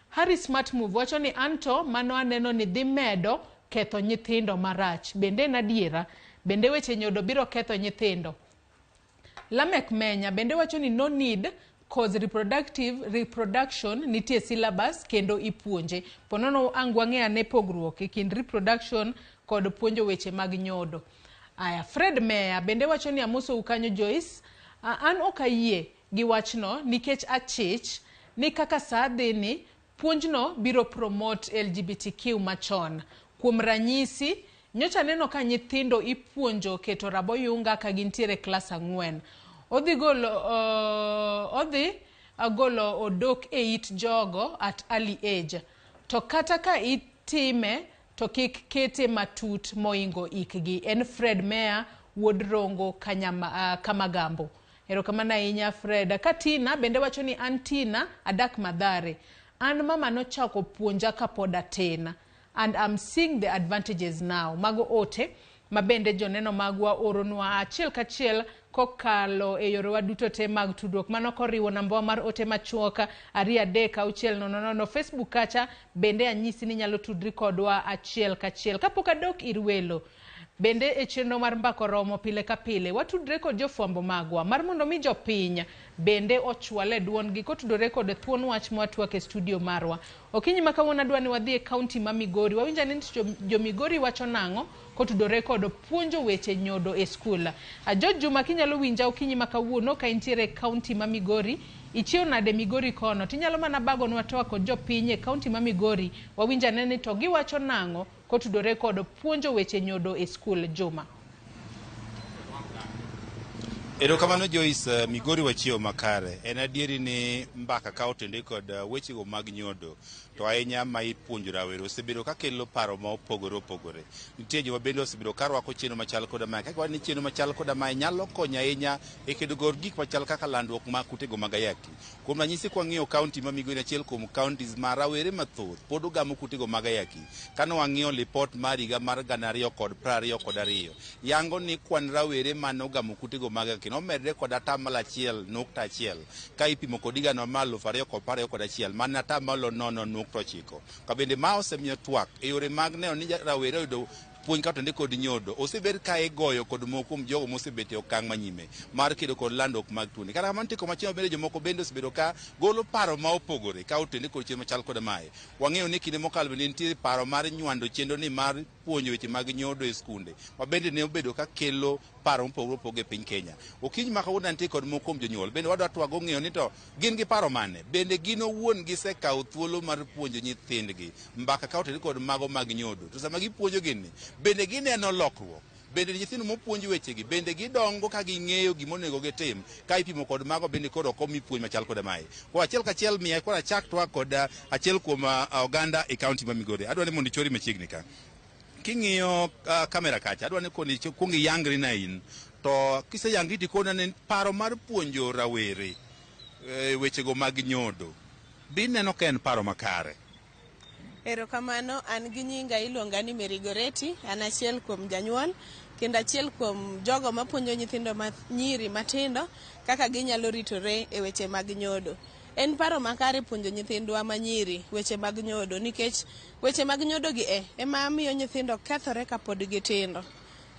Harry Smart Move wacho ni anto mano aneno ni dhi medo ketho nyithindo marach. Bende en adiera? Bende weche nyodo biro ketho nyithindo? Lamek Menya bende wacho ni no need cause reproduction nitie syllabus kendo ipuonje. Ponono ang' wang'e ane pogruok e kind reproduction kod puonjo weche mag nyodo. Aya, Fred Meya bende wacho ni amosou kanyo Joyce. An ok ayie gi wachno nikech achich ni kaka saa dhi ni Puonjno biro promote LGBTQ machon. Kuom ranyisi, nyocha neno ka nyithindo ipuonjo keto raboyunga ka gintiere klas 4. Odhi golo odok e it jogo at early age. To kata ka itime to kik kete matut moingo ikgi. En Fred Meya wuod Rongo Kamagambo. Erokamano ahinya Fred. Ka Tina bende wacho ni an Tina adak Mathare. An mama nochako puonja kapod atin. And I'm seeing the advantages now. Mago ote mabende joneno magwa oronwa achiel kachiel kokalo e yorewa duto te mag tudruok. Mano koriwo namba mar ote machuok 2 3 6 0 0. Facebook kacha bende anyisi ni nyalo tudri kodwa achiel kachiel. Kapok adok ir welo bende e chenro mar Mbaka Oromo pile ka pile watudre kod jofwambo magwa mar mondo mi jopiny bende ochwale duondgi kotudore kod thuon wach mwatwak e studio marwa. Okinyi ma kawuono adwa ni wadhi e kaunti ma Migori. Wawinjo ni jo Migori wacho nang'o kotudore kod puonjo weche nyodo e skul. George Juma, kinyalo winja okinyi ma kawuono ka intiere e kaunti ma Migori, ichiew nade Migori kono? Tinyalo mana bagonwa twak kod jopiny e kaunti ma Migori. Wawinjo ane ni to giwacho nang'o kotudore kod puonjo weche nyodo e skul. Juma. Erokamano Joyce, Migori wachiewo makare. En adieri ni mbaka ka otende kod wechego mag nyodo to ahinya ma ipuonjo rawere osebedo ka kelo paro ma opogore opogore. Nitie joma bende osebedo ka rwako chenro machal koda mae. Kaka ni chenro machal koda mae nyalo konyo ahinya e kedo kod gik machal kaka landruok mag kutego mag ayaki. Kuom ranyisi kwang'iyo kaunti ma Migori, achiel kuom counties ma rawere mathoth pod ogamo kutego mag ayaki. Kane wang'iyo lipot mar higa mar 2022 yango ni kwan rawere mane ogamo kutego mag ayaki nomedre kod 1.1% ka ipimo kod higa mar 2021 mane 0.9. Ka bende ma osemiyo twak e yore mag neno ni rawere oyudo puonj kata kod nyodo osebed ka igoyo kod moko kuom jogo mosebet e okang' manyime mar kedo kod landruok mag tuoni. Kata kamano nitie komachielo bende jomoko bende osebedo ka golo paro ma opogore ka otende kod chenro machal koda mae. Wang'eyo ni kinde mokalo bende nitie paro mar nywando chenro ni mar puonjo weche mag nyodo e skunde ma bende ne obedo ka kelo paro mopogore opogore e piny Kenya. Okinyi ma kawuono nitie kod moko kuom jonyuol bende wadwa twago ng'eyo ni to gin gi paro mane, bende gin owuon gisekawo thuolo mar puonjo nyithindgi mbaka ka otende kod mago mag nyodo, to sama gipuonjo gini bende gineno lokruok, bende nyithindo mopuonj wechegi bende gidongo ka ging'eyo gima onego gitim ka ipimo kod mago bende koro ok omi puonj machal koda mae. Koro achiel kachiel miya koro achak twak kod achiel kuom oganda e kaunti ma Migori. Adwa ni mondo ichori machiegni ka. King'iyo kamera kacha, adwa ni koni kuong iyangri na in, to kiseyangri tikona ni paro mar puonjo rawere wechego mag nyodo bi neno ka en paro makare. Erokamano, an gi nyinga iluonga ni Mary Goretti, an achiel kuom janyuol kendo achiel kuom jogo mapuonjo nyithindo ma nyiri matindo kaka ginyalo ritore e weche mag nyodo. En paro makare puonjo nyithindwa manyiri weche mag nyodo nikech weche mag nyodo gi ema miyo nyithindo kethore kapod gitindo.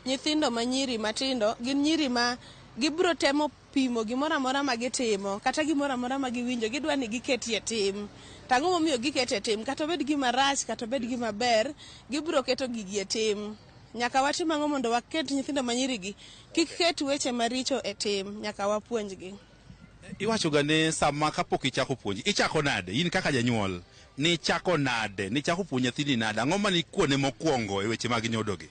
Nyithindo manyiri matindo gin nyiri ma gibiro temo pimo gimoro amora ma gitimo kata gimoro amora ma giwinjo gidwa ni giketie tim. To ang'o momiyo gikete tim? Kata obed gima rach kata obed gima ber, gibiro keto gigi e tim. Nyaka watim ang'o mondo waket nyithindo manyiri gi kik ket weche maricho e tim? Nyaka wapuonjgi. Iwacho ga ni sama kapok ichako puonj, ichako nade? In kaka janyuol, ni chako nade? Ni chako puonj nyathini nade? Ang'o mane ikuone mokwongo e weche mag nyodo gi?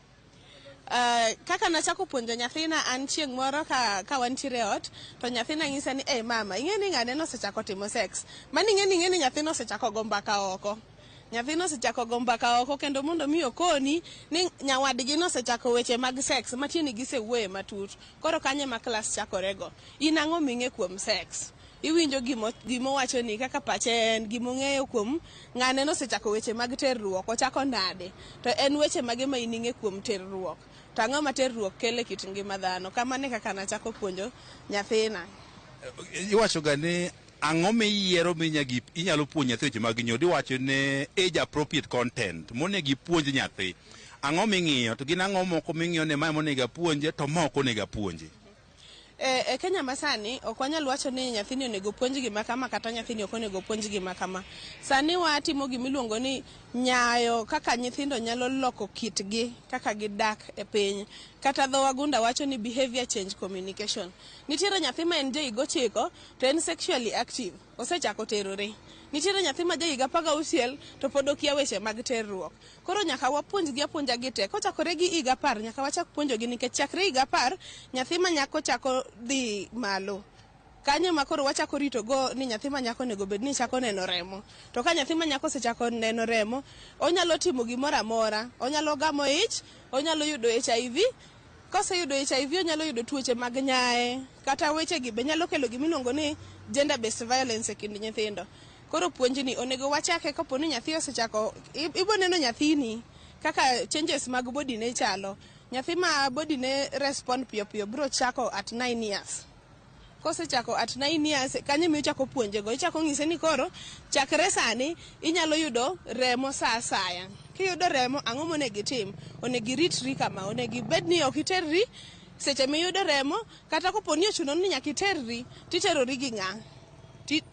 Kaka nachako puonjo nyathina an chieng' moro ka wantiere ot to nyathina nyisa ni mama, ing'e ni ng'ane nosechako timo sex. Mano ing'e ni nyathina osechako go mbaka oko. Nyathina osechako go mbaka oko kendo mondo mi okoni ni nyawadgi nosechako weche mag sex matiende gisewuoye matut. Koro kanyo ema klas chakorego. In ang'o ming'e kuom sex? Iwinjo gimo wachoni kaka pache en, gimong'eyo kuom ng'ane nosechako weche mag terruok, ochako nade? To en weche mage ma in ing'e kuom terruok? To ang'o ma terruok kelo e kit ngima dhano? Kamano e kaka nachako puonjo nyathina. Iwacho ga ni ang'o miyiero inyalo puonjo nyathi weche mag nyodo? Iwacho ni age appropriate content monego ipuonj nyathi. Ang'o ming'iyo? To gin ang'o moko ming'iyo ni mae monego apuonje to ma ok onego apuonje? E Kenya masani ok wanyal wacho ni nyathini onego puonj gima kama kata nyathini ok onego puonj gima kama. Sani watimo gimiluongo ni nyayo kaka nyithindo nyalo loko kitgi kaka gidak e piny. Kata dho wagunda wacho ni behavior change communication. Nitiere nyathi ma en jahiga 9 to en sexually active, osechako terore. Nitiere nyathi ma jahiga 16 to pod okia weche mag terruok. Koro nyaka wapuonjgi apuonja gi te. Kochakore gi higa 10 nyaka wachak puonjogi nikech chakre higa 10 nyathi ma nyako chako dhi malo. Kanyo ema koro wachako ritogo ni nyathi ma nyako onego bed ni chako neno remo. To ka nyathi ma nyako osechako neno remo, onyalo timo gimoro amora. Onyalo gamo ich, onyalo yudo HIV. Koseyudo HIV onyalo yudo tuoche mag nyae. Kata wechegi be nyalo kelo gima iluongo ni gender based violence e kind nyithindo. Koro puonjni onego wachake kapo ni nyathi osechako, ibo neno nyathini kaka changes mag body ne chalo. Nyathi ma body ne respond piyo piyo biro chako at 9 years. Kosechako at 9 years, kanyo ema ichako puonjego. Ichako ng'ise ni koro chakre sani inyalo yudo remo sa asaya. Kiyudo remo, ang'o monego itim? Onego iritri kama, onego ibed ni ok iterri seche miyudo remo, kata kopo ni ochuno ni nyaka iterri, titerori gi ng'a?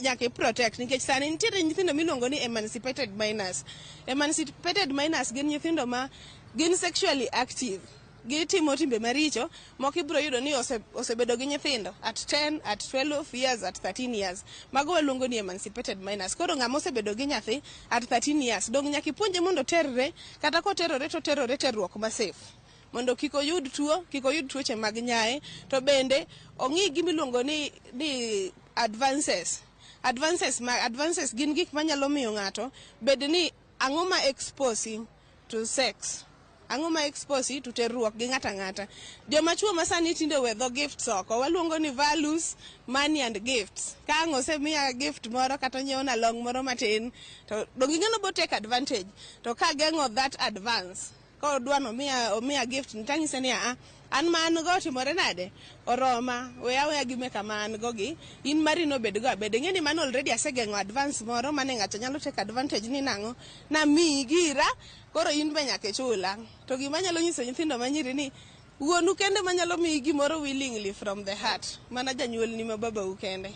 Nyaka i protect nikech sani nitiere nyithindo miluongo ni emancipated minors. Emancipated minors gin nyithindo ma gin sexually active. Gitimo timbe maricho, moko ibiro yudo ni osebedo gi nyithindo at 10, at 12 years, at 13 years. Mago waluongo ni emancipated minors. Koro ng'ama osebedo gi nyathi at 13 years, dong nyaka ipuonje mondo oterre, kata koterore to oterore terruok ma safe. Mondo kik oyud tuo, kik oyud tuoche mag nyae, to bende ong'i gima iluongo ni advances. Advances, ma, advances gin gik manyalo miyo ng'ato bed ni ang'o ma expose to sex. Ang'o ma expose to terruok gi ng'ato ang'ata. Joma chuo ma sani tinde owe dho gifts oko, waluongo ni values, money and gifts. Ka ang' osemiya gift moro kata onyiewna long moro matin, to dong ing'e ni obo take advantage. To ka geng'o that advance, kodwa ni omiya gift ni tanyise ni aa, an ma an go otimore nade? Oroma, we aweya gi meka ma an go gi, in mari no bed go abeda. Ing'e ni mano already asegeng'o advance moro mane ng'ato nyalo take advantage ni nang'o, namiyi gira, koro in be nyaka ichula. To gima anyalo nyiso nyithindo manyiri ni wuonu kende manyalo miyi gimoro willingly from the heart, mana janyuolni ma babau kende.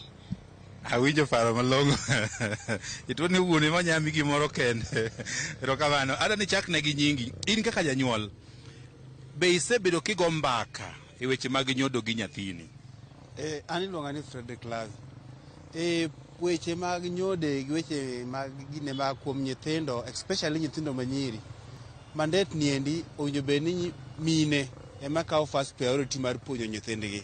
Awinjo paro malong'o. Ituo ni wuonu ema nyalo miyi gimoro kende. Erokamano. Adwa ni ichakne gi nyingi. In kaka janyuol, be isebedo kigo mbaka e weche mag nyodo gi nyathini? An iluonga ni Frederick Lavi. Weche mag nyode gi weche mag gine mag kuom nyithindo, especially nyithindo manyiri, mandate niendi owinjo bed ni mine ema kawo first priority mar puonjo nyithindgi.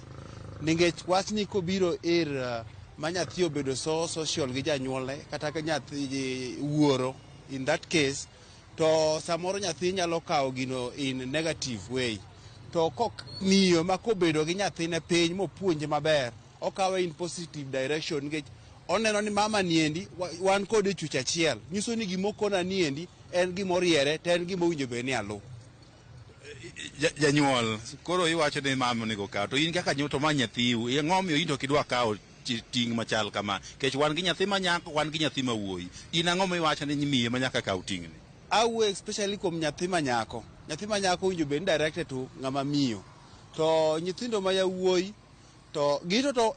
Nikech wachni kobiro ir ma nyathi obedo so social gi janyuolne kata ka nyathi wuoro, in that case, to samoro nyathi nyalo kawo gino in negative way. To kok miyo ma kobedo gi nyathine piny mopuonje maber, okawe in positive direction nikech oneno ni mama niendi wan kode chuch achiel. Nyiso ni gimokona niendi en gimoriere to en gimowinjo bed ni aluw. Janyuol, koro iwacho ni mama onego kaw, to in kaka janyuol to ma nyathiu, ang'o omiyo in to ok idwa kawo ting' machal kama? Nikech wan gi nyathi ma nyako, wan gi nyathi ma wuoyi. In ang'o miwacho ni miyo ema nyaka kaw ting'ni? Awuoyo especially kuom nyathi ma nyako. Nyathi ma nyako owinjo bed ni directed to ng'ama miyo. To nyithindo ma yawuoyi to gito to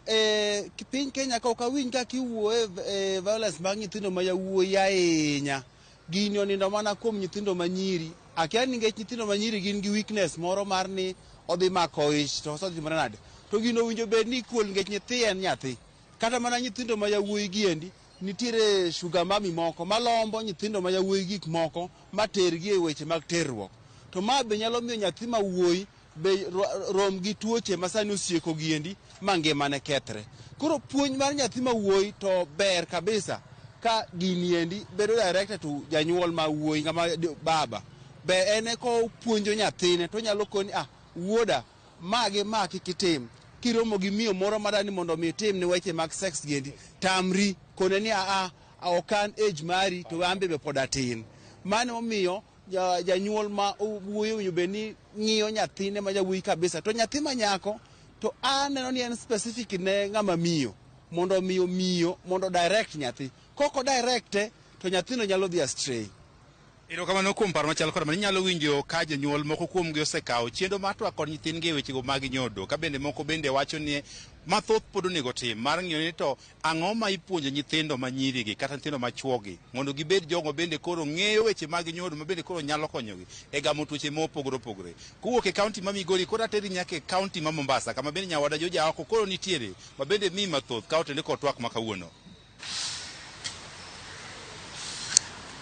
piny Kenya ka ok awinj kaka iwuoye e violence mag nyithindo ma yawuoyi ahinya. Gini onindo mana kuom nyithindo ma nyiri. Akia ni nikech nyithindo ma nyiri gin gi weakness moro mar ni odhi mako ich to osetimore nade. To gino owinjo bed ni equal nikech nyathi en nyathi. Kata mana nyithindo ma yawuoyi gi endi, nitiere sugar mummy moko malombo nyithindo ma yawuoyi gik moko matergi e weche mag terruok. To ma be nyalo miyo nyathi ma wuoyi be rom gi tuoche ma sani osieko gi endi ma ngimane kethre. Koro puonj mar nyathi ma wuoyi to ber kabisa ka gini endi bedo directed to janyuol ma wuoyi ng'ama baba. Be en e kopuonjo nyathine to onyalo koni wuoda ma gi ma kik itim. Kiromo gi miyo moro madani mondo mi itim ne weche mag sex gi endi, tamri kone ni ok an age mari to an be pod atin. Mano omiyo janyuol ma wuoyi owinjo bed ni ng'iyo nyathine ma jawuoyi kabisa. To nyathi ma nyako to aneno ni en specific ne ng'ama miyo mondo omiyo miyo mondo direct nyathi. Kok o directe to nyathino nyalo dhi astray. Erokamano kuom paro machal koda mano. Inyalo winjo ka jonyuol moko kuomgi osekawo chenro mar twak kod nyithindgi e wechego mag nyodo, ka bende moko bende wacho ni mathoth pod onego tim mar ng'iyo ni to ang'o ma ipuonjo nyithindo ma nyirigi kata nyithindo ma chuogi mondo gibed jogo bende koro ng'eyo weche mag nyodo ma bende koro nyalo konyogi e gamo tuoche mopogore opogore. Kowuok e kaunti ma Migori koro ateri nyaka e kaunti ma Mombasa kama bende nyawada Joja oko koro nitiere ma bende mi mathoth ka otende kod twak ma kawuono.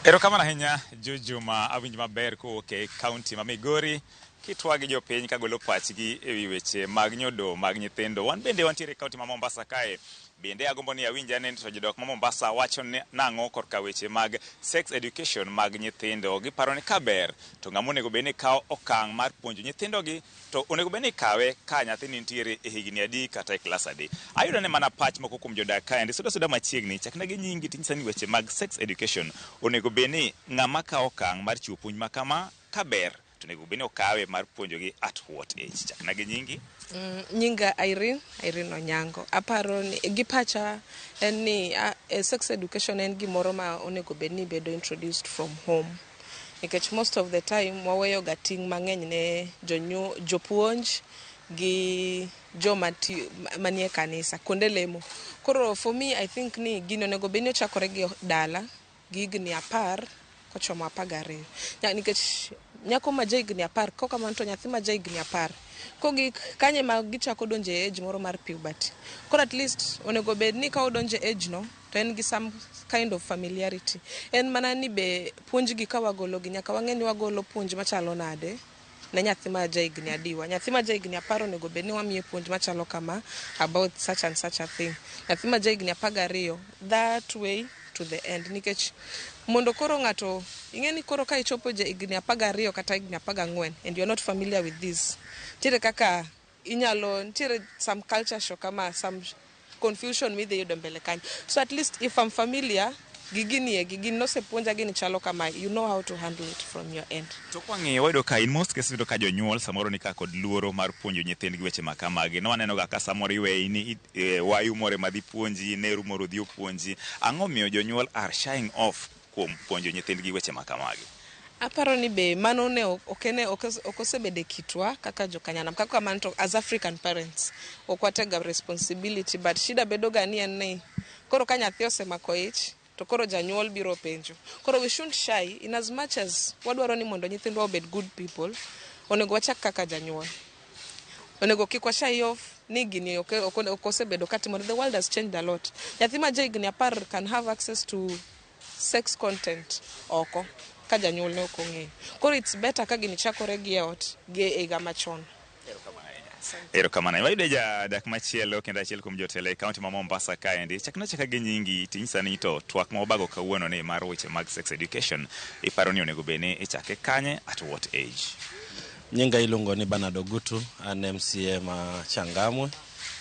Erokamano ahinya Jujuma, awinj maber kowuok e kaunti ma Migori kitwa gi jopiny kagolo pachgi e wi weche mag nyodo mag nyithindo. Wan bende wantiere e kaunti ma Mombasa kae. Bende agombo ni awinj ane to jodok ma Mombasa wacho nang'o korka weche mag sex education mag nyithindo. Giparo ni kaber to ng'ama onego bed ni kawo okang' mar puonjo nyithindogi to onego bed ni ikawe ka nyathi nitiere e higni adi kata e klas adi. Ayudo ni mana pach moko kuom jodak kaendi sudo suda machiegni chakna gi nyingi tinyisa ni weche mag sex education onego bed ni ng'ama kawo okang' mar chiwo puonj ma kama kaber to onego bed ni okawe mar puonjogi at what age. Chakna gi nyingi. Nyinga Irene, Irene Onyango. Aparo ni gi pacha en ni sex education en gimoro ma onego bed ni bedo introduced from home. Nikech most of the time waweyo ga ting' mang'eny ne jopuonj gi joma manie kanisa, kuonde lemo. Koro for me I think ni gini onego bed ni ochakore gi dala gi higni 10 kochomo 12. Nikech nyako ma ja higni 10, kok kamano to nyathi ma ja higni 10, kogik kanye ma gichako donjo e age moro mar puberty. Koro at least onego bed ni ka odonjo e age no, to en gi some kind of familiarity. En mana ni be puonj gi ka wagolo gi, nyaka wang'e ni wagolo puonj machalo nade ne nyathi ma ja higni adiwa. Nyathi ma ja higni 10 onego bed ni wamiye puonj machalo kama about such and such a thing. Nyathi ma ja higni 12, that way to the end. Nikech mondo koro ng'ato, ing'e ni koro ka ichopo ja higni 12 kata higni 14 and you are not familiar with this, nitiere kaka inyalo, nitiere some culture shock ama some confusion midhi yudo mbele kanyo. So at least if I'm familiar gi gini e, gini nosepuonja gini chalo kama, you know how to handle it from your end. To kwang'iyo wayudo ka in most cases yudo ka jonyuol samoro ni ka kod luoro mar puonjo nyithindgi weche ma kamagi. Ne waneno ga ka samoro iweyi ni wayu moro ema dhi puonji, neru moro dhi opuonji. Ang'o miyo jonyuol are shying off kuom puonjo nyithindgi weche ma kamagi? Aparo ni be mano ne ok osebedo e kitwa kaka jokanyanam. Kaka kamano to as African parents ok watega responsibility, but shida bedo ga ni en ni koro ka nyathi osemako ich to koro janyuol biro penjo. Koro we shouldn't shy in as much as wadwaro ni mondo nyithindwa obed good people, onego wachak kaka janyuol. Onego kik wa shy off ni gini ok osebedo katimore. The world has changed a lot. Nyathi ma ja higni 10 can have access to sex content oko ka janyuol ne ok ong'eyo. Koro it's better ka gini chakore gi e ot gi e higa machon. Erokamano. Wayude jadak machielo kendo achiel kuom jotelo e kaunti ma Mombasa kaendi. Chakna chaka gi nyingi tinyisa ni to twak ma wabago kawuono ni mar weche mag sex education iparo ni onego bed ni ichake kanye at what age? Nyinga iluongo ni Bernard Ogutu, an MCA ma Changamwe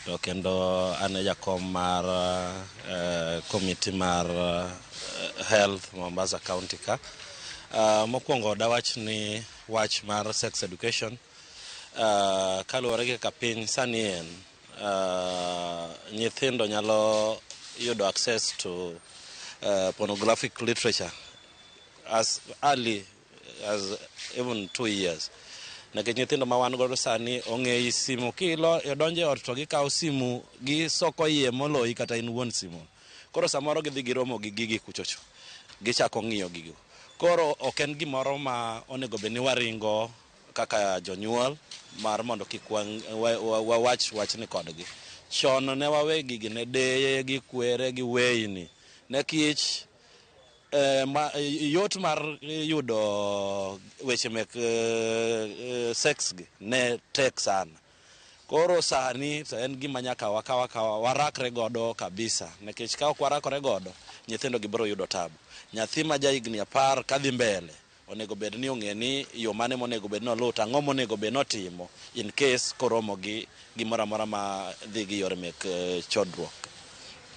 to kendo an e jakom mar committee mar health Mombasa County ka. Mokwongo dawach ni wach mar sex education kaluwore gi kaka piny sani en nyithindo nyalo yudo access to pornographic literature as early as even 2 years. Nikech nyithindo ma wan godo sani ong'eyo simu, kidonjo e ot to gikawo simu gisoko iye moloyi kata in wuon simu. Koro samoro gidhi giromo gi gigi kuchocho, gichako ng'iyo gigo. Koro ok en gimoro ma onego bed ni waringo kaka jonyuol mar mondo kik wawach wachni kodgi. Chon ne wawe gigi ne deye gi kwere gi weyni. Nikech yot mar yudo weche mek sex gi ne tek sana. Koro sani to en gima nyaka wakaw akawa warakre godo kabisa. Nikech ka ok warakore godo, nyithindo gi biro yudo tabu. Nyathi ma ja higni 10 kadhi mbele, onego bed ni ong'e ni yo mane monego bed ni oluw, to ang'o monego bed ni otimo in case koromo gi gimoro amora ma dhi gi yore mek chodruok.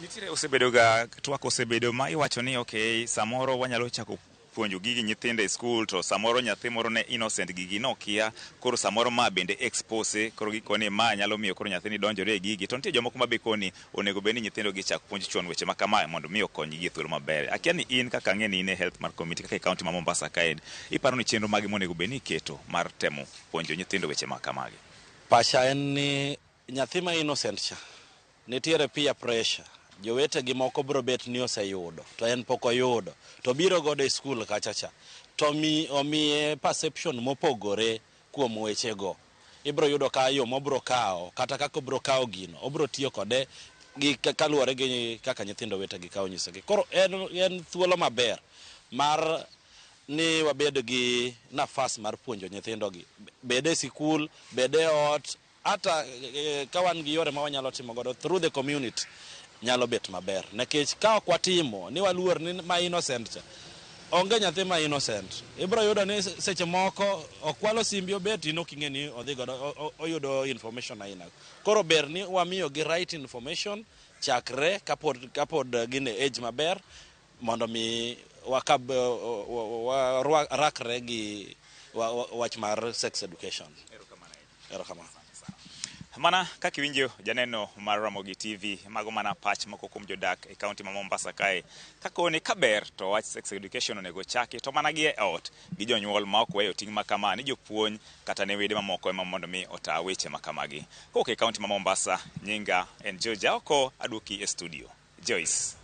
Nitiere osebedo ga twak osebedo ma iwacho ni okay, samoro wanyalo chako Puonjo gigi nyithindo e skul to samoro nyathi moro ne innocent, gigi nokia, koro samoro ma bende expose, koro gikoni ma nyalo miyo koro nyathini donjore e gigi. To nitie jomoko ma be koni onego bed ni nyithindo gi chak puonj chon weche ma kamae mondo mi okonygi e thuolo maber. Akia ni in kaka ang'e ni in e health mar committee kaka e county ma Mombasa kaendi, iparo ni chenro mage monego bed ni iketo mar temo puonjo nyithindo weche ma kamagi? Pacha en ni nyathi ma innocent cha nitiere peer pressure, jowetegi moko biro bet ni oseyudo to en pok oyudo, to biro godo e skul kacha cha to mi omiye perception mopogore kuom wechego. Ibiro yudo ka yo mobiro kawo kata kaka obiro kawo gino, obiro tiyo kode gi kaluwore gi kaka nyithindo wetegi kawo nyisogi. Koro en thuolo maber mar ni wabed gi nafas mar puonjo nyithindogi, bed e sikul, bed e ot, hata ka wan gi yore ma wanyalo timo godo through the community nyalo bet maber. Nikech ka ok watimo ni waluor ni ma innocent cha, onge nyathi ma innocent. Ibiro yudo ni seche moko okwalo simbi obet, in ok ing'e ni odhi godo oyudo information aina. Koro ber ni wamiyo gi right information chakre kapod gin e age maber mondo mi wakab warakre gi wach mar sex education. Erokamano. Mana kaka iwinjo janeno mar Ramogi TV, mago mana pach moko kuom jodak e kaunti ma Mombasa kae. Kakoni kaber to wach sex education onego chaki to mana gi e ot gi jonyuol ma ok weyo ting' makama ni jopuonj kata ne wede mamoko ema mondo mi ota weche makamagi. Kowuok e kaunti ma Mombasa, nyinga en George Aoko, aduoki e studio. Joyce.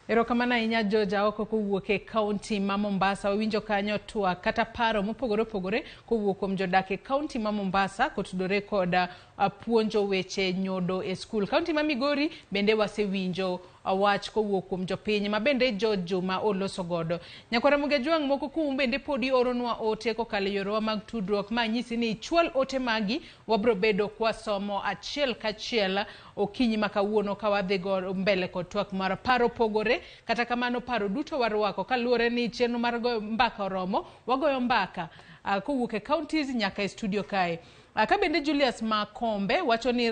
Erokamano ahinya George Aoko kowuok e kaunti ma Mombasa. Wawinjo kanyo twak kata paro mopogore opogore kowuok kuom jodak e kaunti ma Mombasa kotudore kod puonjo weche nyodo e skul. Kaunti ma Migori bende wasewinjo wach kowuok kuom jopiny ma bende George Juma oloso godo. Nyakwar Ramogi Ajwang' moko kuomu bende podi oronwa ote kokalo e yorewa mag tudruok ma nyisi ni ichwal ote magi, wabro bedo kwasomo achiel kachiel okinyi ma kawuono ka wadhi go mbele kod twak mar paro pogore. Kata kamano paro duto warwako kaluwore ni chenro mar goyo mbaka oromo, wagoyo mbaka kowuok e counties nyaka e studio kae. Ka bende Julius Makombe wacho ni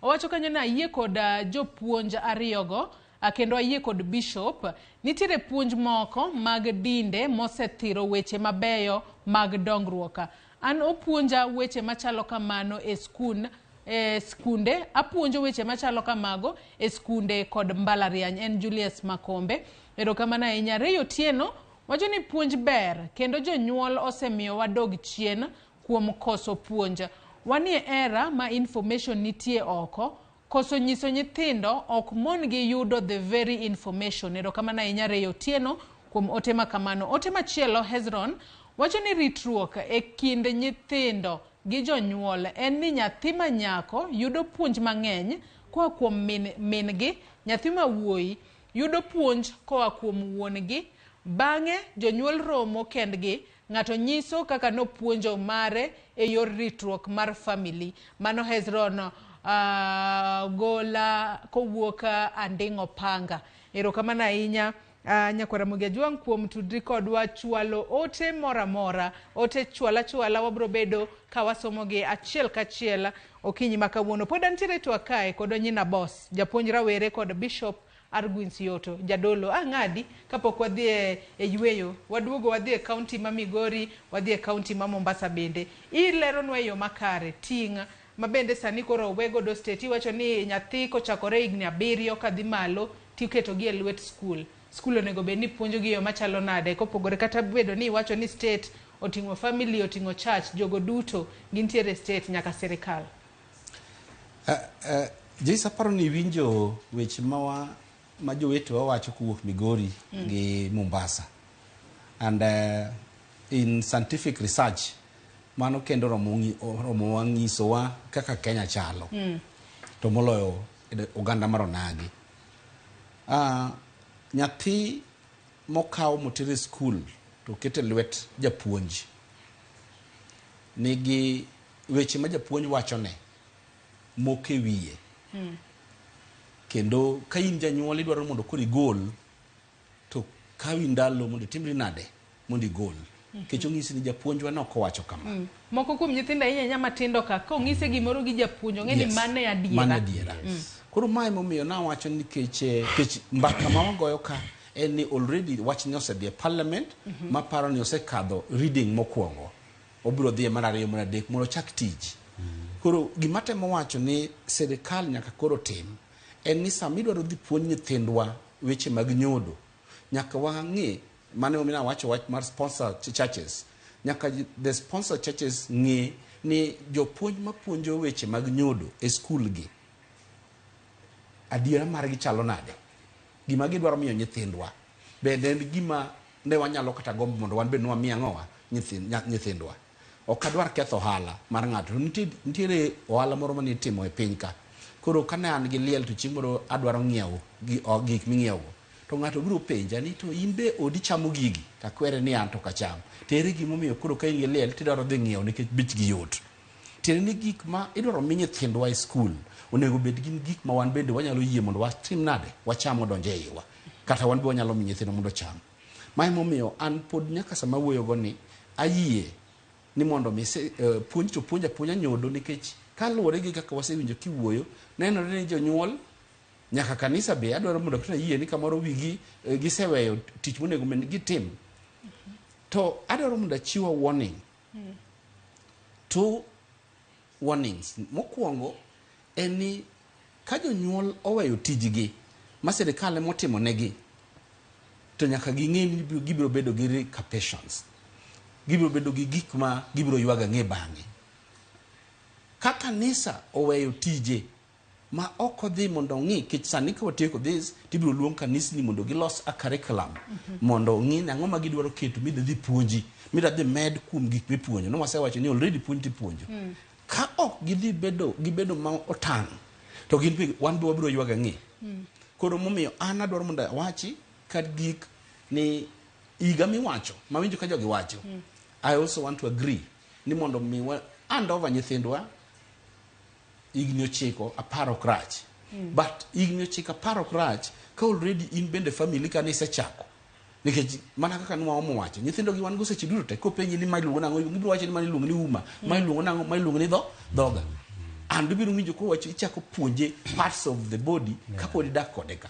owacho kanyo ni ayie kod jopuonj ariyogo, kendo ayie kod bishop. Nitiere puonj moko mag dinde mosethiro weche mabeyo mag dongruok. An opuonja weche machalo kamano e skun e skunde, apuonjo weche machalo kamago e skunde kod mbalariany. En Julius Makombe. Erokamano ahinya. Ray Otieno wacho ni puonj ber kendo jonyuol osemiyo wadog chien kuom koso puonj. Wanie era ma information nitie oko, koso nyiso nyithindo ok mon gi yudo the very information. Erokamano ahinya Ray Otieno kuom ote ma kamano. Ote machielo Hezron wacho ni ritruok e kind nyithindo gi jonyuol en ni nyathi ma nyako yudo puonj mang'eny koa kuom min gi, nyathi ma wuoyi yudo puonj koa kuom wuon gi. Bang'e jonyuol romo kendgi, ng'ato nyiso kaka nopuonjo mare e yor ritruok mar family. Mano Hezron Gola kowuok Anding'o Panga. Erokamano ahinya Nyakwar Ramogi Ajwang' kuom tudri kodwa chwalo ote moro amora. Ote chwala chwala wabro bedo ka wasomogi achiel kachiel okinyi ma kawuono. Pod antiere twak kae kod Onyina Boss, japuonj rawere kod Bishop Arguins Yoto, jadolo. Ng'adi kapok wadhi e yweyo, waduogo wadhi e kaunti ma Migori, wadhi e kaunti ma Mombasa bende. Ileronwa e yo makare ting' ma bende sani koro owe godo state. Iwacho ni nyathi kochakore higni 7 kadhi malo tiketogi e lwet skul. Skul onego bed ni puonjogi e yo machalo nade kopogore kata bedo ni iwacho ni state oting'o family, oting'o church, jogo duto gintiere state nyaka sirikal. Joyce, aparo ni iwinjo weche ma jowetewa wacho kowuok Migori gi Mombasa. And in scientific research, mano kendo oromo nyisowa kaka Kenya chalo. To moloyo oganda mar onagi. Nyathi mokaw moter e skul to oket e lwet japuonj nigi weche ma japuonj wachone moko e wiye. Kendo ka in janyuol idwaro mondo koro igol, to kawi ndalo mondo itimri nade mondo igol. Nikech onyisi ni japuonjwa ne ok owacho kama. Moko kuom nyithindo ahinya ahinya matindo ka kong'ise gimoro gi japuonj ong'e ni mano e adiera. Mano adiera. Koro mae emomiyo nawacho nikech mbaka ma wagoyo ka en ni already wachni osedhi e parliament maparo ni osekadho reading mokwongo obiro dhi e mar ariyo mar adek mondo ochak tich koro gima temo wacho ni sirikal nyaka koro tim en ni sama idwaro dhi puonj nyithindwa weche mag nyodo nyaka wang'e mane omiyo nawacho wach mar sponsor churches nyaka the sponsor churches ng'e ni jopuonj mapuonjo weche mag nyodo e skul gi adiera margi chalo nade gima gidwaro miyo nyithindwa bende en gima ne wanyalo kata gombo mondo wan bende wami ang'owa nyithindwa ok adwar ketho ohala mar ng'ato nitiere ohala moro mane itimo e piny ka koro kane an gi liel to chieng' moro adwaro ng'iewo gik ming'iewogo to ng'ato biro penja ni to in be odi chamo gigi to akwere ni an to ok acham to ere gimomiyo koro ka in gi liel tidwaro dhi ng'iewo nikech bechgi yot tiende ni gik ma idwaro mi nyithindwa e skul onego bed gin gik ma wan bende wanyalo yie mondo watim nade wacham odonj e iwa kata wan be wanyalo miyo nyithindwa mondo ocham ma emomiyo an pod nyaka sama awuoyogo ni ayie ni mondo mi puonj to puonj apuonja nyodo nikech kaluwore gi kaka wasewinjo kiwuoyo nenore ni jonyuol nyaka kanisa be adwaro mondo kata yie ni kamoro wigi giseweyo tich monego bed ni gitim to adwaro mondo achiw a warning two warnings mokwongo en ni ka jonyuol oweyo tijgi ma sirikal emotimo negi to nyaka ging'e ni gibiro bedo gi repercussions gibiro bedo gi gik ma gibiro ywago ang'e bang'e ka kanisa oweyo tije ma ok odhi mondo ong'i nikech sani ka watieko this tibiro luong kanisni mondo gilos a curriculum mondo ong'i ni ang'o ma gidwaro keto midhi dhi puonji midwa dhi med kuom gik mipuonjo no wasewacho ni already puonj tipuonjo ka ok gidhi bedo gibedo ma otang' to gin be wan be wabiro ywago ang'e koro momiyo an adwaro mondo awachi ka gik ni higa miwacho mawinjo ka jogi wacho I also want to agree ni mondo mi wa hand over nyithindwa higni 9 10 ok rach but higni 9 10 ok rach ka already in bende family ka nisechako nikech mana kaka nwaomo wacho nyithindo gi wan go seche duto te kopenji ni ma iluongo nang'o gibiro wacho ni ma iluongo ni uma ma iluongo nang'o ma iluongo ni dho dhoga and ibiro winjo kowacho ichako puonje parts of the body kapod idak kode ka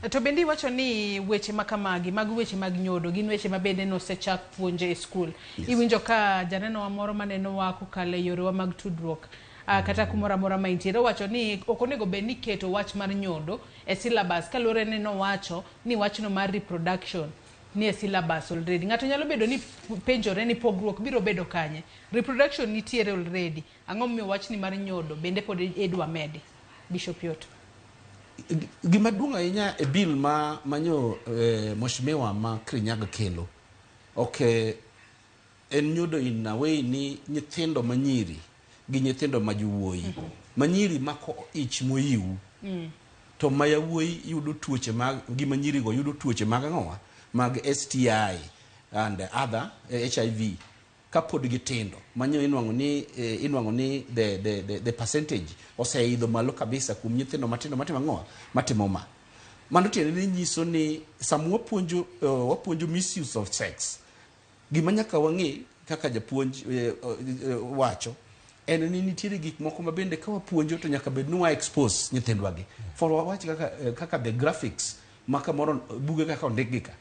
To bende iwacho ni weche ma kamagi mag weche mag nyodo gin weche ma bende nosechak puonje e skul. Yes. Iwinjo ka janenowa moro manenowa kokalo e yorewa mag tudruok kata kumoro amora ma intiere owacho ni ok onego bed ni iketo wach mar nyodo e syllabus kaluwore ni nowacho ni wachno mar reproduction ni e syllabus already. Ng'ato nyalo bedo ni penjore ni pogruok biro bedo kanye. Reproduction nitiere already. Ang'o momiyo wachni mar nyodo bende pod idwa medi? Bishop Yoto. Gima duong' ahinya e bill ma manyo mheshimiwa ma Kirinyaga kelo ok en nyodo in a way ni nyithindo manyiri gi nyithindo ma jowuoyi manyiri mako ich moyiw to ma yawuoyi yudo tuoche mag gi manyirigo yudo tuoche mag ang'owa mag STI and other HIV kapod gitindo manyo inwang'o ni inwang'o ni the percentage oseidho malo kabisa kuom nyithindo matindo matimo ang'owa matimo ma mano tiende ni nyiso ni sama wapuonjo wapuonjo misuse of sex gima nyaka wang'e kaka japuonj wacho en ni nitiere gik moko ma bende ka wapuonjo to nyaka bed ni wa expose nyithindwa gi for wawach kaka, kaka the graphics ma kamoro buge kaka ondik gi ka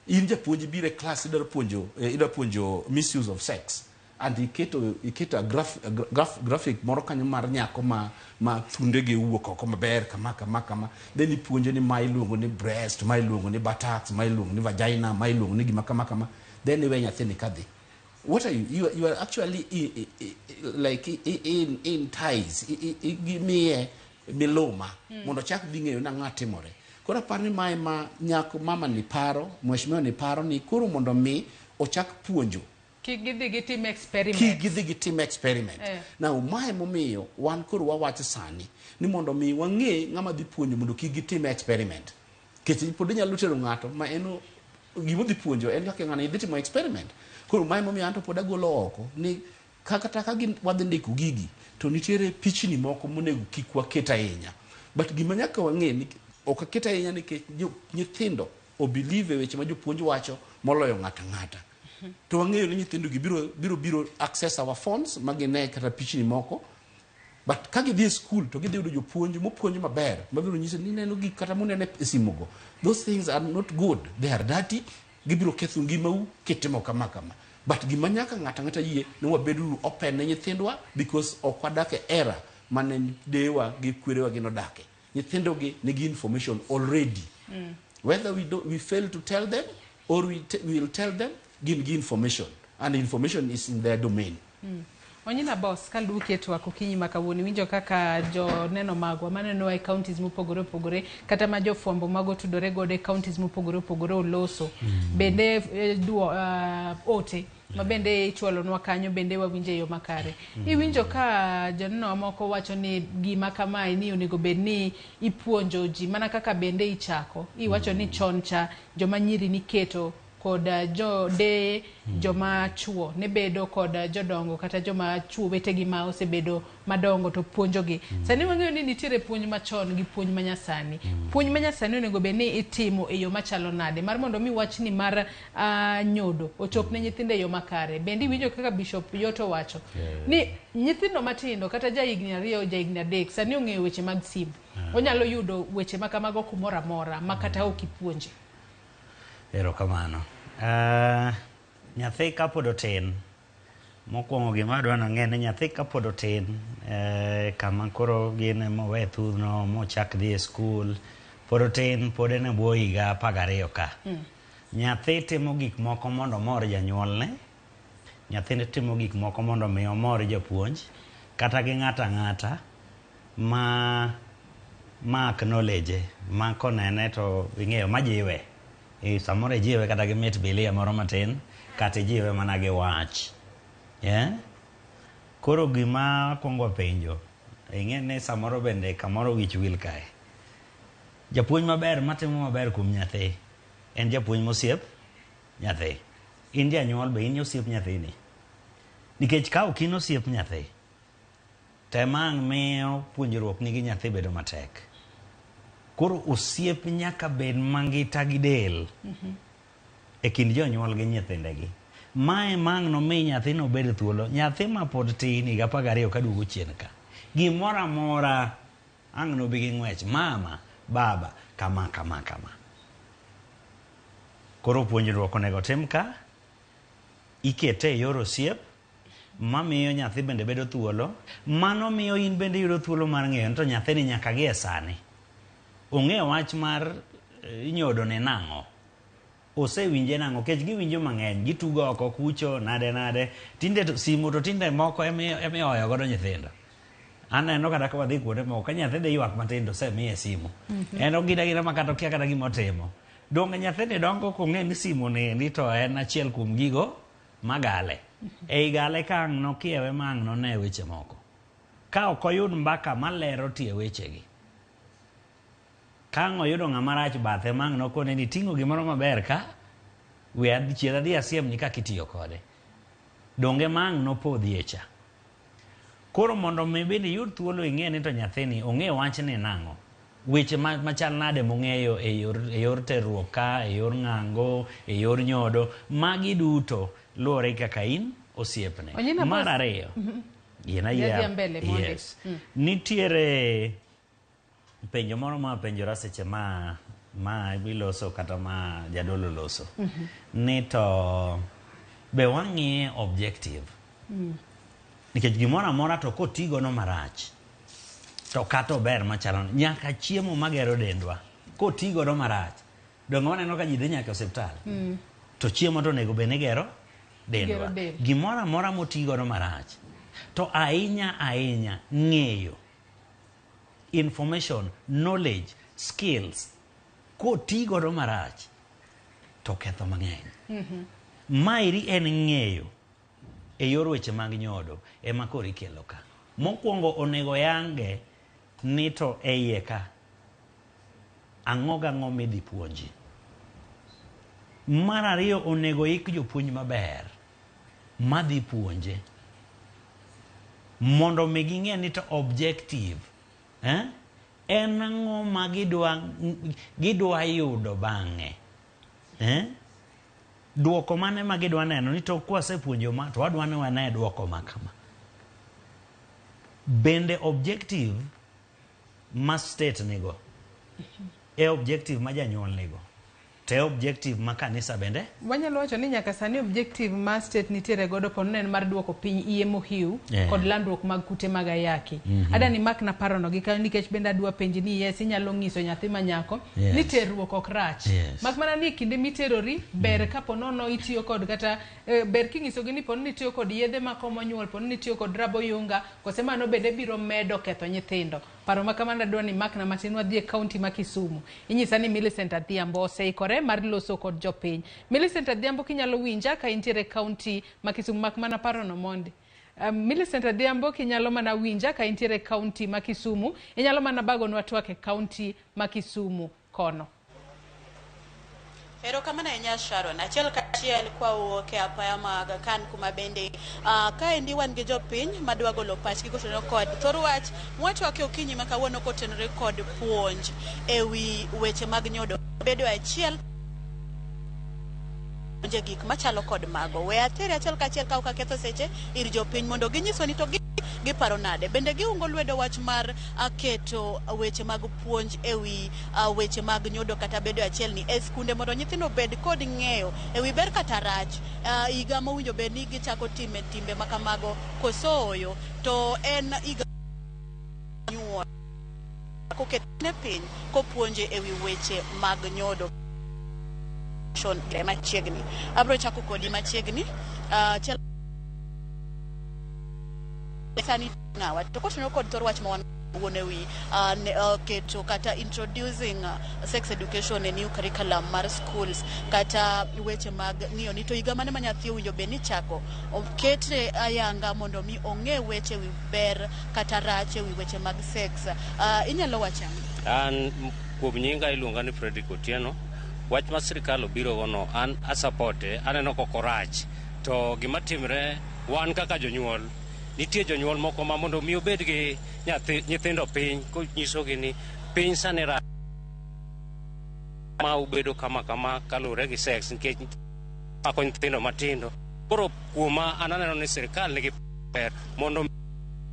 in japuonj biro e class idwaro puonjo idwa puonjo misuse of sex and iketo a graphic moro kanyo mar nyako ma thundege wuok oko maber kama kama kama then ipuonjo ni ma iluongo ni breast ma iluongo ni buttocks ma iluongo ni vagina ma iluongo ni gima kama kama then iwe nyathini kadhi what are you are actually like in ties gimiye miluma mondo ochak dhi ng'eyo nang'o timore koro aparo ni mae ma nyako mama ni paro mheshimiwa ni paro ni koro mondo mi ochak puonjo Kik gidhi gitim experiment. Kik gidhi gitim experiment. Now mae momiyo wan koro wawacho sani ni mondo mi wang'e ng'ama dhi puonjo mondo kik gitim experiment. Nikech pod inyalo tero ng'ato ma en gima odhi puonjo en kaka ng'ani dhi timo experiment. Koro mae momiyo anto pod agolo oko ni kata ka wadhi ndiko gigi to nitiere pichni moko monego kik waket ahinya. But gima nyaka wang'e ni ok aket ahinya nikech nyithindo o believe e weche ma jopuonj wacho moloyo ng'ato ang'ata. To wang'eyo ni nyithindo gi biro access our phones ma gine kata pichni moko. But ka gidhi e school to gidhi yudo jopuonj mopuonj maber mabiro nyiso ni neno gik kata muneno e simugo. Those things are not good. They are dirty. Gibiro ketho ngimau kitimo kama kama. But gima nyaka ng'ato ang'ata yie ni wabeduru open ne nyithindwa because ok wadak e era mane deyewa gi kwerewa gi nodake. Nyithindogi nigi information already. Whether we, do, we fail to tell them or we, we will tell them, gin gi information. And information is in their domain. Onyina boss, kaluki e twak okinyi ma kawuono, iwinjo kaka joneno magwa manenowa e counties mopogore opogore kata ma jofwambo mago tudore godo e counties mopogore opogore oloso. Bende duo, ote ma bende ichwalonwa kanyo bende wawinjo e yo makare. Iwinjo ka joneno moko wacho ni gima kamae ni onego bed ni ipuonjo ji mana kaka bende ichako. Iwacho ni chon cha joma nyiri niketo kod jo deye joma chuo ne bedo kod jodongo kata joma chuo wetegi ma osebedo madongo to puonjogi. Sani wang'eyo ni nitiere puonj machon gi puonj manyasani. Puonj manyasani onego bed ni itimo e yo machalo nade mar mondo mi wachni mar nyodo ochop ne nyithindo e yo makare. Bende iwinjo kaka Bishop Yoto wacho ni nyithindo matindo kata ja higni 2 ja higni 3 sani ong'eyo weche mag simu. Onyalo yudo weche ma kamago kumoro amora ma kata ok ipuonje. Erokamano. Nyathi kapod otin, mokwongo gima adwa nang'e ni nyathi kapod otin, kama koro gin mowe thudhno mochak dhi e skul, pod otin, pod en e bwo higa 12 ka. Nyathi timo gik moko mondo omor janyuolne, nyathi timo gik moko mondo mi omor japuonj, kata gi ng'ato ang'ata ma acknowledge, ma konene to ing'eyo majiwe. Samoro ijiwe kata gi mit bilia moro matin, kata ijiwe mana gi wach. Yeah? Koro gima akwongo penjo, ing'e ni samoro bende kamoro wich wil kae. Japuonj maber matimo maber kuom nyathi, en japuonj mosiep nyathi. In janyuol be in osiep nyathini. Nikech ka ok in osiep nyathi, to ema ang' miyo puonjruok nigi nyathi bedo matek. Koro osiep nyaka bed mangita gi del e kind jonyuol gi nyithindegi. Mae mang' nomi nyathino obed thuolo. Nyathi ma pod tin higa 12 kaduogo chien ka. Gimoro amora ang' nobi gi ng'wech. Mama, baba, kama, kama, kama. Koro puonjruok onego tim ka, ikete e yor osiep, mamiyo nyathi bende bedo thuolo. Mano miyo in bende yudo thuolo mar ng'eyo ni to nyathini nyaka gi e sani. Ong'eyo wach mar nyodo ne nang'o. Osewinje nang'o, nikech giwinjo mang'eny, gitugo oko kucho, nade nade. Tinde to simu to tinde moko emioyo godo nyithindo. Aneno kata ka wadhi kuonde moko, ka nyathi dhi ywak matin to osemiye simu. En ogina gina ma kata okia kata gima otimo. Donge nyathini dongo kong'e ni simu ni to en achiel kuom gigo magale. Ei gale ka ang' nokiewe ma ang' none weche moko. Ka ok oyud mbaka malero tie wechegi. Ka ang' oyudo ng'ama rach bathe ma ang' nokone ni ting'o gimoro maber ka, we chiel adhi asiemni kaka itiyo kode. Donge ma ang' nopodhie cha. Koro mondo mi bende iyud thuolo ing'e ni to nyathini ong'e wachni nang'o. Weche machal nade mong'eyo e yor terruok ka, e yor ng'ango, e yor nyodo, magi duto luwore gi kaka in osiepne. Mar ariyo, yes. Nitiere penjo moro ma penjora seche ma iloso kata ma jadolo loso. Ni to be wang'iye objective. Nikech gimoro amora to kotigono marach, to kata ober machalo nyaka chiemo magero dendwa kotigodo marach, donge waneno ka ji dhi nyaka e osiptal. To chiemo to onego bed ni gero dendwa. Gimoro amora motigodo marach, to ahinya ahinya ng'eyo, information, knowledge, skills kotigodo marach to ketho mang'eny. Maeri en ng'eyo e yor weche mag nyodo ema koro ikelo ka. Mokwongo onego yange ni to e iye ka ang'o gang'o midhi puonji. Mar ariyo onego ik jopuonj maber madhi puonje mondo mi ging'e ni to objective en ang'o ma gidwa yudo bang'e. Duoko mane ma gidwa neno ni to kwasepuonjo ma to wadwa ni wane duoko ma kama. Bende objective ma state nigo e objective ma janyuol nigo to e objective ma kanisa bende Wanyalo wacho ni nyaka sani objective ma state nitiere godo pod ne en mar duoko piny iye mohiu kod landruok mag kute mag ayaki. Adani mak na parono gi kanyo nikech bende adwa penji ni yes inyalo nyiso nyathi ma nyako ni terruok ok rach. Mak mana ni e kinde miterori ber kapo nono itiyo kod kata ber kinyisogi ni po ni itiyo kod yedhe makomo nyuol, po ni itiyo kod raboyunga, kose mano bende biro medo ketho nyithindo. Paro ma kamano adwa ni makna matin wadhi e kaunti ma Kisumu. Inyisa ni Millicent Adhiambo oseikore mar loso kod jopiny. Millicent Adhiambo kinyalo winja ka intiere e kaunti ma Kisumu mak mana parono mondi. Millicent Adhiambo kinyalo mana winja ka intiere e kaunti ma Kisumu, inyalo mana bagonwa twak e kaunti ma Kisumu kono. Erokamano ahinya Sharon. Achiel kachiel kwawuok e apaya mag kan kuma bende kaendi wan gi jopiny madwa golo pachgi kotenore kod thor wach mwachwako e okinyi ma kawuono kotenore kod puonj ewi weche mag nyodo bedo achiel e gik machalo kod mago. We atere achiel kachiel ka ok aketho seche ir jopiny mondo ginyiswa ni to giparo nade. Bende giungo lwedo wach mar keto weche mag puonj ewi weche mag nyodo kata bedo achiel ni e skunde mondo nyithindo obed kod ng'eyo ewi ber kata rach higa mowinjo bed ni gichako time timbe makamago koso oyo to en higa nyuol koketne piny kopuonje ewi weche mag nyodo machiegni. Abro chako kodi machiegni. Sani ng'awa to kotenore kod thor wach ma wan wuon ewi keto kata introducing sex education e new curriculum mar schools kata weche mag ng'iyo ni to higa mane ma nyathi owinjo bed ni chako okete ayanga mondo mi ong'e weche wi ber kata rach ewi weche mag sex. Inyalo wacho ang'o? An kuom nyinga iluonga ni Frederick Otieno. Wach ma sirikal obiro go no an asapote, aneno kok orach. To gima timre wan kaka jonyuol, nitie jonyuol moko ma mondo mi obed gi nyithindo piny konyisogi ni piny sani rach ma ubedo kama kama kaluwore gi sex nikech mako nyithindo matindo. Koro kuoma an aneno ni sirikal nigi ber mondo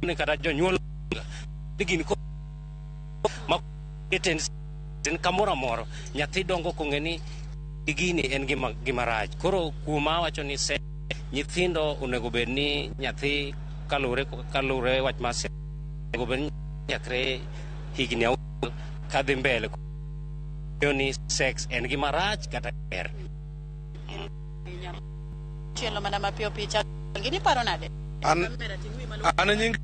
ni kata jonyuol ni gin ma en kamoro amoro nyathi dongo kong'e ni gini en gima rach. Koro kuoma awacho ni se nyithindo onego bed ni nyathi kaluwore wach mar sex onego bed ni chakre higni 6 kadhi mbele ni sex en gima rach kata ber. Chielo mana mapiyo picha gini paro nade? An nying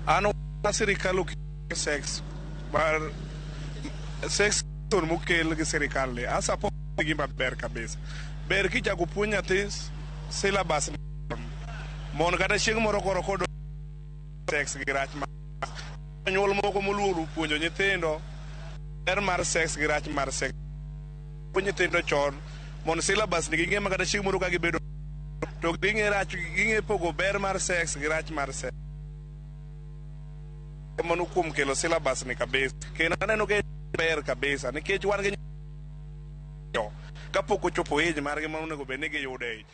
an sirikal ok sex mar sex mokel gi sirikal ni a support gima ber kabisa. Ber kichako puonj nyathi syllabus mondo kata chieng' moro koro kod sex gi rach mar jonyuol moko moluoro puonjo nyithindo ber mar sex gi rach mar sex. Puonj nyithindo chon mondo syllabus ni ging'e ma kata chieng' moro ka gibedo to ging'e rach ging'e pogo ber mar sex gi rach mar sex. Mano kuom kelo syllabus ni kabisa. Kendo aneno ka ber kabisa nikech wan gi kapok ochopo age margi ma onego bed ni giyude.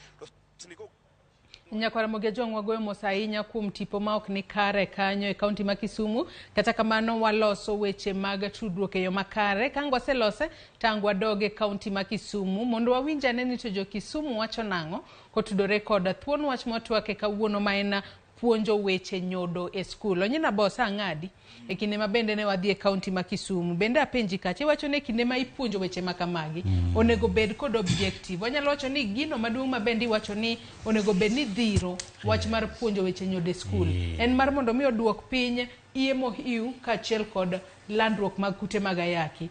Nyakwara Ramogi Ajwang' wagoyo mos ahinya kuom tipo ma ok ni kare kanyo e kaunti ma Kisumu. Kata kamano waloso weche mag tudruok e yo makare. Ka ang' waselose to ang' wadog e kaunti ma Kisumu mondo wawinj ane ni to jo Kisumu wacho nang'o kotudore kod thuon wach mwatwake kawuono ma en puonjo weche nyodo e skul. Onyina Bosa ang'adi e kinde ma bende ne wadhi e kaunti ma Kisumu. Bende apenji kacha, iwacho ni e kinde ma ipuonjo weche ma kamagi, onego bed kod objective. Wanyalo wacho ni gino maduong' ma bende iwacho ni onego bed ni dhiro wach mar puonjo weche nyodo e skul. En mar mondo mi oduok piny iye mohiu kaachiel kod landruok mag kute mag ayaki.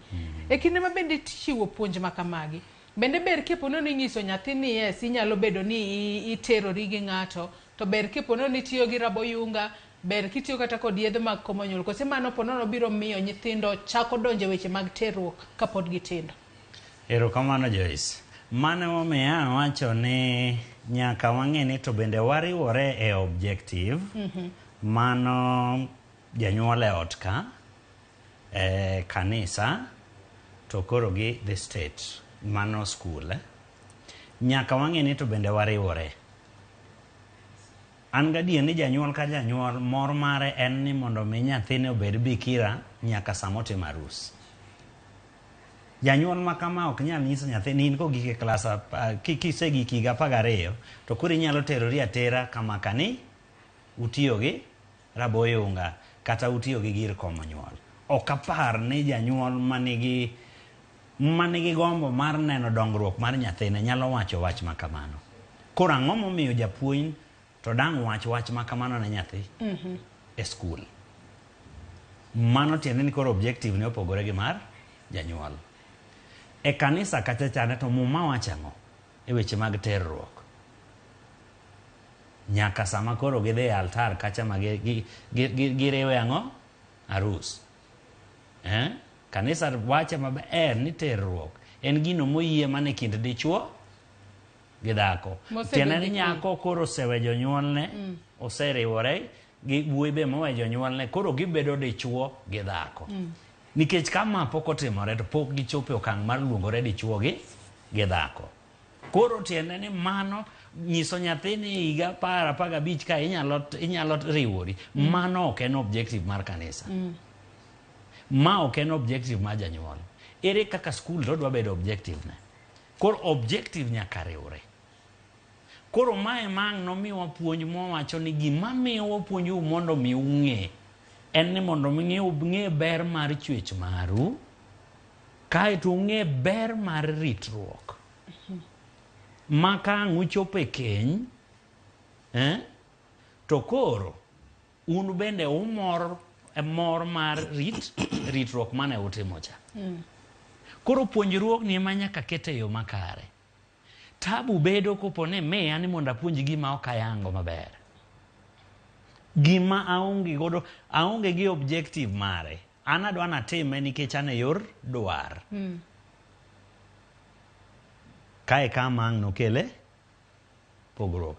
E kinde ma bende ichiwo puonj ma kamagi, bende ber kipono ni inyiso nyathi ni yes, inyalo bedo ni iterori gi ng'ato, to ber kipono ni itiyo gi raboyunga, ber kitiyo kata kod yedhe mag komo nyuol, kose mano ponono biro miyo nyithindo chako donjo e weche mag terruok kapod gitindo? Erokamano Joyce. Mano momiyo awacho ni nyaka wang'e ni to bende wariwore e objective. Mano janyuol e ot ka, e kanisa, to koro gi the state, mano school. Nyaka wang'e ni to bende wariwore. An gadier ni janyuol ka janyuol mor mare en ni mondo mi nyathine obed bikira nyaka sama otimo arus. Janyuol ma kama ok nyal nyiso nyathine ni in kogik e klas kisegik higa 12 to koro inyalo terori atera kama kani utiyo gi raboyunga kata utiyo gi gir komo nyuol. Ok apar ni janyuol manigi gombo mar neno dongruok mar nyathine nyalo wacho wach ma kamano. Koro ang'o momiyo japuonj to dang' wach ma kamano ne nyathi e skul? Mano tiende ni koro objective ne opogore gi mar janyuol. E kanisa kacha chande to Muma wacho ang'o e weche mag terruok? Nyaka sama koro gidhi e altar kacha ma giriwe ang'o? Arus. Kanisa wacho maber ni terruok en gino moyie mana e kind dichuo gi dhako. Tiende ni nyako koro osewe jonyuolne, oseriwore gi wuoyi be mowe jonyuolne, koro gibedo dichuo gi dhako. Nikech kama pok otimore to pok gichopo e okang' mar luongore dichuo gi dhako. Koro tiende ni mano nyiso nyathi ni higa 10, 15 ka inyalo riwori. Mano ok en objective mar kanisa. Ma ok en objective mar janyuol. Ere kaka skul to dwa bedo objective ne? Koro objective nyaka riwre. Koro mae mang' nomiwa puonj mowacho ni gima miyo wapuonjou mondo mi ung'e en ni mondo mi ung'e ber mar chwech maru, kaeto ung'e ber mar ritruok. Ma ka ang' uchopo e keny, to koro un bende umor mor mar ritruok mane utimo cha. Koro puonjruok ni ema nyaka ket e yo makare. Tabu bedo kopo ni miya ni mondo apuonj gima ok ayango maber. Gima aonge godo, aonge gi objective mare. An adwa natime nikech an e yor dwar. Kae kama ang' nokele pogruok.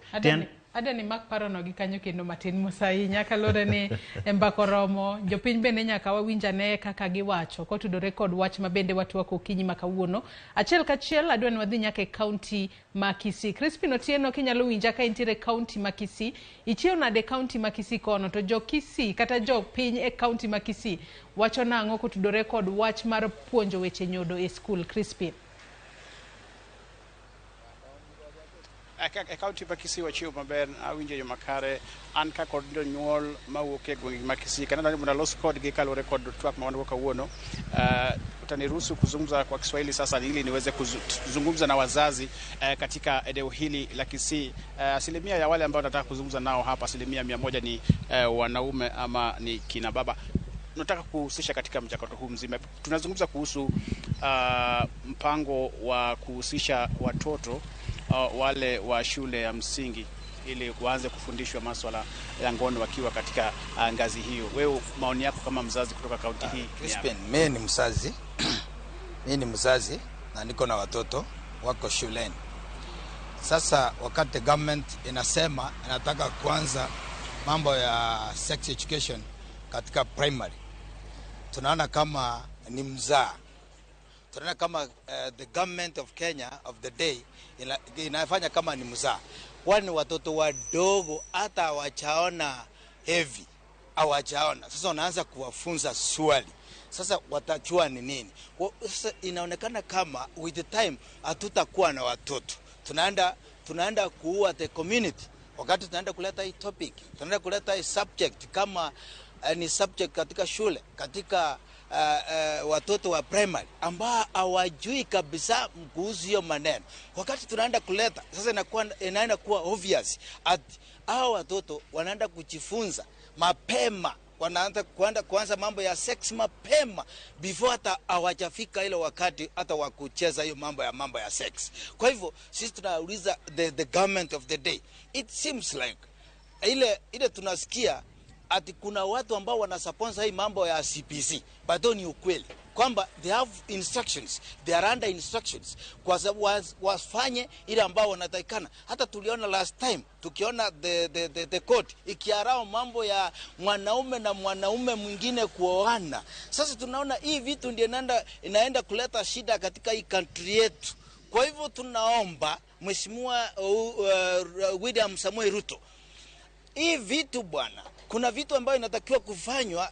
Adani mak parono gi kanyo kendo matin mos ahinya kaluwore ni mbaka oromo. Jopiny bende nyaka wawinj ane kaka giwacho kotudore kod wach ma bende watwako okinyi ma kawuono. Achiel kachiel adwa ni wadhi nyaka e kaunti ma Kisii. Crispin Otieno, kinyalo winja ka intiere e kaunti ma Kisii, ichiew nade e kaunti ma Kisii kono? To jo Kisii kata jopiny e kaunti ma Kisii wacho nang'o kotudore kod wach mar puonjo weche nyodo e skul? Crispin. E kaunti ma Kisii wachiew maber, awinjo yo makare. An ka kod jonyuol mawuok e gwenge ma Kisii, kana mondo alos kodgi kaluwore kod twak ma wan go kawuono. Utaniruhusu kuzungumza kwa Kiswahili sasa ili niweze kuzungumza na wazazi katika eneo hili la Kisii. Asilimia ya wale ambao nataka kuzungumza nao hapa, 100% ni wanaume ama ni kina baba. Nataka kuhusisha katika mchakato huu mzima. Tunazungumza kuhusu mpango wa kuhusisha watoto wale wa shule ya msingi ili waanze kufundishwa masuala ya ngono wakiwa katika ngazi hiyo. Wewe maoni yako kama mzazi kutoka kaunti hii? Crispin, mimi ni mzazi. Mimi ni mzazi na niko na watoto wako shuleni. Sasa wakati government inasema inataka kuanza mambo ya sex education katika primary, tunaona kama ni mzaa. Tunaona kama the government of Kenya of the day inafanya kama ni mzaa. Kwani watoto wadogo hata hawajaona heavy, hawajaona. Sasa unaanza kuwafunza swali. Sasa watachua ni nini? Sasa inaonekana kama with the time hatutakuwa na watoto. Tunaenda kuua the community. Wakati tunaenda kuleta hii topic, tunaenda kuleta hii subject kama ni subject katika shule, katika watoto wa primary ambao hawajui kabisa kuhusu hiyo maneno. Wakati tunaenda kuleta sasa, inaenda kuwa obvious at hao watoto wanaenda kujifunza mapema, wanaanza kuanza mambo ya sex mapema before hata hawajafika ile wakati hata wa kucheza hiyo mambo ya sex. Kwa hivyo sisi tunauliza the government of the day, it seems like ile tunasikia ati kuna watu ambao wanasupport hii mambo ya CPC, but ni ukweli kwamba they have instructions, they are under instructions kwa sababu wafanye ile ambao wanatakikana. Hata tuliona last time tukiona the court ikiarao mambo ya mwanaume na mwanaume mwingine kuoana. Sasa tunaona hii vitu ndio inaenda kuleta shida katika hii country yetu. Kwa hivyo tunaomba Mheshimiwa William Samoei Ruto Hii vitu bwana, kuna vitu ambayo inatakiwa kufanywa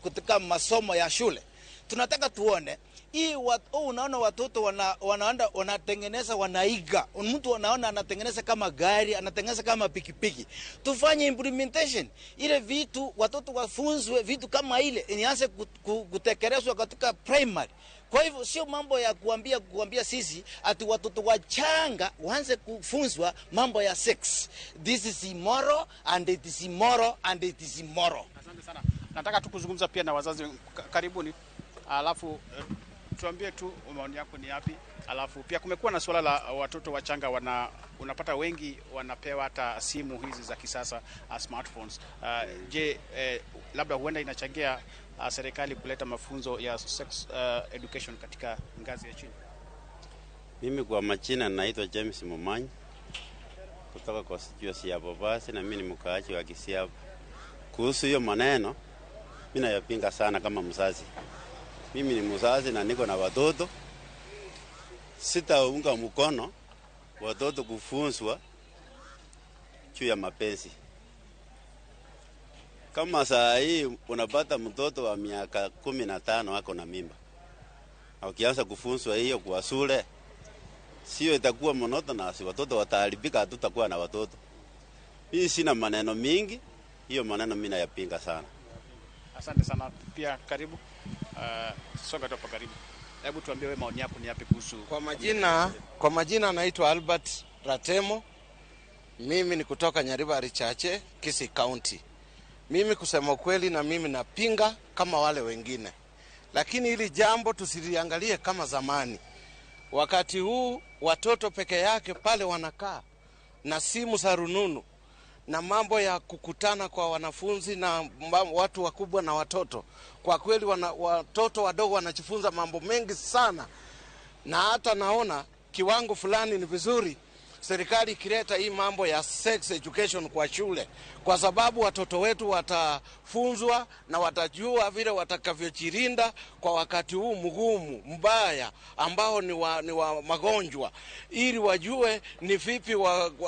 katika masomo ya shule. Tunataka tuone hii unaona watoto wanaenda wanatengeneza, wanaiga. Mtu anaona anatengeneza kama gari, anatengeneza kama pikipiki. Tufanye implementation ile vitu, watoto wafunzwe vitu kama ile ianze kutekelezwa katika primary. Kwa hivyo sio mambo ya kuambia sisi ati watoto wachanga waanze kufunzwa mambo ya sex. This is immoral and it is immoral and it is immoral. Asante sana. Nataka tu kuzungumza pia na wazazi karibuni. Alafu tuambie tu maoni yako ni yapi. Alafu pia kumekuwa na suala la watoto wachanga unapata wengi wanapewa hata simu hizi za kisasa, smartphones. Je, labda huenda inachangia serikali kuleta mafunzo ya sex education katika ngazi ya chini? Mimi kwa majina naitwa James Mumanyi kutoka constituency ya Bobasi, na mimi ni mkaaji wa Kisii hapa. Kuhusu hiyo maneno mimi nayapinga sana kama mzazi. Mimi ni mzazi na niko na watoto. Sitaunga mkono watoto kufunzwa juu ya mapenzi. Kama saa hii unapata mtoto wa miaka 15 ako na mimba, na ukianza kufunzwa hiyo kwa shule, sio itakuwa monotonous, watoto wataharibika, hatutakuwa na watoto. Mimi sina maneno mingi, hiyo maneno mimi nayapinga sana. Asante sana pia, karibu. Songa tu hapa karibu. Hebu tuambie wewe maoni yako ni yapi kuhusu. Kwa majina naitwa Albert Ratemo. Mimi ni kutoka Nyaribari Chache, Kisii County. Mimi kusema kweli na mimi napinga kama wale wengine. Lakini hili jambo tusiliangalie kama zamani. Wakati huu watoto peke yake pale wanakaa na simu za rununu na mambo ya kukutana kwa wanafunzi na watu wakubwa na watoto. Kwa kweli watoto wadogo wanajifunza mambo mengi sana. Na hata naona kiwango fulani ni vizuri serikali ikileta hii mambo ya sex education kwa shule, kwa sababu watoto wetu watafunzwa na watajua vile watakavyojilinda kwa wakati huu mgumu mbaya ambao ni wa magonjwa, ili wajue ni vipi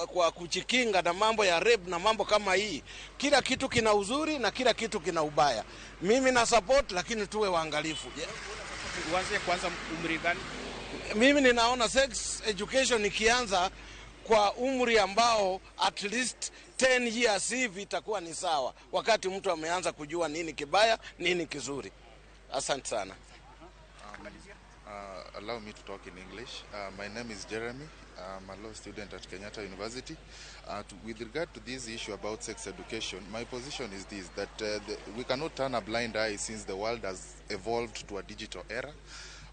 kwa kujikinga na mambo ya rape na mambo kama hii. Kila kitu kina uzuri na kila kitu kina ubaya. Mimi na support, lakini tuwe waangalifu. Uanze kwanza umri gani? Mimi ninaona sex education ikianza kwa umri ambao at least 10 years hivi itakuwa ni sawa, wakati mtu ameanza kujua nini kibaya, nini kizuri. Asante sana. Allow me to talk in English. My name is Jeremy. I'm a law student at Kenyatta University. With regard to this issue about sex education, my position is this, that we cannot turn a blind eye since the world has evolved to a digital era,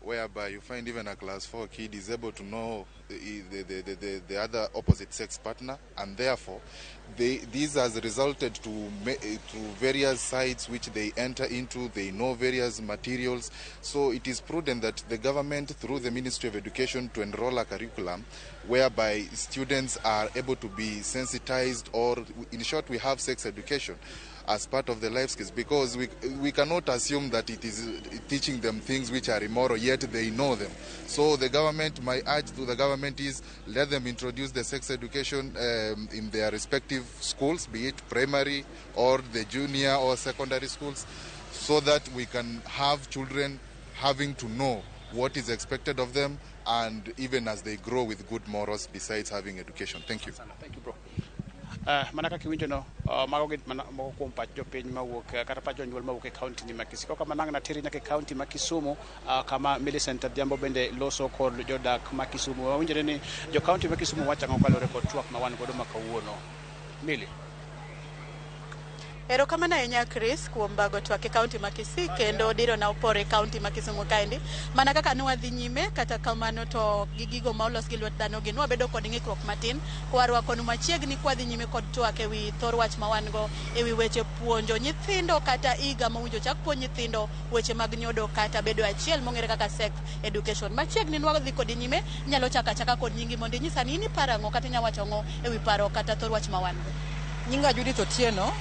whereby you find even a class 4 kid is able to know the other opposite sex partner, and therefore this has resulted to various sites which they enter into. They know various materials. So it is prudent that the government, through the Ministry of Education, to enroll a curriculum whereby students are able to be sensitized, or in short, we have sex education as part of the life skills, because we cannot assume that it is teaching them things which are immoral, yet they know them. So the government, my urge to the government is, let them introduce the sex education in their respective schools, be it primary or the junior or secondary schools, so that we can have children having to know what is expected of them, and even as they grow with good morals besides having education. Thank you. Thank you, bro. Mana kaka iwinjo no, mago gin mana moko kuom pach jopiny mawuok kata pach jonyuol mawuok e kaunti ni ma Kisii. Kok kamano ang' nateri nyaka e kaunti ma Kisumu, kama Millicent Adhiambo bende loso kod jodak ma Kisumu. Wawinjore ni jo kaunti ma Kisumu wacho ang'o kaluwore kod twak ma wan godo ma kawuono. Mili. Erokamano ahinya Chris kuom bago twak e kaunti ma Kisii kendo diro na opore e kaunti ma Kisumu kaendi. Mana kaka nwadhi nyime, kata kamano to gi gigo ma olos gi lwet dhano gi nwabedo kod ng'ikruok matin kwarwakonu machiegni kwadhi nyime kod twak ewi thor wach ma wan go ewi weche puonjo nyithindo kata higa mowinjo chak puonj nyithindo weche mag nyodo kata bedo achiel mong'ere kaka sex education. Machiegni nwadhi kodi nyime, inyalo chako achaka kod nyingi mondo inyisa ni in iparo ang'o kata inya wacho ang'o ewi paro kata thor wach ma wan go. Nyinga Judith Otieno.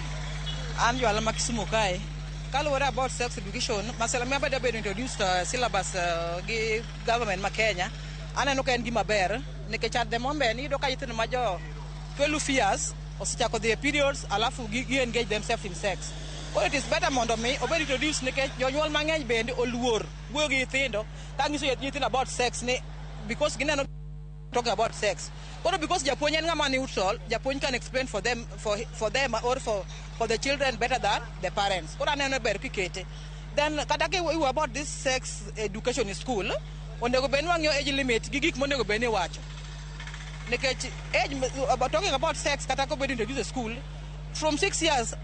An johala ma Kisumu kae. Kaluwore about sex education, masala ma bado bedo introduced syllabus gi government ma Kenya, aneno ka en gima ber nikech at the moment iyudo ka nyithindo ma jo 12 years Osechako dhi e periods alafu gi engage themselves in sex. Koro it is better mondo mi obed introduced nikech jonyuol mang'eny bende oluor wuoyo gi nyithindo ka nyiso nyithindo about sex ni because gineno talking about sex. Koro because japuonj en ng'ama neutral, japuonj can explain for them or for the children better than the parents. Koro aneno ber kikete. Then kata kiwuoyo about this sex education in school, onego bed ni wang'iyo age limit gi gik monego bed ni iwacho. Nikech age about talking about sex kata kobed introduced e school from 6 years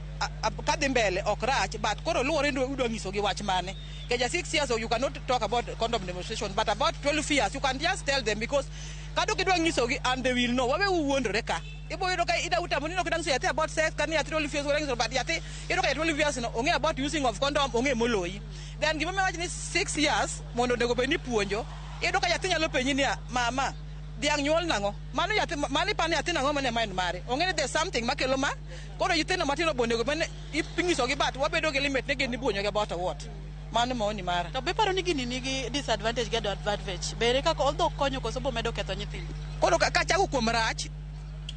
kadhi mbele ok rach, but koro luwore ni udwa nyisogi wach mane. Nikech a 6 years you cannot talk about condom demonstration, but about 12 years you can just tell them, because kata kidwa nyisogi and they will know. Wawe wuondore ka ibo yudo ka ida utamo ni ok idwa nyiso nyathi about sex kani nyathi 12 years udwa nyiso, but nyathi iyudo ka 12 years no ong'e about using of condom, ong'e moloyi. Then gimomiyo awach ni 6 years mondo onego bed ni puonjo, iyudo ka nyathi nyalo penji niya, "Mama, dhiang' nyuol nang'o?" Mano nyathi mano ipani nyathi nang'o mane mind mare ong'e ni there's something makelo ma. Koro nyithindo matindo be onego bed ni inyisogi, but wabedo gi limit ni gin ipuonjogi about what. Mano maoni mara. To be iparo ni gini nigi disadvantage gi advantage? Bere kaka odho konyo koso bomedo ketho nyithindo? Koro kachako kuom rach,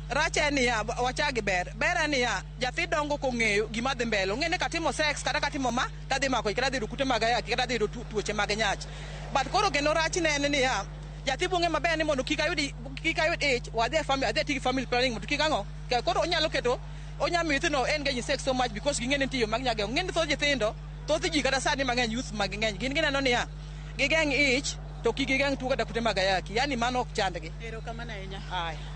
rach en niya, wachak gi ber. Ber en niya, nyathi dongo kong'eyo gima dhi mbele, ong'e ni katimo sex kata katimo ma tadhi mako ich, kata adhi yudo kute mag ayaki, kata adhi yudo tuoche mag nyach. But koro kendo rach ne en niya, nyathi bong'e maber ni mondo kik ayud ich, wadhi e family, adhi ati gi family planning mondo kik ang'o. Koro onyalo keto onya miyo nyithindo engage in sex so much because ging'e ni nitie yo mag nyageng'o. Ng'e ni thoth nyithindo, thoth ji kata sani mang'eny, youth mang'eny gin gineno niya, gigeng' ich to kik gigeng' tuo kata kute mag ayaki, yani mano ok chandgi. Erokamano ahinya.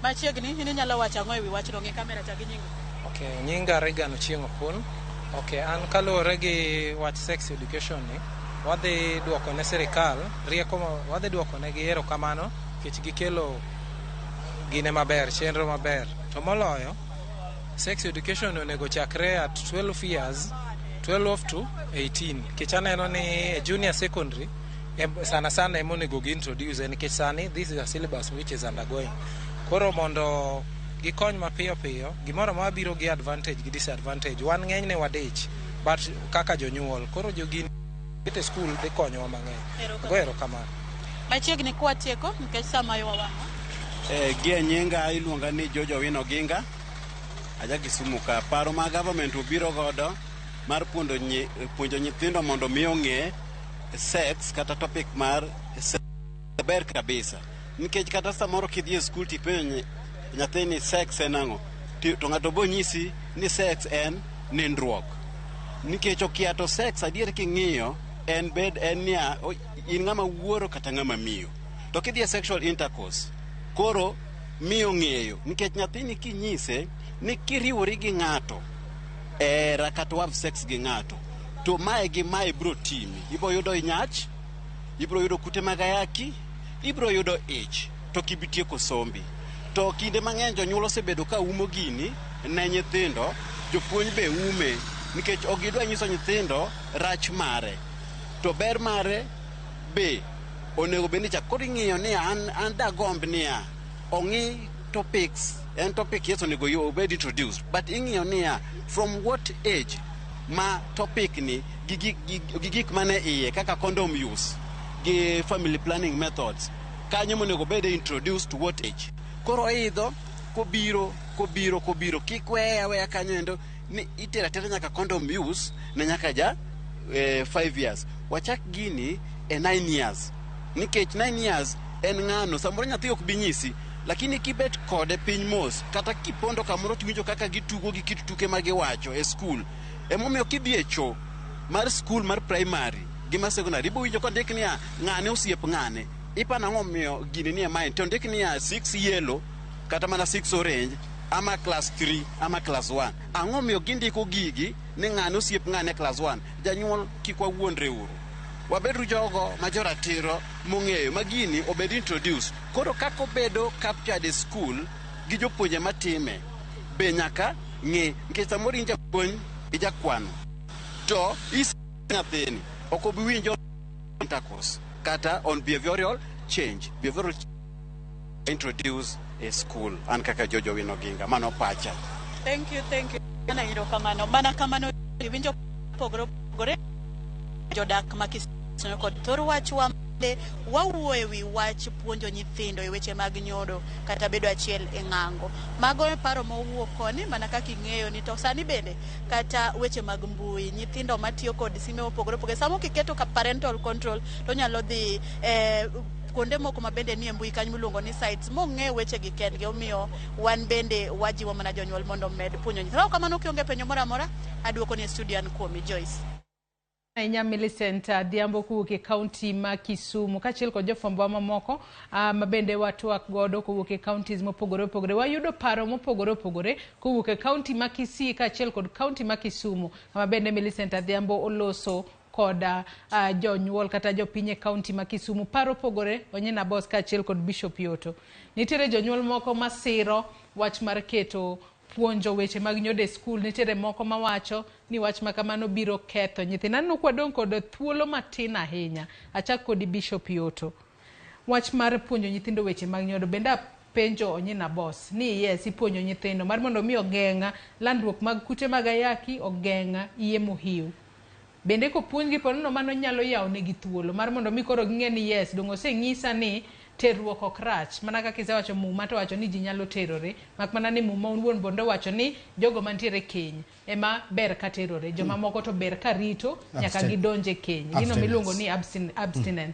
Machiegni, in inyalo wacho ang'o e wi wachno? Ng'i kamera cha gi nyingi. Okay, nyinga Regan Ochieng' Okun. Okay, an kaluwore gi wach sex education ni, wadhi duoko ne sirikal rieko, wadhi duoko ne gi erokamano nikech gikelo gine maber, chenro maber. To moloyo, sex education onego chakre at 12 years, 12 to 18. Nikech aneno ni e junior secondary sana sana ema onego gi introduce nikech sani this is a syllabus which is undergoing. Koro mondo gikony mapiyo piyo, gimoro amora biro gi advantage gi disadvantage. Wan ng'enyne wadich, but kaka jonyuol, koro jogini e school dhi konyowa mang'eny. Go erokamano. Machiegni kwatieko nikech sa mayowa wang'wa. Gie nyinga iluonga ni Jojo Wino Oginga, aja Kisumu ka. Paro ma government obiro godo mar puonjo nyithindo mondo mi ong'e sex kata topic mar sex ber kabisa. Nikech kata samoro kidhi e skul tipenjo nyathi ni sex en ang'o, to ng'ato bo nyisi ni sex en nindruok. Nikech okia to sex adier king'iyo en bed en niya in ng'ama wuoro kata ng'ama miyo. To kidhi e sexual intercourse, koro miyo ng'eyo nikech nyathini kinyise ni kiriwori gi ng'ato e hera kata have sex gi ng'ato to mae gi mae biro timi, ibiro yudo nyach, ibiro yudo kute mag ayaki, ibiro yudo ich to kibitieko sombi. To kinde mang'eny jonyuol osebedo ka umo gini ne nyithindo, jopuonj be ume nikech ok gidwa nyiso nyithindo rach mare to ber mare be onego bed ni chak. Koro ing'iyo ni an dagomb niya ong'i topics, en topic yes onego obed introduced, but ing'iyo niya from what age ma topic ni gi gik mane iye kaka condom use gi family planning methods kanyo monego bed introduced to what age. Koro idho kobiro kobiro kobiro kik weye aweya kanyo endo ni itero atera nyaka condom use ne nyaka ja 5 years. Wachak gini e 9 years nikech 9 years en ng'ano samoro nyathi ok bi nyisi, lakini kibet kode piny mos kata kipondo kamoro tiwinjo kaka gitugo gi kit tuke ma giwacho e skul. Emomiyo kidhi e cho mar skul mar primary gi mar secondary ibo winjo kondik niya ng'ane osiep ng'ane ipano ang'o miyo gini nie mind to ondik niya 6 yellow kata mana 6 orange ama class 3 ama class 1. Ang'o miyo gindiko gigi ni ng'ane osiep ng'ane e class 1? Janyuol, kik wawuondre uru, wabedru jogo ma joratiro mong'eyo ma gini obed introduce. Koro kaka obedo captured e school gi jopuonje matime be nyaka ng'e, nikech samoro in japuonj ijakwano to is nyathini ok obi winjo intercourse kata on behavioral change, behavioral introduce e school. An kaka Jojo Wino Ginga, mano pacha. Thank you, thank you. Mana erokamano. Mana kamano iwinjo pogore opogore jodak ma Kisumu kod thor wachwa. Wawuoyo e wi wach puonjo nyithindo e weche mag nyodo kata bedo achiel e ng'ango. Mago e paro mowuok koni mana kaka ing'eyo ni to sani bende kata weche mag mbui nyithindo matiyo kod sime mopogore opogore samo kiketo ka parental control to nyalo dhi kuonde moko ma bende nie mbui kanyo miluongo ni sites mong'e weche gi kendgi omiyo wan bende wajiwo mana jonyuol mondo omed puonjo nyithindo. Kamano kionge penjo moro amora aduoko ni e studio an kuomi Joyce. Ahinya Millicent Adhiambo kowuok e kaunti ma Kisumu kaachiel kod jofwambo mamoko ma bende watwak godo kowuok e counties mopogore opogore. Wayudo paro mopogore opogore kowuok e kaunti ma Kisii kaachiel kod kaunti ma Kisumu kama bende Millicent Adhiambo oloso koda jonyuol kata jopiny e kaunti ma Kisumu. Paro opogore Onyina Boss kaachiel kod Bishop Yoto. Nitiere jonyuol moko masiro wach mar keto puonjo weche mag nyodo e skul, nitiere moko mawacho ni wach ma kamano biro ketho nyithindo. Aneno ka wadong' kod thuolo matin ahinya. Achak kodi Bishop Yoto. Wach mar puonjo nyithindo weche mag nyodo bende apenjo Onyina Boss ni yes ipuonjo nyithindo mar mondo mi ogeng' landruok mag kute mag ayaki, ogeng' iye mohiu. Bende kopuonjgi po nono mano nyalo yawo negi thuolo mar mondo mi koro ging'e ni yes dong' oseng'isa ni terruok ok rach mana kaka isewacho Muma to wacho ni ji nyalo terore mak mana ni Muma owuon bende owacho ni jogo mantiere e keny ema ber ka terore joma moko to ber ka rito nyaka gidonj e keny gino miluongo ni abstinence.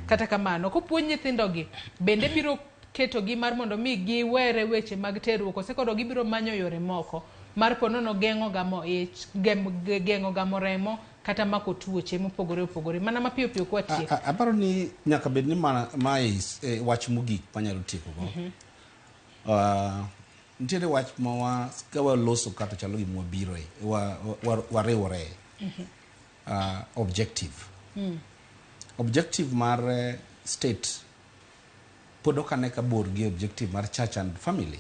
Kata kamano kopuonj nyithindogi bende biro ketogi mar mondo mi giwere weche mag terruok kose koro gibiro manyo yore moko mar po nono geng'o gamo ich geng'o gamo remo kata mako tuoche mopogore opogore mana mapiyo piyo kwatieko. Aparo ni nyaka bed ni mae wach mogik manyalo tieko go. Nitiere wach ma ka waloso kata chalo gima wabiroe wariwore. Objective. Objective mar state pod ok ane ka bor gi objective mar church and family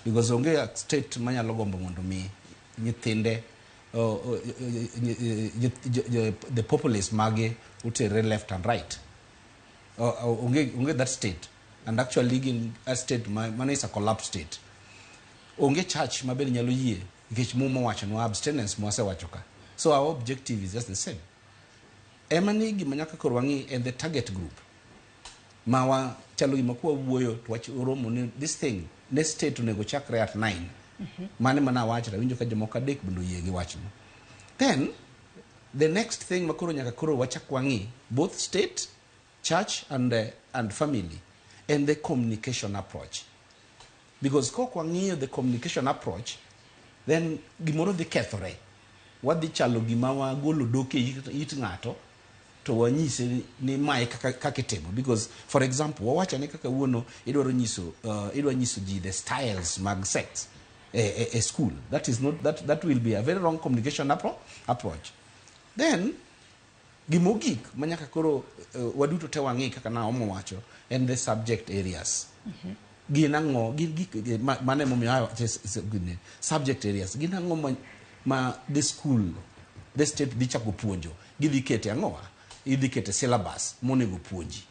because onge state manyalo gombo mondo mi nyithinde the populace mage uterre left and right. Onge that state, and actually gin a state mano is a collapsed state. Onge church ma bende nyalo yie nikech Muma owachonwa abstinence mwasewacho ka. So our objective is just the same. Ema ni gima nyaka koro wang'i en the target group ma wa chalo gima kwa wuoyo to wach oromo ni this thing ne state onego chakre at 9. Mane mana awacho awinjo ka jomoko adek bende oyie gi wachno. Then the next thing ma koro nyaka koro wachak wang'i both state, church and family and the communication approach. Because kok wang'iyo the communication approach then gimoro dhi kethore. Wadhi chalo gima wagolo dok e it ng'ato to wanyise ni mae kaka itimo. Because for example wawacho ni kaka wuono idwaro nyiso idwa nyiso ji the styles mag sex e school. That is not that will be a very wrong communication approach. Then gimogik manyaka koro waduto te wang'i kaka Naomo wacho en the subject areas. Gin ang'o gin gik mane momiyo subject areas gin ang'o ma the school the state dhi chako puonjo gidhi kete ang'owa idhi kete syllabus monego puonji.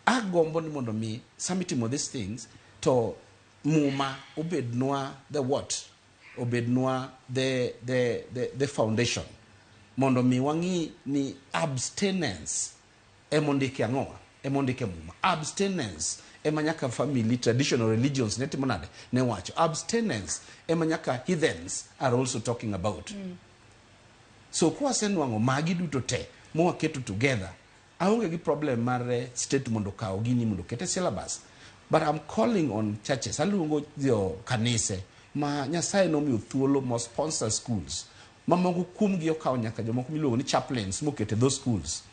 Agombo ni mondo mi sama itimo these things to Muma obednwa the what obednwa the foundation mondo mi wang'i ni abstinence emondike ang'owa emondike Muma. Abstinence ema nyaka family traditional religions ne timo nade ne wacho. Abstinence ema nyaka heathens are also talking about. So kwasenwang'o magi duto te mwaketo together aonge gi problem mar state mondo kaw gini mondo kete syllabus. But I'm calling on churches, aluongo jo kanise ma Nyasaye nomiyo thuolo mo sponsor schools ma moko kuomgi okawo nyaka jomoko miluongo ni chaplains mokete those schools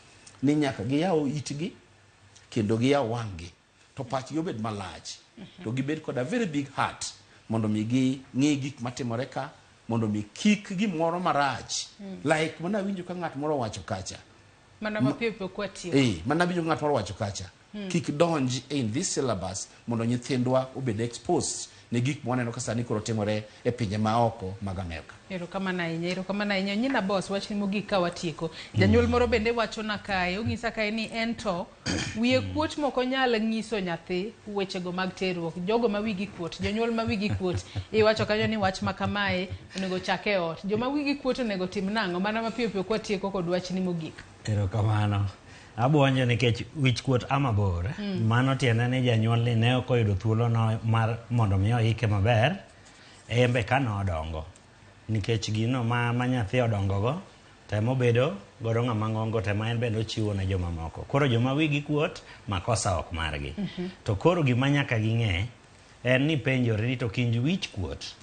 ni nyaka giyaw itgi kendo giyaw wang'gi to pachgi obed malach to gibed kod a very big heart mondo mi ging'i gik matimore ka mondo mi kik gimoro marach like mana winjo ka ng'at moro owacho kacha mana mapiyo piyo kwatieko. Mana winjo ka ng'at moro owacho kacha kik donj in this syllabus mondo nyithindwa obed exposed ne gik mwaneno ka sani koro timore e pinje maoko mag Amerka. Erokamano ahinya, erokamano ahinya. Nyina Boss, wachni mogik ka watieko. Janyuol moro bende wachona kae, onyisa kae ni en to wiye kuot mok onyal nyiso nyathi wechego mag terruok. Jogo ma wigi kuot, jonyuol ma wigi kuot, iwacho kanyo ni wach ma kamae onego chak e ot. Joma wigi kuot onego tim nang'o? Mana mapiyo piyo kwatieko kod wachni mogik. Erokamano. Abuonjo nikech wichkuot ama bor. Mano tiende ni janyuol ni ne ok oyudo thuolo no mar mondo mi oike maber embe ka nodongo. Nikech gino ma nyathi odongo go to obedo godo ng'ama ng'ongo to ema en bende ochiwo ne jomamoko. Koro joma wigi kuot makosa ok margi. To koro gima nyaka ging'e en ni penjore ni to kind wich kuot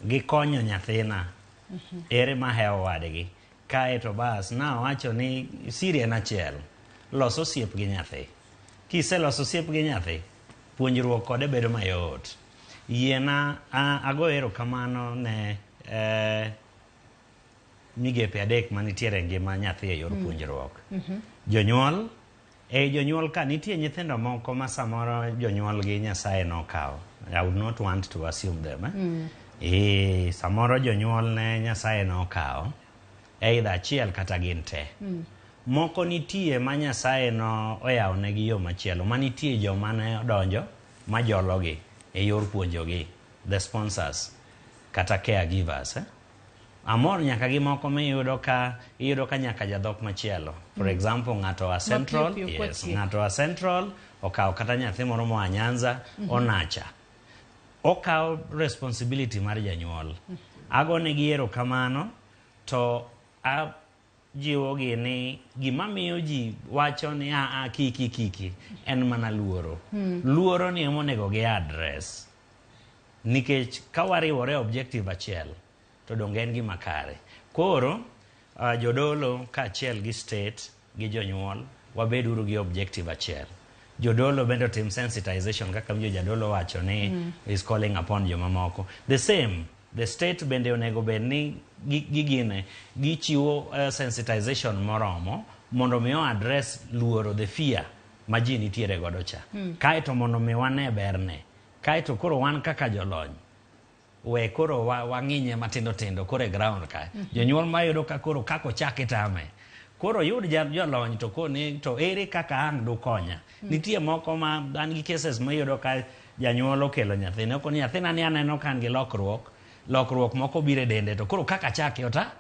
gi konyo nyathina ere mahewo wadgi. Kae to bas nawacho ni siri en achiel, los osiep gi nyathi. Kiseloso osiep gi nyathi, puonjruok kode bedo mayot. Yiena ago erokamano ne migepe adek manitiere e ngima nyathi e yor puonjruok. Jonyuol, e jonyuol ka nitie nyithindo moko ma samoro jonyuol gi Nyasaye nokawo. I would not want to assume them. Eh? E, samoro jonyuol ne Nyasaye nokawo either achiel kata gin te. Moko nitie ma Nyasaye no oyawo negi yo machielo, ma nitie joma ne odonjo ma jologi e yor puonjogi, the sponsors kata caregivers. Eh? Amor nyaka gi moko miyudo ka iyudo ka nyaka jadhok machielo. For example, ng'ato a Central, Mapiyo piyo yes, kwachiek. ng'ato a Central okawo kata nyathi moro moa Nyanza, onacha. Okawo responsibility mar janyuol. Agonegi erokamano to ajiwogi ni gima miyo ji wacho ni aa kiki kiki en mana luoro. Luoro ni ema onego gi address. Nikech ka wariwore objective achiel to donge en gima kare. Koro jodolo kaachiel gi state gi jonyuol wabeduru gi objective achiel. Jodolo bende otim sensitization kaka winjo jadolo wacho ni is calling upon jomamoko. The same, the state bende onego bed ni gigine gichiwo sensitization moromo mondo mi o address luoro, the fear ma ji nitiere godo cha. Kaeto mondo mi wane berne. Kaeto koro wan kaka jolony we koro wang'inye matindo tindo koro e ground ka. Jonyuol mayudo ka koro kaka ochak itame. Koro yud jolony to koni to ere kaka ang' dukonya. Nitie moko ma an gi cases miyudo ka janyuol okelo nyathine okoni nyathina ni aneno ka an gi lokruok, lokruok moko biro e dende to koro kaka achake ota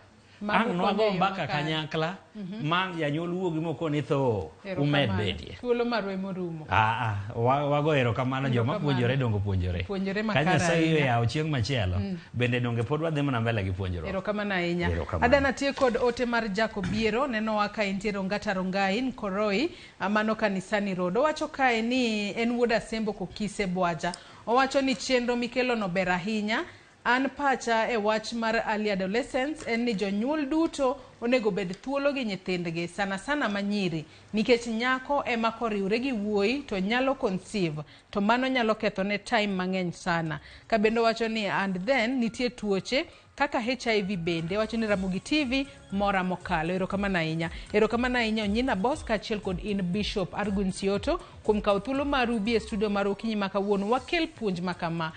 Mago ang' konyo nwago e yo mbaka makare. kanyakla ma janyuol wuogi mokoni tho umed Erokamano. bedie. Thuolo marwa emorumo. Ah, ah, wago erokamano joma Erokamano. puonjore dongo puonjore. Puonjore Ka makare Nyasaye ahinya. oyawo chieng' machielo, bende donge pod wadhi mana mbele gi puonjruok. Erokamano ahinya. Erokamano. Adana tiyo kod ote mar Jacob Biero nenowa ka entiere Ongata Rongai Nkoroi mano kanisani Road. Owacho kae ni en wuod Asembo Kokise Bwaja. Owacho ni chenro mikelono ber ahinya. An pacha e wach mar early adolescence en ni jonyuol duto onego bed thuolo gi nyithindgi sana sana manyiri nikech nyako ema koriwre gi wuoyi to nyalo conceive to mano nyalo kethone time mang'eny sana. Kabende owacho ni and then nitie tuoche kaka HIV bende wacho ni Ramogi TV mora mokalo. Erokamano ahinya. Erokamano ahinya Onyina Boss kaachiel kod in Bishop Argun Sioto kuom kawo thuolo maru bi e studio mar okinyi ma kawuono wakel puonj ma kama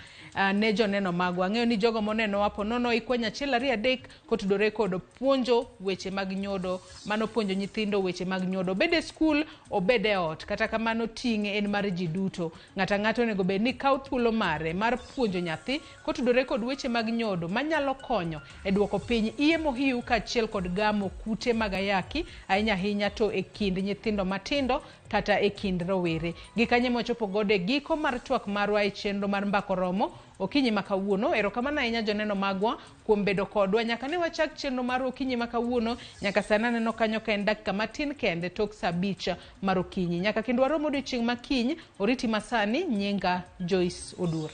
ne joneno magwa. Ang'eyo ni jogo monenowa po nono ikweny 1 2 3 kotudore kod puonjo weche mag nyodo, mano puonjo nyithindo weche mag nyodo, obed e skul, obed e ot. Kata kamano ting' en mar ji duto. Ng'ato ang'ata onego bed ni kawo thuolo mare mar puonjo nyathi kotudore kod weche mag nyodo manyalo konyo e duoko piny iye mohiu kaachiel kod gamo kute mag ayaki ahinya ahinya to e kind nyithindo matindo kata e kind rowere. Gikanye mwachopo godo e giko mar twak marwa e chenro mar Mbaka Oromo okinyi ma kawuono. Erokamano ahinya joneno magwa kuom bedo kodwa nyaka ne wachak chenro mar okinyi ma kawuono nyaka sani aneno kanyo ka en dakika matin kende tok saa 5 mar okinyi. Nyaka kendo warom odiochieng' ma kiny, oriti masani, nyinga Joyce Odur.